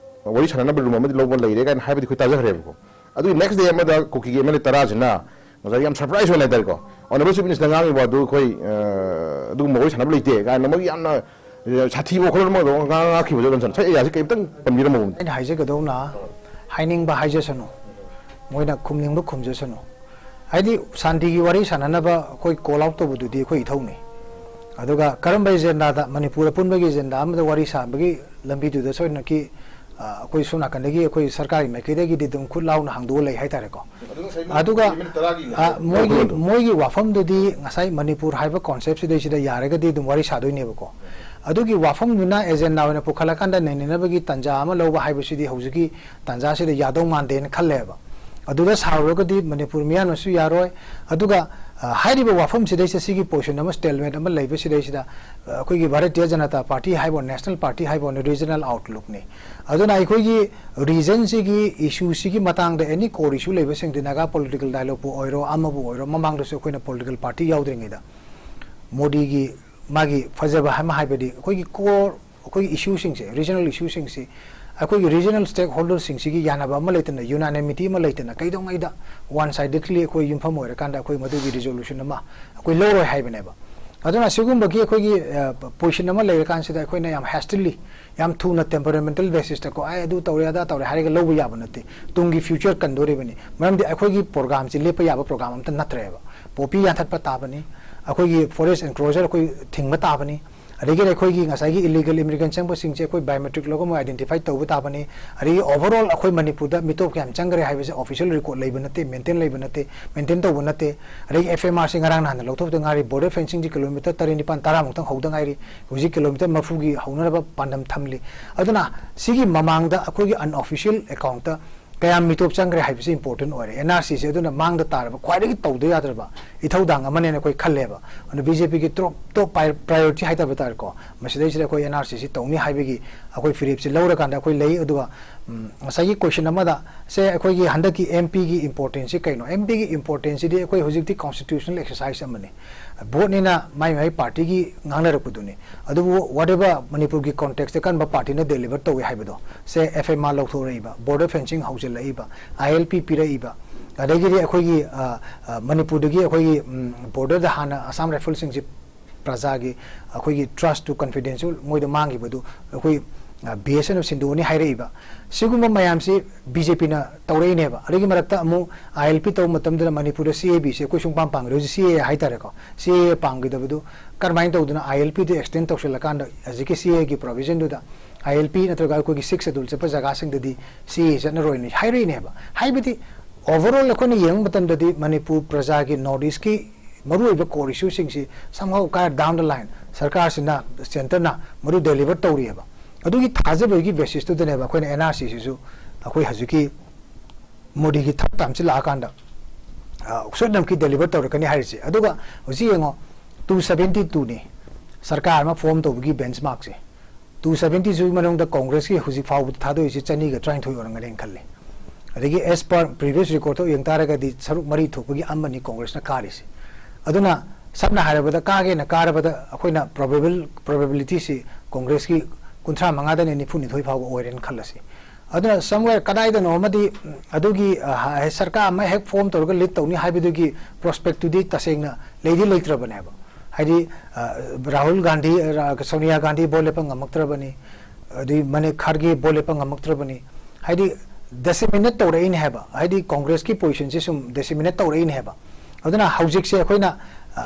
ꯋꯥꯔꯤ ꯁꯥꯟꯅꯅꯕ ꯔꯨꯝ ꯑꯃꯗꯤ ꯂꯧꯕ ꯂꯩꯔꯦ ꯀꯥꯏꯅ ꯍꯥꯏꯕꯗꯤ ꯑꯩꯈꯣꯏ ꯇꯥꯖꯈ꯭ꯔꯦꯕꯀꯣ꯫ ꯑꯗꯨꯒꯤ ꯅꯦꯛꯁ ꯗꯦ ꯑꯃꯗ ꯀꯨꯀꯤꯒꯤ ꯑꯦꯝ ꯑꯦꯜ ꯑꯦ ꯇꯔꯥꯁꯤꯅ ꯉꯁꯥꯏꯒꯤ ꯌꯥꯝ ꯁꯔꯄ꯭ꯔꯥꯏꯁ ꯑꯣꯏꯅ ꯍꯥꯏꯇꯥꯔꯦꯀꯣ, ꯑꯣꯅꯔꯦꯕꯜ ꯆꯤꯐ ꯃꯤꯅꯤꯁꯇꯔ ꯉꯥꯡꯉꯤꯕ ꯑꯗꯨ ꯑꯩꯈꯣꯏ ꯑꯗꯨꯒꯨꯝꯕ ꯋꯥꯔꯤ ꯁꯥꯟꯅꯕ ꯂꯩꯇꯦ ꯀꯥꯏꯅ ꯃꯣꯏꯒꯤ ꯌꯥꯝꯅ ꯁꯥꯊꯤꯕ ꯋꯥꯈꯜꯂꯣꯟ ꯑꯃ ꯉꯥꯡꯈꯤꯕꯗꯣ ꯁꯥꯏ ꯑꯦꯔꯤꯌꯥꯁꯤ ꯀꯩꯝꯇꯪ ꯄꯟꯕꯤꯔꯝꯃꯣ꯫ ꯑꯩꯅ ꯍꯥꯏꯖꯒꯗꯧꯅ, ꯍꯥꯏꯅꯤꯡꯕ ꯍꯥꯏꯖꯁꯅꯨ, ꯃꯣꯏꯅ ꯈꯨꯝꯅꯤꯡꯕ ꯈꯨꯝꯖꯁꯅꯨ꯫ ꯍꯥꯏꯗꯤ ꯁꯥꯟꯇꯤꯒꯤ ꯋꯥꯔꯤ ꯁꯥꯟꯅꯅꯕ ꯑꯩꯈꯣꯏ ꯀꯣꯜ ꯑꯥꯎꯠ ꯇꯧꯕꯗꯨꯗꯤ ꯑꯩꯈꯣꯏ ꯏꯊꯧꯅꯤ꯫ ꯑꯗꯨꯒ ꯀꯔꯝꯕ ꯑꯦꯖꯦꯟꯗꯥꯗ, ꯃꯅꯤꯄꯨꯔ ꯑꯄꯨꯟꯕꯒꯤ ꯑꯦꯖꯦꯟꯗꯥ ꯑꯃꯗ ꯋꯥꯔꯤ ꯁꯥꯕꯒꯤ ꯂꯝꯕꯤꯗꯨꯗ ꯁꯣꯏꯗꯅꯀꯤ ꯑꯩꯈꯣꯏ ꯁꯣꯝ ꯅꯥꯀꯟꯗꯒꯤ ꯑꯩꯈꯣꯏ ꯁꯔꯀꯥꯔꯒꯤ ꯃꯥꯏꯀꯩꯗꯒꯤꯗꯤ ꯑꯗꯨꯝ ꯈꯨꯠ ꯂꯥꯎꯅ ꯍꯥꯡꯗꯣꯛꯑ ꯂꯩ ꯍꯥꯏꯇꯥꯔꯦꯀꯣ꯫ ꯑꯗꯨꯒ ꯃꯣꯏꯒꯤ, ꯃꯣꯏꯒꯤ ꯋꯥꯐꯝꯗꯨꯗꯤ ꯉꯁꯥꯏ ꯃꯅꯤꯄꯨꯔ ꯍꯥꯏꯕ ꯀꯣꯟꯁꯦꯞꯁꯤꯗꯩꯁꯤꯗ ꯌꯥꯔꯒꯗꯤ ꯑꯗꯨꯝ ꯋꯥꯔꯤ ꯁꯥꯗꯣꯏꯅꯦꯕꯀꯣ꯫ ꯑꯗꯨꯒꯤ ꯋꯥꯐꯝꯗꯨꯅ ꯑꯦꯖꯦꯟꯗꯥ ꯑꯣꯏꯅ ꯄꯨꯈꯠꯂꯀꯥꯟꯗ ꯅꯩꯅꯅꯕꯒꯤ ꯇꯥꯟꯖꯥ ꯑꯃ ꯂꯧꯕ ꯍꯥꯏꯕꯁꯤꯗꯤ ꯍꯧꯖꯤꯛꯀꯤ ꯇꯥꯟꯖꯥꯁꯤꯗ ꯌꯥꯗꯧ ꯃꯥꯟꯗꯦꯅ ꯈꯜꯂꯦꯕ꯫ ꯑꯗꯨꯗ ꯁꯥꯔꯨꯔꯒꯗꯤ ꯃꯅꯤꯄꯨꯔ ꯃꯤꯌꯥꯝꯅꯁꯨ ꯌꯥꯔꯣꯏ꯫ ꯑꯗꯨꯒ ꯑ, ꯍꯥꯏꯔꯤꯕ ꯋꯥꯐꯝꯁꯤꯗꯩꯁꯤꯗ ꯁꯤꯒꯤ position ꯑꯃ, stalemate ꯑꯃ ꯂꯩꯕꯁꯤꯗꯩꯁꯤꯗ, ꯑ, ꯑꯩꯈꯣꯏꯒꯤ ꯚꯥꯔꯇꯤꯌ ꯖꯅꯇꯥ ꯄꯥꯔꯇꯤ ꯍꯥꯏꯕ, national party ꯍꯥꯏꯕ regional outlookꯅꯤ꯫ ꯑꯗꯨꯅ ꯑꯩꯈꯣꯏꯒꯤ regionꯁꯤꯒꯤ issueꯁꯤꯒꯤ ꯃꯇꯥꯡꯗ any core issue ꯂꯩꯕꯁꯤꯡꯗꯤ Naga political dialogueꯄꯨ ꯑꯣꯏꯔꯣ, ꯑꯃꯕꯨ ꯑꯣꯏꯔꯣ, ꯃꯃꯥꯡꯗꯁꯨ ꯑꯩꯈꯣꯏꯅ political party ꯌꯥꯎꯗ꯭ꯔꯤꯉꯩꯗ ꯃꯣꯗꯤꯒꯤ ꯃꯥꯒꯤ ꯐꯖꯕ ꯑꯃ ꯍꯥꯏꯕꯗꯤ ꯑꯩꯈꯣꯏꯒꯤ core, ꯑꯩꯈꯣꯏꯒꯤ issueꯁꯤꯡꯁꯦ, regional issueꯁꯤꯡꯁꯤ ꯑꯩꯈꯣꯏꯒꯤ regional stakeholderꯁꯤꯡꯁꯤꯒꯤ ꯌꯥꯅꯕ ꯑꯃ ꯂꯩꯇꯅ, unanimity ꯑꯃ ꯂꯩꯇꯅ, ꯀꯩꯗꯧꯉꯩꯗ one sidedly ꯑꯩꯈꯣꯏ ꯌꯨꯝꯐꯝ ꯑꯣꯏꯔꯀꯥꯟꯗ ꯑꯩꯈꯣꯏ ꯃꯗꯨꯒꯤ resolution ꯑꯃ ꯑꯩꯈꯣꯏ ꯂꯧꯔꯣꯏ ꯍꯥꯏꯕꯅꯦꯕ꯫ ꯑꯗꯨꯅ ꯑꯁꯤꯒꯨꯝꯕꯒꯤ ꯑꯩꯈꯣꯏꯒꯤ, ꯑ, position ꯑꯃ ꯂꯩꯔꯀꯥꯟꯁꯤꯗ ꯑꯩꯈꯣꯏꯅ ꯌꯥꯝ hastily, ꯌꯥꯝ ꯊꯨꯅ temperamental basisꯇꯀꯣ, "ꯑꯦ, ꯑꯗꯨ ꯇꯧꯔꯦ, ꯑꯗꯥ ꯇꯧꯔꯦ" ꯍꯥꯏꯔꯒ ꯂꯧꯕ ꯌꯥꯕ ꯅꯠꯇꯦ꯫ ꯇꯨꯡꯒꯤ future ꯀꯟꯗꯣꯔꯤꯕꯅꯤ꯫ ꯃꯔꯝꯗꯤ ꯑꯩꯈꯣꯏꯒꯤ programꯁꯤ ꯂꯦꯞꯄ ꯌꯥꯕ program ꯑꯝꯇ ꯅꯠꯇ꯭ꯔꯦꯕ꯫ Poppy ꯌꯥꯟꯊꯠꯄ ꯇꯥꯕꯅꯤ, ꯑꯩꯈꯣꯏꯒꯤ forest enclosure ꯑꯩꯈꯣꯏ ꯊꯤꯡꯕ ꯇꯥꯕꯅꯤ, ꯑꯗꯒꯤꯗꯤ ꯑꯩꯈꯣꯏꯒꯤ ꯉꯁꯥꯏꯒꯤ illegal immigrant ꯆꯪꯕꯁꯤꯡꯁꯦ ꯑꯩꯈꯣꯏ biometric ꯂꯧꯔꯒ ꯃꯣꯏ identify ꯇꯧꯕ ꯇꯥꯕꯅꯤ꯫ ꯑꯗꯒꯤ overall ꯑꯩꯈꯣꯏ ꯃꯅꯤꯄꯨꯔꯗ ꯃꯤꯇꯣꯞ ꯀꯌꯥꯝ ꯆꯪꯈ꯭ꯔꯦ ꯍꯥꯏꯕꯁꯦ official record ꯂꯩꯕ ꯅꯠꯇꯦ, maintain ꯂꯩꯕ ꯅꯠꯇꯦ, maintain ꯇꯧꯕ ꯅꯠꯇꯦ꯫ ꯑꯗꯒꯤ FMRꯁꯤ ꯉꯔꯥꯡ ꯅꯍꯥꯟꯗ ꯂꯧꯊꯣꯛꯇ ꯉꯥꯏꯔꯤ, border fencingꯁꯤ kilometre ꯇꯔꯦꯠ ꯅꯤꯄꯥꯟ ꯇꯔꯥꯃꯨꯛꯇꯪ ꯍꯧꯗ ꯉꯥꯏꯔꯤ, ꯍꯧꯖꯤꯛ kilometre ꯃꯔꯤꯐꯨꯒꯤ ꯍꯧꯅꯅꯕ ꯄꯥꯟꯗꯝ ꯊꯝꯂꯤ꯫ ꯑꯗꯨꯅ ꯁꯤꯒꯤ ꯃꯃꯥꯡꯗ ꯑꯩꯈꯣꯏꯒꯤ unofficial accountꯇ ꯀꯌꯥꯝ ꯃꯤꯇꯣꯞ ꯆꯪꯈ꯭ꯔꯦ ꯍꯥꯏꯕꯁꯤ important ꯑꯣꯏꯔꯦ꯫ NRCꯁꯦ ꯑꯗꯨꯅ ꯃꯥꯡꯗ ꯇꯥꯔꯕ ꯈ꯭ꯋꯥꯏꯗꯒꯤ ꯇꯧꯗ ꯌꯥꯗ꯭ꯔꯕ ꯏꯊꯧꯗꯥꯡ ꯑꯃꯅꯦꯅ ꯑꯩꯈꯣꯏ ꯈꯜꯂꯦꯕ꯫ ꯑꯗꯨ BJPꯒꯤ top, top pri-, priority ꯍꯥꯏꯇꯥꯕ ꯇꯥꯔꯦꯀꯣ, ꯃꯁꯤꯗꯩꯁꯤꯗ ꯑꯩꯈꯣꯏ NRCꯁꯤ ꯇꯧꯅꯤ ꯍꯥꯏꯕꯒꯤ ꯑꯩꯈꯣꯏ ꯐꯤꯔꯦꯞꯁꯤ ꯂꯧꯔꯀꯥꯟꯗ ꯑꯩꯈꯣꯏ ꯂꯩ꯫ ꯑꯗꯨꯒ, ꯎꯝ, ꯉꯁꯥꯏꯒꯤ question ꯑꯃꯗ ꯁꯦ ꯑꯩꯈꯣꯏꯒꯤ ꯍꯟꯗꯛꯀꯤ MPꯒꯤ importanceꯁꯤ ꯀꯩꯅꯣ? MPꯒꯤ importanceꯁꯤꯗꯤ ꯑꯩꯈꯣꯏ ꯍꯧꯖꯤꯛꯇꯤ constitutional exercise ꯑꯃꯅꯤ꯫ Voteꯅꯤꯅ ꯃꯥꯏ ꯃꯥꯏ partyꯒꯤ ꯉꯥꯡꯅꯔꯛꯄꯗꯨꯅꯤ꯫ ꯑꯗꯨꯕꯨ whatever ꯃꯅꯤꯄꯨꯔꯒꯤ contextꯇ ꯀꯔꯝꯕ partyꯅ deliver ꯇꯧꯏ ꯍꯥꯏꯕꯗꯣ, ꯁꯦ FMR ꯂꯧꯊꯣꯔꯛꯏꯕ, border fencing ꯍꯧꯖꯤꯜꯂꯛꯏꯕ, ILP ꯄꯤꯔꯛꯏꯕ, ꯑꯗꯒꯤꯗꯤ ꯑꯩꯈꯣꯏꯒꯤ, ꯑ, ꯑ, ꯃꯅꯤꯄꯨꯔꯗꯒꯤ ꯑꯩꯈꯣꯏꯒꯤ, ꯎꯝ, borderꯗ ꯍꯥꯟꯅ Assam Riflesꯁꯤꯡꯁꯤ ꯄ꯭ꯔꯖꯥꯒꯤ ꯑꯩꯈꯣꯏꯒꯤ trust to confidential ꯃꯣꯏꯗ ꯃꯥꯡꯈꯤꯕꯗꯨ ꯑꯩꯈꯣꯏ, ꯑ, BSFꯅ ꯁꯤꯟꯗꯣꯛꯑꯅꯤ ꯍꯥꯏꯔꯛꯏꯕ꯫ ꯁꯤꯒꯨꯝꯕ ꯃꯌꯥꯝꯁꯤ BJPꯅ ꯇꯧꯔꯛꯏꯅꯦꯕ꯫ ꯑꯗꯨꯒꯤ ꯃꯔꯛꯇ ꯑꯃꯨꯛ ILP ꯇꯧꯕ ꯃꯇꯝꯗ ꯃꯅꯤꯄꯨꯔꯗ CABꯁꯦ ꯑꯩꯈꯣꯏ ꯁꯨꯡꯄꯥꯝ ꯄꯥꯝꯈꯤꯗꯦ꯫ ꯍꯧꯖꯤꯛ CAA ꯍꯥꯏꯇꯥꯔꯦꯀꯣ, CAA ꯄꯥꯝꯈꯤꯗꯕꯗꯨ ꯀꯔꯝꯍꯥꯏꯅ ꯇꯧꯗꯅ ILPꯗꯨ extend ꯇꯧꯁꯤꯜꯂꯀꯥꯟꯗ ꯍꯧꯖꯤꯛꯀꯤ CAAꯒꯤ provisionꯗꯨꯗ ILP ꯅꯠꯇ꯭ꯔꯒ ꯑꯩꯈꯣꯏꯒꯤ Sixth Schedule ꯆꯠꯄ ꯖꯒꯥꯁꯤꯡꯗꯗꯤ CAA ꯆꯠꯅꯔꯣꯏꯅ ꯍꯥꯏꯔꯛꯏꯅꯦꯕ꯫ ꯍꯥꯏꯕꯗꯤ overall ꯑꯩꯈꯣꯏꯅ ꯌꯦꯡꯕ ꯃꯇꯝꯗꯗꯤ ꯃꯅꯤꯄꯨꯔ ꯄ꯭ꯔꯖꯥꯒꯤ North Eastꯀꯤ ꯃꯔꯨꯑꯣꯏꯕ core issueꯁꯤꯡꯁꯤ somehow ꯀꯥꯏ down the line ꯁꯔꯀꯥꯔꯁꯤꯅ, centreꯅ ꯃꯗꯨ deliver ꯇꯧꯔꯤꯑꯕ꯫ ꯑꯗꯨꯒꯤ ꯊꯥꯖꯕꯒꯤ basisꯇꯨꯗꯅꯦꯕ ꯑꯩꯈꯣꯏꯅ NRCꯁꯤꯁꯨ ꯑꯩꯈꯣꯏ ꯍꯧꯖꯤꯛꯀꯤ ꯃꯣꯗꯤꯒꯤ third termꯁꯤ ꯂꯥꯛꯑꯀꯥꯟꯗ ꯑ, ꯁꯣꯏꯗꯅꯃꯛꯀꯤ deliver ꯇꯧꯔꯛꯀꯅꯤ ꯍꯥꯏꯔꯤꯁꯦ꯫ ꯑꯗꯨꯒ ꯍꯧꯖꯤꯛ ꯌꯦꯡꯉꯣ, two seventy two ꯅꯤ ꯁꯔꯀꯥꯔ ꯑꯃ form ꯇꯧꯕꯒꯤ benchmark ꯁꯦ꯫ Two seventy two ꯒꯤ ꯃꯅꯨꯡꯗ ꯀꯣꯡꯒ꯭ꯔꯦꯁꯀꯤ ꯍꯧꯖꯤꯛ ꯐꯥꯎꯕꯗ ꯊꯥꯗꯣꯛꯏꯁꯦ ꯆꯅꯤꯒ ꯇꯔꯥꯅꯤꯊꯣꯏ ꯑꯣꯏꯔꯝꯒꯅꯦꯅ ꯈꯜꯂꯤ꯫ ꯑꯗꯒꯤ as per previous record ꯇꯣ ꯌꯦꯡ ꯇꯥꯔꯒꯗꯤ ꯁꯔꯨꯛ ꯃꯔꯤ ꯊꯣꯛꯄꯒꯤ ꯑꯃꯅꯤ ꯀꯣꯡꯒ꯭ꯔꯦꯁꯅ ꯀꯥꯔꯤꯁꯦ꯫ ꯑꯗꯨꯅ ꯁꯝꯅ ꯍꯥꯏꯔꯕꯗ ꯀꯥꯒꯦꯅ ꯀꯥꯔꯕꯗ ꯑꯩꯈꯣꯏꯅ probable, probability ꯁꯤ ꯀꯣꯡꯒ꯭ꯔꯦꯁꯀꯤ ꯀꯨꯟꯊ꯭ꯔꯥ ꯃꯉꯥꯗꯅ ꯅꯤꯐꯨ ꯅꯤꯊꯣꯏ ꯐꯥꯎꯕ ꯑꯣꯏꯔꯦꯅ ꯈꯜꯂꯁꯤ꯫ ꯑꯗꯨꯅ somewhere ꯀꯗꯥꯏꯗꯅꯣ ꯑꯃꯗꯤ, ꯎꯝ, ꯑꯗꯨꯒꯤ, ꯑ, ꯍ-, ꯁꯔꯀꯥꯔ ꯑꯃ ꯍꯦꯛ form ꯇꯧꯔꯒ lead ꯇꯧꯅꯤ ꯍꯥꯏꯕꯗꯨꯒꯤ prospect ꯇꯨꯗꯤ ꯇꯁꯦꯡꯅ ꯂꯩꯗꯤ ꯂꯩꯇ꯭ꯔꯕꯅꯦꯕ꯫ ꯍꯥꯏꯗꯤ, ꯑ, ꯔꯥꯍꯨꯜ ꯒꯥꯟꯙꯤ, ꯔ-, ꯁꯣꯅꯤꯌꯥ ꯒꯥꯟꯙꯤ vote ꯂꯦꯞꯄ ꯉꯝꯃꯛꯇ꯭ꯔꯕꯅꯤ, ꯑꯗꯨꯒꯤ ꯃꯅꯦ ꯈꯥꯔꯒꯦ vote ꯂꯦꯞꯄ ꯉꯝꯃꯛꯇ꯭ꯔꯕꯅꯤ꯫ ꯍꯥꯏꯗꯤ disseminate ꯇꯧꯔꯛꯏꯅꯦ ꯍꯥꯏꯕ, ꯍꯥꯏꯗꯤ ꯀꯣꯡꯒ꯭ꯔꯦꯁꯀꯤ position ꯁꯦ ꯁꯨꯝ disseminate ꯇꯧꯔꯛꯏꯅꯦ ꯍꯥꯏꯕ꯫ ꯑꯗꯨꯅ ꯍꯧꯖꯤꯛꯁꯦ ꯑꯩꯈꯣꯏꯅ, ꯑ,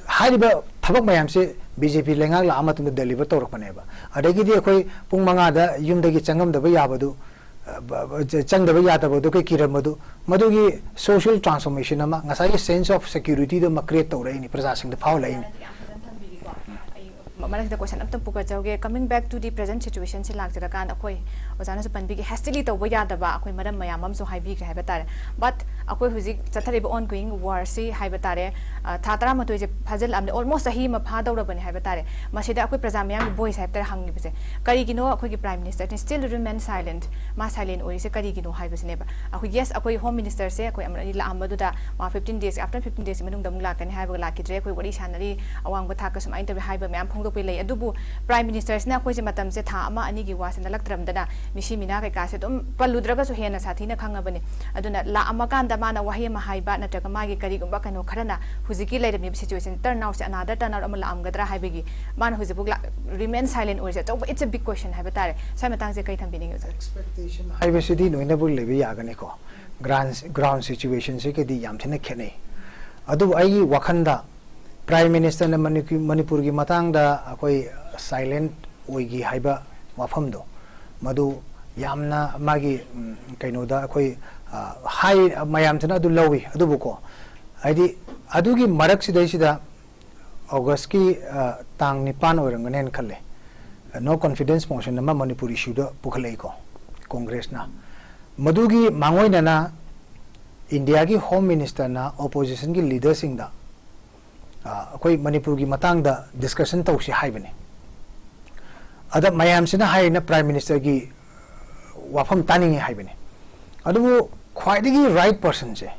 ꯍꯥꯏꯔꯤꯕ ꯊꯕꯛ ꯃꯌꯥꯝꯁꯦ ꯕꯤ ꯖꯦ ꯄꯤ ꯂꯩꯉꯥꯛ ꯂꯥꯛꯑ ꯃꯇꯨꯡꯗ deliver ꯇꯧꯔꯛꯄꯅꯦꯕ꯫ ꯑꯗꯒꯤꯗꯤ ꯑꯩꯈꯣꯏ ꯄꯨꯡ ꯃꯉꯥꯗ ꯌꯨꯝꯗꯒꯤ ꯆꯪꯉꯝꯗꯕ ꯌꯥꯕꯗꯨ, ꯑ, ꯕ-, ꯕ-, ꯆ-, ꯆꯪꯗꯕ ꯌꯥꯗꯕꯗꯨ ꯑꯩꯈꯣꯏ ꯀꯤꯔꯝꯕꯗꯨ, ꯃꯗꯨꯒꯤ social transformation ꯑꯃ, ꯉꯁꯥꯏꯒꯤ sense of security ꯗꯨ ꯑꯃ create ꯇꯧꯔꯛꯏꯅꯤ, ꯄ꯭ꯔꯖꯥꯁꯤꯡꯗ ꯐꯥꯎꯍꯜꯂꯛꯏꯅꯤ꯫ ꯌꯥꯝ ꯐꯖꯅ ꯊꯝꯕꯤꯔꯤꯀꯣ꯫ ꯑꯩ ꯃꯔꯛꯁꯤꯗ question ꯑꯝꯇꯪ ꯄꯨꯈꯠꯆꯍꯧꯒꯦ꯫ Coming back to the present situation ꯁꯤ ꯂꯥꯛꯆꯔꯀꯥꯟꯗ ꯑꯩꯈꯣꯏ ꯑꯣꯖꯥꯅꯁꯨ ꯄꯟꯕꯤꯈꯤ, hastily ꯇꯧꯕ ꯌꯥꯗꯕ ꯑꯩꯈꯣꯏ ꯃꯔꯝ ꯃꯌꯥꯝ ꯑꯃꯁꯨ ꯍꯥꯏꯕꯤꯈ꯭ꯔꯦ ꯍꯥꯏꯕ ꯇꯥꯔꯦ꯫ But ꯑꯩꯈꯣꯏ ꯍꯧꯖꯤꯛ ꯆꯠꯊꯔꯤꯕ ongoing war ꯁꯤ ꯍꯥꯏꯕ ꯇꯥꯔꯦ, ꯑ, ꯊꯥ ꯇꯔꯥꯃꯥꯊꯣꯏꯁꯦ ꯐꯥꯖꯤꯜꯂꯛꯑꯕꯅꯤ, almost ꯆꯍꯤ ꯑꯃ ꯐꯥꯗꯧꯔꯕꯅꯤ ꯍꯥꯏꯕ ꯇꯥꯔꯦ꯫ ꯃꯁꯤꯗ ꯑꯩꯈꯣꯏ ꯄ꯭ꯔꯖꯥ ꯃꯌꯥꯝꯒꯤ voice ꯍꯥꯏꯕ ꯇꯥꯔꯦ ꯍꯪꯉꯤꯕꯁꯦ, ꯀꯔꯤꯒꯤꯅꯣ ꯑꯩꯈꯣꯏꯒꯤ Prime Minister ꯁꯤ still remain silent, ꯃꯥ silent ꯑꯣꯏꯔꯤꯁꯦ ꯀꯔꯤꯒꯤꯅꯣ ꯍꯥꯏꯕꯁꯤꯅꯦꯕ꯫ ꯑꯩꯈꯣꯏ, yes, ꯑꯩꯈꯣꯏ Home Minister ꯁꯦ ꯑꯩꯈꯣꯏ ꯑꯃꯨꯔꯛ ꯑꯅꯤ ꯂꯥꯛꯑꯝꯕꯗꯨꯗ ꯃꯥ fifteen days, after fifteen days ꯃꯅꯨꯡꯗ ꯑꯃꯨꯛ ꯂꯥꯛꯀꯅꯤ ꯍꯥꯏꯕꯒ ꯂꯥꯛꯈꯤꯗ꯭ꯔꯦ, ꯑꯩꯈꯣꯏ ꯋꯥꯔꯤ ꯁꯥꯟꯅꯔꯤ, ꯑꯋꯥꯡꯕ ꯊꯥꯛꯀ ꯁꯨꯃꯥꯏꯅ ꯇꯧꯋꯤ ꯍꯥꯏꯕ ꯃꯌꯥꯝ ꯐꯣꯡꯗꯣꯛꯄ ꯂꯩ꯫ ꯑꯗꯨꯕꯨ Prime Minister ꯁꯤꯅ ꯑꯩꯈꯣꯏꯁꯦ ꯃꯇꯝꯁꯦ ꯊꯥ ꯑꯃ ꯑꯅꯤꯒꯤ ꯋꯥꯁꯦ ꯅꯠꯂꯛꯇ꯭ꯔꯕꯗꯅ ꯃꯤꯁꯤ ꯃꯤꯅꯥ ꯀꯩꯀꯥꯁꯦ ꯑꯗꯨꯝ ꯄꯜꯂꯨꯗ꯭ꯔꯒꯁꯨ ꯍꯦꯟꯅ ꯁꯥꯊꯤꯅ ꯈꯪꯉꯕꯅꯤ꯫ ꯑꯗꯨꯅ ꯂꯥꯛꯑꯝꯃꯀꯥꯟꯗ ꯃꯥꯅ ꯋꯥꯍꯩ ꯑꯃ ꯍꯥꯏꯕ ꯅꯠꯇ꯭ꯔꯒ ꯃꯥꯒꯤ ꯀꯔꯤꯒꯨꯝꯕ ꯀꯩꯅꯣ ꯈꯔꯅ ꯍꯧꯖꯤꯛꯀꯤ ꯂꯩꯔꯝꯃꯤꯕ situation ꯁꯦ, turn out ꯁꯦ another turn out ꯑꯃ ꯂꯥꯛꯑꯝꯒꯗ꯭ꯔꯥ ꯍꯥꯏꯕꯒꯤ ꯃꯥꯅ ꯍꯧꯖꯤꯛꯐꯥꯎ ꯂꯥ-, remain silent ꯑꯣꯏꯔꯤꯁꯦ ꯑꯆꯧꯕ, it's a big question ꯍꯥꯏꯕ ꯇꯥꯔꯦ꯫ ꯁ꯭ꯋꯥꯏ ꯃꯇꯥꯡꯁꯦ ꯀꯩ ꯊꯝꯕꯤꯅꯤꯡꯉꯤ ꯑꯣꯖꯥ? Expectation ꯍꯥꯏꯕꯁꯤꯗꯤ ꯂꯣꯏꯅꯃꯛ ꯂꯩꯕ ꯌꯥꯒꯅꯤꯀꯣ꯫ Ground, ground situation ꯁꯤꯒꯗꯤ ꯌꯥꯝ ꯊꯤꯅ ꯈꯦꯠꯅꯩ꯫ ꯑꯗꯨꯕꯨ ꯑꯩꯒꯤ ꯋꯥꯈꯜꯗ Prime Minister ꯅ ꯃꯅꯤꯄꯨ-, ꯃꯅꯤꯄꯨꯔꯒꯤ ꯃꯇꯥꯡꯗ ꯑꯩꯈꯣꯏ silent ꯑꯣꯏꯈꯤ ꯍꯥꯏꯕ ꯋꯥꯐꯝꯗꯣ, ꯃꯗꯨ ꯌꯥꯝꯅ ꯃꯥꯒꯤ, ꯎꯝ, ꯀꯩꯅꯣꯗ ꯑꯩꯈꯣꯏ, ꯑ, ꯍꯥꯏ, ꯃꯌꯥꯝꯁꯤꯅ ꯑꯗꯨ ꯂꯧꯏ꯫ ꯑꯗꯨꯕꯨꯀꯣ, ꯍꯥꯏꯗꯤ ꯑꯗꯨꯒꯤ ꯃꯔꯛꯁꯤꯗꯩꯁꯤꯗ August ꯀꯤ, ꯑ, ꯇꯥꯡ ꯅꯤꯄꯥꯟ ꯑꯣꯏꯔꯝꯒꯅꯦꯅ ꯈꯜꯂꯦ, no confidence motion ꯑꯃ ꯃꯅꯤꯄꯨꯔ issue ꯗ ꯄꯨꯈꯠꯂꯛꯏꯀꯣ ꯀꯣꯡꯒ꯭ꯔꯦꯁꯅ꯫ ꯃꯗꯨꯒꯤ ꯃꯥꯡꯑꯣꯏꯅꯅ ꯏꯟꯗꯤꯌꯥꯒꯤ ꯍꯣꯝ ꯃꯤꯅꯤꯁꯇꯔꯅ ꯑꯣꯄꯣꯖꯤꯁꯟꯒꯤ ꯂꯤꯗꯔꯁꯤꯡꯗ, ꯑ, ꯑꯩꯈꯣꯏ ꯃꯅꯤꯄꯨꯔꯒꯤ ꯃꯇꯥꯡꯗ ꯗꯤꯁꯀꯁꯟ ꯇꯧꯁꯤ ꯍꯥꯏꯕꯅꯤ꯫ ꯑꯗ ꯃꯌꯥꯝꯁꯤꯅ ꯍꯥꯏꯔꯤꯅ ꯄ꯭ꯔꯥꯏꯝ ꯃꯤꯅꯤꯁꯇꯔꯒꯤ ꯋꯥꯐꯝ ꯇꯥꯅꯤꯡꯉꯤ ꯍꯥꯏꯕꯅꯤ꯫ ꯑꯗꯨꯕꯨ ꯈ꯭ꯋꯥꯏꯗꯒꯤ ꯔꯥꯏꯠ ꯄꯔꯁꯟꯁꯦ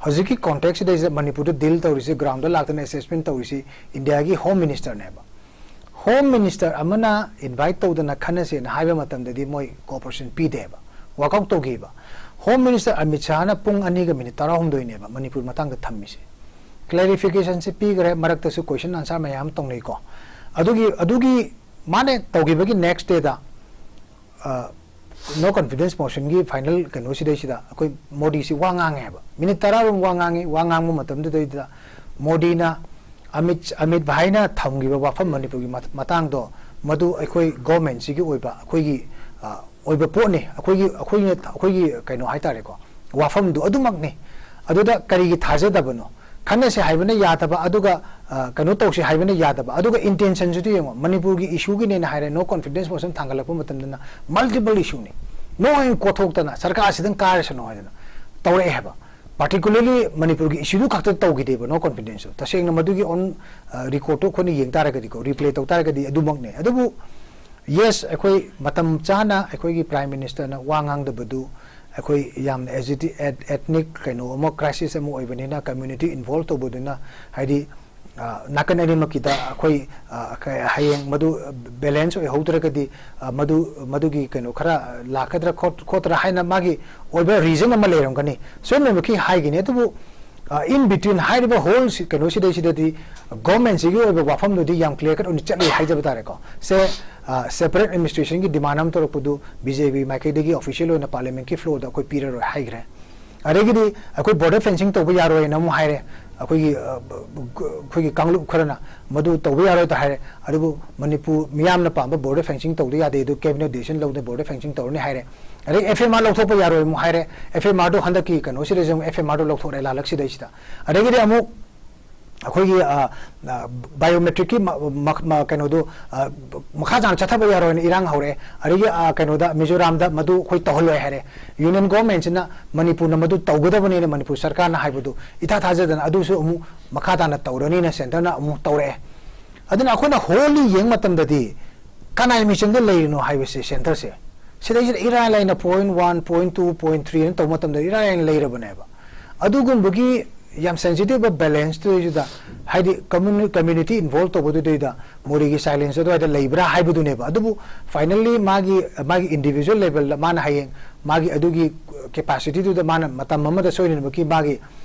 ꯍꯧꯖꯤꯛꯀꯤ ꯀꯣꯟꯇꯦꯛꯁꯤꯗꯩꯁꯤꯗ ꯃꯅꯤꯄꯨꯔꯗ ꯗꯤꯜ ꯇꯧꯔꯤꯁꯤ, ꯒ꯭ꯔꯥꯎꯟꯗ ꯂꯥꯛꯇꯅ ꯑꯦꯁꯦꯁꯃꯦꯟ ꯇꯧꯔꯤꯁꯤ ꯏꯟꯗꯤꯌꯥꯒꯤ ꯍꯣꯝ ꯃꯤꯅꯤꯁꯇꯔꯅꯦꯕ꯫ ꯍꯣꯝ ꯃꯤꯅꯤꯁꯇꯔ ꯑꯃꯅ ꯏꯟꯚꯥꯏꯠ ꯇꯧꯗꯅ ꯈꯟꯅꯁꯦꯅ ꯍꯥꯏꯕ ꯃꯇꯝꯗꯗꯤ ꯃꯣꯏ ꯀꯣꯑꯣꯄꯔꯦꯁꯟ ꯄꯤꯗꯦꯕ, ꯋꯥꯛꯑꯥꯎꯠ ꯇꯧꯈꯤꯕ꯫ ꯍꯣꯝ ꯃꯤꯅꯤꯁꯇꯔ ꯑꯃꯤꯠ ꯁꯥꯍꯅ ꯄꯨꯡ ꯑꯅꯤꯒ ꯃꯤꯅꯤꯠ ꯇꯔꯥꯍꯨꯝꯗꯣꯏꯅꯦꯕ ꯃꯅꯤꯄꯨꯔ ꯃꯇꯥꯡꯗ ꯊꯝꯃꯤꯁꯦ꯫ ꯀ꯭ꯂꯦꯔꯤꯐꯤꯀꯦꯁꯟꯁꯦ ꯄꯤꯈ꯭ꯔꯦ, ꯃꯔꯛꯇꯁꯨ ꯀꯣꯏꯁꯟ ꯑꯟꯁꯔ ꯃꯌꯥꯝ ꯑꯃ ꯇꯧꯅꯩꯀꯣ꯫ ꯑꯗꯨꯒꯤ, ꯑꯗꯨꯒꯤ ꯃꯥꯅ ꯇꯧꯈꯤꯕꯒꯤ ꯅꯦꯛꯁ ꯗꯦꯗ, ꯑ, ꯅꯣ ꯀꯟꯐꯤꯗꯦꯟꯁ ꯃꯣꯁꯟꯒꯤ ꯐꯥꯏꯅꯦꯜ ꯀꯩꯅꯣꯁꯤꯗꯩꯁꯤꯗ ꯑꯩꯈꯣꯏ ꯃꯣꯗꯤꯁꯤ ꯋꯥ ꯉꯥꯡꯉꯦ ꯍꯥꯏꯕ꯫ ꯃꯤꯅꯤꯠ ꯇꯔꯥꯔꯣꯝ ꯋꯥ ꯉꯥꯡꯉꯤ꯫ ꯋꯥ ꯉꯥꯡꯕ ꯃꯇꯝꯗꯨꯗꯩꯗ ꯃꯣꯗꯤꯅ ꯑꯃꯤꯠ, ꯑꯃꯤꯠ ꯚꯥꯏꯅ ꯊꯝꯈꯤꯕ ꯋꯥꯐꯝ ꯃꯅꯤꯄꯨꯔꯒꯤ ꯃꯠ-, ꯃꯇꯥꯡꯗꯣ, ꯃꯗꯨ ꯑꯩꯈꯣꯏ ꯒꯣꯔꯃꯦꯟꯁꯤꯒꯤ ꯑꯣꯏꯕ, ꯑꯩꯈꯣꯏꯒꯤ, ꯑ, ꯑꯣꯏꯕ ꯄꯣꯠꯅꯤ, ꯑꯩꯈꯣꯏꯒꯤ, ꯑꯩꯈꯣꯏꯒꯤ, ꯑꯩꯈꯣꯏꯒꯤ ꯀꯩꯅꯣ ꯍꯥꯏꯇꯥꯔꯦꯀꯣ, ꯋꯥꯐꯝꯗꯨ ꯑꯗꯨꯃꯛꯅꯤ꯫ ꯑꯗꯨꯗ ꯀꯔꯤꯒꯤ ꯊꯥꯖꯗꯕꯅꯣ? ꯈꯟꯅꯁꯦ ꯍꯥꯏꯕꯅ ꯌꯥꯗꯕ, ꯑꯗꯨꯒ, ꯑ, ꯀꯩꯅꯣ ꯇꯧꯁꯦ ꯍꯥꯏꯕꯅ ꯌꯥꯗꯕ, ꯑꯗꯨꯒ ꯏꯟꯇꯦꯟꯁꯟꯁꯤꯗꯤ ꯌꯦꯡꯉꯣ, ꯃꯅꯤꯄꯨꯔꯒꯤ ꯏꯁꯨꯒꯤꯅꯦꯅ ꯍꯥꯏꯔꯦ, ꯅꯣ ꯀꯣꯟꯐꯤꯗꯦꯟꯁ ꯃꯣꯁꯟ ꯊꯥꯡꯒꯠꯂꯛꯄ ꯃꯇꯝꯗꯅ ꯃꯜꯇꯤꯄꯜ ꯏꯁꯨꯅꯤ꯫ ꯅꯣ ꯍꯥꯏꯅ ꯀꯣꯊꯣꯛꯇꯅ ꯁꯔꯀꯥꯔꯁꯤꯗꯪ ꯀꯥꯏꯔꯁꯅꯨ ꯍꯥꯏꯗꯅ ꯇꯧꯔꯛꯑꯦ ꯍꯥꯏꯕ꯫ ꯄꯥꯔꯇꯤꯀꯨꯂꯔꯂꯤ ꯃꯅꯤꯄꯨꯔꯒꯤ ꯏꯁꯨꯗꯨ ꯈꯛꯇ ꯇꯧꯈꯤꯗꯦꯕ ꯅꯣ ꯀꯣꯟꯐꯤꯗꯦꯟꯁꯇꯨ꯫ ꯇꯁꯦꯡꯅ ꯃꯗꯨꯒꯤ ꯑꯣꯟ, ꯑ, ꯔꯦꯀꯣꯔꯠꯇꯨ ꯑꯩꯈꯣꯏꯅ ꯌꯦꯡ ꯇꯥꯔꯒꯗꯤꯀꯣ, ꯔꯤꯄ꯭ꯂꯦ ꯇꯧ ꯇꯥꯔꯒꯗꯤ ꯑꯗꯨꯃꯛꯅꯦ꯫ ꯑꯗꯨꯕꯨ ꯌꯦꯁ, ꯑꯩꯈꯣꯏ ꯃꯇꯝ ꯆꯥꯅ ꯑꯩꯈꯣꯏꯒꯤ ꯄ꯭ꯔꯥꯏꯝ ꯃꯤꯅꯤꯁꯇꯔꯅ ꯋꯥ ꯉꯥꯡꯗꯕꯗꯨ ꯑꯩꯈꯣꯏ ꯌꯥꯝꯅ ꯑꯦꯖꯤꯇꯤ-, ꯑꯦꯠ-, ꯑꯦꯊꯅꯤꯛ ꯀꯩꯅꯣ ꯑꯃ, ꯀ꯭ꯔꯥꯏꯁꯤꯁ ꯑꯃ ꯑꯣꯏꯕꯅꯤꯅ ꯀꯝꯃ꯭ꯌꯨꯅꯤꯇꯤ ꯏꯟꯚꯣꯜꯕ ꯇꯧꯕꯗꯨꯅ, ꯍꯥꯏꯗꯤ, ꯑ, ꯅꯥꯀꯟ ꯑꯅꯤꯃꯛꯀꯤꯗ ꯑꯩꯈꯣꯏ, ꯑ, ꯀ-, ꯍꯌꯦꯡ ꯃꯗꯨ ꯕꯦꯂꯦꯟꯁ ꯑꯣꯏꯍꯧꯗ꯭ꯔꯒꯗꯤ, ꯑ, ꯃꯗꯨ, ꯃꯗꯨꯒꯤ ꯀꯩꯅꯣ ꯈꯔ ꯂꯥꯛꯀꯗ꯭ꯔꯥ ꯈꯣꯠ-, ꯈꯣꯠꯇ꯭ꯔꯥ ꯍꯥꯏꯅ ꯃꯥꯒꯤ ꯑꯣꯏꯕ ꯔꯤꯖꯟ ꯑꯃ ꯂꯩꯔꯝꯒꯅꯤ꯫ ꯁꯣꯏꯗꯅꯃꯛꯀꯤ ꯍꯥꯏꯒꯅꯤ꯫ ꯑꯗꯨꯕꯨ, ꯑ, in between ꯍꯥꯏꯔꯤꯕ ꯍꯣꯜ ꯁꯤ-, ꯀꯩꯅꯣꯁꯤꯗꯩꯁꯤꯗꯗꯤ ꯒꯣꯔꯃꯦꯟꯁꯤꯒꯤ ꯑꯣꯏꯕ ꯋꯥꯐꯝꯗꯨꯗꯤ ꯌꯥꯝ ꯀ꯭ꯂꯤꯌꯥꯔ ꯀꯠ ꯑꯣꯏꯅ ꯆꯠꯂꯤ ꯍꯥꯏꯖꯕ ꯇꯥꯔꯦꯀꯣ꯫ ꯁꯦ, ꯑ, ꯁꯦꯄꯔꯦꯠ ꯑꯦꯗꯃꯤꯅꯤꯁꯇ꯭ꯔꯦꯁꯟꯒꯤ ꯗꯤꯃꯥꯟ ꯑꯃ ꯇꯧꯔꯛꯄꯗꯨ ꯕꯤ ꯖꯦ ꯄꯤ ꯃꯥꯏꯀꯩꯗꯒꯤ ꯑꯣꯐꯤꯁꯤꯌꯦꯜ ꯑꯣꯏꯅ ꯄꯥꯔꯂꯤꯌꯥꯃꯦꯟꯠꯀꯤ ꯐ꯭ꯂꯣꯔꯗ ꯑꯩꯈꯣꯏ ꯄꯤꯔꯔꯣꯏ ꯍꯥꯏꯈ꯭ꯔꯦ꯫ ꯑꯗꯒꯤꯗꯤ ꯑꯩꯈꯣꯏ ꯕꯣꯔꯗꯔ ꯐꯦꯟꯁꯤꯡ ꯇꯧꯕ ꯌꯥꯔꯣꯏꯅ ꯑꯃꯨꯛ ꯍꯥꯏꯔꯦ꯫ ꯑꯩꯈꯣꯏꯒꯤ, ꯑ, ꯕ-, ꯕ-, ꯑꯩꯈꯣꯏꯒꯤ ꯀꯥꯡꯂꯨꯞ ꯈꯔꯅ ꯃꯗꯨ ꯇꯧꯕ ꯌꯥꯔꯣꯏ ꯇ ꯍꯥꯏꯔꯦ꯫ ꯑꯗꯨꯕꯨ ꯃꯅꯤꯄꯨꯔ ꯃꯤꯌꯥꯝꯅ ꯄꯥꯝꯕ ꯕꯣꯔꯗꯔ ꯐꯦꯟꯁꯤꯡ ꯇꯧꯗ ꯌꯥꯗꯦ, ꯑꯗꯨ ꯀꯦꯕꯤꯅꯦꯠ ꯗꯤꯁꯤꯖꯟ ꯂꯧꯗꯅ ꯕꯣꯔꯗꯔ ꯐꯦꯟꯁꯤꯡ ꯇꯧꯔꯅꯤ ꯍꯥꯏꯔꯦ꯫ ꯑꯗꯩ ꯑꯦꯐ ꯑꯦꯝ ꯑꯥꯔ ꯂꯧꯊꯣꯛꯄ ꯌꯥꯔꯣꯏ ꯑꯃꯨꯛ ꯍꯥꯏꯔꯦ꯫ ꯑꯦꯐ ꯑꯦꯝ ꯑꯥꯔꯗꯣ ꯍꯟꯗꯛꯀꯤ ꯀꯩꯅꯣꯁꯤꯗꯩꯁꯤꯗ ꯑꯃꯨꯛ ꯑꯦꯐ ꯑꯦꯝ ꯑꯥꯔꯗꯣ ꯂꯧꯊꯣꯛꯑꯦ ꯂꯥꯜꯂꯛꯁꯤꯗꯩꯁꯤꯗ꯫ ꯑꯗꯒꯤꯗꯤ ꯑꯃꯨꯛ ꯑꯩꯈꯣꯏꯒꯤ ꯕꯥꯏꯑꯣꯃꯦꯇ꯭ꯔꯤꯛꯀꯤ ꯀꯩꯅꯣꯗꯨ ꯃꯈꯥ ꯇꯥꯅ ꯆꯠꯊꯕ ꯌꯥꯔꯣꯏꯅ ꯏꯔꯥꯡ ꯍꯧꯔꯛꯑꯦ꯫ ꯑꯗꯒꯤ ꯀꯩꯅꯣꯗ, ꯃꯤꯖꯣꯔꯥꯝꯗ ꯃꯗꯨ ꯑꯩꯈꯣꯏ ꯇꯧꯍꯜꯂꯣꯏ ꯍꯥꯏꯔꯦ꯫ ꯌꯨꯅꯤꯌꯟ ꯒꯣꯚꯔꯟꯃꯦꯟꯠꯁꯤꯅ ꯃꯅꯤꯄꯨꯔꯅ ꯃꯗꯨ ꯇꯧꯒꯗꯕꯅꯦꯅ ꯃꯅꯤꯄꯨꯔ ꯁꯔꯀꯥꯔꯅ ꯍꯥꯏꯕꯗꯨ ꯏꯊꯥ ꯊꯥꯖꯗꯅ ꯑꯗꯨꯁꯨ ꯑꯃꯨꯛ ꯃꯈꯥ ꯇꯥꯅ ꯇꯧꯔꯅꯤꯅ ꯁꯦꯟꯇꯔꯅ ꯑꯃꯨꯛ ꯇꯧꯔꯛꯑꯦ꯫ ꯑꯗꯨꯅ ꯑꯩꯈꯣꯏꯅ ꯍꯣꯜꯂꯤ ꯌꯦꯡꯕ ꯃꯇꯝꯗꯗꯤ ꯀꯅꯥꯏ ꯃꯤꯆꯪꯗ ꯂꯩꯔꯤꯅꯣ ꯍꯥꯏꯕꯁꯦ ꯁꯦꯟꯇꯔꯁꯦ, ꯁꯤꯗꯩꯁꯤꯗ ꯏꯔꯥꯏ ꯂꯥꯏꯅ point one, point two, point three ꯍꯥꯏꯅ ꯇꯧꯕ ꯃꯇꯝꯗ ꯏꯔꯥꯏ ꯂꯥꯏꯅ ꯂꯩꯔꯕꯅꯦꯕ꯫ ꯑꯗꯨꯒꯨꯝꯕꯒꯤ ꯌꯥꯝ ꯁꯦꯟꯁꯤꯇꯤꯚ ꯑꯣꯏꯕ ꯕꯦꯂꯦꯟꯁꯇꯨꯗꯩꯗꯨꯗ, ꯍꯥꯏꯗꯤ ꯀꯝꯃ꯭ꯌꯨꯅꯤ-, ꯀꯝꯃ꯭ꯌꯨꯅꯤꯇꯤ ꯏꯟꯚꯣꯜꯕ ꯇꯧꯕꯗꯨꯗꯩꯗ ꯃꯣꯗꯤꯒꯤ ꯁꯥꯏꯂꯦꯟꯁ ꯑꯗꯨꯋꯥꯏꯗ ꯂꯩꯕ꯭ꯔꯥ ꯍꯥꯏꯕꯗꯨꯅꯦꯕ꯫ ꯑꯗꯨꯕꯨ ꯐꯥꯏꯅꯦꯜꯂꯤ ꯃꯥꯒꯤ, ꯃꯥꯒꯤ ꯏꯟꯗꯤꯚꯤꯖꯨꯋꯦꯜ ꯂꯦꯚꯦꯜꯗ ꯃꯥꯅ ꯍꯌꯦꯡ ꯃꯥꯒꯤ ꯑꯗꯨꯒꯤ ꯀꯦꯄꯥꯁꯤꯇꯤꯗꯨꯗ ꯃꯥꯅ ꯃꯇꯝ ꯑꯃꯗ ꯁꯣꯏꯗꯅꯃꯛꯀꯤ ꯃꯥꯒꯤ,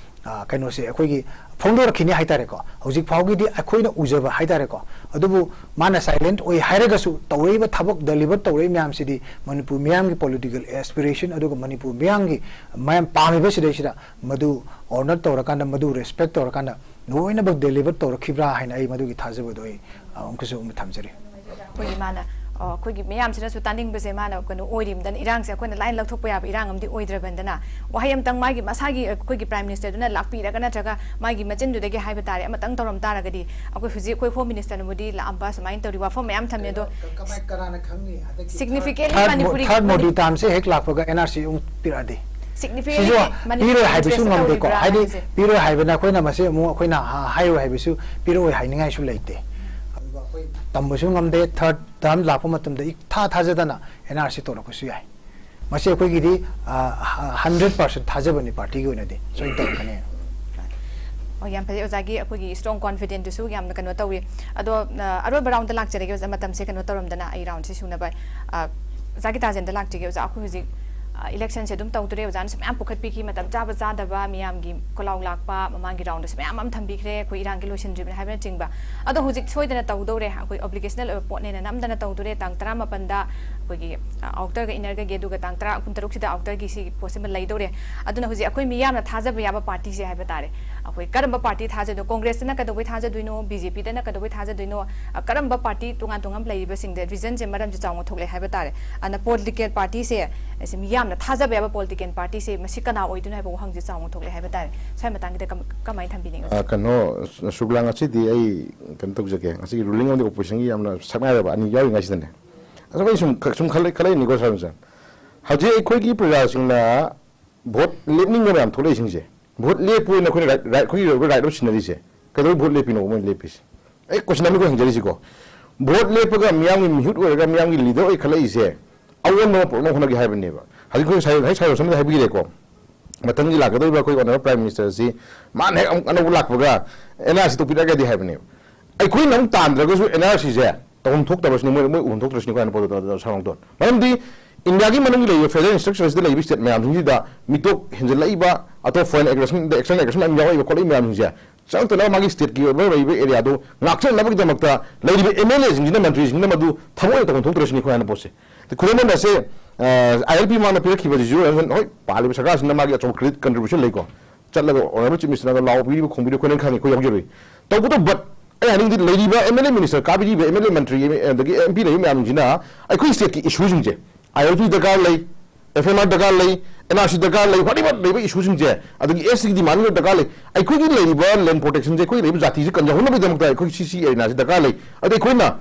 ꯑ, ꯀꯩꯅꯣꯁꯦ ꯑꯩꯈꯣꯏꯒꯤ ꯐꯣꯡꯗꯣꯔꯛꯈꯤꯅꯤ ꯍꯥꯏꯇꯥꯔꯦꯀꯣ꯫ ꯍꯧꯖꯤꯛ ꯐꯥꯎꯒꯤꯗꯤ ꯑꯩꯈꯣꯏꯅ ꯎꯖꯕ ꯍꯥꯏꯇꯥꯔꯦꯀꯣ꯫ ꯑꯗꯨꯕꯨ ꯃꯥꯅ ꯁꯥꯏꯂꯦꯟꯠ ꯑꯣꯏ ꯍꯥꯏꯔꯒꯁꯨ ꯇꯧꯔꯛꯏꯕ ꯊꯕꯛ ꯗꯦꯂꯤꯚꯔ ꯇꯧꯔꯛꯏ ꯃꯌꯥꯝꯁꯤꯗꯤ ꯃꯅꯤꯄꯨꯔ ꯃꯤꯌꯥꯝꯒꯤ ꯄꯣꯂꯤꯇꯤꯀꯦꯜ ꯑꯦꯁꯄꯤꯔꯦꯁꯟ ꯑꯗꯨꯒ ꯃꯅꯤꯄꯨꯔ ꯃꯤꯌꯥꯝꯒꯤ ꯃꯌꯥꯝ ꯄꯥꯝꯃꯤꯕ ꯁꯤꯗꯩꯁꯤꯗ ꯃꯗꯨ ꯑꯣꯅꯔ ꯇꯧꯔꯀꯥꯟꯗ, ꯃꯗꯨ ꯔꯦꯁꯄꯦꯛ ꯇꯧꯔꯀꯥꯟꯗ ꯂꯣꯏꯅꯃꯛ ꯗꯦꯂꯤꯚꯔ ꯇꯧꯔꯛꯈꯤꯕ꯭ꯔꯥ ꯍꯥꯏꯅ ꯑꯩ ꯃꯗꯨꯒꯤ ꯊꯥꯖꯕꯗꯣ ꯑꯩ, ꯑ, ꯑꯃꯨꯛꯀꯁꯨ ꯑꯃꯨꯛ ꯊꯝꯖꯔꯤ꯫ ꯑꯩꯈꯣꯏꯒꯤ ꯃꯥꯅ, ꯑ, ꯑꯩꯈꯣꯏꯒꯤ ꯃꯤꯌꯥꯝꯁꯤꯅꯁꯨ ꯇꯥꯅꯤꯡꯕꯁꯦ, ꯃꯥꯅ ꯀꯩꯅꯣ ꯑꯣꯏꯔꯤꯕꯗꯅ ꯏꯔꯥꯡꯁꯦ ꯑꯩꯈꯣꯏꯅ ꯂꯥꯏꯅ ꯂꯧꯊꯣꯛꯄ ꯌꯥꯕ ꯏꯔꯥꯡ ꯑꯃꯗꯤ ꯑꯣꯏꯗ꯭ꯔꯕꯅꯤꯅ, ꯋꯥꯍꯩ ꯑꯃꯇꯪ ꯃꯥꯒꯤ ꯃꯁꯥꯒꯤ, ꯑ, ꯑꯩꯈꯣꯏꯒꯤ ꯄ꯭ꯔꯥꯏꯝ ꯃꯤꯅꯤꯁꯇꯔꯗꯨꯅ ꯂꯥꯛꯄꯤꯔꯒ ꯅꯠꯇ꯭ꯔꯒ ꯃꯥꯒꯤ ꯃꯆꯤꯟꯗꯨꯗꯒꯤ ꯍꯥꯏꯕ ꯇꯥꯔꯦ, ꯑꯃꯇꯪ ꯇꯧꯔꯝ ꯇꯥꯔꯒꯗꯤ, ꯑꯩꯈꯣꯏ ꯍꯧꯖꯤꯛ ꯑꯩꯈꯣꯏ ꯍꯣꯝ ꯃꯤꯅꯤꯁꯇꯔꯅꯕꯨꯗꯤ ꯂꯥꯛꯑꯝꯕ ꯁꯨꯃꯥꯏꯅ ꯇꯧꯔꯤ, ꯋꯥꯐꯝ ꯃꯌꯥꯝ ꯊꯝꯃꯦ, ꯑꯗꯣ ꯀꯃꯥꯏ, ꯀꯅꯥꯅ ꯈꯪꯅꯤ ꯍꯟꯗꯛꯀꯤ ꯁꯤꯒꯅꯤꯐꯤꯀꯦꯟꯂꯤ ꯊꯥꯔꯠ ꯃꯣ-, ꯃꯅꯤꯄꯨꯔꯤ ꯊꯥꯔꯠ ꯃꯣꯗꯤ ꯇꯥꯔꯝꯁꯦ ꯍꯦꯛ ꯂꯥꯛꯄꯒ ꯑꯦꯟ ꯑꯥꯔ ꯁꯤ ꯑꯃꯨꯛ ꯄꯤꯔꯛꯑꯗꯤ? ꯁꯤꯒꯅꯤꯐꯤꯀꯦꯟꯂꯤ ꯁꯤꯁꯨ ꯃꯅꯤꯄꯨꯔꯤ ꯄꯤꯔꯣꯏ ꯍꯥꯏꯕꯁꯨ ꯏꯟꯇꯔꯦꯁꯇ ꯉꯝꯗꯦꯀꯣ꯫ ꯇꯧꯔꯤꯕ꯭ꯔꯥ ꯍꯥꯏꯗꯤ ꯍꯥꯏꯕꯁꯦ? ꯄꯤꯔꯣꯏ ꯍꯥꯏꯕꯅ ꯑꯩꯈꯣꯏꯅ ꯃꯁꯤ ꯑꯃꯨꯛ ꯑꯩꯈꯣꯏꯅ ꯍꯥ-, ꯍꯥꯏꯔꯣꯏ ꯍꯥꯏꯕꯁꯨ, ꯄꯤꯔꯛꯑꯣꯏ ꯍꯥꯏꯅꯤꯡꯉꯥꯏꯁꯨ ꯂꯩꯇꯦ꯫ ꯑꯗꯨꯒ ꯑꯩꯈꯣꯏ ꯇꯝꯕꯁꯨ ꯉꯝꯗꯦ꯫ ꯊꯥꯔꯠ ꯇꯥꯔꯝ ꯂꯥꯛꯄ ꯃꯇꯝꯗ ꯏꯊꯥ ꯊꯥꯖꯗꯅ ꯑꯦꯟ ꯑꯥꯔ ꯁꯤ ꯇꯧꯔꯛꯄꯁꯨ ꯌꯥꯏ꯫ ꯃꯁꯤ ꯑꯩꯈꯣꯏꯒꯤꯗꯤ, ꯑ, ꯍ-, ꯍꯟꯗ꯭ꯔꯦꯠ ꯄꯥꯔꯁꯦꯟ ꯊꯥꯖꯕꯅꯤ ꯄꯥꯔꯇꯤꯒꯤ ꯑꯣꯏꯅꯗꯤ ꯁꯣꯏꯅ ꯇꯧꯔꯛꯀꯅꯤ꯫ ꯑꯣ, ꯌꯥꯝ ꯐꯖꯩ ꯑꯣꯖꯥꯒꯤ ꯑꯩꯈꯣꯏꯒꯤ ꯏꯁꯇ꯭ꯔꯣꯡ ꯀꯣꯟꯐꯤꯗꯦꯟꯠꯇꯨꯁꯨ ꯌꯥꯝꯅ ꯀꯩꯅꯣ ꯇꯧꯋꯤ꯫ ꯑꯗꯣ, ꯑ, ꯑꯔꯣꯏꯕ ꯔꯥꯎꯟꯗ ꯂꯥꯛꯆꯔꯒꯦ ꯑꯣꯖꯥ, ꯃꯇꯝꯁꯦ ꯀꯩꯅꯣ ꯇꯧꯔꯝꯗꯅ ꯑꯩ ꯔꯥꯎꯟꯁꯦ ꯁꯨꯅꯕ, ꯑ, ꯑꯣꯖꯥ ꯒꯤꯇꯥꯖꯦꯟꯗ ꯂꯥꯛꯆꯒꯦ꯫ ꯑꯣꯖꯥ, ꯑꯩꯈꯣꯏ ꯍꯧꯖꯤꯛ, ꯑ, ꯏꯂꯦꯛꯁꯟꯁꯦ ꯑꯗꯨꯝ ꯇꯧꯗꯣꯔꯦ, ꯑꯣꯖꯥꯅꯁꯨ ꯃꯌꯥꯝ ꯄꯨꯈꯠꯄꯤꯈꯤ, ꯃꯇꯝ ꯆꯥꯕ ꯆꯥꯗꯕ, ꯃꯤꯌꯥꯝꯒꯤ ꯈꯣꯜꯂꯥꯎ ꯂꯥꯛꯄ, ꯃꯃꯥꯡꯒꯤ ꯔꯥꯎꯟꯗꯁꯨ ꯃꯌꯥꯝ ꯑꯃ ꯊꯝꯕꯤꯈ꯭ꯔꯦ, ꯑꯩꯈꯣꯏ ꯏꯔꯥꯡꯒꯤ ꯂꯣꯏꯁꯤꯟꯗ꯭ꯔꯤꯕꯅꯤ ꯍꯥꯏꯕꯅꯆꯤꯡꯕ꯫ ꯑꯗꯣ ꯍꯧꯖꯤꯛ ꯁꯣꯏꯗꯅ ꯇꯧꯗꯧꯔꯦ, ꯑꯩꯈꯣꯏ ꯑꯣꯕ꯭ꯂꯤꯒꯦꯁꯅꯦꯜ ꯑꯣꯏꯕ ꯄꯣꯠꯅꯦꯅ ꯅꯝꯗꯅ ꯇꯧꯗꯣꯔꯦ, ꯇꯥꯡ ꯇꯔꯥꯃꯥꯄꯟꯗ ꯑꯩꯈꯣꯏꯒꯤ, ꯑ, ꯑꯥꯎꯇꯔꯒ ꯏꯟꯅꯔꯒꯒꯤ, ꯑꯗꯨꯒ ꯇꯥꯡ ꯇꯔꯥ, ꯀꯨꯟꯇꯔꯨꯛꯁꯤꯗ ꯑꯥꯎꯇꯔꯒꯤ ꯁꯤꯒꯤ ꯄꯣꯠꯁꯤꯃ ꯂꯩꯗꯧꯔꯦ꯫ ꯑꯗꯨꯅ ꯍꯧꯖꯤꯛ ꯑꯩꯈꯣꯏ ꯃꯤꯌꯥꯝꯅ ꯊꯥꯖꯕ ꯌꯥꯕ ꯄꯥꯔꯇꯤꯁꯦ ꯍꯥꯏꯕ ꯇꯥꯔꯦ, ꯑꯩꯈꯣꯏ ꯀꯔꯝꯕ ꯄꯥꯔꯇꯤ ꯊꯥꯖꯗꯣꯏꯅꯣ? ꯀꯣꯡꯒ꯭ꯔꯦꯁꯇꯅ ꯀꯩꯗꯧꯕꯩ ꯊꯥꯖꯗꯣꯏꯅꯣ? ꯕꯤ ꯖꯦ ꯄꯤꯗꯅ ꯀꯩꯗꯧꯕꯩ ꯊꯥꯖꯗꯣꯏꯅꯣ? ꯑ, ꯀꯔꯝꯕ ꯄꯥꯔꯇꯤ ꯇꯣꯉꯥꯟ ꯇꯣꯉꯥꯟꯕ ꯂꯩꯔꯤꯕꯁꯤꯡꯗ ꯔꯤꯖꯟꯁꯦ, ꯃꯔꯝꯁꯦ ꯆꯥꯎꯅ ꯊꯣꯛꯂꯛꯑꯦ ꯍꯥꯏꯕ ꯇꯥꯔꯦ꯫ ꯑꯗꯨꯅ ꯄꯣꯂꯤꯇꯤꯀꯦꯜ ꯄꯥꯔꯇꯤꯁꯦ, ꯑꯁꯤ ꯃꯤꯌꯥꯝꯅ ꯊꯥꯖꯕ ꯌꯥꯕ ꯄꯣꯂꯤꯇꯤꯀꯦꯜ ꯄꯥꯔꯇꯤꯁꯦ ꯃꯁꯤ ꯀꯅꯥ ꯑꯣꯏꯗꯣꯏꯅꯣ ꯍꯥꯏꯕ ꯋꯥꯍꯪꯁꯦ ꯆꯥꯎꯅ ꯊꯣꯛꯂꯛꯑꯦ ꯍꯥꯏꯕ ꯇꯥꯔꯦ꯫ ꯁ꯭ꯋꯥꯏ ꯃꯇꯥꯡꯁꯤꯗ ꯀꯝ-, ꯀꯃꯥꯏꯅ ꯊꯝꯕꯤꯅꯤꯡꯉꯤ? ꯑ, ꯀꯩꯅꯣ, ꯁꯨꯕꯂꯥ, ꯉꯁꯤꯗꯤ ꯑꯩ ꯀꯩꯅꯣ ꯇꯧꯖꯒꯦ꯫ ꯉꯁꯤꯒꯤ ꯔꯨꯂꯤꯡ ꯑꯃꯗꯤ ꯑꯣꯄꯣꯖꯤꯁꯟꯒꯤ ꯌꯥꯝꯅ ꯁꯛꯅꯥꯏꯔꯕ ꯑꯅꯤ ꯌꯥꯎꯔꯤꯉꯩꯁꯤꯗꯅꯦ, ꯑꯁ, ꯑꯩ ꯁꯨꯝ ꯈ-, ꯁꯨꯝ ꯈꯜꯂꯦ-, ꯈꯜꯂꯛꯏꯅꯤꯀꯣ, ꯁꯥꯔ ꯖꯣꯟꯁꯟ꯫ ꯍꯧꯖꯤꯛ ꯑꯩꯈꯣꯏꯒꯤ ꯄ꯭ꯔꯖꯥꯁꯤꯡꯅ ꯚꯣꯠ ꯂꯦꯞꯅꯤꯡꯕ ꯃꯌꯥꯝ ꯊꯣꯛꯂꯛꯏꯁꯤꯡꯁꯦ, ꯚꯣꯠ ꯂꯦꯞꯄꯨ ꯍꯥꯏꯅ ꯑꯩꯈꯣꯏꯅ ꯔꯥꯏꯠ, ꯔꯥꯏꯠ, ꯑꯩꯈꯣꯏꯒꯤ ꯑꯣꯏꯕ ꯔꯥꯏꯠ ꯑꯃ ꯁꯤꯟꯅꯔꯤꯁꯦ, ꯀꯩꯗꯧꯕꯩ ꯚꯣꯠ ꯂꯦꯞꯄꯤꯅꯣ ꯃꯣꯏꯅ ꯂꯦꯞꯄꯤꯁꯦ? ꯑꯩ ꯀꯣꯏꯁꯟ ꯑꯃ ꯑꯩꯈꯣꯏ ꯍꯪꯖꯔꯤꯁꯤꯀꯣ, ꯚꯣꯠ ꯂꯦꯞꯄꯒ ꯃꯤꯌꯥꯝꯒꯤ ꯃꯤꯍꯨꯠ ꯑꯣꯏꯔꯒ ꯃꯤꯌꯥꯝꯒꯤ ꯂꯤꯗꯔ ꯑꯣꯏꯈꯠꯂꯛꯏꯁꯦ ꯑꯑꯣꯟꯕ ꯑꯃ ꯄꯨꯔꯛꯅꯕ ꯍꯣꯠꯅꯒꯦ ꯍꯥꯏꯕꯅꯦꯕ꯫ ꯍꯧꯖꯤꯛ ꯑꯩꯈꯣꯏ ꯁꯥꯏ-, ꯉꯁꯥꯏ ꯁꯥꯏ ꯔꯣꯁꯟꯅꯗꯤ ꯍꯥꯏꯕꯤꯔꯦꯀꯣ, ꯃꯊꯪꯒꯤ ꯂꯥꯛꯀꯗꯧꯔꯤꯕ ꯑꯩꯈꯣꯏ ꯑꯣꯅꯔꯦꯕꯜ ꯄ꯭ꯔꯥꯏꯝ ꯃꯤꯅꯤꯁꯇꯔꯁꯤ ꯃꯥꯅ ꯍꯦꯛ ꯑꯃꯨꯛ ꯑꯅꯧꯕ ꯂꯥꯛꯄꯒ ꯑꯦꯟ ꯑꯥꯔ ꯁꯤ ꯇꯣꯛꯄꯤꯔꯛꯑꯒꯗꯤ ꯍꯥꯏꯕꯅꯦꯕ꯫ ꯑꯩꯈꯣꯏꯅ ꯑꯃꯨꯛ ꯇꯥꯟꯗ꯭ꯔꯒꯁꯨ ꯑꯦꯟ ꯑꯥꯔ ꯁꯤꯁꯦ ꯇꯧꯐꯝ ꯊꯣꯛꯇꯕꯁꯤꯅꯤ, ꯃꯣꯏ, ꯃꯣꯏ ꯎꯐꯝ ꯊꯣꯛꯇ꯭ꯔꯁꯤꯅꯤ ꯑꯩꯈꯣꯏꯅ ꯄꯣꯠꯇꯣ ꯁꯥꯡꯗꯣꯟ꯫ ꯃꯔꯝꯗꯤ ꯏꯟꯗꯤꯌꯥꯒꯤ ꯃꯅꯨꯡꯒꯤ ꯂꯩꯔꯤꯕ ꯐꯦꯗꯔꯦꯜ ꯏꯟꯁꯇ꯭ꯔꯛꯆꯔꯁꯤꯗ ꯂꯩꯔꯤꯕ ꯁ꯭ꯇꯦꯠ ꯃꯌꯥꯝꯁꯤꯡꯁꯤꯗ ꯃꯤꯇꯣꯛ ꯍꯦꯟꯖꯜꯂꯛꯏꯕ, ꯑꯇꯣꯞꯄ ꯐꯣꯔꯦꯟ ꯑꯦꯒ꯭ꯔꯦꯁꯟꯗ, ꯑꯦꯛꯁꯇꯔꯅꯦꯜ ꯑꯦꯒ꯭ꯔꯦꯁꯟ ꯃꯌꯥꯝ ꯌꯥꯎꯔꯛꯏꯕ ꯈꯣꯠꯂꯛꯏꯕ ꯃꯌꯥꯝꯁꯤꯡꯁꯦ ꯆꯪꯉꯛꯇꯅꯕ ꯃꯥꯒꯤ ꯁ꯭ꯇꯦꯠꯀꯤ ꯑꯣꯏꯕ ꯂꯩꯔꯤꯕ ꯑꯦꯔꯤꯌꯥꯗꯨ ꯉꯥꯛꯆꯅꯕꯒꯤꯗꯃꯛꯇ ꯂꯩꯔꯤꯕ ꯑꯦꯝ ꯑꯦꯜ ꯑꯦꯁꯤꯡꯁꯤꯅ, ꯃꯟꯇ꯭ꯔꯤꯁꯤꯡꯁꯤꯅ ꯃꯗꯨ ꯊꯕꯛ ꯑꯣꯏꯅ ꯇꯧꯐꯝ ꯊꯣꯛꯇ꯭ꯔꯁꯤꯅꯤ ꯑꯩꯈꯣꯏ ꯍꯥꯏꯅ ꯄꯣꯠꯁꯦ꯫ ꯈꯨꯗꯝ ꯑꯣꯏꯅ ꯑꯁꯦ, ꯑꯥꯏ ꯑꯦꯜ ꯄꯤ ꯃꯃꯥꯡꯗ ꯄꯤꯔꯛꯈꯤꯕꯁꯤꯁꯨ, ꯍꯣꯏ, ꯄꯥꯜꯂꯤꯕ ꯁꯔꯀꯥꯔꯁꯤꯅ ꯃꯥꯒꯤ ꯑꯆꯧꯕ ꯀ꯭ꯔꯦꯗꯤꯠ ꯀꯟꯇ꯭ꯔꯤꯕ꯭ꯌꯨꯁꯟ ꯂꯩꯀꯣ, ꯆꯠꯂꯒ ꯑꯣꯅꯔꯦꯕꯜ ꯆꯤꯐ ꯃꯤꯅꯤꯁꯇꯔꯅ ꯂꯥꯎꯕꯤꯔꯤꯕ ꯈꯣꯡꯕꯤꯔꯤꯕ ꯑꯩꯈꯣꯏꯅ ꯈꯪꯉꯤ, ꯑꯩꯈꯣꯏ ꯌꯥꯎꯖꯔꯨꯏ꯫ ꯇꯧꯕꯇꯕꯨ, but ꯑꯩ ꯍꯥꯏꯅꯤꯡꯗꯤ ꯂꯩꯔꯤꯕ ꯑꯦꯝ ꯑꯦꯜ ꯑꯦ ꯃꯤꯅꯤꯁꯇꯔ ꯀꯥꯕꯤꯔꯤꯕ ꯑꯦꯝ ꯑꯦꯜ ꯑꯦ ꯃꯟꯇ꯭ꯔꯤ, ꯑꯦꯝ ꯑꯦ, ꯑꯗꯒꯤ ꯑꯦꯝ ꯄꯤ ꯂꯩꯔꯤꯕ ꯃꯌꯥꯝꯁꯤꯅ ꯑꯩꯈꯣꯏ ꯁ꯭ꯇꯦꯠꯀꯤ ꯏꯁꯨꯁꯤꯡꯁꯦ, ꯑꯥꯏ ꯑꯦꯜ ꯄꯤ ꯗꯔꯀꯥꯔ ꯂꯩ, ꯑꯦꯐ ꯑꯦꯝ ꯑꯥꯔ ꯗꯔꯀꯥꯔ ꯂꯩ, ꯑꯦꯟ ꯑꯥꯔ ꯁꯤ ꯗꯔꯀꯥꯔ ꯂꯩ, whatever ꯂꯩꯕ ꯏꯁꯨꯁꯤꯡꯁꯦ, ꯑꯗꯒꯤ ꯑꯦꯁ ꯇꯤꯒꯤ ꯗꯤꯃꯥꯟ ꯗꯔꯀꯥꯔ ꯂꯩ, ꯑꯩꯈꯣꯏꯒꯤ ꯂꯩꯔꯤꯕ ꯂꯦꯟ ꯄ꯭ꯔꯣꯇꯦꯛꯁꯟꯁꯦ, ꯑꯩꯈꯣꯏꯒꯤ ꯂꯩꯔꯤꯕ ꯖꯥꯇꯤꯁꯦ ꯀꯟꯖꯍꯧꯅꯕꯒꯤꯗꯃꯛꯇ ꯑꯩꯈꯣꯏ ꯁꯤ ꯁꯤ ꯑꯦꯔꯤꯅꯥꯁꯤ ꯗꯔꯀꯥꯔ ꯂꯩ꯫ ꯑꯗꯩ ꯑꯩꯈꯣꯏꯅ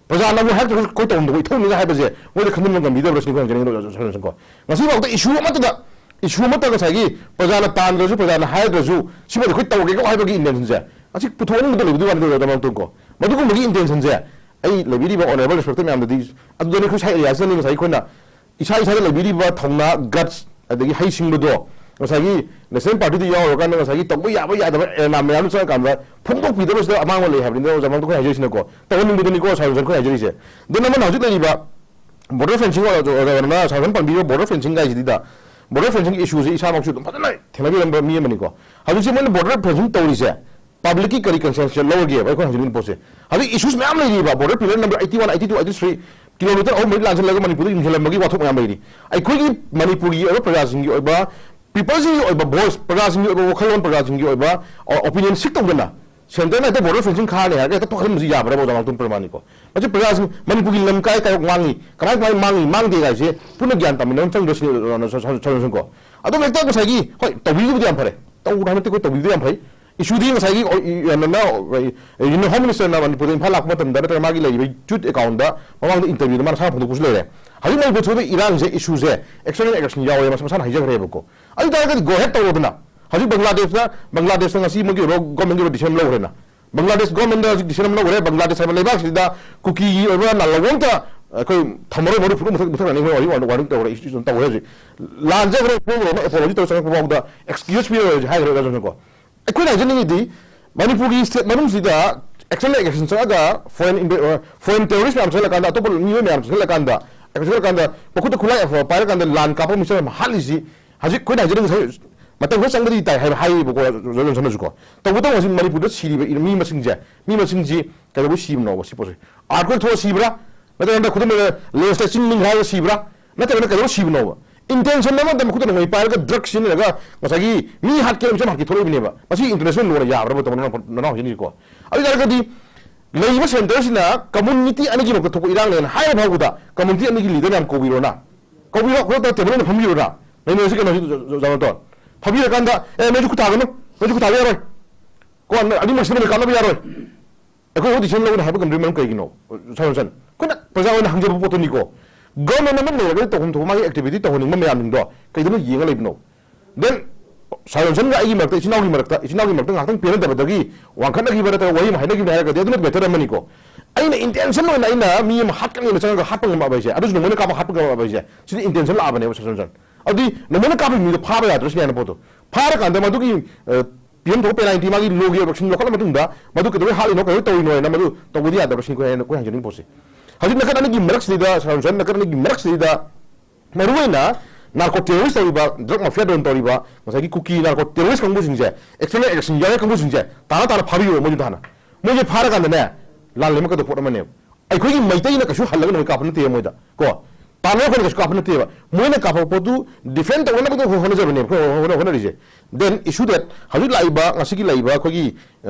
ꯄ꯭ꯔꯖꯥꯅ ꯑꯃꯨꯛ ꯍꯥꯏꯔꯛꯇ꯭ꯔꯒꯁꯨ ꯑꯩꯈꯣꯏ ꯇꯧꯐꯝ ꯊꯣꯛꯄ ꯏꯊꯧꯅꯤꯒ ꯍꯥꯏꯕꯁꯦ ꯃꯣꯏꯗ ꯈꯟꯊꯕ ꯉꯝꯕꯤꯗꯕ꯭ꯔꯥ ꯁꯤꯅꯤ ꯑꯩꯈꯣꯏ ꯍꯪꯖꯅꯤꯡꯉꯤꯗꯣ, ꯁꯥꯔ ꯖꯣꯟꯁꯟ ꯀꯣ꯫ ꯉꯁꯤꯐꯥꯎꯗ ꯏꯁꯨ ꯑꯃꯠꯇꯗ, ꯏꯁꯨ ꯑꯃꯠꯇ ꯉꯁꯥꯏꯒꯤ ꯄ꯭ꯔꯖꯥꯅ ꯇꯥꯟꯗ꯭ꯔꯁꯨ, ꯄ꯭ꯔꯖꯥꯅ ꯍꯥꯏꯗ꯭ꯔꯁꯨ, ꯁꯤꯃꯗꯤ ꯑꯩꯈꯣꯏ ꯇꯧꯔꯒꯦꯀꯣ ꯍꯥꯏꯕꯒꯤ ꯏꯟꯇꯦꯟꯁꯟꯁꯦ ꯑꯁꯤ ꯄꯨꯊꯣꯛꯅꯤꯡꯕꯗ ꯂꯩꯕꯗꯨꯒꯤ ꯋꯥꯅꯤ, ꯗꯣꯛꯇꯔ ꯃꯥꯝꯇꯣꯟ ꯀꯣ꯫ ꯃꯗꯨꯒꯨꯝꯕꯒꯤ ꯏꯟꯇꯦꯟꯁꯟꯁꯦ ꯑꯩ ꯂꯩꯕꯤꯔꯤꯕ ꯑꯣꯅꯔꯦꯕꯜ ꯔꯦꯁꯄꯦꯛꯇꯦꯠ ꯃꯌꯥꯝꯗꯗꯤ ꯑꯗꯨꯗꯅꯤ ꯑꯩꯈꯣꯏ ꯁꯥꯏ ꯑꯦꯔꯤꯌꯥꯁꯤꯗꯅꯤ ꯉꯁꯥꯏ ꯑꯩꯈꯣꯏꯅ ꯏꯁꯥ ꯏꯁꯥꯗ ꯂꯩꯕꯤꯔꯤꯕ ꯊꯧꯅꯥ, ꯒꯠꯁ, ꯑꯗꯒꯤ ꯍꯩꯁꯤꯡꯕꯗꯣ ꯉꯁꯥꯏꯒꯤ ꯅꯦꯁꯅꯦꯜ ꯄꯥꯔꯇꯤꯗ ꯌꯥꯎꯔꯀꯥꯟꯗ ꯉꯁꯥꯏꯒꯤ ꯇꯧꯕ ꯌꯥꯕ ꯌꯥꯗꯕ ꯑꯦꯔꯦꯅꯥ ꯃꯌꯥꯝꯗ ꯆꯪꯉꯀꯥꯟꯗ ꯐꯣꯡꯗꯣꯛꯄꯤꯗꯕꯁꯤꯗ ꯑꯃꯥꯡꯕ ꯂꯩ ꯍꯥꯏꯕꯅꯤꯅ ꯑꯣꯖꯥ ꯃꯥꯝꯇꯣꯟ ꯑꯩꯈꯣꯏ ꯍꯥꯏꯖꯔꯤꯁꯤꯅꯀꯣ꯫ ꯇꯧꯍꯟꯅꯤꯡꯕꯗꯅꯤꯀꯣ ꯁꯥꯔ ꯖꯣꯟꯁꯟ ꯑꯩꯈꯣꯏ ꯍꯥꯏꯖꯔꯤꯁꯦ꯫ ꯗꯦꯟ ꯑꯃꯅ ꯍꯧꯖꯤꯛ ꯂꯩꯔꯤꯕ ꯕꯣꯔꯗꯔ ꯐꯦꯟꯁꯤꯡ, ꯑꯣꯖꯥ ꯁꯥꯔ ꯖꯣꯟꯁꯟ ꯄꯟꯕꯤꯔꯤꯕ ꯕꯣꯔꯗꯔ ꯐꯦꯟꯁꯤꯡ ꯍꯥꯏꯁꯤꯗꯤꯗ, ꯕꯣꯔꯗꯔ ꯐꯦꯟꯁꯤꯡꯒꯤ ꯏꯁꯨꯁꯦ ꯏꯁꯥꯃꯛꯁꯨ ꯑꯗꯨꯝ ꯐꯖꯅ ꯊꯦꯡꯅꯕꯤꯔꯝꯕ ꯃꯤ ꯑꯃꯅꯤꯀꯣ꯫ ꯍꯧꯖꯤꯛꯁꯦ ꯃꯣꯏꯅ ꯕꯣꯔꯗꯔ ꯐꯦꯟꯁꯤꯡ ꯇꯧꯔꯤꯁꯦ ꯄꯕ꯭ꯂꯤꯛꯀꯤ ꯀꯔꯤ ꯀꯟꯁꯦꯟꯁꯁꯦ ꯂꯧꯔꯒꯦꯕ ꯑꯩꯈꯣꯏꯅ ꯍꯧꯖꯤꯛ ꯄꯣꯠꯁꯦ? ꯍꯧꯖꯤꯛ ꯏꯁꯨꯁ ꯃꯌꯥꯝ ꯂꯩꯔꯤꯕ, border pillar number eighty one, eighty two, eighty three, kilometre ꯑꯍꯨꯝ ꯃꯔꯤ ꯂꯥꯟꯁꯤꯜꯂꯒ ꯃꯅꯤꯄꯨꯔꯗ ꯌꯨꯡꯁꯤꯜꯂꯝꯕꯒꯤ ꯋꯥꯊꯣꯛ ꯃꯌꯥꯝ ꯂꯩꯔꯤ꯫ ꯑꯩꯈꯣꯏꯒꯤ ꯃꯅꯤꯄꯨꯔꯒꯤ ꯑꯣꯏꯕ ꯄ꯭ꯔꯖꯥꯁꯤꯡꯒꯤ ꯑꯣꯏꯕ ꯄꯤꯄꯜꯁꯤꯡꯒꯤ ꯑꯣꯏꯕ ꯚꯣꯏꯁ, ꯄ꯭ꯔꯖꯥꯁꯤꯡꯒꯤ ꯑꯣꯏꯕ ꯋꯥꯈꯜꯂꯣꯟ, ꯄ꯭ꯔꯖꯥꯁꯤꯡꯒꯤ ꯑꯣꯏꯕ ꯑꯣꯄꯤꯅꯤꯌꯟ ꯁꯤꯛ ꯇꯧꯗꯅ ꯁꯦꯟꯇꯔꯅ ꯍꯦꯛꯇ ꯕꯣꯔꯗꯔ ꯐꯦꯟꯁꯤꯡ ꯈꯥꯔꯅꯤ ꯍꯥꯏꯔꯒ ꯍꯦꯛꯇ ꯇꯣꯛꯍꯟꯕꯁꯤ ꯌꯥꯕ꯭ꯔꯕ, ꯑꯣꯖꯥ ꯉꯥꯛꯇꯨꯝ ꯄ꯭ꯔꯃꯥꯅꯤꯀꯣ? ꯃꯁꯤ ꯄ꯭ꯔꯖꯥꯁꯤꯡ, ꯃꯅꯤꯄꯨꯔꯒꯤ ꯂꯝ ꯀꯥꯏ ꯀꯥꯏ ꯃꯥꯡꯉꯤ, ꯀꯃꯥꯏ ꯀꯃꯥꯏ ꯃꯥꯡꯉꯤ, ꯃꯥꯡꯗꯦ ꯍꯥꯏꯁꯦ ꯄꯨꯟꯅ ꯒ꯭ꯌꯥꯟ ꯇꯥꯃꯤꯟꯅꯕ ꯑꯃ ꯆꯪꯗ꯭ꯔꯣ ꯁꯤ, ꯑ, ꯁ-, ꯁ-, ꯁ-, ꯁ-, ꯀꯣ? ꯑꯗꯨꯝ ꯍꯦꯛꯇ ꯉꯁꯥꯏꯒꯤ, ꯍꯣꯏ, ꯇꯧꯕꯤꯕꯨꯗꯤ ꯌꯥꯝ ꯐꯔꯦ, ꯇꯧꯕ ꯍꯥꯏꯕ ꯅꯠꯇꯦ, ꯑꯩꯈꯣꯏ ꯇꯧꯕꯤꯕꯗꯤ ꯌꯥꯝ ꯐꯩ꯫ ꯏꯁꯨꯗꯤ ꯉꯁꯥꯏꯒꯤ, ꯑꯣ, ꯏ-, ꯏ-, ꯅ-, ꯅ-, ꯍꯣꯝ ꯃꯤꯅꯤꯁꯇꯔꯅ ꯃꯅꯤꯄꯨꯔꯗ ꯏꯝꯐꯥꯜ ꯂꯥꯛꯄ ꯃꯇꯝꯗ ꯅꯠꯇ꯭ꯔꯒ ꯃꯥꯒꯤ ꯂꯩꯔꯤꯕ ꯇ꯭ꯋꯤꯠ ꯑꯦꯀꯥꯎꯟꯗ ꯃꯃꯥꯡꯗ ꯏꯟꯇꯔꯚ꯭ꯌꯨꯗ ꯃꯥꯅ ꯁꯥꯟꯅ ꯐꯣꯡꯗꯣꯛꯄꯁꯨ ꯂꯩꯔꯦ꯫ ꯍꯧꯖꯤꯛ ꯃꯅꯤꯄꯨꯔ ꯊꯣꯛꯏꯕ ꯏꯔꯥꯡꯁꯦ, ꯏꯁꯨꯁꯦ ꯑꯦꯛꯁꯇꯔꯅꯦꯜ ꯑꯦꯒ꯭ꯔꯦꯁꯟ ꯌꯥꯎꯋꯦ, ꯃꯁꯥ ꯃꯁꯥꯅ ꯍꯥꯏꯖꯈ꯭ꯔꯦꯕꯀꯣ꯫ ꯑꯗꯨ ꯇꯥꯔꯒꯗꯤ ꯒꯣ ꯍꯦꯗ ꯇꯧꯔꯣꯗꯅ꯫ ꯍꯧꯖꯤꯛ ꯕꯪꯒ꯭ꯂꯥꯗꯦꯁꯇ, ꯕꯪꯒ꯭ꯂꯥꯗꯦꯁꯇ ꯉꯁꯤ ꯃꯣꯏꯒꯤ ꯑꯣꯏꯕ ꯒꯣꯔꯃꯦꯟꯒꯤ ꯑꯣꯏꯕ ꯗꯤꯁꯤꯖꯟ ꯑꯃ ꯂꯧꯈ꯭ꯔꯦꯅ꯫ ꯕꯪꯒ꯭ꯂꯥꯗꯦꯁ ꯒꯣꯔꯃꯦꯟꯗ ꯍꯧꯖꯤꯛ ꯗꯤꯁꯤꯖꯟ ꯑꯃ ꯂꯧꯈ꯭ꯔꯦ꯫ ꯕꯪꯒ꯭ꯂꯥꯗꯦꯁ ꯍꯥꯏꯕ ꯂꯩꯕꯥꯛꯁꯤꯗ ꯀꯨꯀꯤꯒꯤ ꯑꯣꯏꯕ ꯅꯥꯂꯧ ꯑꯝꯇ ꯑꯩꯈꯣꯏ ꯊꯝꯃꯔꯣꯏ, ꯃꯔꯨ ꯐꯨꯔꯨ ꯃꯊꯛ ꯃꯊꯛ ꯂꯥꯛꯅꯤ, ꯍꯣꯏ, ꯋꯥꯔꯅꯤꯡ ꯇꯧꯔꯦ, ꯏꯁꯇꯤꯆꯨꯁꯟ ꯇꯧꯔꯦ ꯍꯧꯖꯤꯛ꯫ ꯂꯥꯟꯖꯈ꯭ꯔꯦ, ꯄꯣꯛꯈ꯭ꯔꯣꯅ ꯑꯦꯄꯣꯂꯣꯖꯤ ꯇꯧꯔ ꯆꯪꯉꯛꯄ ꯐꯥꯎꯗ ꯑꯦꯛꯁꯀ꯭ꯌꯨꯁ ꯄꯤꯔꯣꯏ ꯍꯥꯏꯈ꯭ꯔꯦ ꯑꯣꯖꯥ ꯁꯨꯅꯤꯜꯀꯣ꯫ ꯑꯩꯈꯣꯏꯅ ꯍꯥꯏꯖꯅꯤꯡꯉꯤꯗꯤ ꯃꯅꯤꯄꯨꯔꯒꯤ ꯁ꯭ꯇꯦꯠ ꯃꯅꯨꯡꯁꯤꯗ ꯑꯦꯛꯁꯟ ꯑꯦꯒ꯭ꯔꯦꯁꯟ ꯆꯪꯉꯒ ꯐꯣꯔꯦꯟ ꯏꯟꯚꯦ-, ꯑ, ꯐꯣꯔꯦꯟ ꯇꯦꯔꯣꯔꯤꯁ ꯃꯌꯥꯝ ꯆꯪꯁꯤꯜꯂꯀꯥꯟꯗ, ꯑꯇꯣꯞꯄ ꯃꯤꯑꯣꯏ ꯃꯌꯥꯝ ꯆꯪꯁꯤꯜꯂꯀꯥꯟꯗ, ꯑꯦꯛꯁꯟ ꯆꯪꯁꯤꯜꯂꯀꯥꯟꯗ ꯃꯈꯨꯠꯇ ꯈꯨꯠꯂꯥꯏ ꯑꯐꯕ ꯄꯥꯏꯔꯀꯥꯟꯗ ꯂꯥꯟ ꯀꯥꯞꯄ ꯃꯤꯁꯛ ꯑꯃ ꯍꯥꯠꯂꯤꯁꯤ ꯍꯧꯖꯤꯛ ꯑꯩꯈꯣꯏꯅ ꯍꯥꯏꯖꯔꯤꯕ ꯉꯁꯥꯏ ꯃꯇꯝ ꯈꯔ ꯆꯪꯒꯗꯤ ꯇꯥꯏ ꯍꯥꯏꯕ ꯍꯥꯏꯌꯦꯕꯀꯣ, ꯖꯣꯟꯁꯟꯅꯁꯨꯀꯣ꯫ ꯇꯧꯕꯇꯕꯨ ꯍꯧꯖꯤꯛ ꯃꯅꯤꯄꯨꯔꯗ ꯁꯤꯔꯤꯕ ꯃꯤ ꯃꯁꯤꯡꯁꯦ, ꯃꯤ ꯃꯁꯤꯡꯁꯤ ꯀꯩꯗꯧꯕꯩ ꯁꯤꯕꯅꯣꯕ ꯁꯤ ꯄꯣꯠꯁꯦ? ꯑꯥꯔꯠꯀ꯭ꯋꯦꯛ ꯊꯣꯛꯑ ꯁꯤꯕ꯭ꯔꯥ? ꯅꯠꯇ꯭ꯔꯒ ꯍꯟꯗꯛ ꯈꯨꯗꯝ ꯑꯣꯏꯅ ꯂꯦꯟꯁꯇ ꯆꯤꯡ ꯅꯤꯡꯈꯥꯏꯔꯒ ꯁꯤꯕ꯭ꯔꯥ? ꯅꯠꯇ꯭ꯔꯒꯅ ꯀꯩꯗꯧꯕ ꯁꯤꯕꯅꯣꯕ? ꯏꯟꯇꯦꯟꯁꯟ ꯑꯃꯗ ꯃꯈꯨꯠꯇ ꯅꯣꯡꯃꯩ ꯄꯥꯏꯔꯒ ꯗ꯭ꯔꯒ ꯁꯤꯖꯤꯟꯅꯔꯒ ꯉꯁꯥꯏꯒꯤ ꯃꯤ ꯍꯥꯠꯀꯦꯅ ꯃꯤꯆꯝ ꯍꯥꯠꯀꯦ ꯊꯣꯛꯂꯛꯏꯕꯅꯦꯕ꯫ ꯃꯁꯤ ꯏꯟꯇꯔꯅꯦꯁꯅꯦꯜ ꯂꯣꯅ ꯌꯥꯕ꯭ꯔꯕ ꯇꯧꯕ ꯅꯅꯥꯎ ꯍꯧꯖꯤꯛꯀꯣ? ꯑꯗꯨ ꯑꯣꯏꯇꯥꯔꯒꯗꯤ ꯂꯩꯔꯤꯕ ꯁꯦꯟꯇꯔꯁꯤꯅ ꯀꯝꯃꯨꯅꯤꯇꯤ ꯑꯅꯤꯒꯤ ꯃꯔꯛꯇ ꯊꯣꯛꯄ ꯏꯔꯥꯡꯅꯦꯅ ꯍꯥꯏꯔ ꯐꯥꯎꯕꯗ ꯀꯝꯃꯨꯅꯤꯇꯤ ꯑꯅꯤꯒꯤ ꯂꯤꯗꯔ ꯃꯌꯥꯝ ꯀꯧꯕꯤꯔꯣꯅ, ꯀꯧꯕꯤꯔꯣ, ꯈꯨꯗꯛꯇ ꯇꯦꯕꯜ ꯑꯣꯏꯅ ꯐꯝꯕꯤꯔꯣꯅ꯫ ꯂꯩꯅꯔꯁꯤ ꯀꯩꯅꯣ ꯍꯧꯖꯤꯛ ꯖ-, ꯖ-, ꯖ-, ꯖ-, ꯐꯝꯕꯤꯔꯀꯥꯟꯗ, "ꯑꯦ, ꯅꯣꯏꯁꯨ ꯈꯨꯠ ꯊꯥꯒꯅꯨ, ꯅꯣꯏꯁꯨ ꯈꯨꯠ ꯊꯥꯕ ꯌꯥꯔꯣꯏ, ꯀꯣ, ꯑꯅꯤꯃꯛꯁꯤꯅ ꯀꯥꯟꯅꯕ ꯌꯥꯔꯣꯏ, ꯑꯩꯈꯣꯏ ꯍꯧꯗꯤ ꯁꯦꯝ ꯂꯧꯅ" ꯍꯥꯏꯕ ꯉꯝꯗ꯭ꯔꯤ ꯃꯔꯝ ꯀꯩꯒꯤꯅꯣ? ꯁꯥꯔ ꯖꯣꯟꯁꯟ, ꯑꯩꯈꯣꯏꯅ ꯄ꯭ꯔꯖꯥ ꯑꯣꯏꯅ ꯍꯪꯖꯕ ꯄꯣꯠꯇꯨꯅꯤꯀꯣ꯫ ꯒꯚꯔꯟꯃꯦꯟ ꯑꯃ ꯂꯩꯔꯒꯗꯤ ꯇꯧꯐꯝ ꯊꯣꯛꯄ ꯃꯥꯒꯤ ꯑꯦꯛꯇꯤꯚꯤꯇꯤ ꯇꯧꯍꯟꯅꯤꯡꯕ ꯃꯌꯥꯝꯁꯤꯡꯗꯣ ꯀꯩꯗꯧꯅ ꯌꯦꯡꯉ ꯂꯩꯕꯅꯣ? ꯗꯦꯟ ꯁꯥꯔ ꯖꯣꯟꯁꯟꯒ ꯑꯩꯒꯤ ꯃꯔꯛꯇ, ꯏꯆꯤꯟ ꯏꯅꯥꯎꯒꯤ ꯃꯔꯛꯇ, ꯏꯆꯤꯟ ꯏꯅꯥꯎꯒꯤ ꯃꯔꯛꯇ ꯉꯥꯏꯍꯥꯛꯇꯪ ꯄꯦꯟꯅꯗꯕꯗꯒꯤ ꯋꯥꯡꯈꯠꯅꯈꯤꯕ ꯅꯠꯇ꯭ꯔꯒ ꯋꯥꯔꯤ ꯑꯃ ꯍꯥꯏꯅꯈꯤꯕꯅꯤ ꯍꯥꯏꯔꯒꯗꯤ ꯑꯗꯨꯅ ꯕꯦꯇꯔ ꯑꯃꯅꯤꯀꯣ꯫ ꯑꯩꯅ ꯏꯟꯇꯦꯟꯁꯟ ꯑꯣꯏꯅ ꯑꯩꯅ ꯃꯤ ꯑꯃ ꯍꯥꯠꯀꯅꯤꯅ ꯆꯪꯉꯒ ꯍꯥꯠꯄ ꯉꯝꯃꯛꯑꯕ ꯍꯥꯏꯁꯦ, ꯑꯗꯨꯁꯨ ꯅꯣꯡꯃꯩꯅ ꯀꯥꯞꯄ ꯍꯥꯠꯄ ꯉꯝꯃꯛꯑꯕ ꯍꯥꯏꯁꯦ, ꯁꯤꯗꯤ ꯏꯟꯇꯦꯟꯁꯟ ꯂꯥꯛꯑꯕꯅꯦꯕ ꯁꯥꯔ ꯖꯣꯟꯁꯟ꯫ ꯑꯗꯨꯗꯤ ꯅꯣꯡꯃꯩꯅ ꯀꯥꯞꯄ ꯃꯤꯗꯣ ꯐꯥꯕ ꯌꯥꯗ꯭ꯔꯣ ꯁꯤꯅꯦ ꯍꯥꯏꯅ ꯄꯣꯠꯇꯣ꯫ ꯐꯥꯔꯀꯥꯟꯗ ꯃꯗꯨꯒꯤ, ꯑ, ꯄꯤꯐꯝ ꯊꯣꯛꯄ ꯄꯦꯅꯥꯜꯇꯤ ꯃꯥꯒꯤ ꯂꯣꯒꯤ ꯑꯣꯏꯕ ꯂꯧꯈꯠꯂ ꯃꯇꯨꯡꯗ ꯃꯗꯨ ꯀꯩꯗꯧꯕꯩ ꯍꯥꯠꯂꯤꯅꯣ, ꯀꯩꯗꯧꯕꯩ ꯇꯧꯔꯤꯅꯣ ꯍꯥꯏꯅ ꯃꯗꯨ ꯇꯧꯕꯗꯤ ꯌꯥꯗꯕ꯭ꯔꯥ ꯁꯤꯅꯤ ꯑꯩꯈꯣꯏ ꯍꯥꯏꯅ, ꯑꯩꯈꯣꯏ ꯍꯥꯏꯖꯅꯤꯡꯕ ꯄꯣꯠꯁꯦ꯫ ꯍꯧꯖꯤꯛ ꯅꯥꯀꯟ ꯑꯅꯤꯒꯤ ꯃꯔꯛꯁꯤꯗꯩꯗ, ꯁꯥꯔ ꯖꯣꯟꯁꯟ, ꯅꯥꯀꯟ ꯑꯅꯤꯒꯤ ꯃꯔꯛꯁꯤꯗꯩꯗ ꯃꯔꯨꯑꯣꯏꯅ ꯅꯥꯔꯀꯣ ꯇꯦꯔꯣꯔꯤꯁ ꯇꯧꯔꯤꯕ, ꯗ꯭ꯔꯒ ꯃꯥꯐꯤꯌꯥ ꯗꯣꯟ ꯇꯧꯔꯤꯕ, ꯉꯁꯥꯏꯒꯤ ꯀꯨꯀꯤ ꯅꯥꯔꯀꯣ ꯇꯦꯔꯣꯔꯤꯁ ꯀꯥꯡꯕꯨꯁꯤꯡꯁꯦ, ꯑꯦꯛꯁꯇꯔꯅꯦꯜ ꯑꯦꯒ꯭ꯔꯦꯁꯟ ꯌꯥꯎꯔꯦ ꯀꯥꯡꯕꯨꯁꯤꯡꯁꯦ ꯇꯥꯅ ꯇꯥꯅ ꯐꯥꯕꯤꯌꯣ ꯃꯣꯏꯗꯨꯗ ꯍꯥꯟꯅ꯫ ꯃꯣꯏꯁꯦ ꯐꯥꯔꯀꯥꯟꯗꯅꯦ, ꯂꯥꯟ ꯂꯩꯃꯛꯀꯗꯧꯕ ꯄꯣꯠ ꯑꯃꯅꯦꯕ꯫ ꯑꯩꯈꯣꯏꯒꯤ ꯃꯩꯇꯩꯅ ꯀꯩꯁꯨ ꯍꯜꯂꯒ ꯅꯣꯡꯃꯩ ꯀꯥꯞꯄ ꯅꯠꯇꯦ ꯃꯣꯏꯗ, ꯀꯣ꯫ ꯑꯥꯔꯃꯤ ꯑꯩꯈꯣꯏꯅ ꯀꯩꯁꯨ ꯀꯥꯞꯄ ꯅꯠꯇꯦꯕ, ꯃꯣꯏꯅ ꯀꯥꯞꯄ ꯄꯣꯠꯇꯨ ꯗꯤꯐꯦꯟ ꯇꯧꯅꯅꯕꯗ ꯍꯣꯠꯅꯖꯕꯅꯦꯕ ꯑꯩꯈꯣꯏ ꯍꯣꯠꯅ- ꯍꯣꯠꯅꯔꯤꯁꯦ꯫ Then issue that ꯍꯧꯖꯤꯛ ꯂꯥꯛꯏꯕ, ꯉꯁꯤꯒꯤ ꯂꯥꯛꯏꯕ ꯑꯩꯈꯣꯏꯒꯤ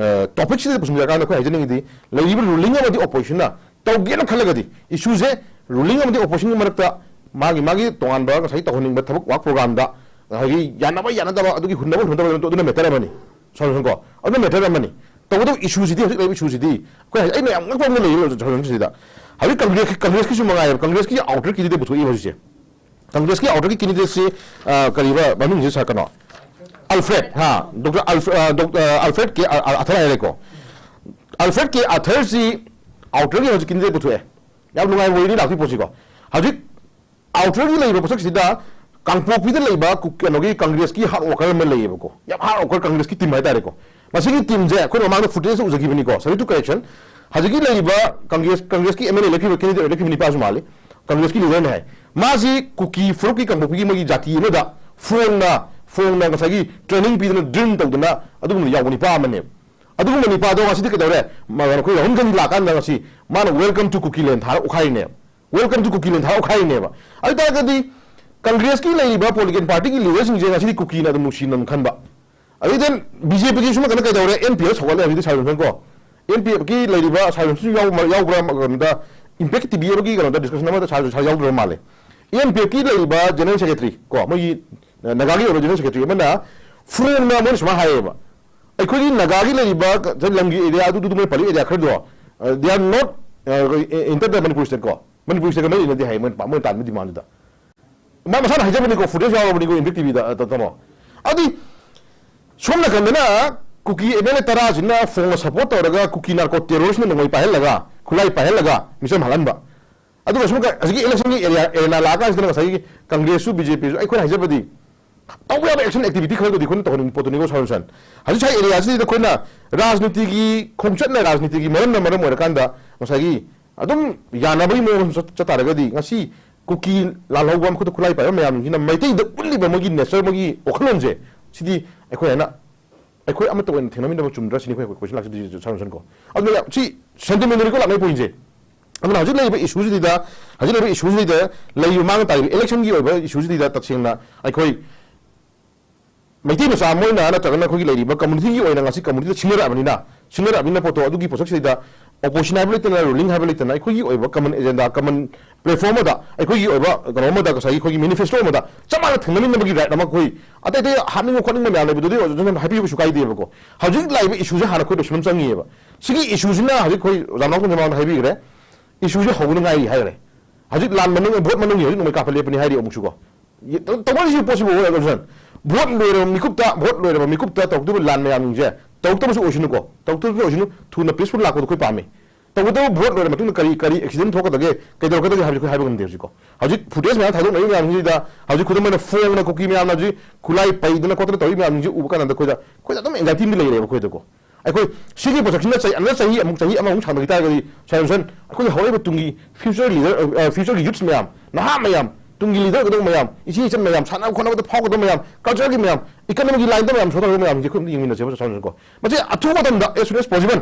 ꯇꯣꯄꯤꯛꯁꯤꯗ ꯄꯨꯁꯤꯟꯖꯔꯀꯥꯟꯗ ꯑꯩꯈꯣꯏ ꯍꯥꯏꯖꯅꯤꯡꯉꯤꯗꯤ, ꯂꯩꯔꯤꯕ ꯔꯨꯂꯤꯡ ꯑꯃꯗꯤ ꯑꯣꯄꯣꯖꯤꯁꯟꯅ ꯇꯧꯒꯦꯅ ꯈꯜꯂꯒꯗꯤ, ꯏꯁꯨꯁꯦ ꯔꯨꯂꯤꯡ ꯑꯃꯗꯤ ꯑꯣꯄꯣꯖꯤꯁꯟꯒꯤ ꯃꯔꯛꯇ ꯃꯥꯒꯤ ꯃꯥꯒꯤ ꯇꯣꯉꯥꯟꯕ ꯉꯁꯥꯏ ꯇꯧꯍꯟꯅꯤꯡꯕ ꯊꯕꯛ ꯋꯥꯔꯛ ꯄ꯭ꯔꯣꯒ꯭ꯔꯥꯝꯗ ꯉꯁꯥꯏꯒꯤ ꯌꯥꯅꯕ ꯌꯥꯅꯗꯕ, ꯑꯗꯨꯒꯤ ꯍꯨꯟꯅꯕ ꯍꯨꯟꯅꯗꯕ, ꯑꯗꯨꯅ ꯃꯦꯇꯔ ꯑꯃꯅꯤ꯫ ꯁꯣꯂꯨꯁꯟ ꯀꯣ, ꯑꯗꯨꯅ ꯃꯦꯇꯔ ꯑꯃꯅꯤ꯫ ꯇꯧꯕꯇꯕꯨ ꯏꯁꯨꯁꯤꯗꯤ, ꯍꯧꯖꯤꯛ ꯂꯩꯔꯤꯕ ꯏꯁꯨꯁꯤꯗꯤ ꯑꯩꯈꯣꯏ ꯍꯥꯏ-, ꯑꯩꯅ ꯌꯥꯝ ꯉꯛꯄ ꯑꯃ ꯂꯩꯌꯦ ꯁꯣꯂꯨꯁꯟꯁꯤꯗ꯫ ꯍꯧꯖꯤꯛ ꯀꯪꯒ꯭ꯔꯦꯁ, ꯀꯪꯒ꯭ꯔꯦꯁꯀꯤꯁꯨ ꯃꯉꯥꯏꯔꯦꯕ, ꯀꯪꯒ꯭ꯔꯦꯁꯀꯤ ꯑꯥꯎꯇꯔ ꯀꯦꯟꯗꯤꯗꯦꯠ ꯄꯨꯊꯣꯛꯏ ꯍꯧꯖꯤꯛꯁꯦ꯫ ꯀꯪꯒ꯭ꯔꯦꯁꯀꯤ ꯑꯥꯎꯇꯔꯒꯤ ꯀꯦꯟꯗꯤꯗꯦꯠꯁꯤ, ꯑ, ꯀꯔꯤꯕ ꯃꯃꯤꯡꯁꯤ ꯁꯥꯔ ꯀꯩꯅꯣ? ꯑꯜꯐ꯭ꯔꯦꯗ, ꯍꯥ, ꯗꯣꯛꯇꯔ ꯑꯜꯐ꯭ꯔꯦ-, ꯑ, ꯗꯣꯛ-, ꯑ, ꯑꯜꯐ꯭ꯔꯦꯗ ꯀꯦ ꯑ-, ꯑ-, ꯑꯊꯔ ꯍꯥꯏꯔꯦꯀꯣ꯫ ꯑꯜꯐ꯭ꯔꯦꯗ ꯀꯦ ꯑꯊꯔꯁꯤ ꯑꯥꯎꯇꯔꯒꯤ ꯍꯧꯖꯤꯛ ꯀꯦꯟꯗꯤꯗꯦꯠ ꯄꯨꯊꯣꯛꯑꯦ꯫ ꯌꯥꯝ ꯅꯨꯡꯉꯥꯏꯕ ꯋꯥꯔꯤꯅꯤ ꯂꯥꯛꯇꯣꯏ ꯄꯣꯠꯁꯤꯀꯣ꯫ ꯍꯧꯖꯤꯛ ꯑꯥꯎꯇꯔꯒꯤ ꯂꯩꯔꯤꯕ ꯄꯣꯠꯁꯛꯁꯤꯗ ꯀꯥꯡꯄꯣꯛꯄꯤꯗ ꯂꯩꯕ ꯀꯨ-, ꯀꯩꯅꯣꯒꯤ ꯀꯪꯒ꯭ꯔꯦꯁꯀꯤ ꯍꯥꯔꯗ ꯋꯥꯔꯀꯔ ꯑꯃ ꯂꯩꯌꯦꯕꯀꯣ, ꯌꯥꯝ ꯍꯥꯔꯗ ꯋꯥꯔꯀꯔ ꯀꯪꯒ꯭ꯔꯦꯁꯀꯤ ꯇꯤꯝ ꯍꯥꯏꯇꯥꯔꯦꯀꯣ꯫ ꯃꯁꯤꯒꯤ ꯇꯤꯝꯁꯦ ꯑꯩꯈꯣꯏꯅ ꯃꯃꯥꯡꯗ ꯐꯨꯇꯦꯖꯇ ꯎꯖꯈꯤꯕꯅꯤꯀꯣ, subject to correction꯫ ꯍꯧꯖꯤꯛꯀꯤ ꯂꯩꯔꯤꯕ ꯀꯪꯒ꯭ꯔꯦꯁ, ꯀꯪꯒ꯭ꯔꯦꯁꯀꯤ ꯑꯦꯝ ꯑꯦꯜ ꯑꯦ ꯏꯂꯦꯛꯈꯤꯕ, ꯀꯦꯟꯗꯤꯗꯦꯠ ꯏꯂꯦꯛꯈꯤꯕ ꯅꯤꯄꯥꯁꯨ ꯃꯥꯜꯂꯤ, ꯀꯪꯒ꯭ꯔꯦꯁꯀꯤ ꯂꯤꯗꯔꯅꯤ ꯍꯥꯏ꯫ ꯃꯥꯁꯤ ꯀꯨꯀꯤ ꯐꯨꯔꯨꯞꯀꯤ ꯀꯥꯡꯄꯣꯛꯄꯤꯒꯤ ꯃꯣꯏꯒꯤ ꯖꯥꯇꯤ ꯑꯃꯗ ꯐꯣꯡꯅ, ꯐꯣꯡꯅ ꯉꯁꯥꯏꯒꯤ ꯇ꯭ꯔꯦꯅꯤꯡ ꯄꯤꯗꯅ ꯗ꯭ꯔꯤꯜ ꯇꯧꯗꯅ ꯑꯗꯨꯒꯨꯝꯕꯗ ꯌꯥꯎꯕ ꯅꯤꯄꯥ ꯑꯃꯅꯦꯕ꯫ ꯑꯗꯨꯒꯨꯝꯕ ꯅꯤꯄꯥꯗꯣ ꯉꯁꯤꯗꯤ ꯀꯩꯗꯧꯔꯦ? ꯃ-, ꯑꯩꯈꯣꯏ ꯔꯥꯍꯨꯜ ꯒꯥꯟꯙꯤ ꯂꯥꯛꯀꯥꯟꯗ ꯉꯁꯤ ꯃꯥꯅ "Welcome to Kukiland" ꯊꯥꯔ ꯑꯣꯛꯈꯥꯏꯔꯤꯅꯦꯕ꯫ "Welcome to Kukiland" ꯊꯥꯔ ꯑꯣꯛꯈꯥꯏꯔꯤꯅꯦꯕ꯫ ꯑꯗꯨ ꯇꯥꯔꯒꯗꯤ ꯀꯪꯒ꯭ꯔꯦꯁꯀꯤ ꯂꯩꯔꯤꯕ ꯄꯣꯂꯤꯇꯤꯀꯦꯜ ꯄꯥꯔꯇꯤꯒꯤ ꯂꯤꯗꯔꯁꯤꯡꯁꯦ ꯉꯁꯤꯗꯤ ꯀꯨꯀꯤꯅ ꯑꯗꯨꯝ ꯅꯨꯡꯁꯤꯅ ꯑꯗꯨꯝ ꯈꯟꯕ꯫ ꯑꯗꯩꯗꯤ ꯕꯤ ꯖꯦ ꯄꯤꯒꯤ ꯁꯣꯝ ꯅꯥꯀꯟꯗ ꯀꯩꯗꯧꯔꯦ? ꯑꯦꯟ ꯄꯤ ꯑꯦꯐ ꯁꯧꯒꯠꯂꯦ ꯍꯧꯖꯤꯛꯇꯤ ꯁꯥꯔ ꯖꯣꯟꯁꯟ ꯀꯣ꯫ ꯑꯦꯟ ꯄꯤ ꯑꯦꯐꯀꯤ ꯂꯩꯔꯤꯕ ꯁꯥꯔ ꯖꯣꯟꯁꯟꯁꯨ ꯌꯥꯎꯕ, ꯌꯥꯎꯕ꯭ꯔꯥ ꯀꯩꯅꯣꯗ, ꯏꯝꯄꯦꯛ ꯇꯤ ꯚꯤ ꯑꯃꯒꯤ ꯀꯩꯅꯣꯗ ꯗꯤꯁꯀꯁꯟ ꯑꯃꯗ ꯁꯥꯔ ꯖꯣꯟꯁꯟ ꯌꯥꯎꯗ꯭ꯔꯕ ꯃꯥꯜꯂꯦ꯫ ꯑꯦꯟ ꯄꯤ ꯑꯦꯐꯀꯤ ꯂꯩꯔꯤꯕ ꯖꯦꯅꯔꯦꯜ ꯁꯦꯀ꯭ꯔꯦꯇꯔꯤ ꯀꯣ, ꯃꯣꯏꯒꯤ, ꯑ, ꯅꯥꯒꯥꯒꯤ ꯑꯣꯏꯕ ꯖꯦꯅꯔꯦꯜ ꯁꯦꯀ꯭ꯔꯦꯇꯔꯤ ꯑꯃꯅ ꯐꯣꯡꯅ ꯃꯣꯏꯅ ꯁꯨꯃꯥꯏꯅ ꯍꯥꯏꯌꯦꯕ, "ꯑꯩꯈꯣꯏꯒꯤ ꯅꯥꯒꯥꯒꯤ ꯂꯩꯔꯤꯕ ꯂꯝꯒꯤ ꯑꯦꯔꯤꯌꯥ ꯑꯗꯨ, ꯑꯗꯨ ꯃꯣꯏ ꯄꯜꯂꯤꯕ ꯑꯦꯔꯤꯌꯥ ꯈꯔꯗꯣ, ꯑ, they are not, ꯑ, enter the Manipur state" ꯀꯣ, ꯃꯅꯤꯄꯨꯔ ꯁ꯭ꯇꯦꯠꯀ ꯃꯔꯤ ꯂꯩꯅꯗꯦ ꯍꯥꯏ ꯃꯣꯏꯅ ꯄꯥ-, ꯃꯣꯏꯅ ꯇꯥꯟꯕ ꯗꯤꯃꯥꯟꯗꯨꯗ꯫ ꯃꯥ ꯃꯁꯥꯅ ꯍꯥꯏꯖꯕꯅꯤꯀꯣ, ꯐꯨꯇꯦꯖ ꯌꯥꯎꯔꯕꯅꯤꯀꯣ, ꯏꯝꯄꯦꯛ ꯇꯤ ꯚꯤꯗ, ꯑ, ꯇꯥꯃꯣ꯫ ꯑꯗꯨꯗꯤ ꯁꯣꯝ ꯅꯥꯀꯟꯗꯅ ꯀꯨꯀꯤ ꯑꯦꯝ ꯑꯦꯜ ꯑꯦ ꯇꯔꯥꯁꯤꯅ ꯐꯣꯡꯅ ꯁꯄꯣꯔꯠ ꯇꯧꯔꯒ ꯀꯨꯀꯤ ꯅꯥꯔꯀꯣ ꯇꯦꯔꯣꯔꯤꯁ꯭ꯠꯅ ꯅꯣꯡꯃꯩ ꯄꯥꯏꯍꯜꯂꯒ, ꯈꯨꯠꯂꯥꯏ ꯄꯥꯏꯍꯜꯂꯒ ꯃꯤꯆꯝ ꯍꯥꯠꯍꯟꯕ꯫ ꯑꯗꯨꯒ ꯁꯨꯝ ꯀ-, ꯍꯧꯖꯤꯛꯀꯤ ꯏꯂꯦꯛꯁꯟꯒꯤ ꯑꯦꯔꯤꯌꯥ, ꯑꯦꯔꯦꯅꯥ ꯂꯥꯛꯑꯀꯥꯟꯁꯤꯗꯅ ꯉꯁꯥꯏꯒꯤ ꯀꯪꯒ꯭ꯔꯦꯁꯁꯨ ꯕꯤ ꯖꯦ ꯄꯤꯁꯨ ꯑꯩꯈꯣꯏꯅ ꯍꯥꯏꯖꯕꯗꯤ ꯇꯧꯕ ꯌꯥꯕ ꯑꯦꯛꯁꯟ ꯑꯦꯛꯇꯤꯚꯤꯇꯤ ꯈꯔꯗꯨꯗꯤ ꯑꯩꯈꯣꯏꯅ ꯇꯧꯍꯟꯅꯤꯡꯕ ꯄꯣꯠꯇꯨꯅꯤꯀꯣ ꯁꯥꯔ ꯖꯣꯟꯁꯟ꯫ ꯍꯧꯖꯤꯛ ꯁ꯭ꯋꯥꯏ ꯑꯦꯔꯤꯌꯥꯁꯤꯗ ꯑꯩꯈꯣꯏꯅ ꯔꯥꯖꯅꯤꯇꯤꯒꯤ ꯈꯣꯡꯆꯠꯅ ꯔꯥꯖꯅꯤꯇꯤꯒꯤ ꯃꯔꯝꯅ ꯃꯔꯝ ꯑꯣꯏꯔꯀꯥꯟꯗ ꯉꯁꯥꯏꯒꯤ ꯑꯗꯨꯝ ꯌꯥꯅꯕꯒꯤ ꯃꯑꯣꯡ ꯁꯨꯝ ꯆꯠ-, ꯆꯠ ꯇꯥꯔꯒꯗꯤ ꯉꯁꯤ ꯀꯨꯀꯤ ꯂꯥꯜꯍꯧꯕ, ꯃꯈꯨꯠꯇ ꯈꯨꯠꯂꯥꯏ ꯄꯥꯏꯕ ꯃꯌꯥꯝꯁꯤꯅ ꯃꯩꯇꯩꯗ ꯎꯠꯂꯤꯕ ꯃꯣꯏꯒꯤ ꯅꯦꯆꯔ, ꯃꯣꯏꯒꯤ ꯋꯥꯈꯜꯂꯣꯟꯁꯦ, ꯁꯤꯗꯤ ꯑꯩꯈꯣꯏ ꯍꯥꯏꯅ ꯑꯩꯈꯣꯏ ꯑꯃꯠꯇ ꯑꯣꯏꯅ ꯊꯦꯡꯅꯃꯤꯟꯅꯕ ꯆꯨꯝꯗ꯭ꯔꯥ ꯁꯤꯅꯤ ꯑꯩꯈꯣꯏ ꯀꯣꯏꯁꯟ ꯂꯥꯛꯆꯗꯣꯏꯁꯦ ꯁꯥꯔ ꯖꯣꯟꯁꯟ ꯀꯣ꯫ ꯑꯗꯨꯅ ꯌꯥꯝ ꯁꯤ ꯁꯦꯟꯇꯤꯃꯦꯟꯗꯅꯤꯀꯣ ꯂꯥꯛꯅꯩ ꯄꯣꯏꯟꯁꯦ꯫ ꯑꯗꯨꯅ ꯍꯧꯖꯤꯛ ꯂꯩꯔꯤꯕ ꯏꯁꯨꯁꯤꯗ, ꯍꯧꯖꯤꯛ ꯂꯩꯔꯤꯕ ꯏꯁꯨꯁꯤꯗ, ꯂꯩꯔꯤꯕ ꯃꯥꯡ ꯇꯥꯔꯤꯕ ꯏꯂꯦꯛꯁꯟꯒꯤ ꯑꯣꯏꯕ ꯏꯁꯨꯁꯤꯗ ꯇꯁꯦꯡꯅ ꯑꯩꯈꯣꯏ ꯃꯩꯇꯩ ꯃꯆꯥ ꯑꯃ ꯑꯣꯏꯅ ꯅꯠꯇ꯭ꯔꯒꯅ ꯑꯩꯈꯣꯏꯒꯤ ꯂꯩꯔꯤꯕ ꯀꯝꯃꯨꯅꯤꯇꯤꯒꯤ ꯑꯣꯏꯅ ꯉꯁꯤ ꯀꯝꯃꯨꯅꯤꯇꯤꯗ ꯁꯤꯡꯅꯔꯛꯑꯕꯅꯤꯅ, ꯁꯤꯡꯅꯔꯛꯑꯕꯅꯤꯅ ꯄꯣꯠꯇꯣ ꯑꯗꯨꯒꯤ ꯄꯣꯠꯁꯛꯁꯤꯗ opposition ꯍꯥꯏꯕ ꯂꯩꯇꯅ, ruling ꯍꯥꯏꯕ ꯂꯩꯇꯅ, ꯑꯩꯈꯣꯏꯒꯤ ꯑꯣꯏꯕ common agenda, common platform ꯑꯃꯗ, ꯑꯩꯈꯣꯏꯒꯤ ꯑꯣꯏꯕ ꯀꯩꯅꯣ ꯑꯃꯗ, ꯉꯁꯥꯏꯒꯤ ꯑꯩꯈꯣꯏꯒꯤ manifesto ꯑꯃꯗ ꯆꯞ ꯃꯥꯟꯅ ꯊꯦꯡꯅꯃꯤꯟꯅꯕꯒꯤ right ꯑꯃ ꯑꯩꯈꯣꯏ ꯑꯇꯩ ꯑꯇꯩ ꯍꯥꯞꯅꯤꯡꯕ ꯈꯣꯠꯅꯤꯡꯕ ꯃꯌꯥꯝ ꯂꯩꯕꯗꯨꯗꯤ ꯑꯗꯨꯝ ꯍꯥꯏꯕꯤꯕ ꯀꯩꯁꯨ ꯀꯥꯏꯗꯦꯕꯀꯣ꯫ ꯍꯧꯖꯤꯛ ꯂꯥꯛꯏꯕ ꯏꯁꯨꯁꯦ ꯍꯥꯟꯅ ꯑꯩꯈꯣꯏ ꯂꯣꯏꯁꯤꯟꯕ ꯆꯪꯉꯤꯑꯕ꯫ ꯁꯤꯒꯤ ꯏꯁꯨꯁꯤꯅ ꯍꯧꯖꯤꯛ ꯑꯩꯈꯣꯏ ꯑꯣꯖꯥ ꯅꯥꯎꯇꯣꯟ ꯃꯃꯥꯡꯗ ꯍꯥꯏꯕꯤꯈ꯭ꯔꯦ, ꯏꯁꯨꯁꯦ ꯍꯧꯕꯗ ꯉꯥꯏꯔꯤ ꯍꯥꯏꯈ꯭ꯔꯦ꯫ ꯍꯧꯖꯤꯛ ꯂꯥꯟ ꯃꯅꯨꯡ, ꯚꯣꯠ ꯃꯅꯨꯡꯒꯤ ꯍꯧꯖꯤꯛ ꯅꯣꯡꯃꯩ ꯀꯥꯞꯄ ꯂꯦꯞꯄꯅꯤ ꯍꯥꯏꯔꯤ ꯑꯃꯨꯛꯁꯨꯀꯣ꯫ ꯇꯧ-, ꯇꯧꯅꯔꯤꯁꯤ ꯄꯣꯠꯁꯤꯕꯨ ꯑꯣꯏꯔꯒꯁꯨ ꯁꯟ, ꯚꯣꯠ ꯂꯣꯏꯔꯕ ꯃꯤꯀꯨꯞꯇ, ꯚꯣꯠ ꯂꯣꯏꯔꯕ ꯃꯤꯀꯨꯞꯇ ꯇꯧꯔꯛꯇꯣꯏꯕ ꯂꯥꯟ ꯃꯌꯥꯝꯁꯤꯡꯁꯦ ꯇꯧꯔꯛꯇꯕꯁꯨ ꯑꯣꯏꯁꯅꯨꯀꯣ, ꯇꯧꯔꯛꯇꯕꯁꯨ ꯑꯣꯏꯁꯅꯨ, ꯊꯨꯅ peaceful ꯂꯥꯛꯄꯗꯣ ꯑꯩꯈꯣꯏ ꯄꯥꯝꯃꯤ꯫ ꯇꯧꯕꯇꯕꯨ ꯚꯣꯠ ꯂꯣꯏꯔ ꯃꯇꯨꯡꯗ ꯀꯔꯤ, ꯀꯔꯤ accident ꯊꯣꯛꯀꯗꯒꯦ, ꯀꯩꯗꯧꯔꯛꯀꯗꯒꯦ ꯍꯥꯏꯕꯁꯤ ꯑꯩꯈꯣꯏ ꯍꯥꯏꯕ ꯉꯝꯗꯦ ꯍꯧꯖꯤꯛꯀꯣ꯫ ꯍꯧꯖꯤꯛ footage ꯃꯌꯥꯝ ꯊꯥꯗꯣꯛꯅꯔꯤꯕ ꯃꯌꯥꯝꯁꯤꯗ ꯍꯧꯖꯤꯛ ꯈꯨꯗꯝ ꯑꯣꯏꯅ ꯐꯣꯡꯅ ꯀꯨꯀꯤ ꯃꯌꯥꯝꯅ ꯍꯧꯖꯤꯛ ꯈꯨꯠꯂꯥꯏ ꯄꯩꯗꯅ ꯈꯣꯠꯇꯅ ꯇꯧꯔꯤ ꯃꯌꯥꯝꯁꯤꯡꯁꯦ ꯎꯕ ꯀꯥꯟꯗ ꯑꯩꯈꯣꯏꯗ, ꯑꯩꯈꯣꯏꯗ ꯑꯗꯨꯝ anxiety ꯑꯃꯗꯤ ꯂꯩꯔꯦꯕ ꯑꯩꯈꯣꯏꯗꯀꯣ꯫ ꯑꯩꯈꯣꯏ ꯁꯤꯒꯤ ꯄꯣꯠꯁꯛꯁꯤꯅ ꯆꯍꯤ, another ꯆꯍꯤ ꯑꯃꯨꯛ, ꯆꯍꯤ ꯑꯃꯃꯨꯛ ꯁꯥꯡꯊꯈꯤ ꯇꯥꯔꯒꯗꯤ, ꯁꯥꯔ ꯖꯣꯟꯁꯟ, ꯑꯩꯈꯣꯏꯒꯤ ꯍꯧꯔꯛꯏꯕ ꯇꯨꯡꯒꯤ future leader, ꯑ, future ꯒꯤ youths ꯃꯌꯥꯝ, ꯅꯍꯥ ꯃꯌꯥꯝ, ꯇꯨꯡꯒꯤ leader ꯑꯣꯏꯒꯗꯧꯕ ꯃꯌꯥꯝ, ꯏꯆꯦ ꯏꯆꯟ ꯃꯌꯥꯝ, ꯁꯥꯟꯅ ꯈꯣꯠꯅꯕꯗ ꯐꯥꯎꯒꯗꯕ ꯃꯌꯥꯝ, culture ꯒꯤ ꯃꯌꯥꯝ, economy ꯒꯤ line ꯗ ꯃꯌꯥꯝ ꯁꯣꯊꯒꯗꯕ ꯃꯌꯥꯝꯁꯦ ꯑꯩꯈꯣꯏ ꯑꯝꯇ ꯌꯦꯡꯃꯤꯟꯅꯁꯦꯕ, ꯁꯥꯔ ꯖꯣꯟꯁꯟ ꯀꯣ꯫ ꯃꯁꯤ ꯑꯊꯨꯕ ꯃꯇꯝꯗ, as soon as possible,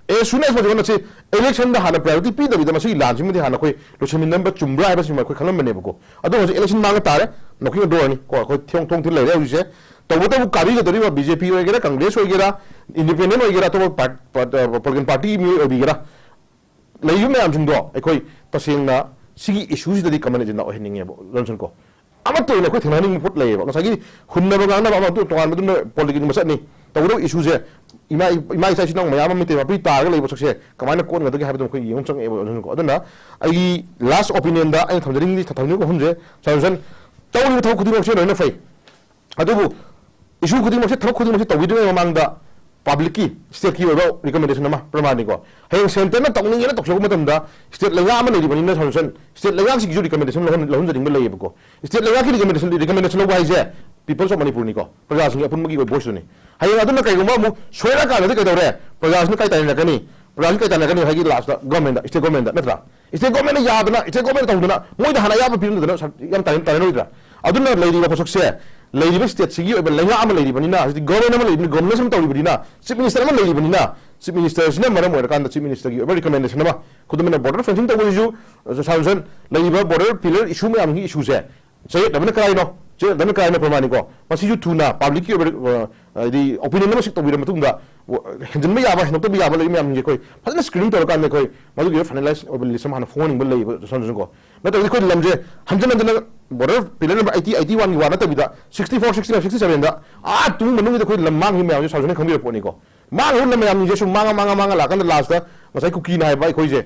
as soon as possible ꯃꯁꯤ election ꯗ ꯍꯥꯟꯅ priority ꯄꯤꯗꯕꯤꯗ ꯃꯁꯤꯒꯤ ꯂꯥꯟꯁꯤꯃꯗꯤ ꯍꯥꯟꯅ ꯑꯩꯈꯣꯏ ꯂꯣꯏꯁꯤꯟꯃꯤꯟꯅꯕ ꯆꯨꯝꯕ꯭ꯔꯥ ꯍꯥꯏꯕꯁꯤꯃ ꯑꯩꯈꯣꯏ ꯈꯜꯂꯝꯕꯅꯦꯕꯀꯣ꯫ ꯑꯗꯣ ꯍꯧꯖꯤꯛ election ꯃꯥꯡꯉ ꯇꯥꯔꯦ, knocking the door ꯅꯤ ꯀꯣ, ꯑꯩꯈꯣꯏ ꯊꯣꯡ, ꯊꯣꯡ ꯊꯤꯜ ꯂꯩꯔꯦ ꯍꯧꯖꯤꯛꯁꯦ꯫ ꯇꯧꯕꯇꯕꯨ ꯀꯥꯕꯤꯒꯗꯧꯔꯤꯕ B J P ꯑꯣꯏꯒꯦꯔꯥ, Congress ꯑꯣꯏꯒꯦꯔꯥ, independent ꯑꯣꯏꯒꯦꯔꯥ, ꯑꯇꯣꯞꯄ ꯄꯥꯔꯠ-, ꯄꯥꯔꯠ-, ꯑ, political party ꯒꯤ ꯃꯤꯑꯣꯏ ꯑꯣꯏꯕꯤꯒꯦꯔꯥ, ꯂꯩꯔꯤꯕ ꯃꯌꯥꯝꯁꯤꯡꯗꯣ ꯑꯩꯈꯣꯏ ꯇꯁꯦꯡꯅ ꯁꯤꯒꯤ issue ꯁꯤꯗꯗꯤ common agenda ꯑꯣꯏꯍꯟꯅꯤꯡꯉꯦꯕ, ꯖꯣꯟꯁꯟ ꯀꯣ꯫ ꯑꯃꯠꯇ ꯑꯣꯏꯅ ꯑꯩꯈꯣꯏ ꯊꯦꯡꯅꯍꯟꯅꯤꯡꯕ ꯄꯣꯠ ꯂꯩꯌꯦꯕ꯫ ꯉꯁꯥꯏꯒꯤ ꯍꯨꯟꯅꯕ ꯉꯥꯡꯅꯕ ꯑꯃ ꯇꯣꯉꯥꯟꯕꯗꯨꯅ political ꯃꯁꯛꯅꯤ꯫ ꯇꯧꯕꯇꯕꯨ issue ꯁꯦ ꯏꯃꯥ, ꯏꯃꯥ ꯏꯆꯥ ꯏꯆꯤꯟ ꯏꯅꯥꯎ ꯃꯌꯥꯝ ꯑꯃ ꯃꯤꯇꯩ ꯃꯄꯤ ꯇꯥꯔꯒ ꯂꯩꯕ ꯁꯛꯁꯦ ꯀꯃꯥꯏꯅ ꯀꯣꯛꯍꯟꯒꯗꯒꯦ ꯍꯥꯏꯕꯗꯨ ꯑꯩꯈꯣꯏ ꯌꯦꯡꯕ ꯑꯃ ꯆꯪꯉꯛꯑꯦꯕ, ꯖꯣꯟꯁꯟ ꯀꯣ꯫ ꯑꯗꯨꯅ ꯑꯩꯒꯤ last opinion ꯗ ꯑꯩꯅ ꯊꯝꯖꯅꯤꯡꯉꯤ, ꯊꯝꯖꯅꯤꯡꯕ ꯋꯥꯐꯝꯁꯦ, ꯁꯥꯔ ꯖꯣꯟꯁꯟ, ꯇꯧꯔꯤꯕ ꯊꯕꯛ ꯈꯨꯗꯤꯡꯃꯛꯁꯦ ꯂꯣꯏꯅ ꯐꯩ, ꯑꯗꯨꯕꯨ issue ꯈꯨꯗꯤꯡꯃꯛꯁꯦ, ꯊꯕꯛ ꯈꯨꯗꯤꯡꯃꯛꯁꯦ ꯇꯧꯕꯤꯗ꯭ꯔꯤꯉꯩ ꯃꯃꯥꯡꯗ public ꯀꯤ, state ꯀꯤ ꯑꯣꯏꯕ recommendation ꯑꯃ ꯄ꯭ꯔꯃꯥꯟꯅꯤꯀꯣ꯫ ꯍꯌꯦꯡ centre ꯅ ꯇꯧꯅꯤꯡꯉꯦꯅ ꯇꯧꯊꯣꯛꯄ ꯃꯇꯝꯗ state ꯂꯩꯉꯥꯛ ꯑꯃ ꯂꯩꯔꯤꯕꯅꯤꯅ, ꯁꯥꯔ ꯖꯣꯟꯁꯟ, state ꯂꯩꯉꯥꯛꯁꯤꯡꯒꯤꯁꯨ recommendation ꯂꯧꯍꯟ-, ꯂꯧꯍꯟꯖꯅꯤꯡꯕ ꯂꯩꯌꯦꯕꯀꯣ꯫ State ꯂꯩꯉꯥꯛꯀꯤ recommendation, recommendation ꯂꯧꯕ ꯍꯥꯏꯁꯦ Peoples of Manipur ꯅꯤꯀꯣ, ꯄ꯭ꯔꯖꯥꯁꯤꯡꯒꯤ ꯑꯄꯨꯟꯕꯒꯤ ꯑꯣꯏꯕ voice ꯇꯨꯅꯤ꯫ ꯍꯌꯦꯡ ꯑꯗꯨꯅ ꯀꯩꯒꯨꯝꯕ ꯑꯃꯨꯛ ꯁꯣꯏꯔꯛꯑꯀꯥꯟꯗꯗꯤ ꯀꯩꯗꯧꯔꯦ? ꯄ꯭ꯔꯖꯥꯁꯤꯡꯅ ꯀꯥꯏ ꯇꯥꯏꯅꯔꯛꯀꯅꯤ? ꯄ꯭ꯔꯖꯥꯁꯤꯡ ꯀꯥꯏ ꯇꯥꯏꯅꯔꯛꯀꯅꯤ? ꯍꯥꯏꯗꯤ last ꯇ government ꯗ, state government ꯗ, ꯅꯠꯇ꯭ꯔꯥ? State government ꯅ ꯌꯥꯗꯅ, state government ꯅ ꯇꯧꯗꯅ, ꯃꯣꯏꯗ ꯍꯥꯟꯅ ꯑꯌꯥꯕ ꯄꯤꯔꯝꯗꯗꯅ ꯁꯔ-, ꯌꯥꯝ ꯇꯥꯏꯅ-, ꯇꯥꯏꯅꯔꯣꯏꯗ꯭ꯔꯥ? ꯑꯗꯨꯅ ꯂꯩꯔꯤꯕ ꯄꯣꯠꯁꯛꯁꯦ, ꯂꯩꯔꯤꯕ state ꯁꯤꯒꯤ ꯑꯣꯏꯕ ꯂꯩꯉꯥꯛ ꯑꯃ ꯂꯩꯔꯤꯕꯅꯤꯅ, ꯍꯧꯖꯤꯛꯇꯤ government ꯑꯃ ꯂꯩꯔꯤꯕꯅꯤꯅ, governance ꯑꯃ ꯇꯧꯔꯤꯕꯅꯤꯅ, chief minister ꯑꯃ ꯂꯩꯔꯤꯕꯅꯤꯅ, Chief Minister ꯁꯤꯅ ꯃꯔꯝ ꯑꯣꯏꯔꯀꯥꯟꯗ Chief Minister ꯒꯤ ꯑꯣꯏꯕ recommendation ꯑꯃ, ꯈꯨꯗꯝ ꯑꯣꯏꯅ border fencing ꯇꯧꯕꯁꯤꯁꯨ, ꯁꯥꯔ ꯖꯣꯟꯁꯟ, ꯂꯩꯔꯤꯕ border pillar issue ꯃꯌꯥꯝꯒꯤ issue ꯁꯦ ꯆꯌꯦꯠꯅꯕꯅ ꯀꯔꯥꯏꯅꯣ? ꯆꯌꯦꯠꯅꯕꯅ ꯀꯔꯥꯏꯅꯣ ꯄ꯭ꯔꯃꯥꯅꯤꯀꯣ? ꯃꯁꯤꯁꯨ ꯊꯨꯅ public ꯀꯤ ꯑꯣꯏꯕ, ꯑ, ꯍꯥꯏꯗꯤ opinion ꯑꯃ seek ꯇꯧꯕꯤꯔ ꯃꯇꯨꯡꯗ, ꯑ, ꯍꯦꯟꯖꯤꯟꯕ ꯌꯥꯕ, ꯍꯦꯟꯗꯣꯛꯇꯕ ꯌꯥꯕ ꯂꯩꯔꯤ ꯃꯌꯥꯝꯁꯤꯡꯁꯦ ꯑꯩꯈꯣꯏ ꯐꯖꯅ screen ꯇꯧꯔꯀꯥꯟꯗ ꯑꯩꯈꯣꯏ ꯃꯗꯨꯒꯤ finalize ꯑꯣꯏꯕ list ꯑꯃ ꯍꯥꯟꯅ ꯐꯣꯡꯍꯟꯅꯤꯡꯕ ꯂꯩꯌꯦꯕ ꯁꯥꯔ ꯖꯣꯟꯁꯟꯀꯣ꯫ ꯅꯠꯇ꯭ꯔꯒꯗꯤ ꯑꯩꯈꯣꯏ ꯂꯝꯁꯦ ꯍꯟꯖꯤꯟ ꯍꯟꯖꯤꯟꯅ border pillar number eighty, eighty one ꯒꯤ ꯋꯥ ꯅꯠꯇꯕꯤꯗ, sixty four, sixty five, sixty seven ꯗ ꯑꯥ ꯇꯨꯡ ꯃꯅꯨꯡꯒꯤꯗ ꯑꯩꯈꯣꯏ ꯂꯝ ꯃꯥꯡꯈꯤꯕ ꯃꯌꯥꯝꯁꯦ ꯁꯥꯔ ꯖꯣꯟꯁꯟ ꯈꯪꯕꯤꯔ ꯄꯣꯠꯅꯤꯀꯣ꯫ ꯃꯥꯡꯈ꯭ꯔꯕ ꯂꯝ ꯃꯌꯥꯝꯁꯤꯡꯁꯦ ꯁꯨꯝ ꯃꯥꯡꯉ, ꯃꯥꯡꯉ, ꯃꯥꯡꯉ ꯂꯥꯛꯀꯥꯟꯗ last ꯇ ꯉꯁꯥꯏ ꯀꯨꯀꯤꯅ ꯍꯥꯏꯕ ꯑꯩꯈꯣꯏꯁꯦ,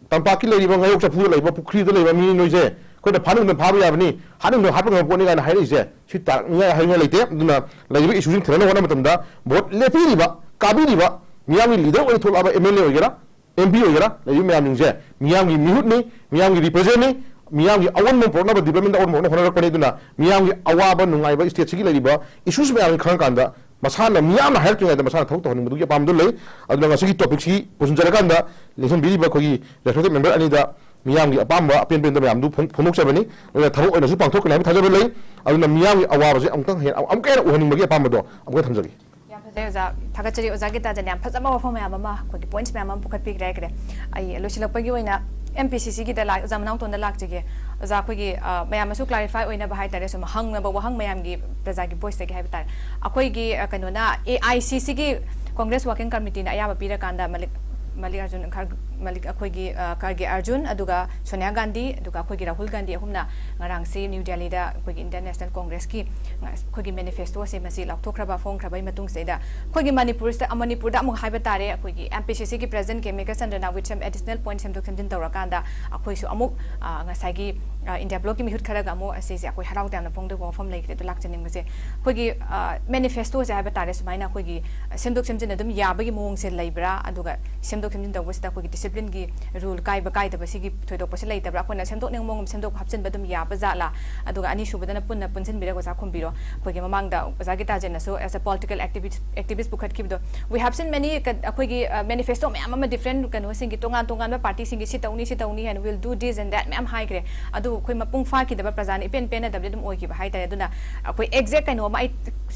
ꯇꯝꯄꯥꯛꯀꯤ ꯂꯩꯔꯤꯕ ꯉꯥꯌꯣꯛ ꯆꯐꯨꯗ ꯂꯩꯕ, ꯄꯨꯈ꯭ꯔꯤꯗ ꯂꯩꯕ ꯃꯤ ꯅꯣꯏꯁꯦ ꯑꯩꯈꯣꯏꯅ ꯐꯥꯅꯤꯡꯗꯅ ꯐꯥꯕ ꯌꯥꯕꯅꯤ, ꯍꯥꯠꯅꯤꯡꯗꯅ ꯍꯥꯠꯄ ꯉꯝꯕ ꯄꯣꯠꯅꯤ ꯀꯥꯏꯅ ꯍꯥꯏꯔꯛꯏꯁꯦ, ꯁꯤ ꯇꯥꯔꯛꯅꯤꯡꯉꯥꯏ ꯍꯥꯏꯅꯤꯡꯉꯥꯏ ꯂꯩꯇꯦ꯫ ꯑꯗꯨꯅ ꯂꯩꯔꯤꯕ issue ꯁꯤꯡ ꯊꯦꯡꯅꯅꯕ ꯍꯣꯠꯅꯕ ꯃꯇꯝꯗ vote ꯂꯦꯞꯄꯤꯔꯤꯕ, ꯀꯥꯕꯤꯔꯤꯕ ꯃꯤꯌꯥꯝꯒꯤ leader ꯑꯣꯏꯅ ꯊꯣꯛꯂꯛꯑꯕ M L A ꯑꯣꯏꯒꯦꯔꯥ, M P ꯑꯣꯏꯒꯦꯔꯥ, ꯂꯩꯔꯤꯕ ꯃꯌꯥꯝꯁꯤꯡꯁꯦ ꯃꯤꯌꯥꯝꯒꯤ ꯃꯤꯍꯨꯠꯅꯤ, ꯃꯤꯌꯥꯝꯒꯤ represent ꯅꯤ, ꯃꯤꯌꯥꯝꯒꯤ ꯑꯑꯣꯟꯕ ꯄꯨꯔꯛꯅꯕ, development ꯑ ꯑꯑꯣꯟꯕ ꯄꯨꯔꯛꯅꯕ ꯍꯣꯠꯅꯔꯛꯄꯅꯤ꯫ ꯑꯗꯨꯅ ꯃꯤꯌꯥꯝꯒꯤ ꯑꯋꯥꯕ ꯅꯨꯡꯉꯥꯏꯕ state ꯁꯤꯒꯤ ꯂꯩꯔꯤꯕ issues ꯃꯌꯥꯝꯁꯤ ꯈꯪꯉꯀꯥꯟꯗ ꯃꯁꯥꯅ ꯃꯤꯌꯥꯝꯅ ꯍꯥꯏꯔꯛꯇ꯭ꯔꯤꯉꯩꯗ ꯃꯁꯥꯅ ꯊꯕꯛ ꯇꯧꯍꯟꯅꯤꯡꯕꯗꯨꯒꯤ ꯑꯄꯥꯝꯕꯗꯨ ꯂꯩ꯫ ꯑꯗꯨꯅ ꯉꯁꯤꯒꯤ topic ꯁꯤ ꯄꯨꯁꯤꯟꯖꯔꯀꯥꯟꯗ ꯂꯦꯡꯁꯤꯟꯕꯤꯔꯤꯕ ꯑꯩꯈꯣꯏꯒꯤ respected member ꯑꯅꯤꯗ ꯃꯤꯌꯥꯝꯒꯤ ꯑꯄꯥꯝꯕ ꯑꯄꯦꯟ ꯄꯦꯟꯗ ꯃꯌꯥꯝꯗꯨ ꯐꯣꯡ-, ꯐꯣꯡꯗꯣꯛꯆꯕꯅꯤ꯫ ꯑꯗꯨꯅ ꯊꯕꯛ ꯑꯣꯏꯅꯁꯨ ꯄꯥꯡꯊꯣꯛꯀꯅꯤ ꯍꯥꯏꯕ ꯊꯥꯖꯕ ꯂꯩ꯫ ꯑꯗꯨꯅ ꯃꯤꯌꯥꯝꯒꯤ ꯑꯋꯥꯕꯁꯦ ꯑꯃꯨꯛꯇꯪ ꯍꯦꯟꯅ, ꯑꯃꯨꯛꯀ ꯍꯦꯟꯅ ꯎꯍꯟꯅꯤꯡꯕꯒꯤ ꯑꯄꯥꯝꯕꯗꯣ ꯑꯃꯨꯛꯀ ꯊꯝꯖꯒꯦ꯫ ꯌꯥꯝ ꯐꯖꯩ ꯑꯣꯖꯥ, ꯊꯥꯒꯠꯆꯔꯤ ꯑꯣꯖꯥ ꯒꯤꯇꯥꯖꯟ, ꯌꯥꯝ ꯐꯖꯕ ꯋꯥꯐꯝ ꯃꯌꯥꯝ ꯑꯃ, ꯑꯩꯈꯣꯏꯒꯤ points ꯃꯌꯥꯝ ꯑꯃ ꯄꯨꯈꯠꯄꯤꯈ꯭ꯔꯦ ꯍꯥꯏꯈ꯭ꯔꯦ꯫ ꯑꯩ ꯂꯣꯏꯁꯤꯜꯂꯛꯄꯒꯤ ꯑꯣꯏꯅ M P C C ꯒꯤꯗ ꯂꯥꯛ-, ꯑꯣꯖꯥ ꯃꯅꯥꯎꯇꯣꯟꯗ ꯂꯥꯛꯆꯒꯦ꯫ ꯑꯣꯖꯥ, ꯑꯩꯈꯣꯏꯒꯤ, ꯑ, ꯃꯌꯥꯝꯅꯁꯨ clarify ꯑꯣꯏꯅꯕ ꯍꯥꯏꯇꯥꯔꯦ, ꯁꯨꯝ ꯍꯪꯅꯕ ꯋꯥꯍꯪ ꯃꯌꯥꯝꯒꯤ ꯄ꯭ꯔꯖꯥꯒꯤ voice ꯇꯒꯤ ꯍꯥꯏꯕ ꯇꯥꯔꯦ꯫ ꯑꯩꯈꯣꯏꯒꯤ, ꯑ, ꯀꯩꯅꯣꯅ, A I C C ꯒꯤ Congress Working Committee ꯅ ꯑꯌꯥꯕ ꯄꯤꯔꯀꯥꯟꯗ ꯃꯜꯂꯤꯛ-, ꯃꯜꯂꯤꯛ ꯑꯔꯖꯨꯟ ꯈꯔ-, ꯃꯜꯂꯤꯛ, ꯑꯩꯈꯣꯏꯒꯤ, ꯑ, ꯈꯔꯒꯦ ꯑꯔꯖꯨꯟ, ꯑꯗꯨꯒ ꯁꯣꯅꯤꯌꯥ ꯒꯥꯟꯙꯤ, ꯑꯗꯨꯒ ꯑꯩꯈꯣꯏꯒꯤ ꯔꯥꯍꯨꯜ ꯒꯥꯟꯙꯤ ꯑꯍꯨꯝꯅ ꯉꯔꯥꯡꯁꯤ New Delhi ꯗ ꯑꯩꯈꯣꯏꯒꯤ Indian National Congress ꯀꯤ, ꯑ, ꯑꯩꯈꯣꯏꯒꯤ manifesto ꯁꯦ ꯃꯁꯤ ꯂꯥꯎꯊꯣꯛꯈ꯭ꯔꯕ, ꯐꯣꯡꯈ꯭ꯔꯕꯒꯤ ꯃꯇꯨꯡꯁꯤꯗꯩꯗ ꯑꯩꯈꯣꯏꯒꯤ ꯃꯅꯤꯄꯨꯔꯁꯤꯗ, ꯃꯅꯤꯄꯨꯔꯗ ꯑꯃꯨꯛ ꯍꯥꯏꯕ ꯇꯥꯔꯦ, ꯑꯩꯈꯣꯏꯒꯤ M P C C ꯒꯤ President K ꯃꯦꯘꯆꯟꯗ꯭ꯔꯅ with some additional point ꯁꯦꯝꯗꯣꯛ ꯁꯦꯝꯖꯤꯟ ꯇꯧꯔꯀꯥꯟꯗ ꯑꯩꯈꯣꯏꯁꯨ ꯑꯃꯨꯛ, ꯑ, ꯉꯁꯥꯏꯒꯤ, ꯑ, India Bloc ꯀꯤ ꯃꯤꯍꯨꯠ ꯈꯔꯒ ꯑꯃꯨꯛ ꯑꯁꯤꯁꯦ ꯑꯩꯈꯣꯏ ꯍꯔꯥꯎ ꯇꯌꯥꯝꯅ ꯐꯣꯡꯗꯣꯛꯄ ꯋꯥꯐꯝ ꯂꯩꯈ꯭ꯔꯦ꯫ ꯑꯗꯨ ꯂꯥꯛꯆꯅꯤꯡꯕꯁꯦ ꯑꯩꯈꯣꯏꯒꯤ, ꯑ, manifesto ꯁꯦ ꯍꯥꯏꯕ ꯇꯥꯔꯦ, ꯁꯨꯃꯥꯏꯅ ꯑꯩꯈꯣꯏꯒꯤ ꯁꯦꯝꯗꯣꯛ ꯁꯦꯝꯖꯤꯟ ꯑꯗꯨꯝ ꯌꯥꯕꯒꯤ ꯃꯑꯣꯡꯁꯦ ꯂꯩꯕ꯭ꯔꯥ? ꯑꯗꯨꯒ ꯁꯦꯝꯗꯣꯛ ꯁꯦꯝꯖꯤꯟ ꯇꯧꯕꯁꯤꯗ ꯑꯩꯈꯣꯏꯒꯤ discipline ꯒꯤ rule ꯀꯥꯏꯕ ꯀꯥꯏꯗꯕ ꯁꯤꯒꯤ ꯊꯣꯏꯗꯣꯛꯄꯁꯤ ꯂꯩꯇꯕ꯭ꯔꯥ? ꯑꯩꯈꯣꯏꯅ ꯁꯦꯝꯗꯣꯛꯅꯤꯡꯕ ꯃꯑꯣꯡ ꯑꯃ ꯁꯦꯝꯗꯣꯛ ꯍꯥꯞꯆꯤꯟꯕ ꯑꯗꯨꯝ ꯌꯥꯕ ꯖꯥꯠꯂꯥ? ꯑꯗꯨꯒ ꯑꯅꯤꯁꯨꯕꯗꯅ ꯄꯨꯟꯅ ꯄꯨꯟꯁꯤꯟꯕꯤꯔꯒ ꯑꯣꯖꯥ ꯈꯨꯝꯕꯤꯔꯣ꯫ ꯑꯩꯈꯣꯏꯒꯤ ꯃꯃꯥꯡꯗ ꯑꯣꯖꯥ ꯒꯤꯇꯥꯖꯟꯅꯁꯨ as a political activist, activist ꯄꯨꯈꯠꯈꯤꯕꯗꯣ, we have seen many ꯀ-, ꯑꯩꯈꯣꯏꯒꯤ, ꯑ, manifesto ꯃꯌꯥꯝ ꯑꯃ different ꯀꯩꯅꯣꯁꯤꯡꯒꯤ, ꯇꯣꯉꯥꯟ ꯇꯣꯉꯥꯟꯕ party ꯁꯤꯡꯒꯤ ꯁꯤ ꯇꯧꯅꯤ, ꯁꯤ ꯇꯧꯅꯤ, and we'll do this and that ꯃꯌꯥꯝ ꯍꯥꯏꯈ꯭ꯔꯦ꯫ ꯑꯗꯨ ꯑꯩꯈꯣꯏ ꯃꯄꯨꯡ ꯐꯥꯈꯤꯗꯕ, ꯄ꯭ꯔꯖꯥꯅ ꯏꯄꯦꯟ ꯄꯦꯟꯅꯗꯕꯗꯤ ꯑꯗꯨꯝ ꯑꯣꯏꯈꯤꯕ ꯍꯥꯏꯇꯥꯔꯦ꯫ ꯑꯗꯨꯅ ꯑꯩꯈꯣꯏ exact ꯀꯩꯅꯣꯝꯃ, "ꯑꯩ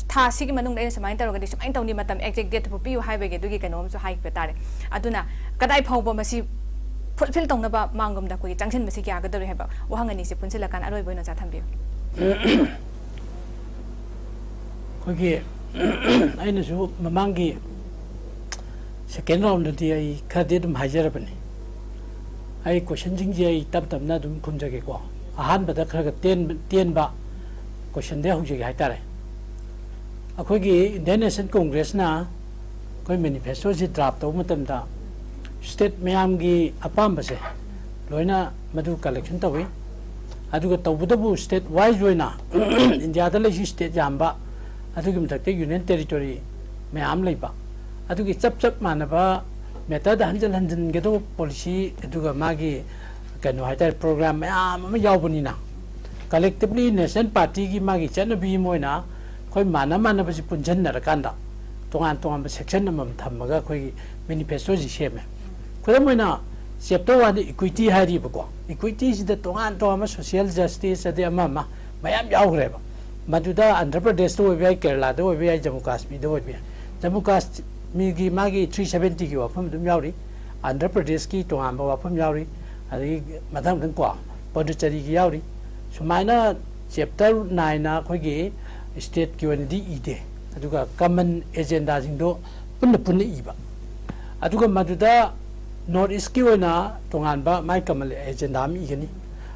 ꯊꯥ ꯁꯤꯒꯤ ꯃꯅꯨꯡꯗ ꯑꯩꯅ ꯁꯨꯃꯥꯏꯅ ꯇꯧꯔꯒꯗꯤ ꯁꯨꯃꯥꯏꯅ ꯇꯧꯅꯤ, ꯃꯇꯝ exact date ꯄꯤꯌꯨ" ꯍꯥꯏꯕꯒꯤ ꯑꯗꯨꯒꯤ ꯀꯩꯅꯣꯝꯁꯨ ꯍꯥꯏꯕ ꯇꯥꯔꯦ꯫ ꯑꯗꯨꯅ ꯀꯗꯥꯏ ꯐꯥꯎꯕ ꯃꯁꯤ fulfill ꯇꯧꯅꯕ ꯃꯥꯡꯂꯣꯝꯗ ꯑꯩꯈꯣꯏꯒꯤ ꯆꯪꯁꯤꯟꯕꯁꯤ ꯌꯥꯒꯗꯧꯔꯤ ꯍꯥꯏꯕ ꯋꯥꯍꯪ ꯑꯅꯤꯁꯤ ꯄꯨꯟꯁꯤꯜꯂꯀꯥꯟꯗ ꯑꯔꯣꯏꯕ ꯑꯣꯏꯅ ꯑꯣꯖꯥ ꯊꯝꯕꯤꯌꯨ꯫ ꯑꯩꯈꯣꯏꯒꯤ ꯑꯩꯅꯁꯨ ꯃꯃꯥꯡꯒꯤ second round ꯗꯗꯤ ꯑꯩ ꯈꯔꯗꯤ ꯑꯗꯨꯝ ꯍꯥꯏꯖꯔꯕꯅꯤ꯫ ꯑꯩ question ꯁꯤꯡꯁꯦ ꯑꯩ ꯇꯞ ꯇꯞꯅ ꯑꯗꯨꯝ ꯈꯨꯝꯖꯒꯦꯀꯣ꯫ ꯑꯍꯥꯟꯕꯗ ꯈꯔ ꯈꯔ ꯇꯦꯟꯕ, ꯇꯦꯟꯕ question ꯗꯩ ꯍꯧꯖꯒꯦ ꯍꯥꯏꯇꯥꯔꯦ꯫ ꯑꯩꯈꯣꯏꯒꯤ Indian National Congress ꯅ ꯑꯩꯈꯣꯏ manifesto ꯁꯤ draft ꯇꯧꯕ ꯃꯇꯝꯗ state ꯃꯌꯥꯝꯒꯤ ꯑꯄꯥꯝꯕꯁꯦ ꯂꯣꯏꯅ ꯃꯗꯨ collection ꯇꯧꯏ꯫ ꯑꯗꯨꯒ ꯇꯧꯕꯇꯕꯨ state wise ꯑꯣꯏꯅ ꯏꯟꯗꯤꯌꯥꯗ ꯂꯩꯁꯤ state ꯌꯥꯝꯕ, ꯑꯗꯨꯒꯤ ꯃꯊꯛꯇ union territory ꯃꯌꯥꯝ ꯂꯩꯕ, ꯑꯗꯨꯒꯤ ꯆꯞ ꯆꯞ ꯃꯥꯟꯅꯕ matter ꯗ ꯍꯟꯖꯤꯟ ꯍꯟꯖꯤꯟꯒꯗꯧꯕ policy, ꯑꯗꯨꯒ ꯃꯥꯒꯤ ꯀꯩꯅꯣ ꯍꯥꯏꯇꯥꯔꯦ, program ꯃꯌꯥꯝ ꯑꯃ ꯌꯥꯎꯕꯅꯤꯅ, collectively national party ꯒꯤ ꯃꯥꯒꯤ ꯆꯠꯅꯕꯤ ꯑꯃ ꯑꯣꯏꯅ ꯑꯩꯈꯣꯏ ꯃꯥꯟꯅ ꯃꯥꯟꯅꯕꯁꯤ ꯄꯨꯟꯁꯤꯟꯅꯔꯀꯥꯟꯗ ꯇꯣꯉꯥꯟ ꯇꯣꯉꯥꯟꯕ section ꯑꯃꯃꯝ ꯊꯝꯃꯒ ꯑꯩꯈꯣꯏꯒꯤ manifesto ꯁꯤ ꯁꯦꯝꯃꯦ꯫ ꯈꯨꯗꯝ ꯑꯣꯏꯅ, chapter one ꯗ equity ꯍꯥꯏꯔꯤꯕꯀꯣ, equity ꯁꯤꯗ ꯇꯣꯉꯥꯟ ꯇꯣꯉꯥꯟꯕ social justice ꯑꯗꯩ ꯑꯃ ꯑꯃ ꯃꯌꯥꯝ ꯌꯥꯎꯈ꯭ꯔꯦꯕ꯫ ꯃꯗꯨꯗ ꯑꯟꯙ꯭ꯔ ꯄ꯭ꯔꯗꯦꯁꯇ ꯑꯣꯏꯕ ꯌꯥꯏ, ꯀꯦꯔꯂꯥꯗ ꯑꯣꯏꯕ ꯌꯥꯏ, ꯖꯝꯃꯨ ꯀꯥꯁꯃꯤꯔꯗ ꯑꯣꯏꯕ ꯌꯥꯏ꯫ ꯖꯝꯃꯨ ꯀꯥꯁꯃꯤꯔꯒꯤ ꯃꯥꯒꯤ three seventy ꯒꯤ ꯋꯥꯐꯝ ꯑꯗꯨꯝ ꯌꯥꯎꯔꯤ, ꯑꯟꯙ꯭ꯔ ꯄ꯭ꯔꯗꯦꯁꯀꯤ ꯇꯣꯉꯥꯟꯕ ꯋꯥꯐꯝ ꯌꯥꯎꯔꯤ, ꯑꯗꯒꯤ ꯃꯊꯪ ꯃꯊꯪ ꯀꯣ, ꯄꯣꯟꯗꯨꯆꯦꯔꯤꯒꯤ ꯌꯥꯎꯔꯤ꯫ ꯁꯨꯃꯥꯏꯅ chapter nine ꯅ ꯑꯩꯈꯣꯏꯒꯤ state ꯀꯤ ꯑꯣꯏꯅꯗꯤ ꯏꯗꯦ, ꯑꯗꯨꯒ common agenda ꯁꯤꯡꯗꯣ ꯄꯨꯟꯅ ꯄꯨꯟꯅ ꯏꯕ꯫ ꯑꯗꯨꯒ ꯃꯗꯨꯗ North East ꯀꯤ ꯑꯣꯏꯅ ꯇꯣꯉꯥꯟꯕ ꯃꯥꯒꯤ common agenda ꯑꯃ ꯏꯒꯅꯤ꯫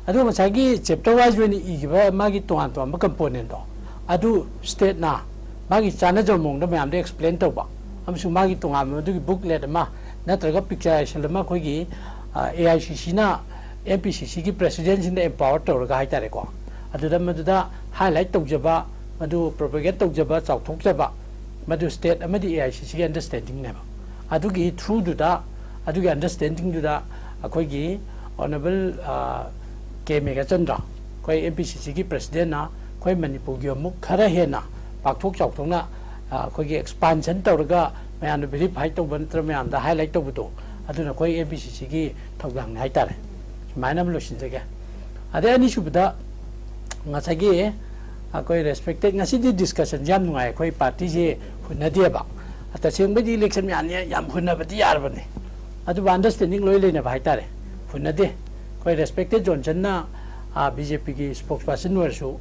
ꯑꯗꯨꯒ ꯉꯁꯥꯏꯒꯤ chapter wise ꯑꯣꯏꯅ ꯏꯈꯤꯕ ꯃꯥꯒꯤ ꯇꯣꯉꯥꯟ ꯇꯣꯉꯥꯟꯕ component ꯗꯣ, ꯑꯗꯨ state ꯅ ꯃꯥꯒꯤ ꯆꯥꯟꯅꯖꯕ ꯃꯑꯣꯡꯗ ꯃꯌꯥꯝꯗ explain ꯇꯧꯕ, ꯑꯃꯁꯨꯡ ꯃꯥꯒꯤ ꯇꯣꯉꯥꯟꯕ ꯃꯗꯨꯒꯤ booklet ꯑꯃ ꯅꯠꯇ꯭ꯔꯒ picturization ꯑꯃ ꯑꯩꯈꯣꯏꯒꯤ, ꯑ, A I C C ꯅ M P C C ꯒꯤ president ꯁꯤꯡꯗ empower ꯇꯧꯔꯒ ꯍꯥꯏꯇꯥꯔꯦꯀꯣ, ꯑꯗꯨꯗ ꯃꯗꯨꯗ highlight ꯇꯧꯖꯕ, ꯃꯗꯨ propagate ꯇꯧꯖꯕ, ꯆꯥꯎꯊꯣꯛꯆꯕ, ꯃꯗꯨ state ꯑꯃꯗꯤ A I C C ꯒꯤ understanding ꯅꯦꯕ꯫ ꯑꯗꯨꯒꯤ through ꯗꯨꯗ, ꯑꯗꯨꯒꯤ understanding ꯗꯨꯗ ꯑꯩꯈꯣꯏꯒꯤ Honourable, ꯑ, K ꯃꯦꯘꯆꯟꯗ꯭ꯔ, ꯑꯩꯈꯣꯏ M P C C ꯒꯤ president ꯅ ꯑꯩꯈꯣꯏ ꯃꯅꯤꯄꯨꯔꯒꯤ ꯑꯃꯨꯛ ꯈꯔ ꯍꯦꯟꯅ ꯄꯥꯛꯊꯣꯛ ꯆꯥꯎꯊꯣꯛꯅ, ꯑ, ꯑꯩꯈꯣꯏꯒꯤ expansion ꯇꯧꯔꯒ ꯃꯌꯥꯝꯅ verify ꯇꯧꯕ ꯅꯠꯇ꯭ꯔꯒ ꯃꯌꯥꯝꯗ highlight ꯇꯧꯕꯗꯣ, ꯑꯗꯨꯅ ꯑꯩꯈꯣꯏ M P C C ꯒꯤ ꯊꯧꯗꯥꯡꯅꯤ ꯍꯥꯏꯇꯥꯔꯦ꯫ ꯁꯨꯃꯥꯏꯅ ꯑꯃ ꯂꯣꯏꯁꯤꯟꯖꯒꯦ꯫ ꯑꯗꯩ ꯑꯅꯤꯁꯨꯕꯗ ꯉꯁꯥꯏꯒꯤ ꯑꯩꯈꯣꯏ ꯔꯦꯁꯄꯦꯛꯇꯦꯠ, ꯉꯁꯤꯗꯤ ꯗꯤꯁꯀꯁꯟꯁꯦ ꯌꯥꯝ ꯅꯨꯡꯉꯥꯏ, ꯑꯩꯈꯣꯏ ꯄꯥꯔꯇꯤꯁꯦ ꯍꯨꯟꯅꯗꯦꯕ꯫ ꯇꯁꯦꯡꯕꯗꯤ ꯏꯂꯦꯛꯁꯟ ꯃꯌꯥꯝꯅꯤ ꯌꯥꯝ ꯍꯨꯟꯅꯕꯗꯤ ꯌꯥꯔꯕꯅꯤ, ꯑꯗꯨꯕꯨ ꯑꯟꯗꯔꯁ꯭ꯇꯦꯟꯗꯤꯡ ꯂꯣꯏ ꯂꯩꯅꯕ ꯍꯥꯏꯇꯥꯔꯦ, ꯍꯨꯟꯅꯗꯦ꯫ ꯑꯩꯈꯣꯏ ꯔꯦꯁꯄꯦꯛꯇꯦꯠ ꯖꯣꯟꯁꯟꯅ ꯕꯤ ꯖꯦ ꯄꯤꯒꯤ ꯁ꯭ꯄꯣꯛꯁ ꯄꯥꯔꯁꯟ ꯑꯣꯏꯔꯁꯨ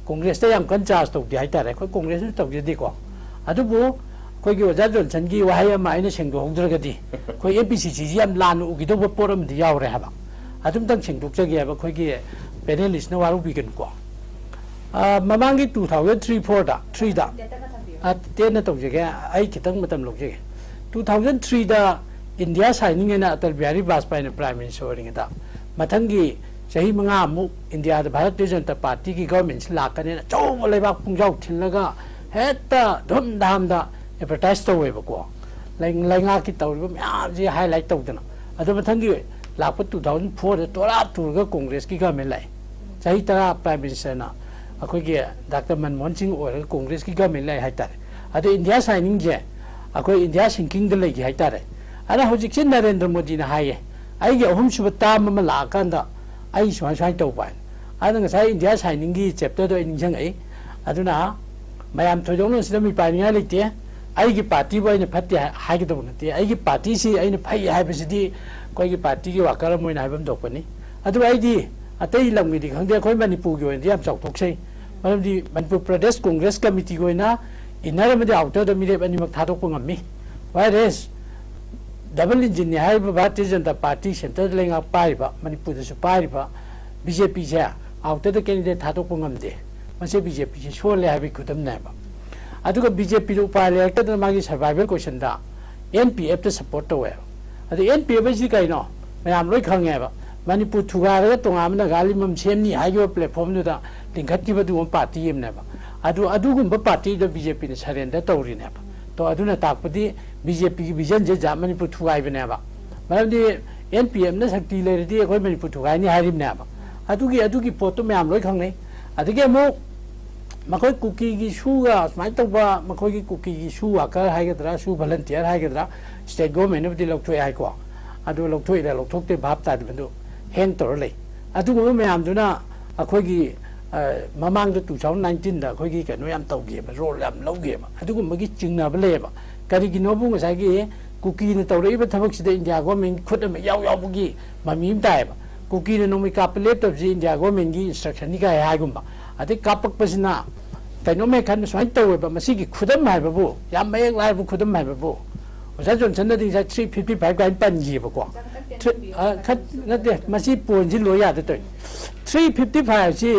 ꯀꯣꯡꯒ꯭ꯔꯦꯁꯇ ꯌꯥꯝ ꯀꯟꯅ ꯆꯥꯔꯖ ꯇꯧꯗꯦ ꯍꯥꯏꯇꯥꯔꯦ꯫ ꯑꯩꯈꯣꯏ ꯀꯣꯡꯒ꯭ꯔꯦꯁꯅꯁꯨ ꯇꯧꯖꯗꯦꯀꯣ, ꯑꯗꯨꯕꯨ ꯑꯩꯈꯣꯏꯒꯤ ꯑꯣꯖꯥ ꯖꯣꯟꯁꯟꯒꯤ ꯋꯥꯍꯩ ꯑꯃ ꯑꯩꯅ ꯁꯦꯡꯗꯣꯛꯍꯧꯗ꯭ꯔꯒꯗꯤ ꯑꯩꯈꯣꯏ ꯑꯦꯝ ꯄꯤ ꯁꯤ ꯁꯤꯁꯤ ꯌꯥꯝ ꯂꯥꯟꯅ ꯎꯈꯤꯗꯧꯕ ꯄꯣꯠ ꯑꯃꯗꯤ ꯌꯥꯎꯔꯦ ꯍꯥꯏꯕ꯫ ꯑꯗꯨꯝꯇꯪ ꯁꯦꯡꯗꯣꯛꯆꯒꯦ ꯍꯥꯏꯕ, ꯑꯩꯈꯣꯏꯒꯤ ꯄꯦꯅꯦꯂꯤꯁꯅ ꯋꯥꯔꯧꯕꯤꯒꯅꯨꯀꯣ꯫ ꯑ, ꯃꯃꯥꯡꯒꯤ ꯇꯨ ꯊꯥꯎꯖꯟ ꯊ꯭ꯔꯤ ꯐꯣꯔꯗ, ꯊ꯭ꯔꯤꯗ, ꯑ, ꯇꯦꯟꯅ ꯇꯧꯖꯒꯦ, ꯑꯩ ꯈꯤꯇꯪ ꯃꯇꯝ ꯂꯧꯖꯒꯦ꯫ ꯇꯨ ꯊꯥꯎꯖꯟ ꯊ꯭ꯔꯤꯗ ꯏꯟꯗꯤꯌꯥ ꯁꯥꯏꯅꯤꯡ ꯍꯥꯏꯅ ꯑꯇꯜ ꯕꯤꯍꯥꯔꯤ ꯕꯥꯖꯄꯥꯏꯅ ꯄ꯭ꯔꯥꯏꯝ ꯃꯤꯅꯤꯁꯇꯔ ꯑꯣꯏꯔꯤꯉꯩꯗ, ꯃꯊꯪꯒꯤ ꯆꯍꯤ ꯃꯉꯥꯃꯨꯛ ꯏꯟꯗꯤꯌꯥꯗ ꯚꯥꯔꯇꯤꯌ ꯖꯅꯇꯥ ꯄꯥꯔꯇꯤꯒꯤ ꯒꯚꯔꯟꯃꯦꯟꯁꯤ ꯂꯥꯛꯀꯅꯦꯅ ꯑꯆꯧꯕ ꯂꯩꯕꯥꯛ ꯄꯨꯡꯖꯥꯎ ꯊꯤꯜꯂꯒ ꯍꯦꯛꯇ ꯙꯨꯝ ꯙꯥꯝꯗ ꯑꯦꯗꯚꯔꯇꯥꯏꯁ ꯇꯧꯋꯦꯕꯀꯣ꯫ ꯂꯩ-, ꯂꯩꯉꯥꯛꯀꯤ ꯇꯧꯔꯤꯕ ꯃꯌꯥꯝꯁꯤ ꯍꯥꯏꯂꯥꯏꯠ ꯇꯧꯗꯅ꯫ ꯑꯗꯣ ꯃꯊꯪꯒꯤ ꯂꯥꯛꯄ ꯇꯨ ꯊꯥꯎꯖꯟ ꯐꯣꯔꯗ ꯇꯣꯔꯥ ꯇꯨꯔꯒ ꯀꯣꯡꯒ꯭ꯔꯦꯁꯀꯤ ꯒꯚꯔꯟꯃꯦꯟ ꯂꯥꯛꯑꯦ꯫ ꯆꯍꯤ ꯇꯔꯥ ꯄ꯭ꯔꯥꯏꯝ ꯃꯤꯅꯤꯁꯇꯔꯅ ꯑꯩꯈꯣꯏꯒꯤ ꯗꯥꯛꯇꯔ ꯃꯟꯃꯣꯍꯟ ꯁꯤꯡ ꯑꯣꯏꯔꯒ ꯀꯣꯡꯒ꯭ꯔꯦꯁꯀꯤ ꯒꯚꯔꯟꯃꯦꯟ ꯂꯥꯛꯑꯦ ꯍꯥꯏꯇꯥꯔꯦ꯫ ꯑꯗꯣ ꯏꯟꯗꯤꯌꯥ ꯁꯥꯏꯅꯤꯡꯁꯦ ꯑꯩꯈꯣꯏ ꯏꯟꯗꯤꯌꯥ ꯁꯤꯡꯀꯤꯡꯗ ꯂꯩꯈꯤ ꯍꯥꯏꯇꯥꯔꯦ꯫ ꯑꯗ ꯍꯧꯖꯤꯛꯁꯦ ꯅꯔꯦꯟꯗ꯭ꯔ ꯃꯣꯗꯤꯅ ꯍꯥꯏꯌꯦ, "ꯑꯩꯒꯤ ꯑꯍꯨꯝꯁꯨꯕ ꯇꯥꯔꯝ ꯑꯃ ꯂꯥꯛꯑꯀꯥꯟꯗ ꯑꯩ ꯁꯨꯃꯥꯏ ꯁꯨꯃꯥꯏꯅ ꯇꯧꯕ" ꯍꯥꯏꯅ꯫ ꯑꯗꯨꯅ ꯉꯁꯥꯏ ꯏꯟꯗꯤꯌꯥ ꯁꯥꯏꯅꯤꯡꯒꯤ ꯆꯦꯞꯇꯔꯗꯣ ꯑꯩ ꯅꯤꯡꯁꯤꯡꯉꯛꯏ꯫ ꯑꯗꯨꯅ ꯃꯌꯥꯝ ꯊꯣꯏꯗꯣꯛꯅ ꯁꯤꯗ ꯃꯤꯄꯥꯏꯅꯤꯡꯉꯥꯏ ꯂꯩꯇꯦ꯫ ꯑꯩꯒꯤ ꯄꯥꯔꯇꯤꯕꯨ ꯑꯩꯅ ꯐꯠꯇꯦ ꯍꯥꯏ-, ꯍꯥꯏꯒꯗꯧꯕ ꯅꯠꯇꯦ꯫ ꯑꯩꯒꯤ ꯄꯥꯔꯇꯤꯁꯤ ꯑꯩꯅ ꯐꯩ ꯍꯥꯏꯕꯁꯤꯗꯤ ꯑꯩꯈꯣꯏꯒꯤ ꯄꯥꯔꯇꯤꯒꯤ ꯋꯥꯀꯔ ꯑꯃ ꯑꯣꯏꯅ ꯍꯥꯏꯐꯝ ꯊꯣꯛꯄꯅꯤ꯫ ꯑꯗꯨꯕꯨ ꯑꯩꯗꯤ ꯑꯇꯩ ꯂꯝꯒꯤꯗꯤ ꯈꯪꯗꯦ, ꯑꯩꯈꯣꯏ ꯃꯅꯤꯄꯨꯔꯒꯤ ꯑꯣꯏꯅꯗꯤ ꯌꯥꯝ ꯆꯥꯎꯊꯣꯛꯆꯩ꯫ ꯃꯔꯝꯗꯤ ꯃꯅꯤꯄꯨꯔ ꯄ꯭ꯔꯗꯦꯁ ꯀꯣꯡꯒ꯭ꯔꯦꯁ ꯀꯃꯤꯇꯤꯒꯤ ꯑꯣꯏꯅ ꯏꯟꯅꯔ ꯑꯃꯗꯤ ꯑꯥꯎꯇꯔꯗ ꯃꯤꯔꯦꯞ ꯑꯅꯤꯃꯛ ꯊꯥꯗꯣꯛꯄ ꯉꯝꯃꯤ꯫ Whereas ꯗꯕꯜ ꯏꯟꯖꯤꯟꯅꯤ ꯍꯥꯏꯔꯤꯕ ꯚꯥꯔꯇꯤꯌ ꯖꯅꯇꯥ ꯄꯥꯔꯇꯤ ꯁꯦꯟꯇꯔꯗ ꯂꯩꯉꯥꯛ ꯄꯥꯏꯔꯤꯕ, ꯃꯅꯤꯄꯨꯔꯗꯁꯨ ꯄꯥꯏꯔꯤꯕ ꯕꯤ ꯖꯦ ꯄꯤꯁꯦ ꯑꯥꯎꯇꯔꯗ ꯀꯦꯟꯗꯤꯗꯦꯠ ꯊꯥꯗꯣꯛꯄ ꯉꯝꯗꯦ꯫ ꯃꯁꯤ ꯕꯤ ꯖꯦ ꯄꯤꯁꯦ ꯁꯣꯜꯂꯦ ꯍꯥꯏꯕꯒꯤ ꯈꯨꯗꯝꯅꯦꯕ꯫ ꯑꯗꯨꯒ ꯕꯤ ꯖꯦ ꯄꯤꯗ ꯎꯄꯥꯏ ꯂꯩꯔꯛꯇꯗꯅ ꯃꯥꯒꯤ ꯁꯔꯚꯥꯏꯚꯦꯜ ꯀꯣꯏꯁꯟꯗ ꯑꯦꯟ ꯄꯤ ꯑꯦꯐꯇ ꯁꯞꯄꯣꯔꯠ ꯇꯧꯋꯦꯕ꯫ ꯑꯗꯨ ꯑꯦꯟ ꯄꯤ ꯑꯦꯐ ꯍꯥꯏꯁꯤ ꯀꯩꯅꯣ? ꯃꯌꯥꯝ ꯂꯣꯏ ꯈꯪꯉꯦꯕ꯫ ꯃꯅꯤꯄꯨꯔ ꯊꯨꯒꯥꯏꯔꯒ ꯇꯣꯉꯥꯟꯕ ꯅꯥꯒꯥꯂꯦꯟ ꯑꯃ ꯁꯦꯝꯅꯤ ꯍꯥꯏꯈꯤꯕ ꯄ꯭ꯂꯦꯠꯐꯣꯝꯗꯨꯗ ꯂꯤꯡꯈꯠꯈꯤꯕ ꯑꯗꯨꯒꯨꯝꯕ ꯄꯥꯔꯇꯤ ꯑꯃꯅꯦꯕ꯫ ꯑꯗꯨ, ꯑꯗꯨꯒꯨꯝꯕ ꯄꯥꯔꯇꯤꯗ ꯕꯤ ꯖꯦ ꯄꯤꯅ ꯁꯔꯦꯟꯗꯔ ꯇꯧꯔꯤꯅꯦꯕ꯫ ꯇꯣ, ꯑꯗꯨꯅ ꯇꯥꯛꯄꯗꯤ ꯕꯤ ꯖꯦ ꯄꯤꯒꯤ ꯚꯤꯖꯟꯁꯦ ꯖꯥꯠ ꯃꯅꯤꯄꯨꯔ ꯊꯨꯒꯥꯏꯕꯅꯦꯕ꯫ ꯃꯔꯝꯗꯤ ꯑꯦꯟ ꯄꯤ ꯑꯦꯐꯅ ꯁꯛꯇꯤ ꯂꯩꯔꯗꯤ ꯑꯩꯈꯣꯏ ꯃꯅꯤꯄꯨꯔ ꯊꯨꯒꯥꯏꯅꯤ ꯍꯥꯏꯔꯤꯕꯅꯦꯕ꯫ ꯑꯗꯨꯒꯤ, ꯑꯗꯨꯒꯤ ꯄꯣꯠꯇꯨ ꯃꯌꯥꯝ ꯂꯣꯏ ꯈꯪꯅꯩ꯫ ꯑꯗꯒꯤ ꯑꯃꯨꯛ ꯃꯈꯣꯏ ꯀꯨꯀꯤꯒꯤ ꯁꯨꯒ ꯁꯨꯃꯥꯏꯅ ꯇꯧꯕ, ꯃꯈꯣꯏꯒꯤ ꯀꯨꯀꯤꯒꯤ ꯁꯨ ꯋꯥꯀꯔ ꯍꯥꯏꯒꯗ꯭ꯔꯥ, ꯁꯨ ꯚꯣꯂꯟꯇꯤꯌꯔ ꯍꯥꯏꯒꯗ꯭ꯔꯥ, ꯁ꯭ꯇꯦꯠ ꯒꯣꯔꯃꯦꯟꯅꯕꯨꯗꯤ ꯂꯧꯊꯣꯛꯑꯦ ꯍꯥꯏꯀꯣ꯫ ꯑꯗꯨ ꯂꯧꯊꯣꯛꯏꯔꯥ ꯂꯧꯊꯣꯛꯇꯦ ꯚꯥꯞ ꯇꯥꯗꯦ, ꯃꯗꯨ ꯍꯦꯡ ꯇꯧꯔ ꯂꯩ꯫ ꯑꯗꯨꯒꯨꯝꯕ ꯃꯌꯥꯝꯗꯨꯅ ꯑꯩꯈꯣꯏꯒꯤ, ꯑ, ꯃꯃꯥꯡꯗ two thousand nineteenꯗ ꯑꯩꯈꯣꯏꯒꯤ ꯀꯩꯅꯣ ꯌꯥꯝ ꯇꯧꯈꯤꯑꯕ, ꯔꯣꯜ ꯌꯥꯝ ꯂꯧꯈꯤꯑꯕ꯫ ꯑꯗꯨꯒꯨꯝꯕꯒꯤ ꯆꯤꯡꯅꯕ ꯂꯩꯌꯦꯕ꯫ ꯀꯔꯤꯒꯤꯅꯣꯕꯨ ꯉꯁꯥꯏꯒꯤ ꯀꯨꯀꯤꯅ ꯇꯧꯔꯛꯏꯕ ꯊꯕꯛꯁꯤꯗ ꯏꯟꯗꯤꯌꯥ ꯒꯣꯔꯃꯦꯟ ꯈꯨꯠ ꯑꯃ ꯌꯥꯎ ꯌꯥꯎꯕꯒꯤ ꯃꯃꯤ ꯑꯃ ꯇꯥꯏꯌꯦꯕ꯫ ꯀꯨꯀꯤꯅ ꯅꯣꯡꯃꯩ ꯀꯥꯞꯄ ꯂꯦꯞꯇꯕꯁꯤ ꯏꯟꯗꯤꯌꯥ ꯒꯣꯔꯃꯦꯟꯒꯤ ꯏꯟꯁꯇ꯭ꯔꯛꯁꯟꯅꯤ ꯀꯥꯏ ꯍꯥꯏꯒꯨꯝꯕ꯫ ꯑꯗꯩ ꯀꯥꯞꯄꯛꯄꯁꯤꯅ ꯀꯩꯅꯣꯝ ꯍꯦꯛ ꯈꯟꯕ ꯁꯨꯃꯥꯏꯅ ꯇꯧꯋꯦꯕ꯫ ꯃꯁꯤꯒꯤ ꯈꯨꯗꯝ ꯍꯥꯏꯕꯕꯨ, ꯌꯥꯝ ꯃꯌꯦꯛ ꯂꯥꯏꯕ ꯈꯨꯗꯝ ꯍꯥꯏꯕꯕꯨ, ꯑꯣꯖꯥ ꯖꯣꯟꯁꯟꯅꯗꯤ ꯉꯁꯥꯏ three fifty five ꯀꯥꯏꯅ ꯄꯟꯈꯤꯕꯀꯣ꯫ Three-, ꯑ, ꯈꯠ-, ꯅꯠꯇꯦ, ꯃꯁꯤ ꯄꯣꯏꯟꯁꯤ ꯂꯣꯏ ꯌꯥꯗ ꯇꯧꯔꯤꯅꯤ꯫ Three fifty five ꯁꯤ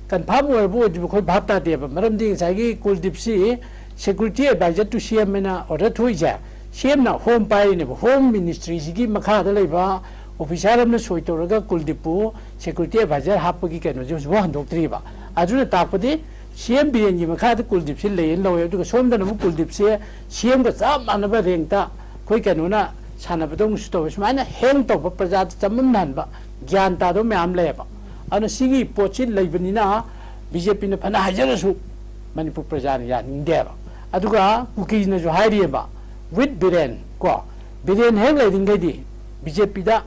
ꯀꯟꯐꯥꯔꯝ ꯑꯣꯏꯔꯕ ꯑꯣꯏꯗ꯭ꯔꯤꯕ ꯑꯩꯈꯣꯏ ꯚꯥꯞ ꯇꯥꯗꯦꯕ꯫ ꯃꯔꯝꯗꯤ ꯉꯁꯥꯏꯒꯤ ꯀꯨꯜꯗꯤꯞꯁꯤ security advisor to C M ꯍꯥꯏꯅ ꯑꯣꯔꯗꯔ ꯊꯣꯛꯏꯁꯦ, ꯁꯤ ꯑꯦꯝꯅ ꯍꯣꯝ ꯄꯥꯏꯔꯤꯅꯦꯕ꯫ ꯍꯣꯝ ꯃꯤꯅꯤꯁꯇ꯭ꯔꯤꯁꯤꯒꯤ ꯃꯈꯥꯗ ꯂꯩꯕ ꯑꯣꯐꯤꯁꯥꯔ ꯑꯃꯅ ꯁꯣꯏ ꯇꯧꯔꯒ ꯀꯨꯜꯗꯤꯞꯄꯨ ꯁꯦꯀ꯭ꯌꯨꯔꯤꯇꯤ ꯑꯦꯗꯚꯥꯏꯖꯔ ꯍꯥꯞꯄꯒꯤ ꯀꯩꯅꯣꯁꯦ ꯍꯧꯖꯤꯛꯐꯥꯎ ꯍꯟꯗꯣꯛꯇ꯭ꯔꯤꯕ꯫ ꯑꯗꯨꯅ ꯇꯥꯛꯄꯗꯤ ꯁꯤ ꯑꯦꯝ ꯕꯤꯔꯦꯟꯒꯤ ꯃꯈꯥꯗ ꯀꯨꯜꯗꯤꯞꯁꯤ ꯂꯩꯌꯦꯅ ꯂꯧꯋꯦ꯫ ꯑꯗꯨꯒ ꯁꯣꯝꯗꯅ ꯑꯃꯨꯛ ꯀꯨꯜꯗꯤꯞꯁꯤ ꯁꯤ ꯑꯦꯝꯒ ꯆꯞ ꯃꯥꯟꯅꯕ ꯔꯦꯡꯇ ꯑꯩꯈꯣꯏ ꯀꯩꯅꯣꯅ ꯁꯥꯟꯅꯕꯗꯧꯅꯁꯨ ꯇꯧꯋꯦ꯫ ꯁꯨꯃꯥꯏꯅ ꯍꯦꯡ ꯇꯧꯕ, ꯄ꯭ꯔꯖꯥꯗ ꯆꯃꯝꯅꯍꯟꯕ, ꯒ꯭ꯌꯥꯟ ꯇꯥꯗꯕ ꯃꯌꯥꯝ ꯂꯩꯌꯦꯕ꯫ ꯑꯗꯨꯅ ꯁꯤꯒꯤ ꯄꯣꯠꯁꯤ ꯂꯩꯕꯅꯤꯅ ꯕꯤ ꯖꯦ ꯄꯤꯅ ꯐꯅ ꯍꯥꯏꯖꯔꯁꯨ ꯃꯅꯤꯄꯨꯔ ꯄ꯭ꯔꯖꯥꯅ ꯌꯥꯅꯤꯡꯗꯦꯕ꯫ ꯑꯗꯨꯒ ꯀꯨꯀꯤꯅꯁꯨ ꯍꯥꯏꯔꯤꯑꯕ, "With ꯕꯤꯔꯦꯟ" ꯀꯣ, ꯕꯤꯔꯦꯟ ꯍꯦꯛ ꯂꯩꯔꯤꯉꯩꯗꯤ ꯕꯤ ꯖꯦ ꯄꯤꯗ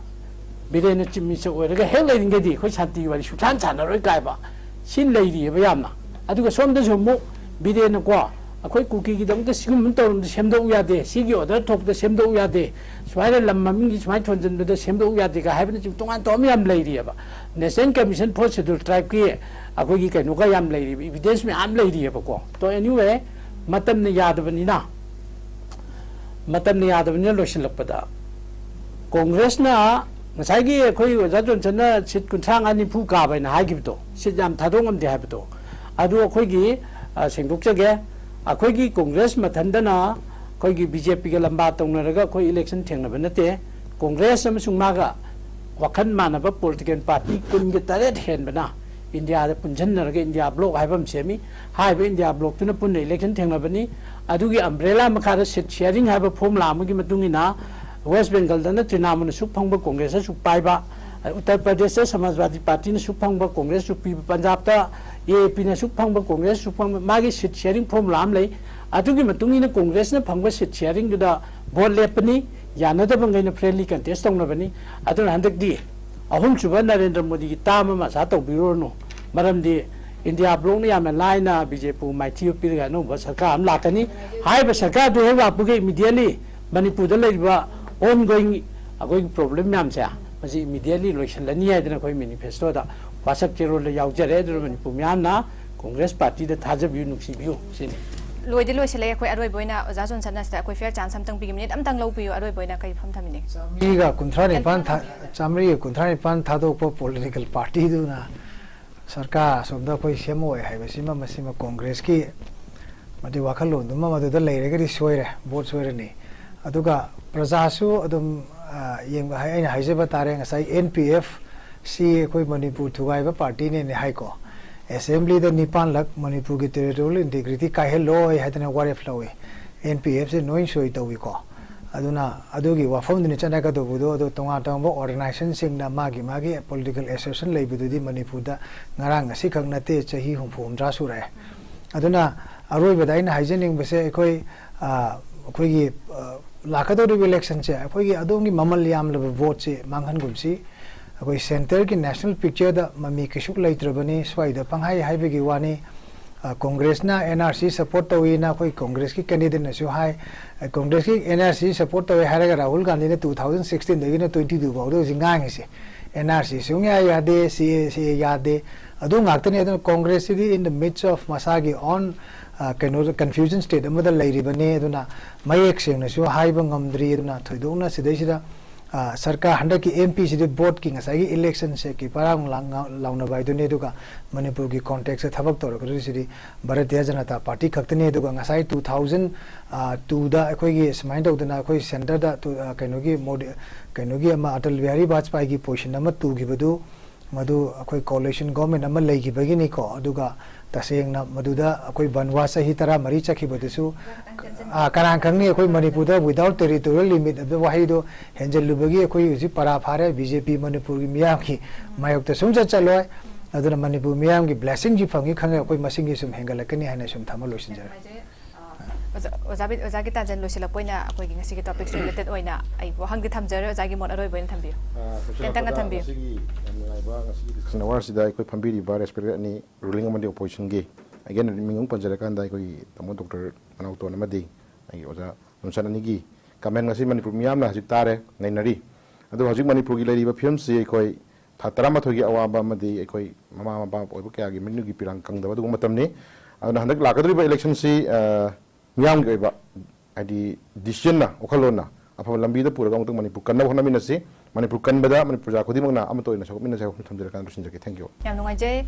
ꯕꯤꯔꯦꯟꯅ ꯆꯤꯞ ꯃꯤꯅꯤꯁꯇꯔ ꯑꯣꯏꯔꯒ ꯍꯦꯛ ꯂꯩꯔꯤꯉꯩꯗꯤ ꯑꯩꯈꯣꯏ ꯁꯥꯟꯇꯤ ꯋꯥꯔꯤ ꯁꯨꯛꯁꯥꯟ ꯁꯥꯟꯅꯔꯣꯏ ꯀꯥꯏꯕ ꯁꯤ ꯂꯩꯔꯤꯑꯕ ꯌꯥꯝꯅ꯫ ꯑꯗꯨꯒ ꯁꯣꯝꯗꯁꯨ ꯑꯃꯨꯛ ꯕꯤꯔꯦꯟꯅꯀꯣ, "ꯑꯩꯈꯣꯏ ꯀꯨꯀꯤꯒꯤꯗꯃꯛꯇ ꯁꯤꯒꯨꯝꯕ ꯇꯧꯔꯝꯗ ꯁꯦꯝꯗꯣꯛꯎ ꯌꯥꯗꯦ, ꯁꯤꯒꯤ ꯑꯣꯔꯗꯔ ꯊꯣꯛꯄꯗ ꯁꯦꯝꯗꯣꯛꯎ ꯌꯥꯗꯦ, ꯁꯨꯃꯥꯏꯅ ꯂꯝ ꯃꯃꯤꯡꯒꯤ ꯁꯨꯃꯥꯏꯅ ꯊꯣꯟꯖꯟꯕꯗ ꯁꯦꯝꯗꯣꯛꯎ ꯌꯥꯗꯦ" ꯀꯥꯏ ꯍꯥꯏꯕꯅꯆꯤꯡꯕ ꯇꯣꯉꯥꯟ ꯇꯣꯉꯥꯟꯕ ꯌꯥꯝ ꯂꯩꯔꯤꯑꯕ꯫ National Commission for Scheduled Tribeꯀꯤ ꯑꯩꯈꯣꯏꯒꯤ ꯀꯩꯅꯣꯒ ꯌꯥꯝ ꯂꯩꯔꯤꯕ, evidence ꯃꯌꯥꯝ ꯂꯩꯔꯤꯑꯕꯀꯣ꯫ ꯑꯗꯣ anyway, ꯃꯇꯝꯅ ꯌꯥꯗꯕꯅꯤꯅ, ꯃꯇꯝꯅ ꯌꯥꯗꯕꯅꯤꯅ ꯂꯣꯏꯁꯤꯜꯂꯛꯄꯗ ꯀꯣꯡꯒ꯭ꯔꯦꯁꯅ ꯉꯁꯥꯏꯒꯤ ꯑꯩꯈꯣꯏ ꯑꯣꯖꯥ ꯖꯣꯟꯁꯟꯅ ꯁꯤꯠ ꯀꯨꯟꯊ꯭ꯔꯥ ꯃꯉꯥ ꯅꯤꯐꯨ ꯀꯥꯕ ꯍꯥꯏꯅ ꯍꯥꯏꯈꯤꯕꯗꯣ, ꯁꯤꯠ ꯌꯥꯝ ꯊꯥꯗꯣꯛ ꯉꯝꯗꯦ ꯍꯥꯏꯕꯗꯣ, ꯑꯗꯨ ꯑꯩꯈꯣꯏꯒꯤ, ꯑ, ꯁꯦꯡꯗꯣꯛꯆꯒꯦ꯫ ꯑꯩꯈꯣꯏꯒꯤ ꯀꯣꯡꯒ꯭ꯔꯦꯁ ꯃꯊꯟꯗꯅ ꯑꯩꯈꯣꯏꯒꯤ ꯕꯤ ꯖꯦ ꯄꯤꯒ ꯂꯝꯕꯥ ꯇꯧꯅꯔꯒ ꯑꯩꯈꯣꯏ ꯏꯂꯦꯛꯁꯟ ꯊꯦꯡꯅꯕ ꯅꯠꯇꯦ꯫ ꯀꯣꯡꯒ꯭ꯔꯦꯁ ꯑꯃꯁꯨꯡ ꯃꯥꯒ ꯋꯥꯈꯜ ꯃꯥꯟꯅꯕ ꯄꯣꯂꯤꯇꯤꯀꯦꯜ ꯄꯥꯔꯇꯤ ꯀꯨꯟꯒ ꯇꯔꯦꯠ ꯍꯦꯟꯕꯅ ꯏꯟꯗꯤꯌꯥꯗ ꯄꯨꯟꯁꯤꯟꯅꯔꯒ ꯏꯟꯗꯤꯌꯥ ꯕ꯭ꯂꯣꯛ ꯍꯥꯏꯕ ꯑꯃ ꯁꯦꯝꯃꯤ꯫ ꯍꯥꯏꯔꯤꯕ ꯏꯟꯗꯤꯌꯥ ꯕ꯭ꯂꯣꯛꯇꯨꯅ ꯄꯨꯟꯅ ꯏꯂꯦꯛꯁꯟ ꯊꯦꯡꯅꯕꯅꯤ꯫ ꯑꯗꯨꯒꯤ ꯑꯝꯕ꯭ꯔꯦꯂꯥ ꯃꯈꯥꯗ ꯁꯤꯠ ꯁꯤꯌꯥꯔꯤꯡ ꯍꯥꯏꯕ ꯐꯣꯔꯃꯨꯂꯥ ꯑꯃꯒꯤ ꯃꯇꯨꯡ ꯏꯟꯅ ꯋꯦꯁ ꯕꯦꯡꯒꯜꯗꯅ ꯇ꯭ꯔꯤꯅꯥꯃꯨꯜꯅ ꯁꯨꯛ ꯐꯪꯕ, ꯀꯣꯡꯒ꯭ꯔꯦꯁꯅ ꯁꯨꯛ ꯄꯥꯏꯕ, ꯎꯠꯇꯔ ꯄ꯭ꯔꯗꯦꯁꯇ ꯁꯃꯥꯖꯋꯥꯗꯤ ꯄꯥꯔꯇꯤꯅ ꯁꯨꯛ ꯐꯪꯕ, ꯀꯣꯡꯒ꯭ꯔꯦꯁ ꯁꯨꯛ ꯄꯤꯕ, ꯄꯟꯖꯥꯕꯇ ꯑꯦ ꯑꯦ ꯄꯤꯅ ꯁꯨꯛ ꯐꯪꯕ, ꯀꯣꯡꯒ꯭ꯔꯦꯁ ꯁꯨꯛ ꯐꯪꯕ, ꯃꯥꯒꯤ ꯁꯤꯠ ꯁꯤꯌꯥꯔꯤꯡ ꯐꯣꯔꯃꯨꯂꯥ ꯑꯃ ꯂꯩ꯫ ꯑꯗꯨꯒꯤ ꯃꯇꯨꯡ ꯏꯟꯅ ꯀꯣꯡꯒ꯭ꯔꯦꯁꯅ ꯐꯪꯕ ꯁꯤꯠ ꯁꯤꯌꯥꯔꯤꯡꯗꯨꯗ ꯚꯣꯠ ꯂꯦꯞꯄꯅꯤ, ꯌꯥꯅꯗꯕꯉꯩꯅ ꯐ꯭ꯔꯦꯟꯂꯤ ꯀꯟꯇꯦꯁ ꯇꯧꯅꯕꯅꯤ꯫ ꯑꯗꯨꯅ ꯍꯟꯗꯛꯇꯤ ꯑꯍꯨꯝꯁꯨꯕ ꯅꯔꯦꯟꯗ꯭ꯔ ꯃꯣꯗꯤꯒꯤ ꯇꯥꯝ ꯑꯃ ꯑꯁꯥ ꯇꯧꯕꯤꯔꯨꯔꯅꯨ꯫ ꯃꯔꯝꯗꯤ ꯏꯟꯗꯤꯌꯥ ꯕ꯭ꯂꯣꯛꯅ ꯌꯥꯝꯅ ꯂꯥꯏꯅ ꯕꯤ ꯖꯦ ꯄꯤꯕꯨ ꯃꯥꯏꯊꯤꯕ ꯄꯤꯔꯒ ꯑꯅꯧꯕ ꯁꯔꯀꯥꯔ ꯑꯃ ꯂꯥꯛꯀꯅꯤ꯫ ꯍꯥꯏꯔꯤꯕ ꯁꯔꯀꯥꯔꯗꯨ ꯍꯦꯛ ꯂꯥꯛꯄꯒ ꯏꯃꯤꯗꯤꯌꯦꯠꯂꯤ ꯃꯅꯤꯄꯨꯔꯗ ꯂꯩꯔꯤꯕ ꯑꯣꯟ ꯒꯣꯌꯤꯡ ꯑꯩꯈꯣꯏꯒꯤ ꯄ꯭ꯔꯣꯕ꯭ꯂꯦꯝ ꯃꯌꯥꯝꯁꯦ ꯃꯁꯤ ꯏꯃꯤꯗꯤꯌꯦꯠꯂꯤ ꯂꯣꯏꯁꯤꯜꯂꯅꯤ ꯍꯥꯏꯗꯅ ꯑꯩꯈꯣꯏ ꯃꯦꯅꯤꯐꯦꯁꯇꯣꯗ ꯋꯥꯁꯛ ꯆꯦꯔꯣꯜꯗ ꯌꯥꯎꯖꯔꯦ꯫ ꯑꯗꯨꯅ ꯃꯅꯤꯄꯨꯔ ꯃꯤꯌꯥꯝꯅ ꯀꯣꯡꯒ꯭ꯔꯦꯁ ꯄꯥꯔꯇꯤꯗ ꯊꯥꯖꯕꯤꯌꯨ, ꯅꯨꯡꯁꯤꯕꯤꯌꯨ ꯁꯤꯅꯤ꯫ ꯂꯣꯏꯗꯤ ꯂꯣꯏꯁꯤꯜꯂꯛꯑꯦ꯫ ꯑꯩꯈꯣꯏ ꯑꯔꯣꯏꯕ ꯑꯣꯏꯅ ꯑꯣꯖꯥ ꯖꯣꯟꯁꯟ ꯑꯁꯤꯗ ꯑꯩꯈꯣꯏ ꯐꯤꯌꯔ ꯆꯥꯟꯁ ꯑꯝꯇꯪ ꯄꯤꯒꯦ, ꯃꯤꯅꯤꯠ ꯑꯝꯇꯪ ꯂꯧꯕꯤꯌꯨ꯫ ꯑꯔꯣꯏꯕ ꯑꯣꯏꯅ ꯀꯔꯤ ꯋꯥꯐꯝ ꯊꯝꯕꯤꯅꯤꯡꯉꯤ? ꯆꯥꯃꯔꯤꯒ ꯀꯨꯟꯊ꯭ꯔꯥ ꯅꯤꯄꯥꯟ ꯊꯥ-, ꯆꯥꯃꯔꯤꯒ ꯀꯨꯟꯊ꯭ꯔꯥ ꯅꯤꯄꯥꯟ ꯊꯥꯗꯣꯛꯄ ꯄꯣꯂꯤꯇꯤꯀꯦꯜ ꯄꯥꯔꯇꯤꯗꯨꯅ ꯁꯔꯀꯥꯔ ꯑꯁꯣꯝꯗ ꯑꯩꯈꯣꯏ ꯁꯦꯝꯃꯛꯑꯣꯏ ꯍꯥꯏꯕꯁꯤꯃ, ꯃꯁꯤꯃ ꯀꯣꯡꯒ꯭ꯔꯦꯁꯀꯤ ꯃꯗꯨ ꯋꯥꯈꯜꯂꯣꯟꯗꯨꯃ ꯃꯗꯨꯗ ꯂꯩꯔꯒꯗꯤ ꯁꯣꯏꯔꯦ, ꯚꯣꯠ ꯁꯣꯏꯔꯅꯤ꯫ ꯑꯗꯨꯒ ꯄ꯭ꯔꯖꯥꯁꯨ ꯑꯗꯨꯝ, ꯑ, ꯌꯦꯡꯕ ꯍꯥꯏ-, ꯑꯩꯅ ꯍꯥꯏꯖꯕ ꯇꯥꯔꯦ, ꯉꯁꯥꯏ ꯑꯦꯟ ꯄꯤ ꯑꯦꯐ ꯁꯤ ꯑꯩꯈꯣꯏ ꯃꯅꯤꯄꯨꯔ ꯊꯨꯒꯥꯏꯕ ꯄꯥꯔꯇꯤꯅꯦꯅꯦ ꯍꯥꯏꯀꯣ꯫ ꯑꯦꯁꯦꯝꯕ꯭ꯂꯤꯗ ꯅꯤꯄꯥꯟꯂꯛ ꯃꯅꯤꯄꯨꯔꯒꯤ ꯇꯦꯔꯤꯇꯣꯔꯤꯌꯦꯜ ꯏꯟꯇꯤꯒ꯭ꯔꯤꯇꯤ ꯀꯥꯏꯍꯜꯂꯣꯏ ꯍꯥꯏꯗꯅ ꯋꯥꯔꯦꯞ ꯂꯧꯏ꯫ ꯑꯦꯟ ꯄꯤ ꯑꯦꯐ ꯁꯤ ꯅꯣꯏ ꯁꯣꯏ ꯇꯧꯏꯀꯣ꯫ ꯑꯗꯨꯅ ꯑꯗꯨꯒꯤ ꯋꯥꯐꯝꯗꯨꯅꯤ ꯆꯠꯅꯒꯗꯧꯕꯗꯣ꯫ ꯑꯗꯣ ꯇꯣꯉꯥꯟ ꯇꯣꯉꯥꯟꯕ ꯑꯣꯔꯒꯅꯥꯏꯖꯦꯁꯟꯁꯤꯡꯅ ꯃꯥꯒꯤ ꯃꯥꯒꯤ ꯄꯣꯂꯤꯇꯤꯀꯦꯜ ꯑꯦꯁꯣꯁꯤꯌꯦꯁꯟ ꯂꯩꯕꯗꯨꯗꯤ ꯃꯅꯤꯄꯨꯔꯗ ꯉꯔꯥꯡ ꯉꯁꯤ ꯈꯛ ꯅꯠꯇꯦ, ꯆꯍꯤ ꯍꯨꯝꯐꯨ ꯍꯨꯝꯗ꯭ꯔꯥ ꯁꯨꯔꯛꯑꯦ꯫ ꯑꯗꯨꯅ ꯑꯔꯣꯏꯕꯗ ꯑꯩꯅ ꯍꯥꯏꯖꯅꯤꯡꯕꯁꯦ, ꯑꯩꯈꯣꯏ, ꯑ, ꯑꯩꯈꯣꯏꯒꯤ, ꯑ, ꯂꯥꯛꯀꯗꯧꯔꯤꯕ ꯏꯂꯦꯛꯁꯟꯁꯦ ꯑꯩꯈꯣꯏꯒꯤ ꯑꯗꯣꯝꯒꯤ ꯃꯃꯜ ꯌꯥꯝꯂꯕ ꯚꯣꯠꯁꯦ ꯃꯥꯡꯍꯟꯒꯨꯝꯁꯤ꯫ ꯑꯩꯈꯣꯏ ꯁꯦꯟꯇꯔꯒꯤ ꯅꯦꯁꯅꯦꯜ ꯄꯤꯛꯆꯔꯗ ꯃꯃꯤ ꯀꯩꯁꯨ ꯂꯩꯇ꯭ꯔꯕꯅꯤ꯫ ꯁ꯭ꯋꯥꯏꯗ ꯄꯪꯍꯥꯏ ꯍꯥꯏꯕꯒꯤ ꯋꯥꯅꯤ꯫ ꯑ, ꯀꯣꯡꯒ꯭ꯔꯦꯁꯅ ꯑꯦꯟ ꯑꯥꯔ ꯁꯤ ꯁꯄꯣꯔꯠ ꯇꯧꯏꯅ ꯑꯩꯈꯣꯏ ꯀꯣꯡꯒ꯭ꯔꯦꯁꯀꯤ ꯀꯦꯟꯗꯤꯗꯦꯠꯅꯁꯨ ꯍꯥꯏ꯫ ꯑ, ꯀꯣꯡꯒ꯭ꯔꯦꯁꯀꯤ ꯑꯦꯟ ꯑꯥꯔ ꯁꯤ ꯁꯄꯣꯔꯠ ꯇꯧꯏ ꯍꯥꯏꯔꯒ ꯔꯥꯍꯨꯜ ꯒꯥꯟꯙꯤꯅ ꯇꯨ ꯊꯥꯎꯖꯟ ꯁꯤꯛꯁꯇꯤꯟꯗꯒꯤꯅ ꯇ꯭ꯋꯦꯟꯇꯤ ꯇꯨ ꯐꯥꯎꯗ ꯍꯧꯖꯤꯛ ꯉꯥꯡꯉꯤꯁꯦ ꯑꯦꯟ ꯑꯥꯔ ꯁꯤ ꯁꯨꯡꯌꯥ ꯌꯥꯗꯦ, ꯁꯤ ꯑꯦ, ꯁꯤ ꯑꯦ ꯌꯥꯗꯦ, ꯑꯗꯨ ꯉꯥꯛꯇꯅꯤ꯫ ꯑꯗꯨꯅ ꯀꯣꯡꯒ꯭ꯔꯦꯁꯁꯤꯗꯤ in the midst of ꯃꯁꯥꯒꯤ own, ꯑ, ꯀꯩꯅꯣ, confusion state ꯑꯃꯗ ꯂꯩꯔꯤꯕꯅꯤ꯫ ꯑꯗꯨꯅ ꯃꯌꯦꯛ ꯁꯦꯡꯅꯁꯨ ꯍꯥꯏꯕ ꯉꯝꯗ꯭ꯔꯤ꯫ ꯑꯗꯨꯅ ꯊꯣꯏꯗꯣꯛꯅ ꯁꯤꯗꯩꯁꯤꯗ, ꯑ, ꯁꯔꯀꯥꯔ ꯍꯟꯗꯛꯀꯤ ꯑꯦꯝ ꯄꯤꯁꯤꯗꯤ ꯚꯣꯠꯀꯤ ꯉꯁꯥꯏꯒꯤ ꯏꯂꯦꯛꯁꯟ ꯁꯦꯠꯀꯤ ꯄꯔꯥꯡ ꯂꯥꯡ-, ꯂꯥꯎꯅꯕ ꯍꯥꯏꯗꯨꯅꯤ꯫ ꯑꯗꯨꯒ ꯃꯅꯤꯄꯨꯔꯒꯤ ꯀꯣꯟꯇꯦꯛꯁꯇ ꯊꯕꯛ ꯇꯧꯔꯛꯀꯗꯣꯔꯤꯁꯤꯗꯤ ꯚꯥꯔꯇꯤꯌ ꯖꯅꯇꯥ ꯄꯥꯔꯇꯤ ꯈꯛꯇꯅꯤ꯫ ꯑꯗꯨꯒ ꯉꯁꯥꯏ ꯇꯨ ꯊꯥꯎꯖꯟ, ꯑ, ꯇꯨꯗ ꯑꯩꯈꯣꯏꯒꯤ ꯁꯨꯃꯥꯏꯅ ꯇꯧꯗꯅ ꯑꯩꯈꯣꯏ ꯁꯦꯟꯇꯔꯗ ꯇꯨ-, ꯑ, ꯀꯩꯅꯣꯒꯤ ꯃꯣꯗꯤ, ꯀꯩꯅꯣꯒꯤ ꯑꯃ ꯑꯇꯜ ꯕꯤꯍꯥꯔꯤ ꯕꯥꯖꯄꯥꯏꯒꯤ ꯄꯣꯖꯤꯁꯟ ꯑꯃ ꯇꯨꯈꯤꯕꯗꯨ, ꯃꯗꯨ ꯑꯩꯈꯣꯏ ꯀꯣꯑꯣꯂꯤꯁꯟ ꯒꯣꯔꯃꯦꯟ ꯑꯃ ꯂꯩꯈꯤꯕꯒꯤꯅꯤꯀꯣ꯫ ꯑꯗꯨꯒ ꯇꯁꯦꯡꯅ ꯃꯗꯨꯗ ꯑꯩꯈꯣꯏ ꯕꯟꯋꯥ ꯆꯍꯤ ꯇꯔꯥꯃꯔꯤ ꯆꯠꯈꯤꯕꯗꯨꯁꯨ, ꯑ, ꯀꯅꯥ ꯈꯪꯅꯤ, ꯑꯩꯈꯣꯏ ꯃꯅꯤꯄꯨꯔꯗ without territorial limit ꯍꯥꯏꯕ ꯋꯥꯍꯩꯗꯣ ꯍꯦꯟꯖꯜꯂꯨꯕꯒꯤ ꯑꯩꯈꯣꯏ ꯍꯧꯖꯤꯛ ꯄꯔꯥ ꯐꯥꯔꯦ, ꯕꯤ ꯖꯦ ꯄꯤ ꯃꯅꯤꯄꯨꯔꯒꯤ ꯃꯤꯌꯥꯝꯒꯤ ꯃꯥꯌꯣꯛꯇ ꯁꯨꯡꯆꯠ ꯆꯠꯂꯣꯏ꯫ ꯑꯗꯨꯅ ꯃꯅꯤꯄꯨꯔ ꯃꯤꯌꯥꯝꯒꯤ ꯕ꯭ꯂꯦꯁꯤꯡꯁꯤ ꯐꯪꯉꯤ ꯈꯪꯉꯦ, ꯑꯩꯈꯣꯏ ꯃꯁꯤꯡꯒꯤ ꯁꯨꯝ ꯍꯦꯟꯒꯠꯂꯛꯀꯅꯤ ꯍꯥꯏꯅ ꯁꯨꯝ ꯊꯝꯃ ꯂꯣꯏꯁꯤꯟꯖꯔꯦ꯫ ꯑꯣꯖꯥ, ꯑꯣꯖꯥ ꯕꯤ-, ꯑꯣꯖꯥ ꯒꯤꯇꯥꯟꯖꯟ, ꯂꯣꯏꯁꯤꯜꯂꯛꯄ ꯑꯣꯏꯅ ꯑꯩꯈꯣꯏꯒꯤ ꯉꯁꯤꯒꯤ topics related ꯑꯣꯏꯅ ꯑꯩ ꯋꯥꯍꯪꯗꯤ ꯊꯝꯖꯔꯦ, ꯑꯣꯖꯥꯒꯤ ꯃꯣꯠ ꯑꯔꯣꯏꯕ ꯑꯣꯏꯅ ꯊꯝꯕꯤꯌꯨ꯫ ꯑ, ꯇꯦꯟꯇꯛꯅ ꯂꯣꯏꯁꯤꯜꯂꯛꯄꯗ ꯊꯝꯕꯤꯌꯨ꯫ ꯉꯁꯤꯒꯤ ꯌꯥꯝ ꯅꯨꯡꯉꯥꯏꯕ, ꯉꯁꯤꯒꯤ discussion hour ꯁꯤꯗ ꯑꯩꯈꯣꯏ ꯐꯝꯕꯤꯔꯤꯕ respected ꯑꯅꯤ, ruling ꯑꯃꯗꯤ opposition ꯒꯤ, again ꯃꯤꯡ ꯑꯃꯨꯛ ꯄꯟꯖꯔꯀꯥꯟꯗ ꯑꯩꯈꯣꯏꯒꯤ ꯇꯥꯃꯣ ꯗꯣꯛꯇꯔ ꯃꯅꯥꯎꯇꯣꯟ ꯑꯃꯗꯤ ꯑꯩꯒꯤ ꯑꯣꯖꯥ ꯖꯣꯟꯁꯟ ꯑꯅꯤꯒꯤ comment ꯉꯁꯤ ꯃꯅꯤꯄꯨꯔ ꯃꯤꯌꯥꯝꯅ ꯍꯧꯖꯤꯛ ꯇꯥꯔꯦ, ꯅꯩꯅꯔꯤ꯫ ꯑꯗꯣ ꯍꯧꯖꯤꯛ ꯃꯅꯤꯄꯨꯔꯒꯤ ꯂꯩꯔꯤꯕ ꯐꯤꯕꯝꯁꯤ ꯑꯩꯈꯣꯏ ꯊꯥ ꯇꯔꯥꯃꯥꯊꯣꯏꯒꯤ ꯑꯋꯥꯕ ꯑꯃꯗꯤ ꯑꯩꯈꯣꯏ ꯃꯃꯥ ꯃꯄꯥ ꯑꯣꯏꯕ ꯀꯌꯥꯒꯤ ꯃꯤꯠꯅꯨꯒꯤ ꯄꯤꯔꯥꯡ ꯀꯪꯗꯕ ꯑꯗꯨꯒꯨꯝꯕ ꯃꯇꯝꯅꯤ꯫ ꯑꯗꯨꯅ ꯍꯟꯗꯛ ꯂꯥꯛꯀꯗꯧꯔꯤꯕ election ꯁꯤ, ꯑ, ꯃꯤꯌꯥꯝꯒꯤ ꯑꯣꯏꯕ, ꯍꯥꯏꯗꯤ decision ꯅ, ꯋꯥꯈꯜꯂꯣꯟꯅ ꯑꯐꯕ ꯂꯝꯕꯤꯗ ꯄꯨꯔꯒ ꯑꯃꯨꯛꯇꯪ ꯃꯅꯤꯄꯨꯔ ꯀꯟꯅꯕ ꯍꯣꯠꯅꯃꯤꯟꯅꯁꯤ꯫ ꯃꯅꯤꯄꯨꯔ ꯀꯟꯕꯗ ꯃꯅꯤꯄꯨꯔ ꯄ꯭ꯔꯖꯥ ꯈꯨꯗꯤꯡꯃꯛꯅ ꯑꯃꯠꯇ ꯑꯣꯏꯅ ꯁꯔꯨꯛ ꯃꯤꯟꯅꯁꯤ ꯍꯥꯏꯕ ꯋꯥꯐꯝ ꯊꯝꯖꯔꯀꯥꯟꯗ ꯂꯣꯏꯁꯤꯟꯖꯒꯦ꯫ Thank you꯫ ꯌꯥꯝ ꯅꯨꯡꯉꯥꯏꯖꯩ꯫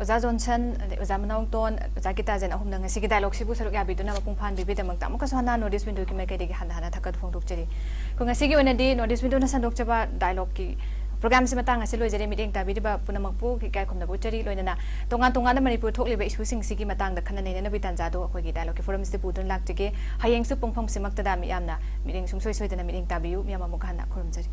ꯑꯣꯖꯥ ꯖꯣꯟꯁꯟ, ꯑꯗꯩ ꯑꯣꯖꯥ ꯃꯅꯥꯎꯇꯣꯟ, ꯑꯣꯖꯥ ꯒꯤꯇꯥꯖꯟ ꯑꯍꯨꯝꯅ ꯉꯁꯤꯒꯤ dialogue ꯁꯤꯕꯨ ꯁꯔꯨꯛ ꯌꯥꯕꯤꯗꯨꯅ ꯃꯄꯨꯡ ꯐꯥꯍꯟꯕꯤꯕꯒꯤꯗꯃꯛꯇ ꯑꯃꯨꯛꯀꯁꯨ ꯍꯟꯅ North East Window ꯒꯤ ꯃꯥꯏꯀꯩꯗꯒꯤ ꯍꯟꯅ ꯍꯟꯅ ꯊꯥꯒꯠꯄ ꯐꯣꯡꯗꯣꯛꯆꯔꯤ꯫ ꯑꯩꯈꯣꯏ ꯉꯁꯤꯒꯤ ꯑꯣꯏꯅꯗꯤ North East Window ꯅ ꯁꯟꯗꯣꯛꯆꯕ dialogue ꯀꯤ program ꯁꯤ ꯃꯇꯥꯡ ꯑꯁꯤ ꯂꯣꯏꯖꯔꯦ꯫ ꯃꯤꯠꯌꯦꯡ ꯇꯥꯕꯤꯔꯤꯕ ꯄꯨꯝꯅꯃꯛꯄꯨ ꯏꯀꯥꯏ ꯈꯨꯝꯅꯕ ꯎꯠꯆꯔꯤ꯫ ꯂꯣꯏꯅꯅ ꯇꯣꯉꯥꯟ ꯇꯣꯉꯥꯟꯕ ꯃꯅꯤꯄꯨꯔ ꯊꯣꯛꯂꯤꯕ issue ꯁꯤꯡꯁꯤꯒꯤ ꯃꯇꯥꯡꯗ ꯈꯟꯅ ꯅꯩꯅꯅꯕꯒꯤ ꯇꯥꯟꯖꯥꯗꯨ ꯑꯩꯈꯣꯏꯒꯤ dialogue ꯀꯤ forum ꯁꯤꯗ ꯄꯨꯗꯨꯅ ꯂꯥꯛꯆꯒꯦ꯫ ꯍꯌꯦꯡꯁꯨ ꯄꯨꯡꯐꯝꯁꯤꯃꯛꯇꯗ ꯃꯤꯌꯥꯝꯅ ꯃꯤꯠꯌꯦꯡ ꯁꯨꯡꯁꯣꯏ ꯁꯣꯏꯗꯅ ꯃꯤꯠꯌꯦꯡ ꯇꯥꯕꯤꯌꯨ꯫ ꯃꯤꯌꯥꯝ ꯑꯃꯨꯛ ꯍꯟꯅ ꯈꯨꯔꯨꯝꯖꯔꯤ꯫